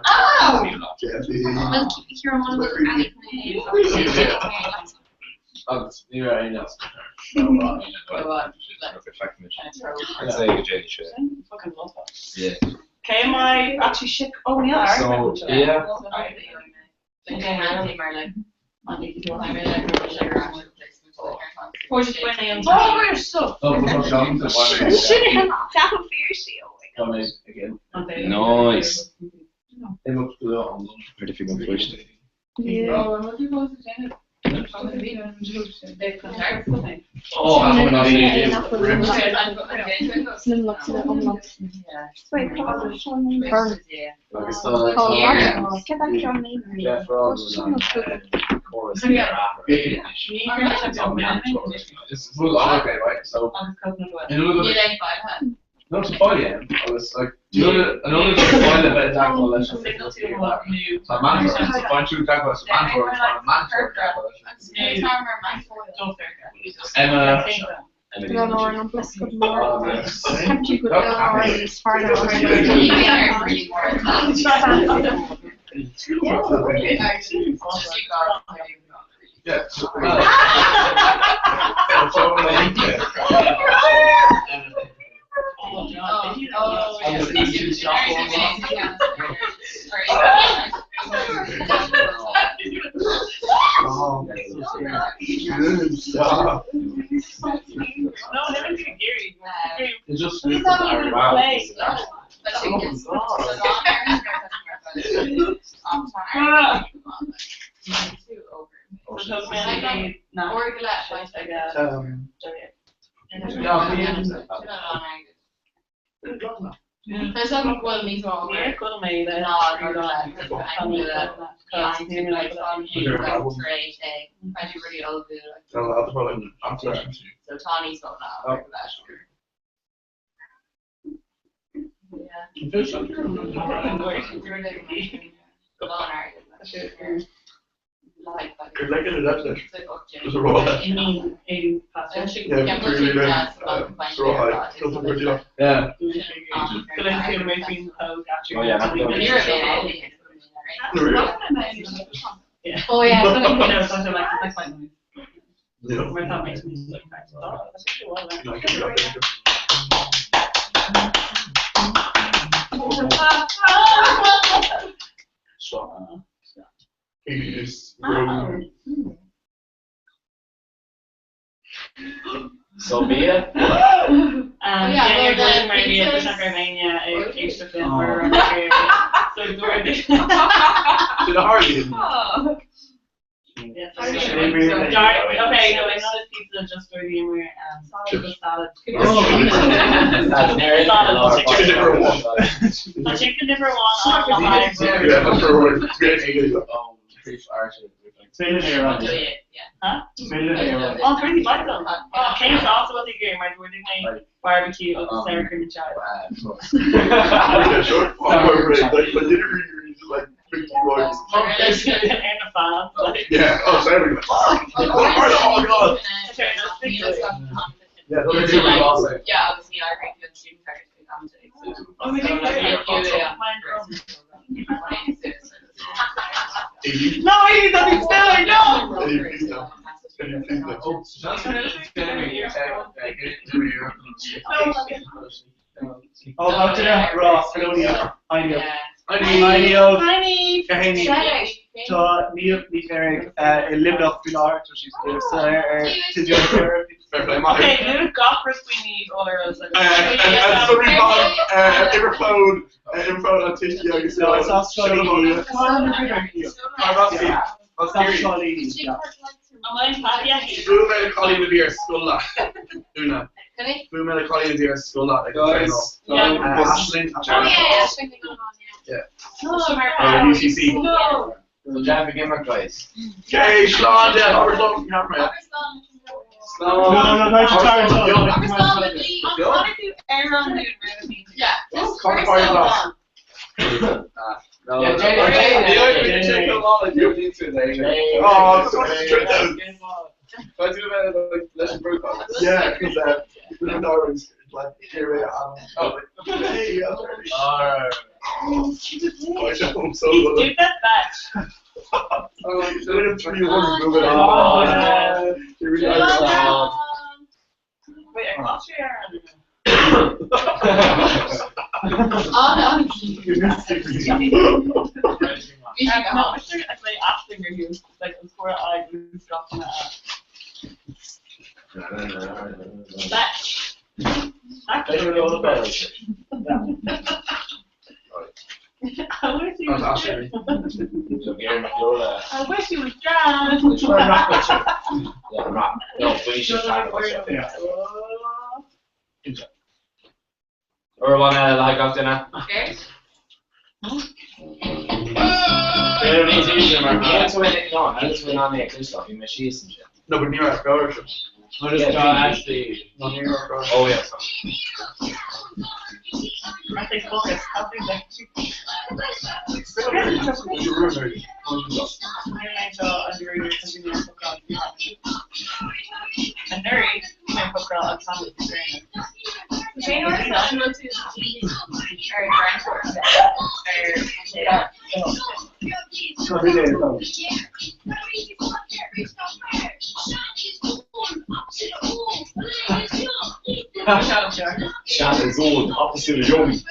Oh! Well, here I'm on Agus ní raibh aon else. I'd say go Jane should. Fucking love that. Yeah. Okay, am I actually shit? Oh, yeah. So, yeah. Oh, we're so. Sin Again. Nice. They look good on them. Where did you go first? Yeah. Oh, I'm not Agus Jeff Ross was on chorus. It's full on okay, right? So in another not to find him, I was like, another to find a bit of tackle leis Tá man find tú tackle leis man man Emma Yeah. No, never do Gary. It's just He's not even play. There's some well níos mó So tá níos mó ná There's a roll. Yeah. Oh, yeah, I'm done. Oh yeah. So be it. Yeah, you're going Romania, there's not Romania, So Did Harley? Okay, no, it's not a pizza, just for the um, salad. That's nearly Salad. Chicken liver one. A chicken liver one. Yeah, that's right. Huh? Oh, it's really like them. Oh, Kate's also what they get. My we're doing barbecue with sour cream and chives. Yeah, sure. Oh, right. Like, literally, just like 50 words. And the fans. Yeah. Oh, sorry. Oh, oh, God. Yeah, those are really awesome. Yeah, obviously I agree with student card. Oh, we didn't No, I need something stellar. No. Oh, how did I Ross? Hello, Neil. Hi, Neil. Hi, Neil. Hi, Niamh. Hi, Shout Tá Niamh Ní Chéirigh i Luimneach faoi láthair, tá sí ar physiotherapy. Fair play, maith Okay, luaigh gach rud faoi Niamh all ar eolas agat. Sonraí bainc, uimhir fóin, uimhir fóin an tuistí agus seoladh An bhfuil taithí aici? Bhuail mé le cailín a bhí ar scoil leat, Úna. Bhuail mé le cailín a bhí ar scoil leat ag an traenáil. Aisling. Yeah. UCC. So Jeff ag imirt guys. Okay, slán Jeff, abair slán faoin camera. Slán. No, no, no, Yeah, because we don't know it's like here we are. Oh, hey, I'm so Do that batch. Wait, ar chás sé ar an No, sure, like asking her who's like an score I who's got Batch. I wish he was So Gary McDowell. I wish he was drowned. Yeah, rap. No, we should talk about it. Or one like up dinner. No, but near our scholarship. What is John Ashley? No, near our Oh, yes. I think focus. I think that. Sean is old, opposite of Yomi.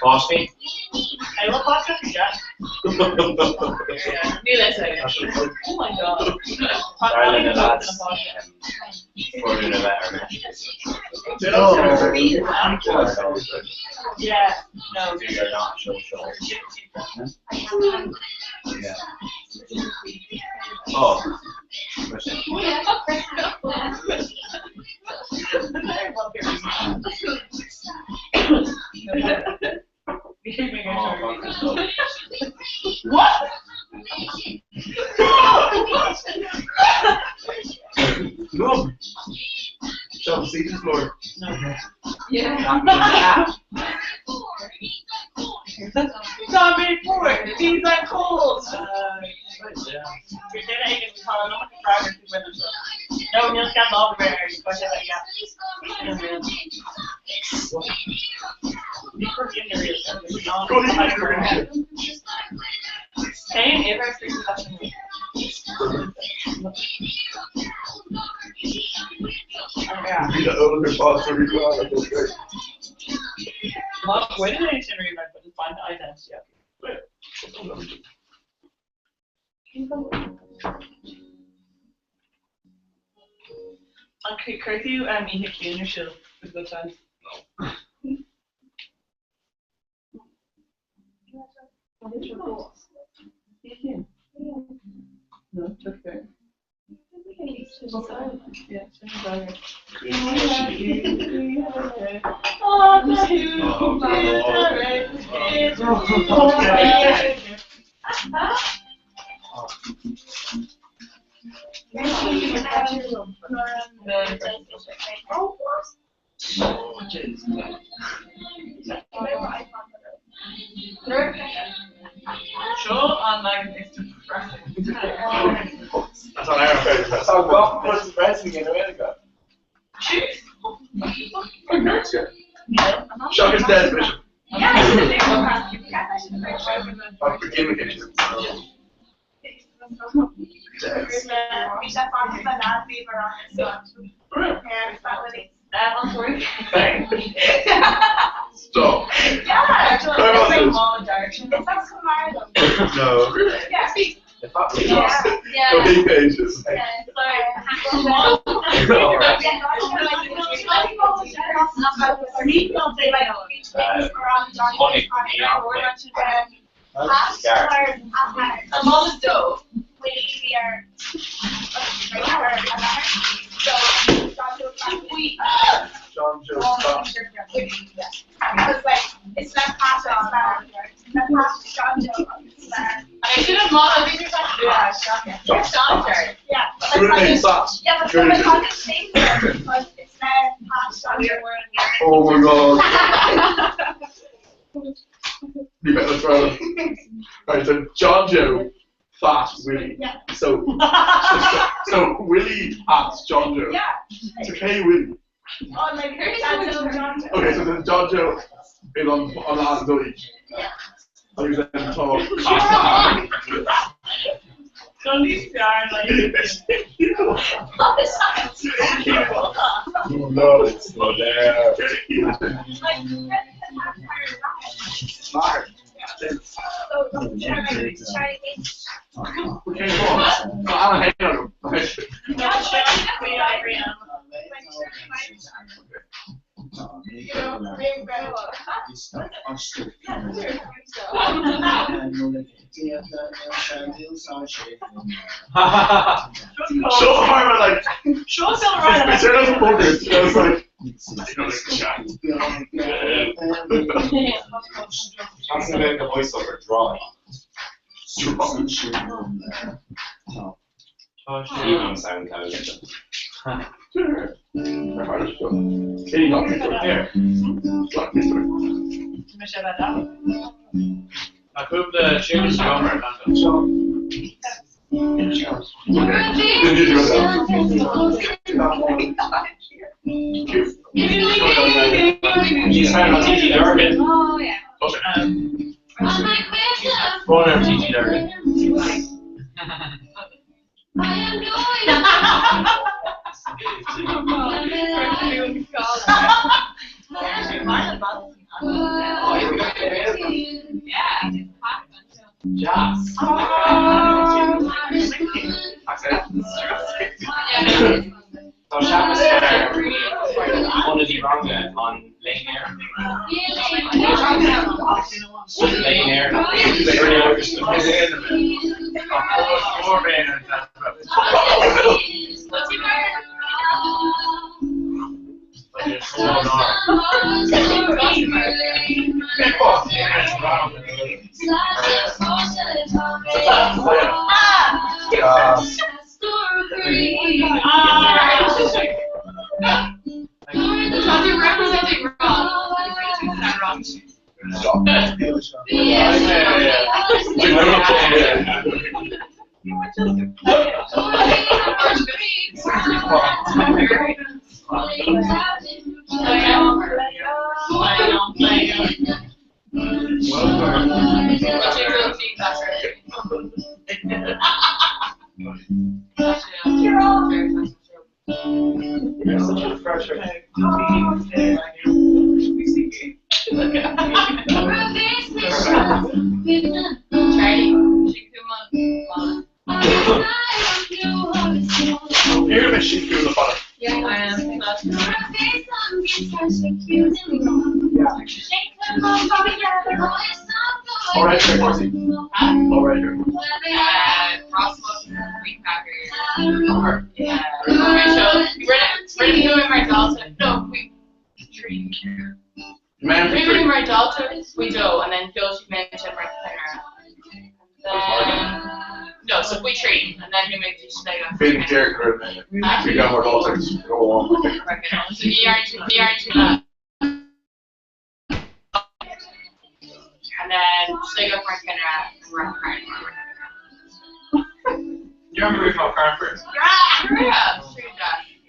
Páistí? I will pass it yeah. Oh my god. Darling the lads. For the letter. Yeah, no. Do your not show show. Yeah. Oh. What? No. Sean, see the floor. Yeah. Zombie four. These are cold. No, Neil got all the berries, but yeah. Cén uimhir Bhí a own responsibility. Má chuireann é sin riamh, but just find the identity. An chuir tú oíche chiúin ar siúl with good times? No, took there. Seo an leagan is depressing. That's on our very depressing. Tá gach rud depressing in America. Shock is dead, Bishop. Stop. No. Yeah. No pages. John Joe Scott. Oh my god. You better throw it. Right, so John Joe, Fat Willie. Yeah. So, so, so Willie at John Joe. Yeah. It's okay, Willie. Oh, like, Okay, so then John Joe is on on the Deutsch. Agus then tá No, it's not there. So hard, like, Seo right. I turned off the focus, and I was like, That's about the voiceover dry. Even on SoundCloud. I hope the tunes drummer She's had on TG Durgan. Oh, yeah. Runner of TG Durgan. Jazz. Tá seamas ionadaí ranga an Lane Air. Lane Air. You're representing wrong. You're such a fresher. You're gonna shoot through the fire. Yeah, I am. All right, here, Marcy. All right, here. Yeah. No, we Man, we were mar dalta we do and then Phil she mentioned mar No, so we train and then we make the Big Derek Griffin. We got more dollars. Go on. So ní air ní air Sligeach mar cheannaire an Ráth Cairn. Ní raibh mé riamh i Ráth Cairn first.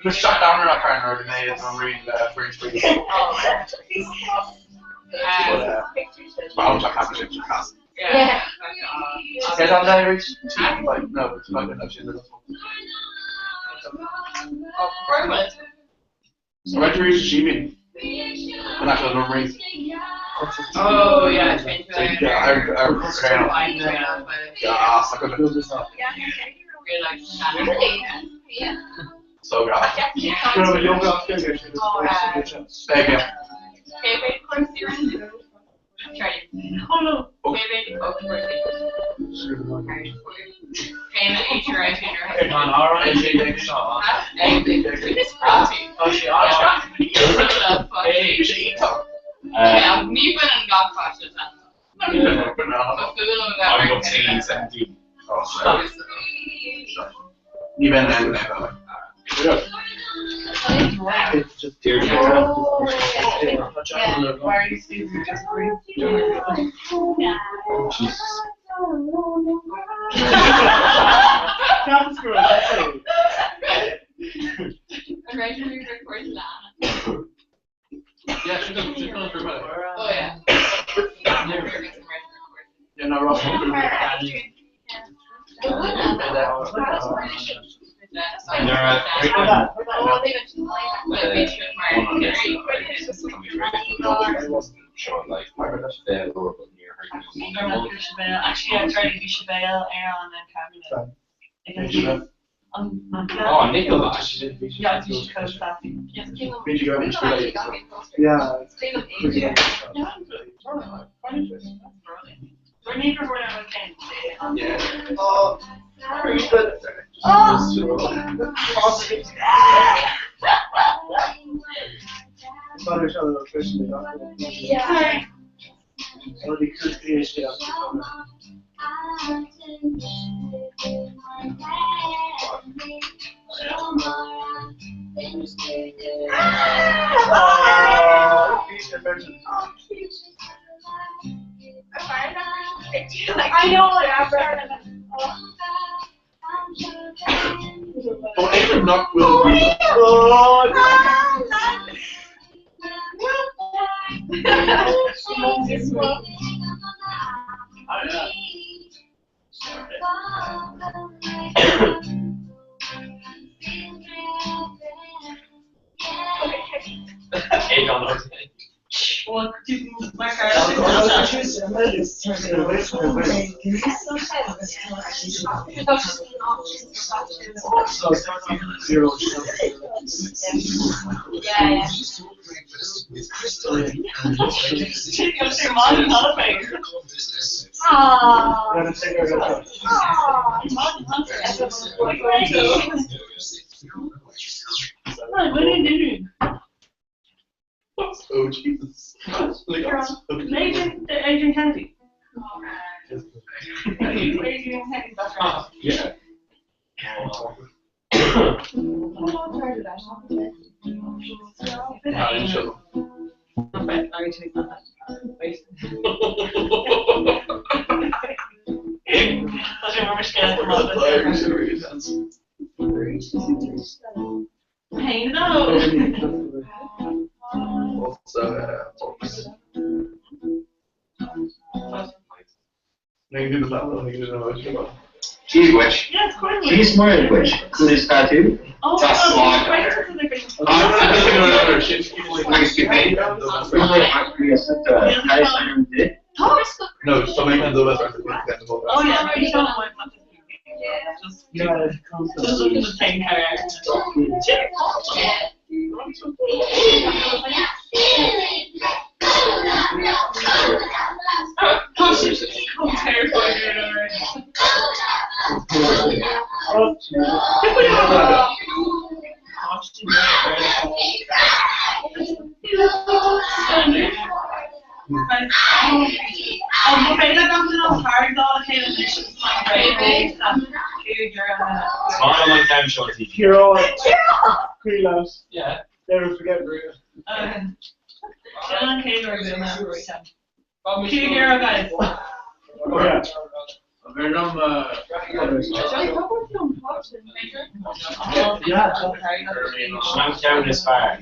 Bhí isteach down ar Ráth Cairn nuair a bhí mé i Drumree le foireann spraoi. But uh, I can't class. Get on there, Rich. Team, like, no, it's not gonna actually. So where do you reach Jimmy? An actual Drumree. Oh yeah, train So yeah, I Yeah, suck it. Yeah. So good. There you go. Ní bhain an gach fáiste I'm got T 17. Ní bheinn an Why are you sneezing? Just breathe. Jesus. Yeah, she's gonna she's gonna through Oh yeah. Yeah, no, Ross. Actually, I tried to be Shabelle, Aaron, and Cameron. Oh, Nicola. Yeah, you should coach that. Yeah. Yeah. Oh. Yeah. I know. Oh, April not will be. Oh, Well, Yeah, Oh, Jesus. Like, Adrian, Adrian Kennedy. Adrian Kennedy, that's right. Yeah. Hey, no. Also, books. She's witch. Yeah, it's quite She's smart witch. Coolest tattoo. Oh, Tá slán. No, somebody can do it. Oh yeah, you don't want Just, just look at the same character. I'm terrified Smile like I'm shorty. Hero. Creelos. Yeah. Never forget Maria. €5 guys. Sin an ceann is fearr.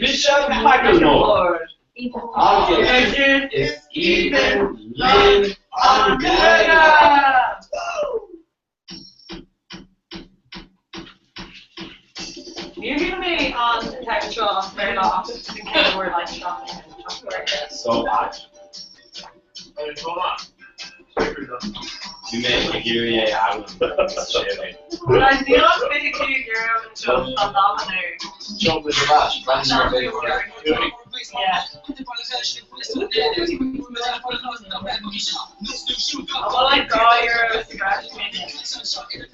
Mise Macklemore agus is aoibhinn linn an Ghaeilge! Níor shíl mé an ceann seo as Béarla ach sin cén uair like seo. So bad. Bhí mé ag iarraidh é a fhoghlaim agus sé mé. Guys, níl ach €25 anseo tá lama air. Yeah. Well, like €2 sa bhreis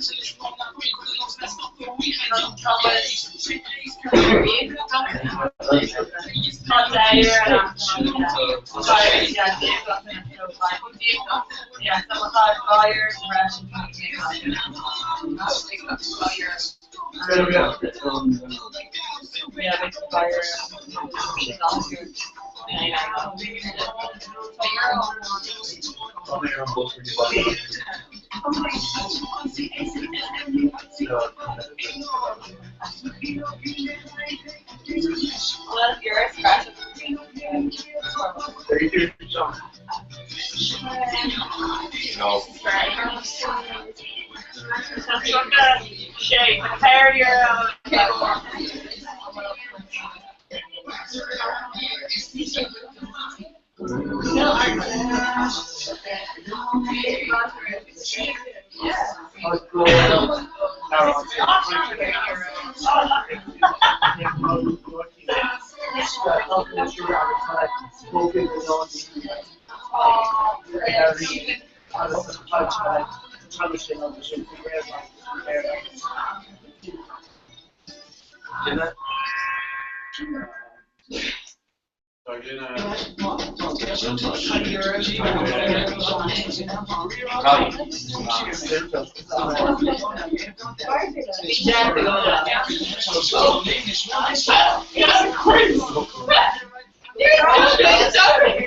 Well, you're a scratch. No. Sé, €4. Yeah, fine, sorry.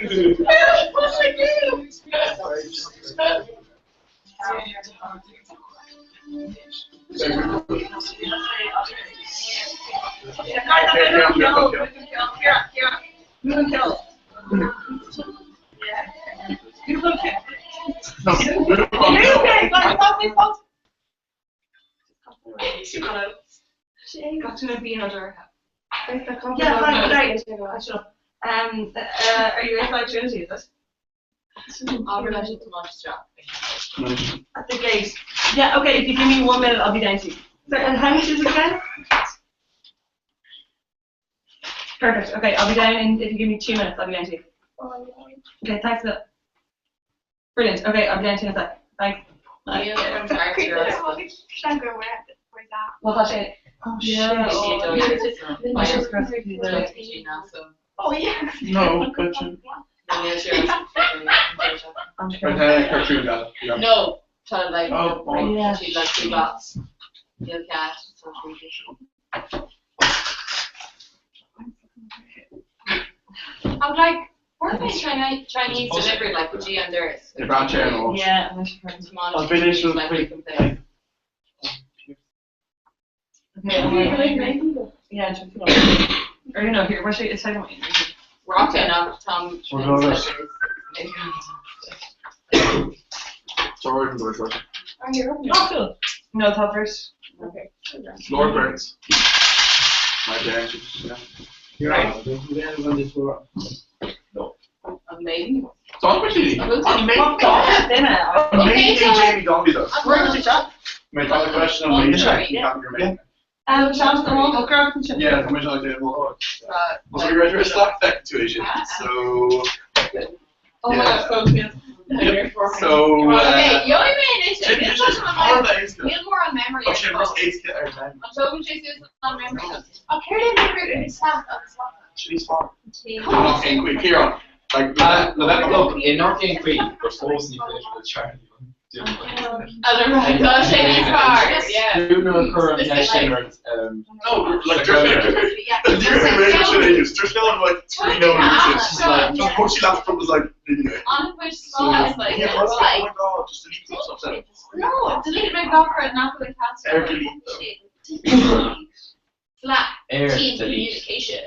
Sure. Are you inside Trinity, is it? At the gate. Yeah, okay, if you give me one minute, I'll be down to you. So, and how much is it again? Perfect, okay, I'll be down in, if you give me 2 minutes, I'll be down to you. Okay, thanks a lot. Brilliant, okay, I'll be down to you in a sec. Thanks. Bye. Well, that's it. Oh, shit. Oh, yeah. No, gotcha. No, to like Oh, oh, yeah. she like two bats. Níl cat, I'm like, weren't they Chinese, Chinese delivered like with G and Doris? The brown chair and all. Yeah, I'll finish with like quick. complain. Okay, yeah, just put on. Or you know, here, where should I, it's I don't Rock enough, Tom. We'll go this. Sorry, from the Oh, cool. No, top first. Okay. Lord Burns. My parents. Yeah. You're right. Amazing. So I'm actually. Amazing. Amazing Jamie Dombey though. Yeah. Mate, that's a question on me. Yeah. Yeah. Sean, the one hooker. Yeah, I'm like that. Well, so we graduated slack back to Asia. So. Oh my gosh, so good. Yep. So. Okay, yo mé Jim, Níl just hard days. more on memory. Oh, shit, first eight get every time. I'm talking to Susan on memory. Oh, Kieran, She's far. Come on, quick, here on. Like, Look, in North Queen, we're supposed to finish with Charlie. Tá sé níos fearr, yeah. Nuair a chuir an cheist sin ort. No, like, Just laptop was like, An-chuid spás, like, Yeah, it's oh like my god, just delete some stuff then. No, delete my buffer and not the Air password. delete. Slack. Air Team delete. communication.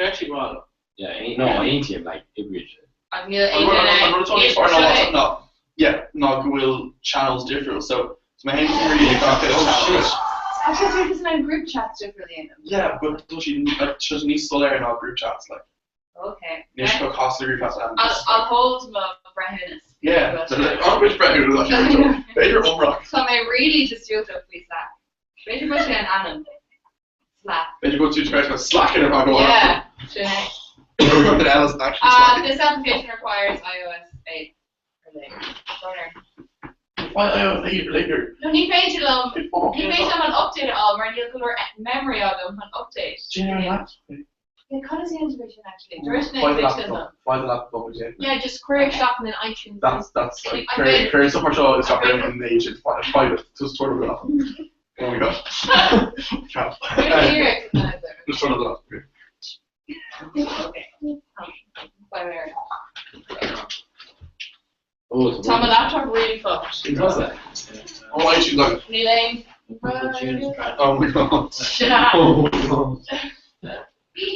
actually well. Yeah, no, aontaím, like, oibríonn sé. I'm gonna I'm gonna talk far ná ná yeah ná go bhfuil channels difriúil so so my hand really got channels. Actually, there's no group chats differently. Yeah, but does she like she's níos soiléire ná group chats like Okay. níos go cost group chats and I'll, I'll hold my breithiúnas. yeah so, like, which breithiúnas actually B'fhéidir iomrach Tá mé really just diúltach faoi Slack. B'fhéidir go sé an ainm. Slack. B'fhéidir go tú tar Slack in ar go Yeah. Sin é. That Alice actually Uh, this application requires iOS 8 or later. Runner. Why iOS 8 or later? No, ní féidir liom ní féidir liom an update a fháil mar níl go leor memory agam chun update. Do you know that? Yeah, conas the integration actually. Dúirt mé Find the integration laptop. Find the laptop again. Yeah, just query shop and then iTunes. That's that's like I very bet- very so much all is happening in the age of private. Just sort of it off. Oh my god. Crap. We're here. Just turn it off. Okay. Bye, Mary. Oh, Tá my laptop really fucked. Does that? Oh, iTunes like Níl aon. Oh my god. Shut up. Oh my god.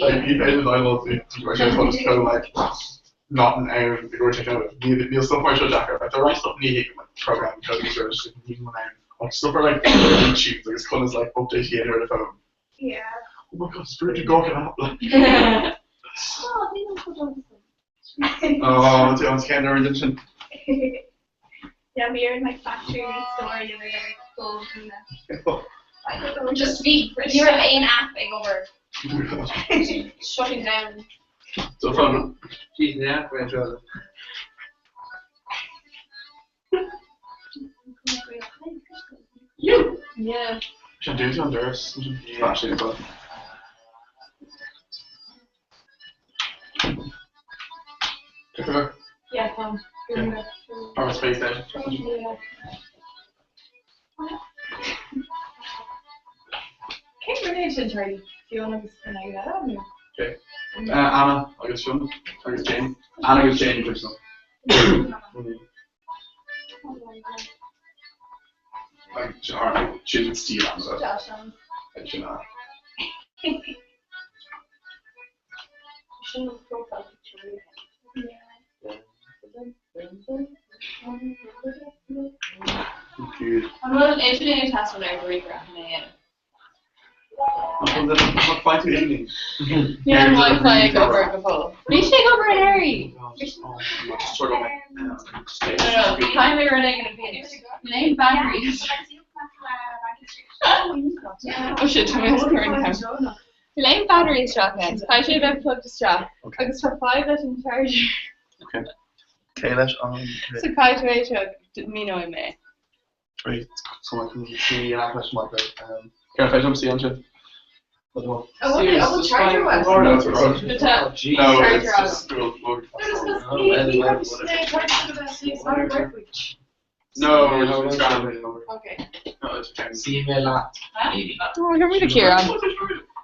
Like, you made I love the I just go like not an hour before check out. Níl stuff mar seo deacair. Like the right stuff ní like program code service níl an ann. Like stuff are like iTunes like it's kind of like update the the phone. Yeah. Oh my god, it's really gawking up. Like, Oh, níl an phone. oh, it's on scan redemption. Yeah, we were in like factory store the other day, full and the Just me. Ní raibh aon app ag obair. Shutting down. So fun. Jeez, yeah, we're in You. Yeah. Should do it on Durst. Actually, but. Yeah, um, Yeah. Or space station. Yeah. Cén rinne sin Charlie? Fiona agus an aige Okay. Anna agus Sean agus Jane. Anna agus Jane Gibson. Like, or, she didn't steal Anna. Like, she not. Sin an profile picture. Good. An bhfuil an idirlíon ag teastáil ar ríomhaire chun é a dhéanamh? Find you evening. Níl an Wi-Fi ag obair go fóill. Bhí sé ag obair in Éirí. Just sort of like, No, no, time mé rud éigin a bhí. Níl aon batteries. Oh shit, tá mé current Níl aon batteries isteach ann. Tá sé bheith plugged isteach. Agus tá 5 leis an charger. Okay. Okay, leis an. So caithfidh tú é seo míneoidh mé. Right, so I can see an leis Michael. Um, can I finish see ansin? Oh, what the- oh, the charger was. No, it's right. The ta- No, charger it's just on. we'll, we'll, No, No, it's gone. Okay. No, it's okay. See me leat. Oh, go míle Ciarán.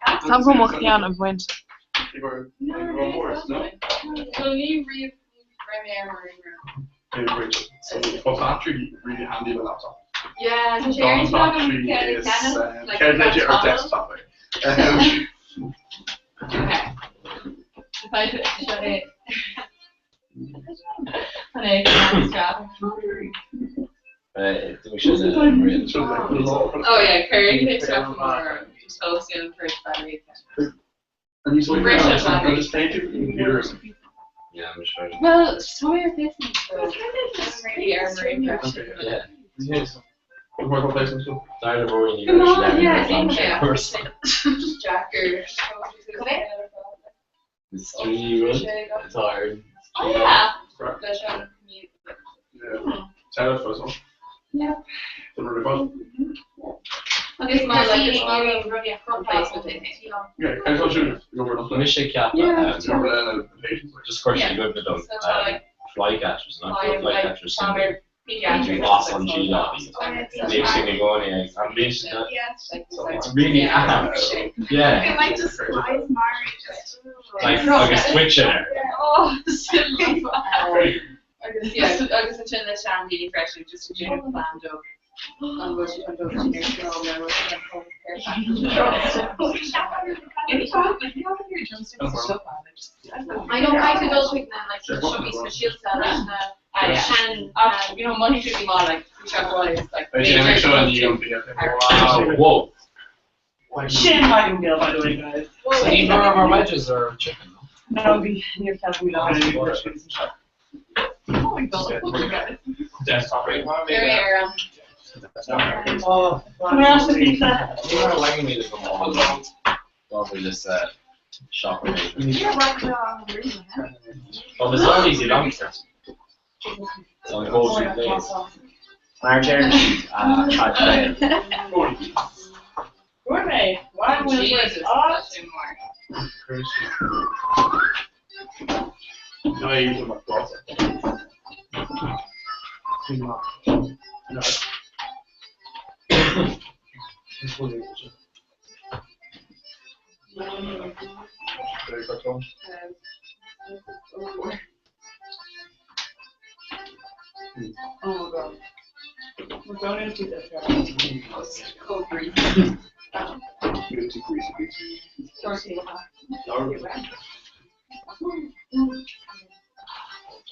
Tá go mo chean a bhaint. No? So ní riamh Premier mar Hey, wait, so oh, battery really handy with laptop. Yeah, tá sé Don's ar battery is like um, or desktop. Um, Okay. If I shut it. An é strap. Oh yeah, curry strap more just focusing on first battery. And you saw British battery. just thank you for the computers. Yeah, I'm sure. Well, show me your face. The Okay, Yeah. Yes. More complaints Sorry to ruin you. Come on, yeah, I'm yeah. sure. Jacker. It's 3 run. It's hard. Oh yeah. Right. Leis an commute. Yeah. Tell us first one. Yeah. The really fun. Agus my like is replacement I think. Yeah, can I shoot you over enough? Mise ceap Yeah. Just cuir Yeah. sé go dom So tá like flycatchers, not I like flycatchers. Summer Bhí as an G-lá. Bhí sin i gcónaí agus an bhíonn sin It's really apt. Yeah. Like just flies Mari just. Like agus twitch in her. Oh, sin Agus yeah, agus ansin le seandaoine freisin just ag déanamh plean dóibh. An bhfuil siad an dóibh sin ar siúl nó I know I could also then like should be special leis na sean you know money should be more like like Wait, make sure and you Wow. Whoa. Sin Wagon Gill, by the way, guys. So either of our wedges or chicken. No, be near Calvary Oh my god, you guys. Desktop. Very era. Oh, Can we ask the pizza? You are wagging me to come on. Probably just shop You're right now. Well, there's only easy long It's on go to place. Mar deir siad tá Gourmet. Why would Jesus, Oh, that's too more. No, I use them across. No. Oh my god. We're going into this right. Cold grease.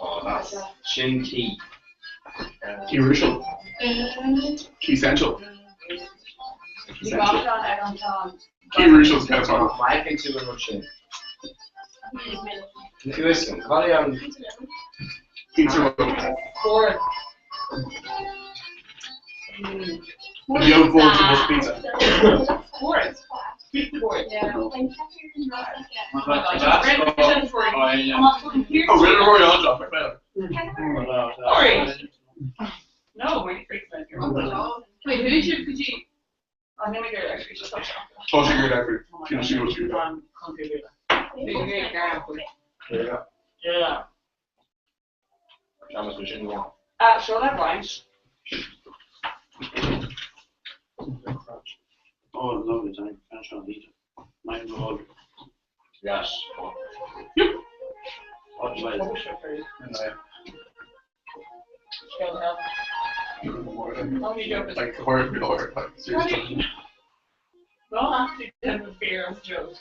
Oh, that's Shin Key. Key crucial. Key essential. You got it on Egon Tom. Key crucial is kind of hard. My pick two and Shin. Listen, Cali an Pizza Four. Yo, full pizza. Four. Four. Yeah. Oh my god. Oh, really? Roy on top. Sorry. No, we're freaks out here. Wait, who should could you? I'm gonna get actually just Tossing your effort. Yeah. Yeah. Thomas Shin one. Sure, that rhymes. Oh, lovely time. Can't show need it. Mine will Yes. What Like, horror, horror, like, seriously. Well, actually, then the fear of Joe.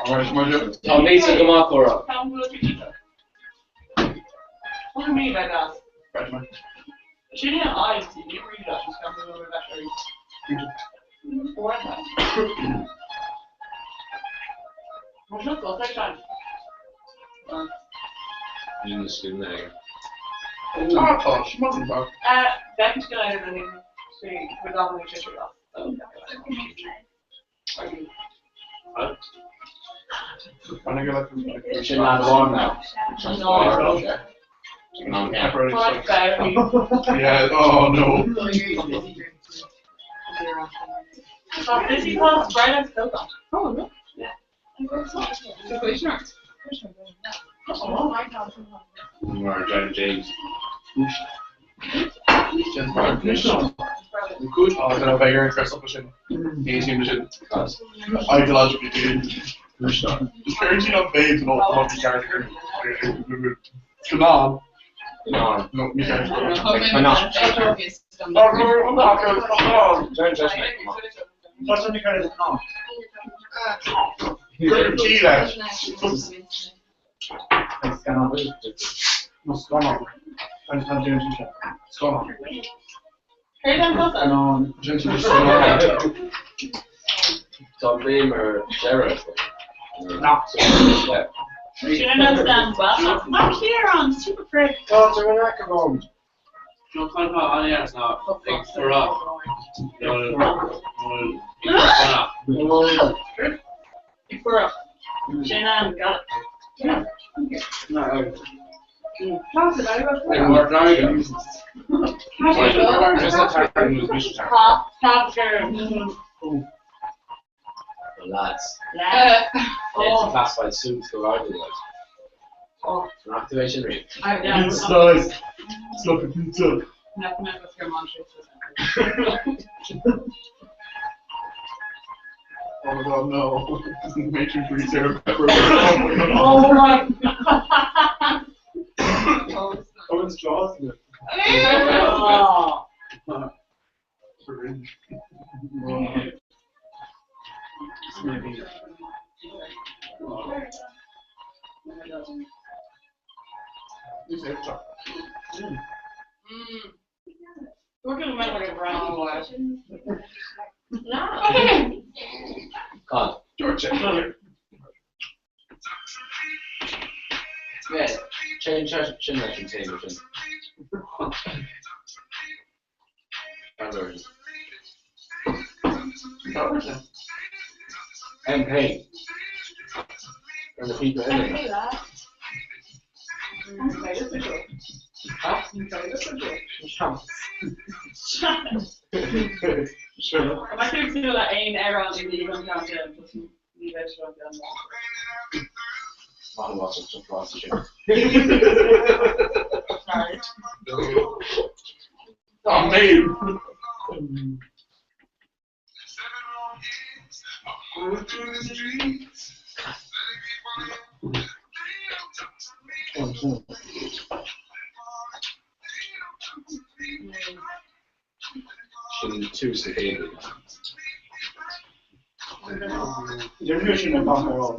Alright, my joke. Tá níos go maith chóra. How will you do that? What do you mean by that? She didn't have eyes, did you read that? She's got the battery. Or that. Možná to tak tak. Ní sin é. Ah, tá, she must be Bheith go leir an predominantly Twitter off. Sin lá bháin now. No. Yeah, oh no. This is called Sprite and Coke. Oh no. Yeah. Mar John James. Good. Oh, I don't know if you're interested in 18 Ideologically, dude. Just parenting on babes and all the character. Come on. No. No, me character. Why not? John James. What's on the kind of no? Good tea left. Like scan No, scan I'm just not doing shit. Scan Heard them both? No. Tá blame ar Sheriff. No. Yeah. She didn't understand well. I'm here on super prick. Tá an aca No kind of on yeah, it's not like for up. No, no, no. For up. Shannon got it. No. How's it? I got Like more driving. Just a time Pop, pop, girl. Lads. Uh, It's a classified suit go out with it. Oh. An activation rate. Yeah. Nice. Sloppy pizza. Oh my god, no. This is Matrix Reserve pepper. Oh my god. Oh, it's Jaws. isn't it? Oh. Cringe. Maybe. You say it's Mm. We're gonna make like a brown boy. No. God. George. Yeah, change sin leis an téama sin. Cranberries. MP. And the people in it. Huh? Sure. Am I going to le aon ar an ní an ní bheith Not a lot of surprise. Oh, man. Sin tús a chéile. You're sin an ar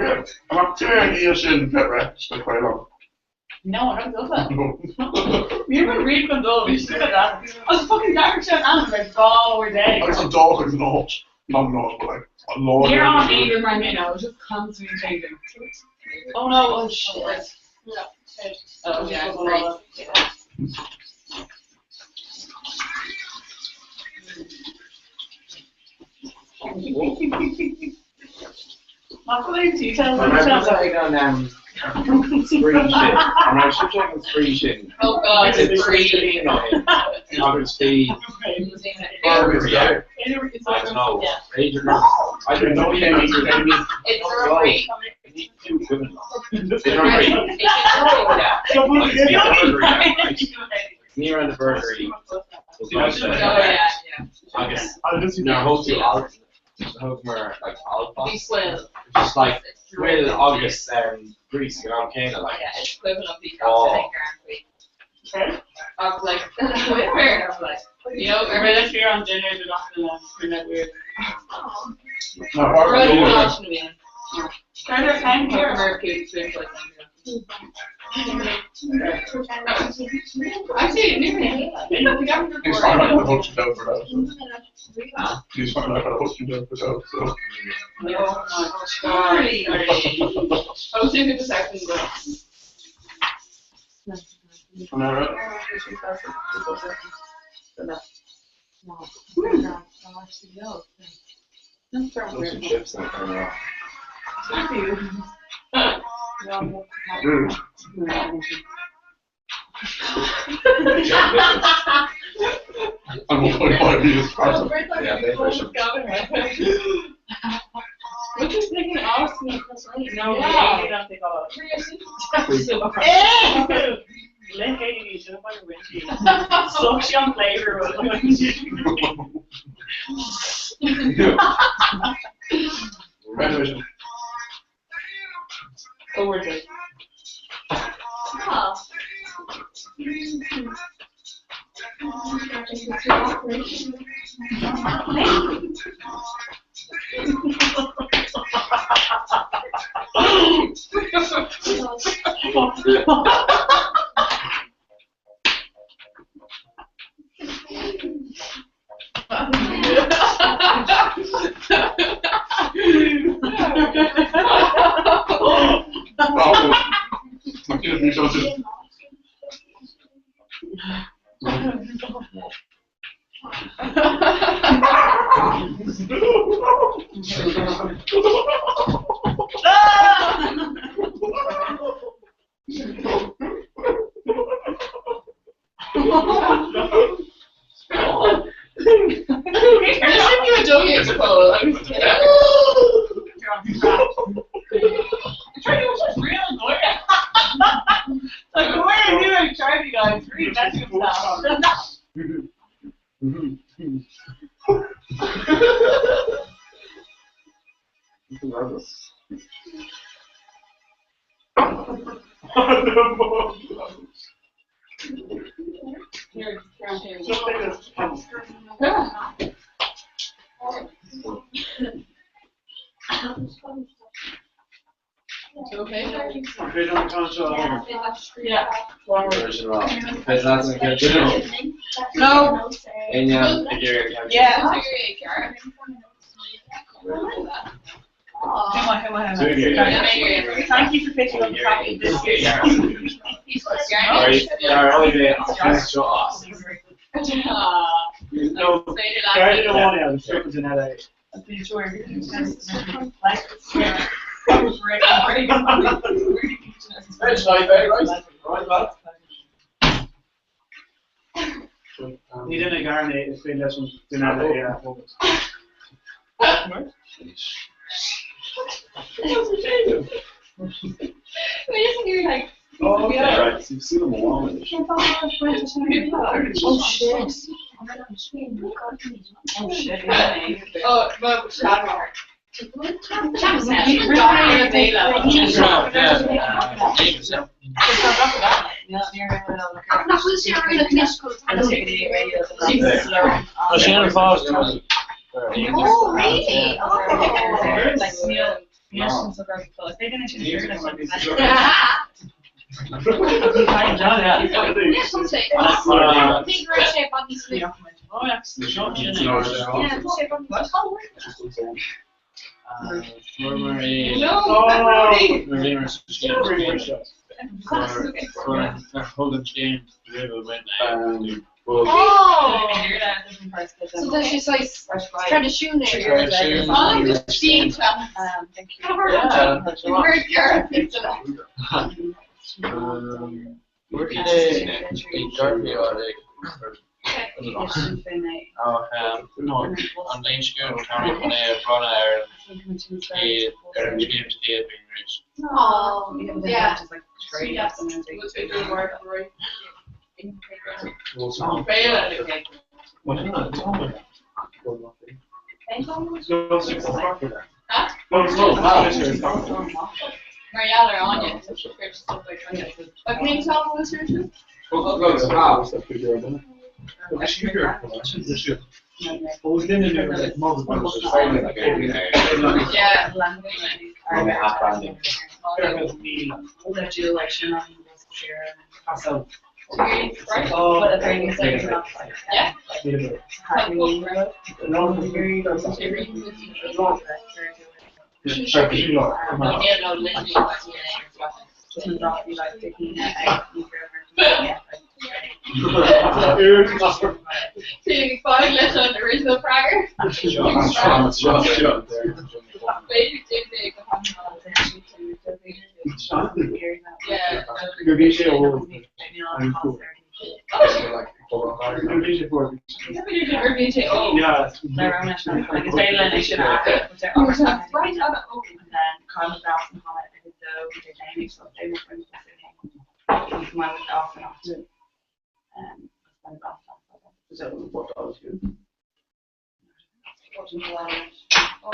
Yeah. I'm up to an idea sin pepper. It's quite long. No, I haven't done that. Ní go rí an dul, bhí si that. I was fucking dark sin an like go day. Like some dog is not. Not not, but like a lot. You're on either my man, I was just constantly changing. Oh no, oh shit. Oh yeah, great. Not really details. I'm checking on free shit. I'm actually checking free shit. Oh god, It's free no, Obviously, Yeah. I don't know. Major I don't know. It's a free. It's free. Yeah. Near anniversary. Oh yeah, yeah. Agus now hopefully I'll hope we're like Alpha. Bhí fuil. Just like Will August Greece and Cana like Yeah, it's equivalent of the Oh. Of like, fair enough, like, you know, Or maybe if you're on dinner, they're not gonna bring that weird. No, Right, or- Carter, time here. Actually, new He's fine like the hook you down for that. He's fine like the hook you down for that. So. No, sorry. I was thinking the second one. Am I right? Those some chips and turn it off. Mm. I'm 1.5 meters past. Yeah, they should. Which is taking off? No, Yeah. you don't take all of it. Link ADD, should have Sucks on flavor. Congratulations. Oh, we're good. Oh. You don't just- No. Yeah. Thank you for picking up the topic this year. No, Garda amháin ann, strippers in LA. Ní duine gairne is féidir leis an duine eile é a thógáil. Oh shit. Oh shit. Oh, well, shadow. Oh, really? Oh. Like Neil, Neil Yeah, something. Big red shape on the sleeve. Yeah, shape on the Oh. So there's just like tradition. Oh, the steam Oh, yeah. Marielle or Anya. Okay, tell them Yeah. Yeah. To find leis an original Prager. Yeah. Yeah.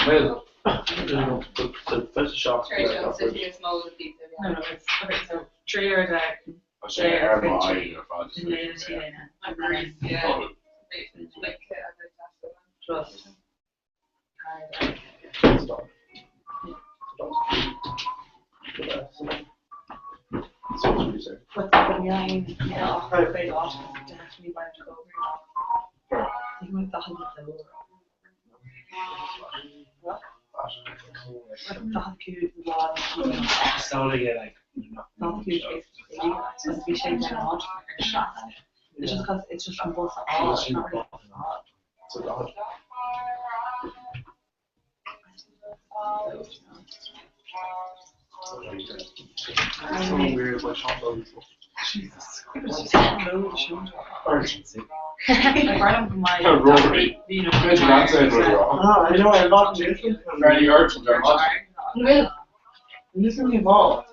Well, the first shot. No, no, it's okay. So three or the Plus. What's the name? Yeah, definitely by October. I think It's just because it's just on both all. It's not really So weird, like Sean Bell. Jesus. Like right on my Rory. You know, Ah, I know, I love Jason. Randy Urchin, they're not. Will. Listen involved.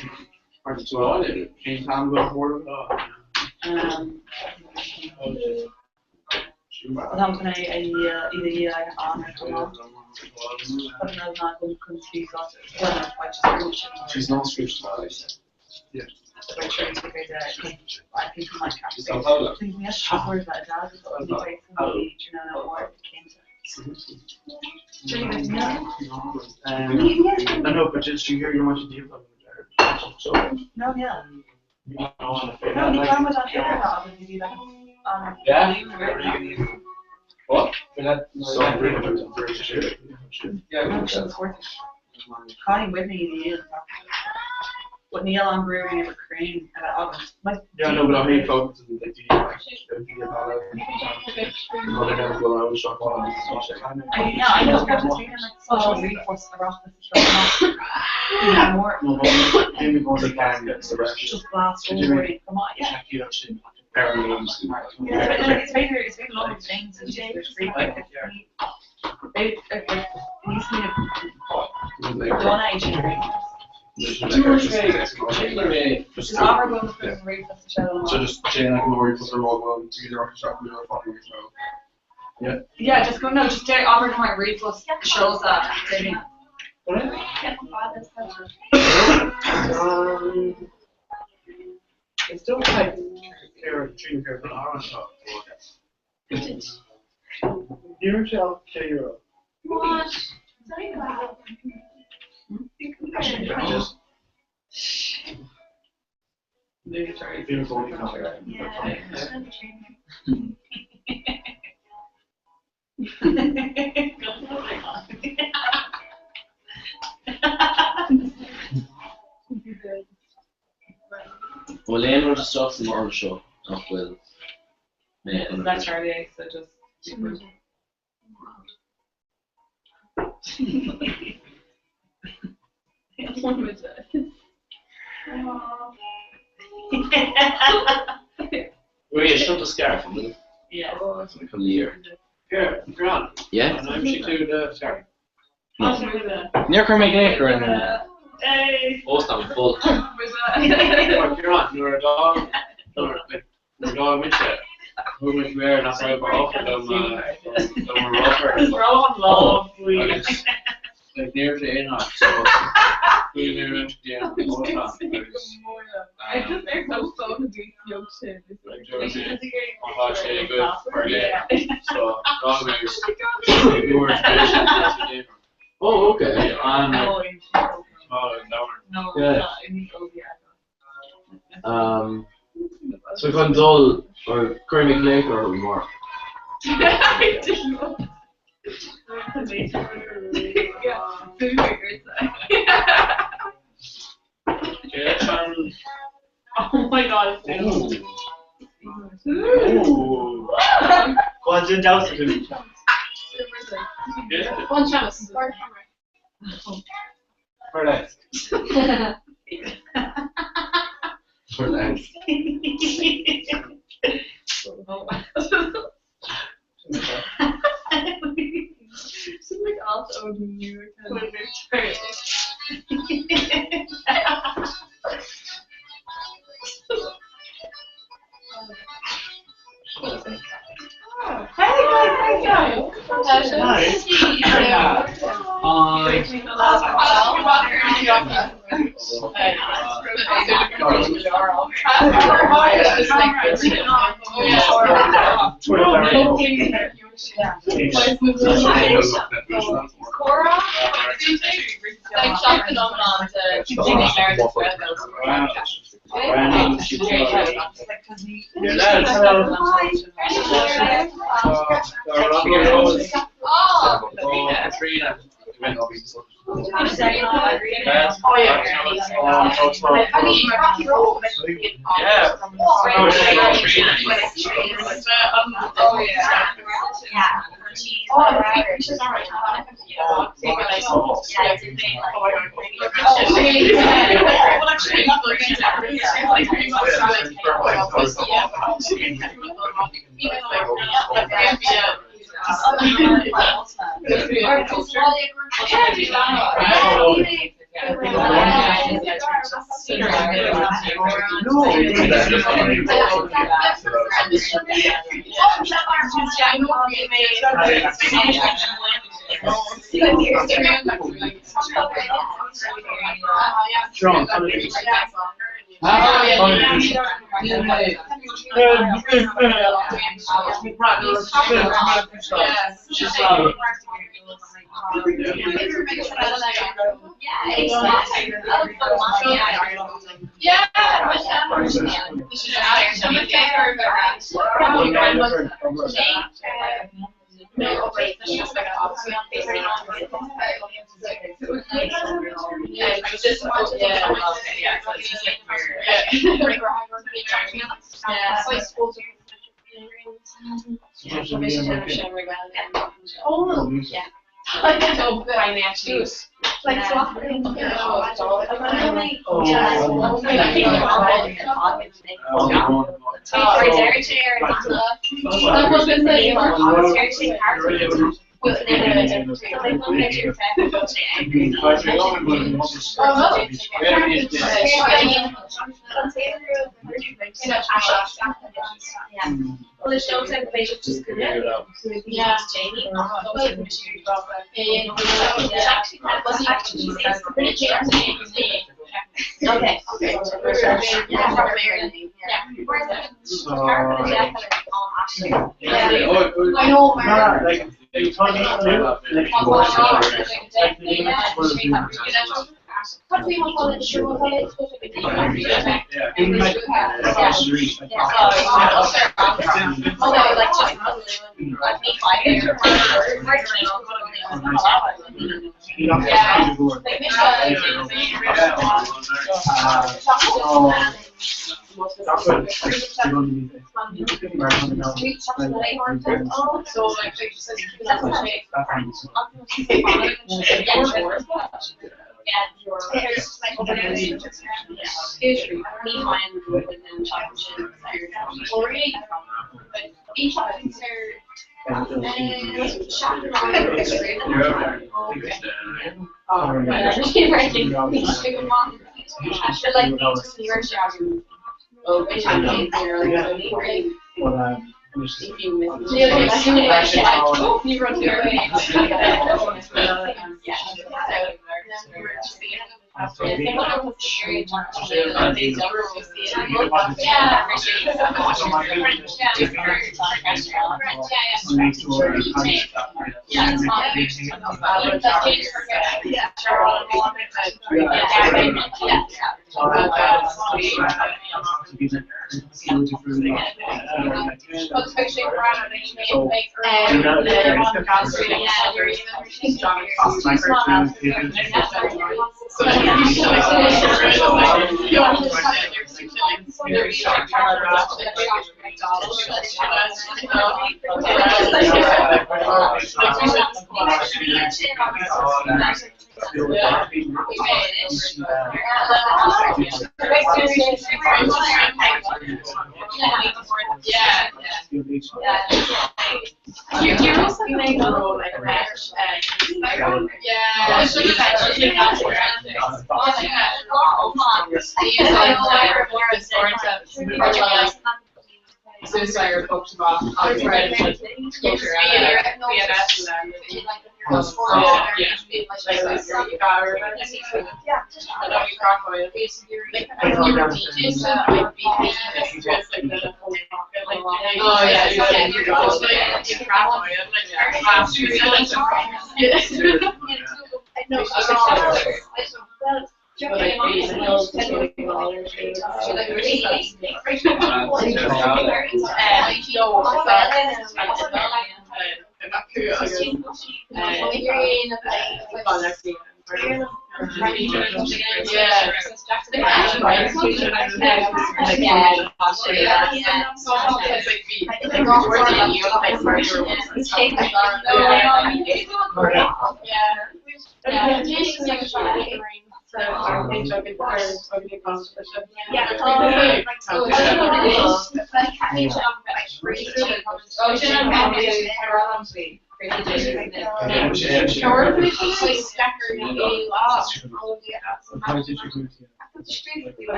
Cén t-am go bhfuair Tá chun é a iad a dhíol ag an am ar She's not switched I know, but just you hear you want to deal with so No, yeah. No, No, ní gá an air Yeah. What? Cáin Whitney níl. But níl an brewery ever crane at August. Yeah, no, but I mean, focus on like, do you like, do you I yeah, I know. But it's been like social resource a more. Just blast over Come on, yeah. Yeah, it's like it's been it's been a lot of things. It's just free. They like needs to be done age. Just So just Jane like Lori plus her role together on shop we were fucking so. Yeah. Yeah, just go no, just do offer my read plus shows that dating. It's still like care tree care on top. Euro euro. What? Just Bhfuil aon rud isteach sa mála seo nach bhfuil mé chun a That's Charlie, so just. Maria, seo do scarf, an bhfuil? Yeah. Come here. Here, Grant. Yeah? An aimsigh tú do scarf? Níor chuir mé glaoch ar an Hey. Óstán full. Grant, nuair a d'fhág nuair a d'fhág mise, thug muid méar nach raibh a fhocal dom dom rothar. Agus like ní raibh sé aon áit, so chuaigh mé ar ais go dtí an óstán agus I just ar so sin. dúirt mé má tá sé agaibh mar léir. So d'fhág mé agus dúirt mé Oh, okay. An No, no, Yeah. So chun dul or chuir mé glaoch orthu mar. I didn't. Yeah, Oh my god. Ooh. Ooh. Go on, down to Yeah. One chance. Burlesque. Burlesque. She's like also new. Hey guys, hey guys. Cora, like shock phenomenon to continue Meredith Oh, Katrina. Yeah.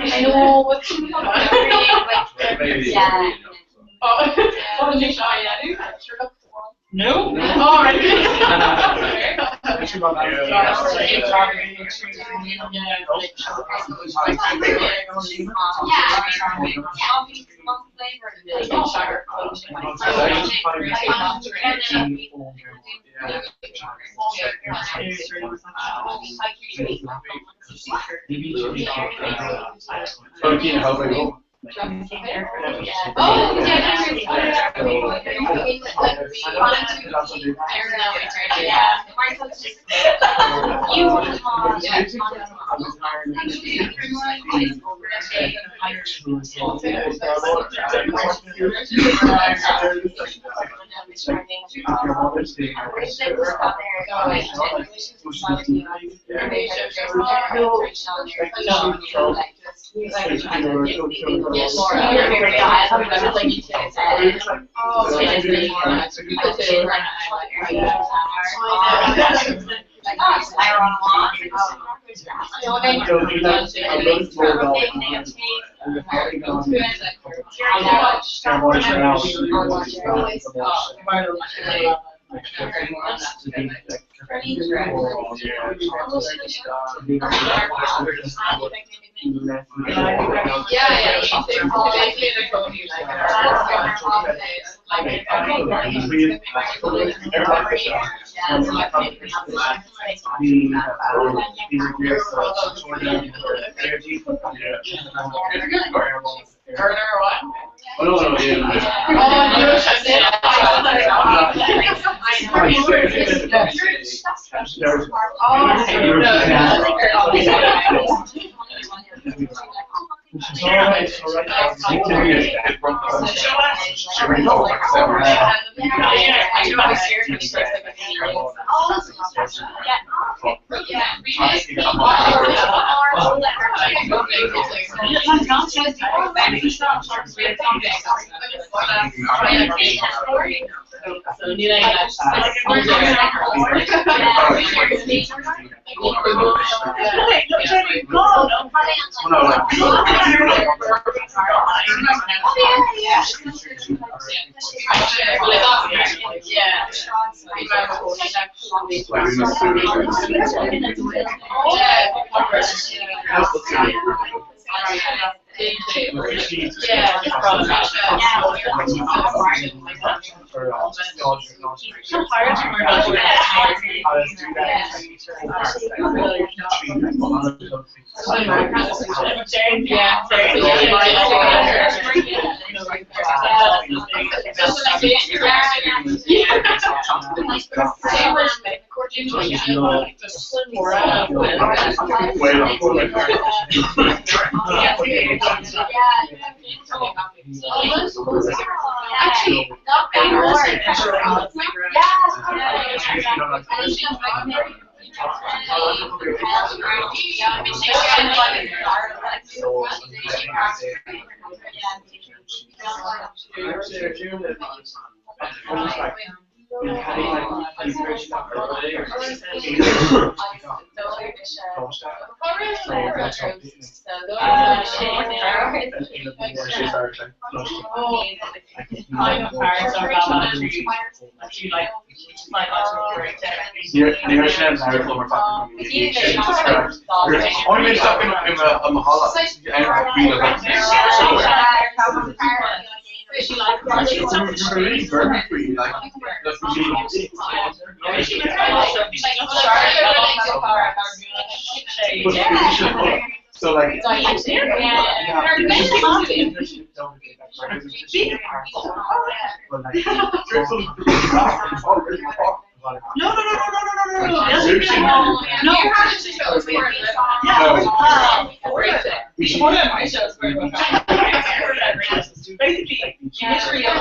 I know, but yeah. Oh, No. Oh, right. Oh, Keen, how's it going? Oh, yeah. Oh, no, no, yeah. Actually, not anymore. So like, No, no, no, no, no, no, no, no, no. No. Basically, literally,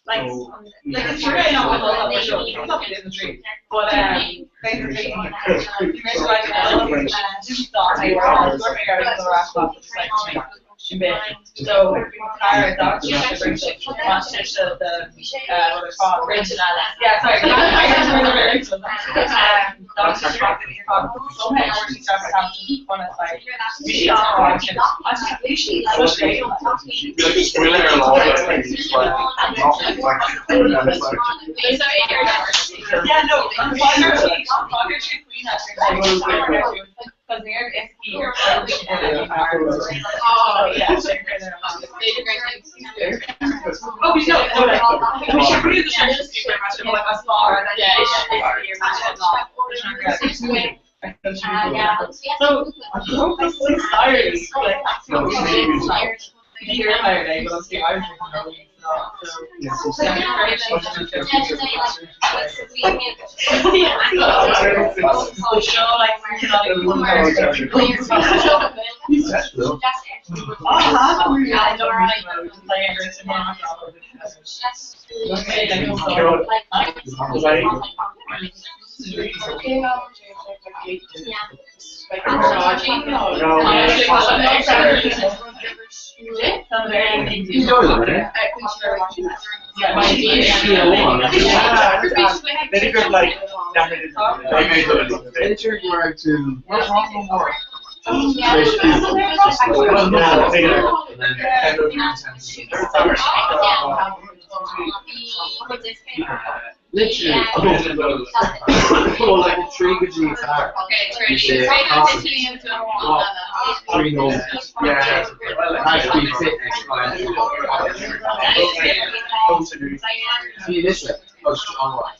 like, like it's really not a lot of but basically, you So cara Yeah, sorry. Yeah, no, Oh, yeah. Oh, no, So, Literally. Oh, like a tree go car. 3 0. Yeah. High speed fitness. See this way. Oh, on what?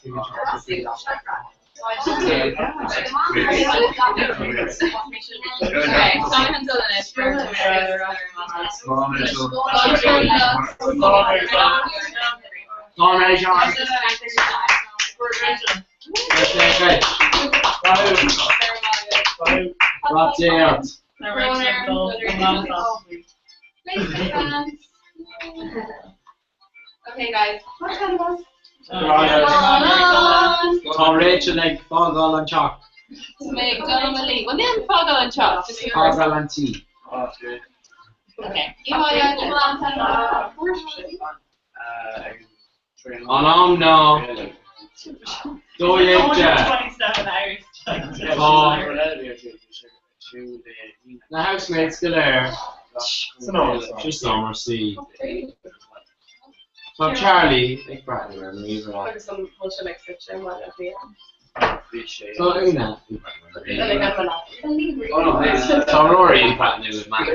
Go on, John. That's it. Okay, guys. Tá Rachel ag fágáil an teach. Mé Well, níl fágáil an teach. Fágáil an tí. Okay. An am ná 12 Tá na housemates go léir Tristan C. Tá Charlie ag breathnú ar an ríomhaire. Tá Úna Tá Rory ag breathnú le Mac.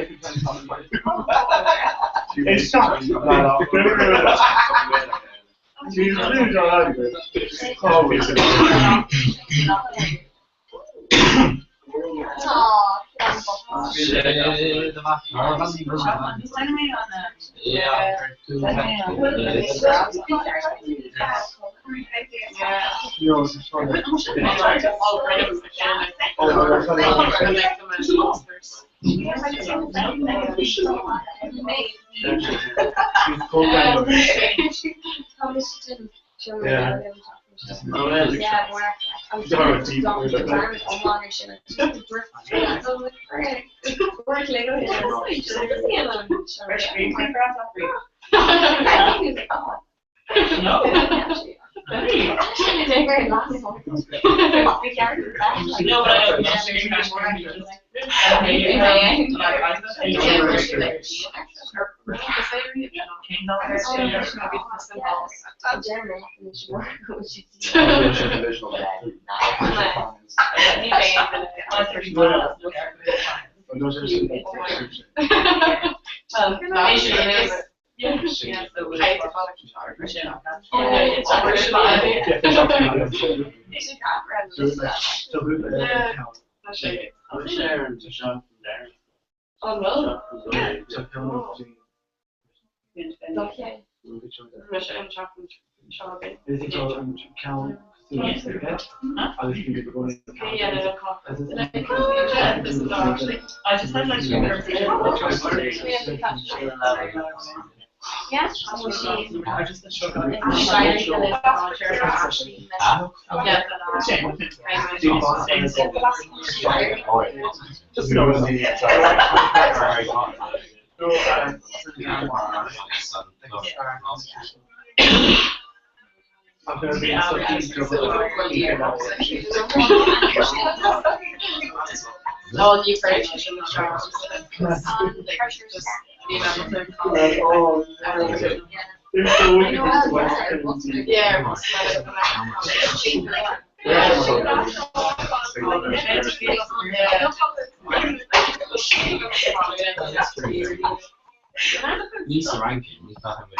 Ní sa Fhrainc é, ní chaithfimid.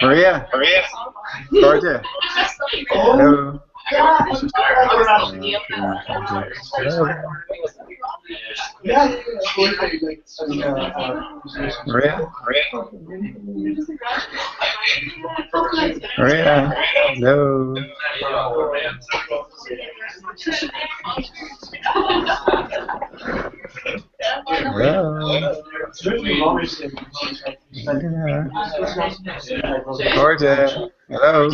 Maria! Cairde! Hello! Maria? Maria? Hello! Hello! Cairde! Hello!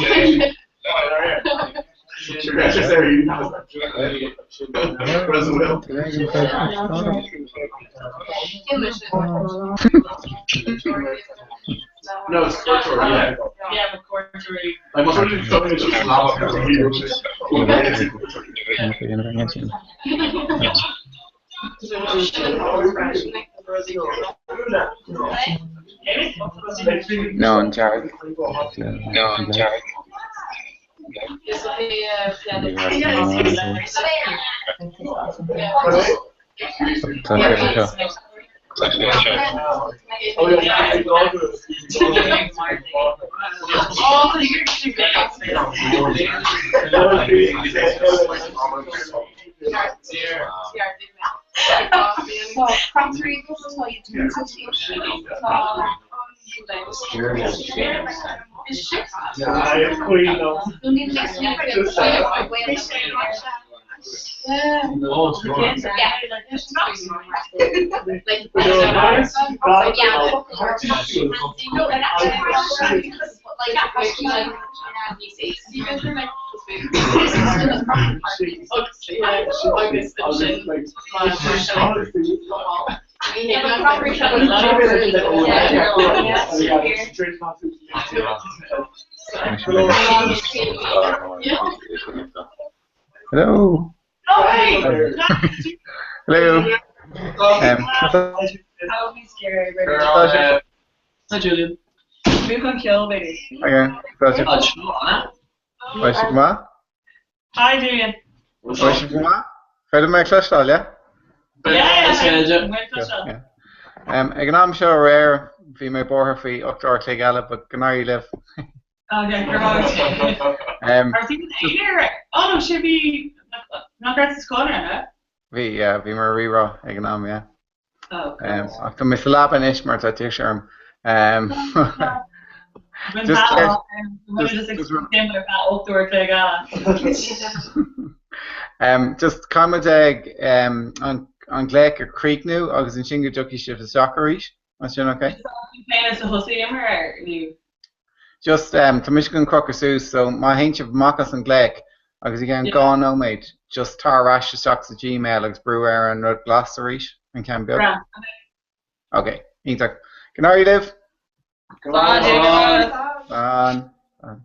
No, it's culture, yeah. Yeah, but culture. I must really just lava because we wrote it. No, an dearg. No, an dearg. Tá sé anseo. Tá sé anseo. Hello. Hello. Um, Hi Julian. Move on kill, baby. Okay. Tá sé maith? Hi Julian. Tá sé maith? Féidir mé cloisteáil, yeah? Yeah. Um, ag an am seo aréir bhí mé buartha faoi 8 uair a chloig eile, but go n-éirí libh. Okay, go raibh. Um, Ar tí air? Oh no, sé bhí nach raibh sa scoil ar bhí, yeah, bhí mar rírá ag an am, yeah. Oh, Um, ach tá mé sa leaba anois mar tá tuirse orm. Um, Just just- just Um, just caithfimid ag um, an, an glaoch a chríochnú agus ansin go dtiocfaidh sibh isteach arís. Más sin okay? Just um, tá mise chun crochadh suas, so má théann sibh amach as an glaoch agus i gceann 2 nóiméad, just tar ar ais isteach sa Gmail agus brú ar an rud glas arís, an ceann beag. Ok, iontach. Go n-éirí libh! Slán. Slán. Slán.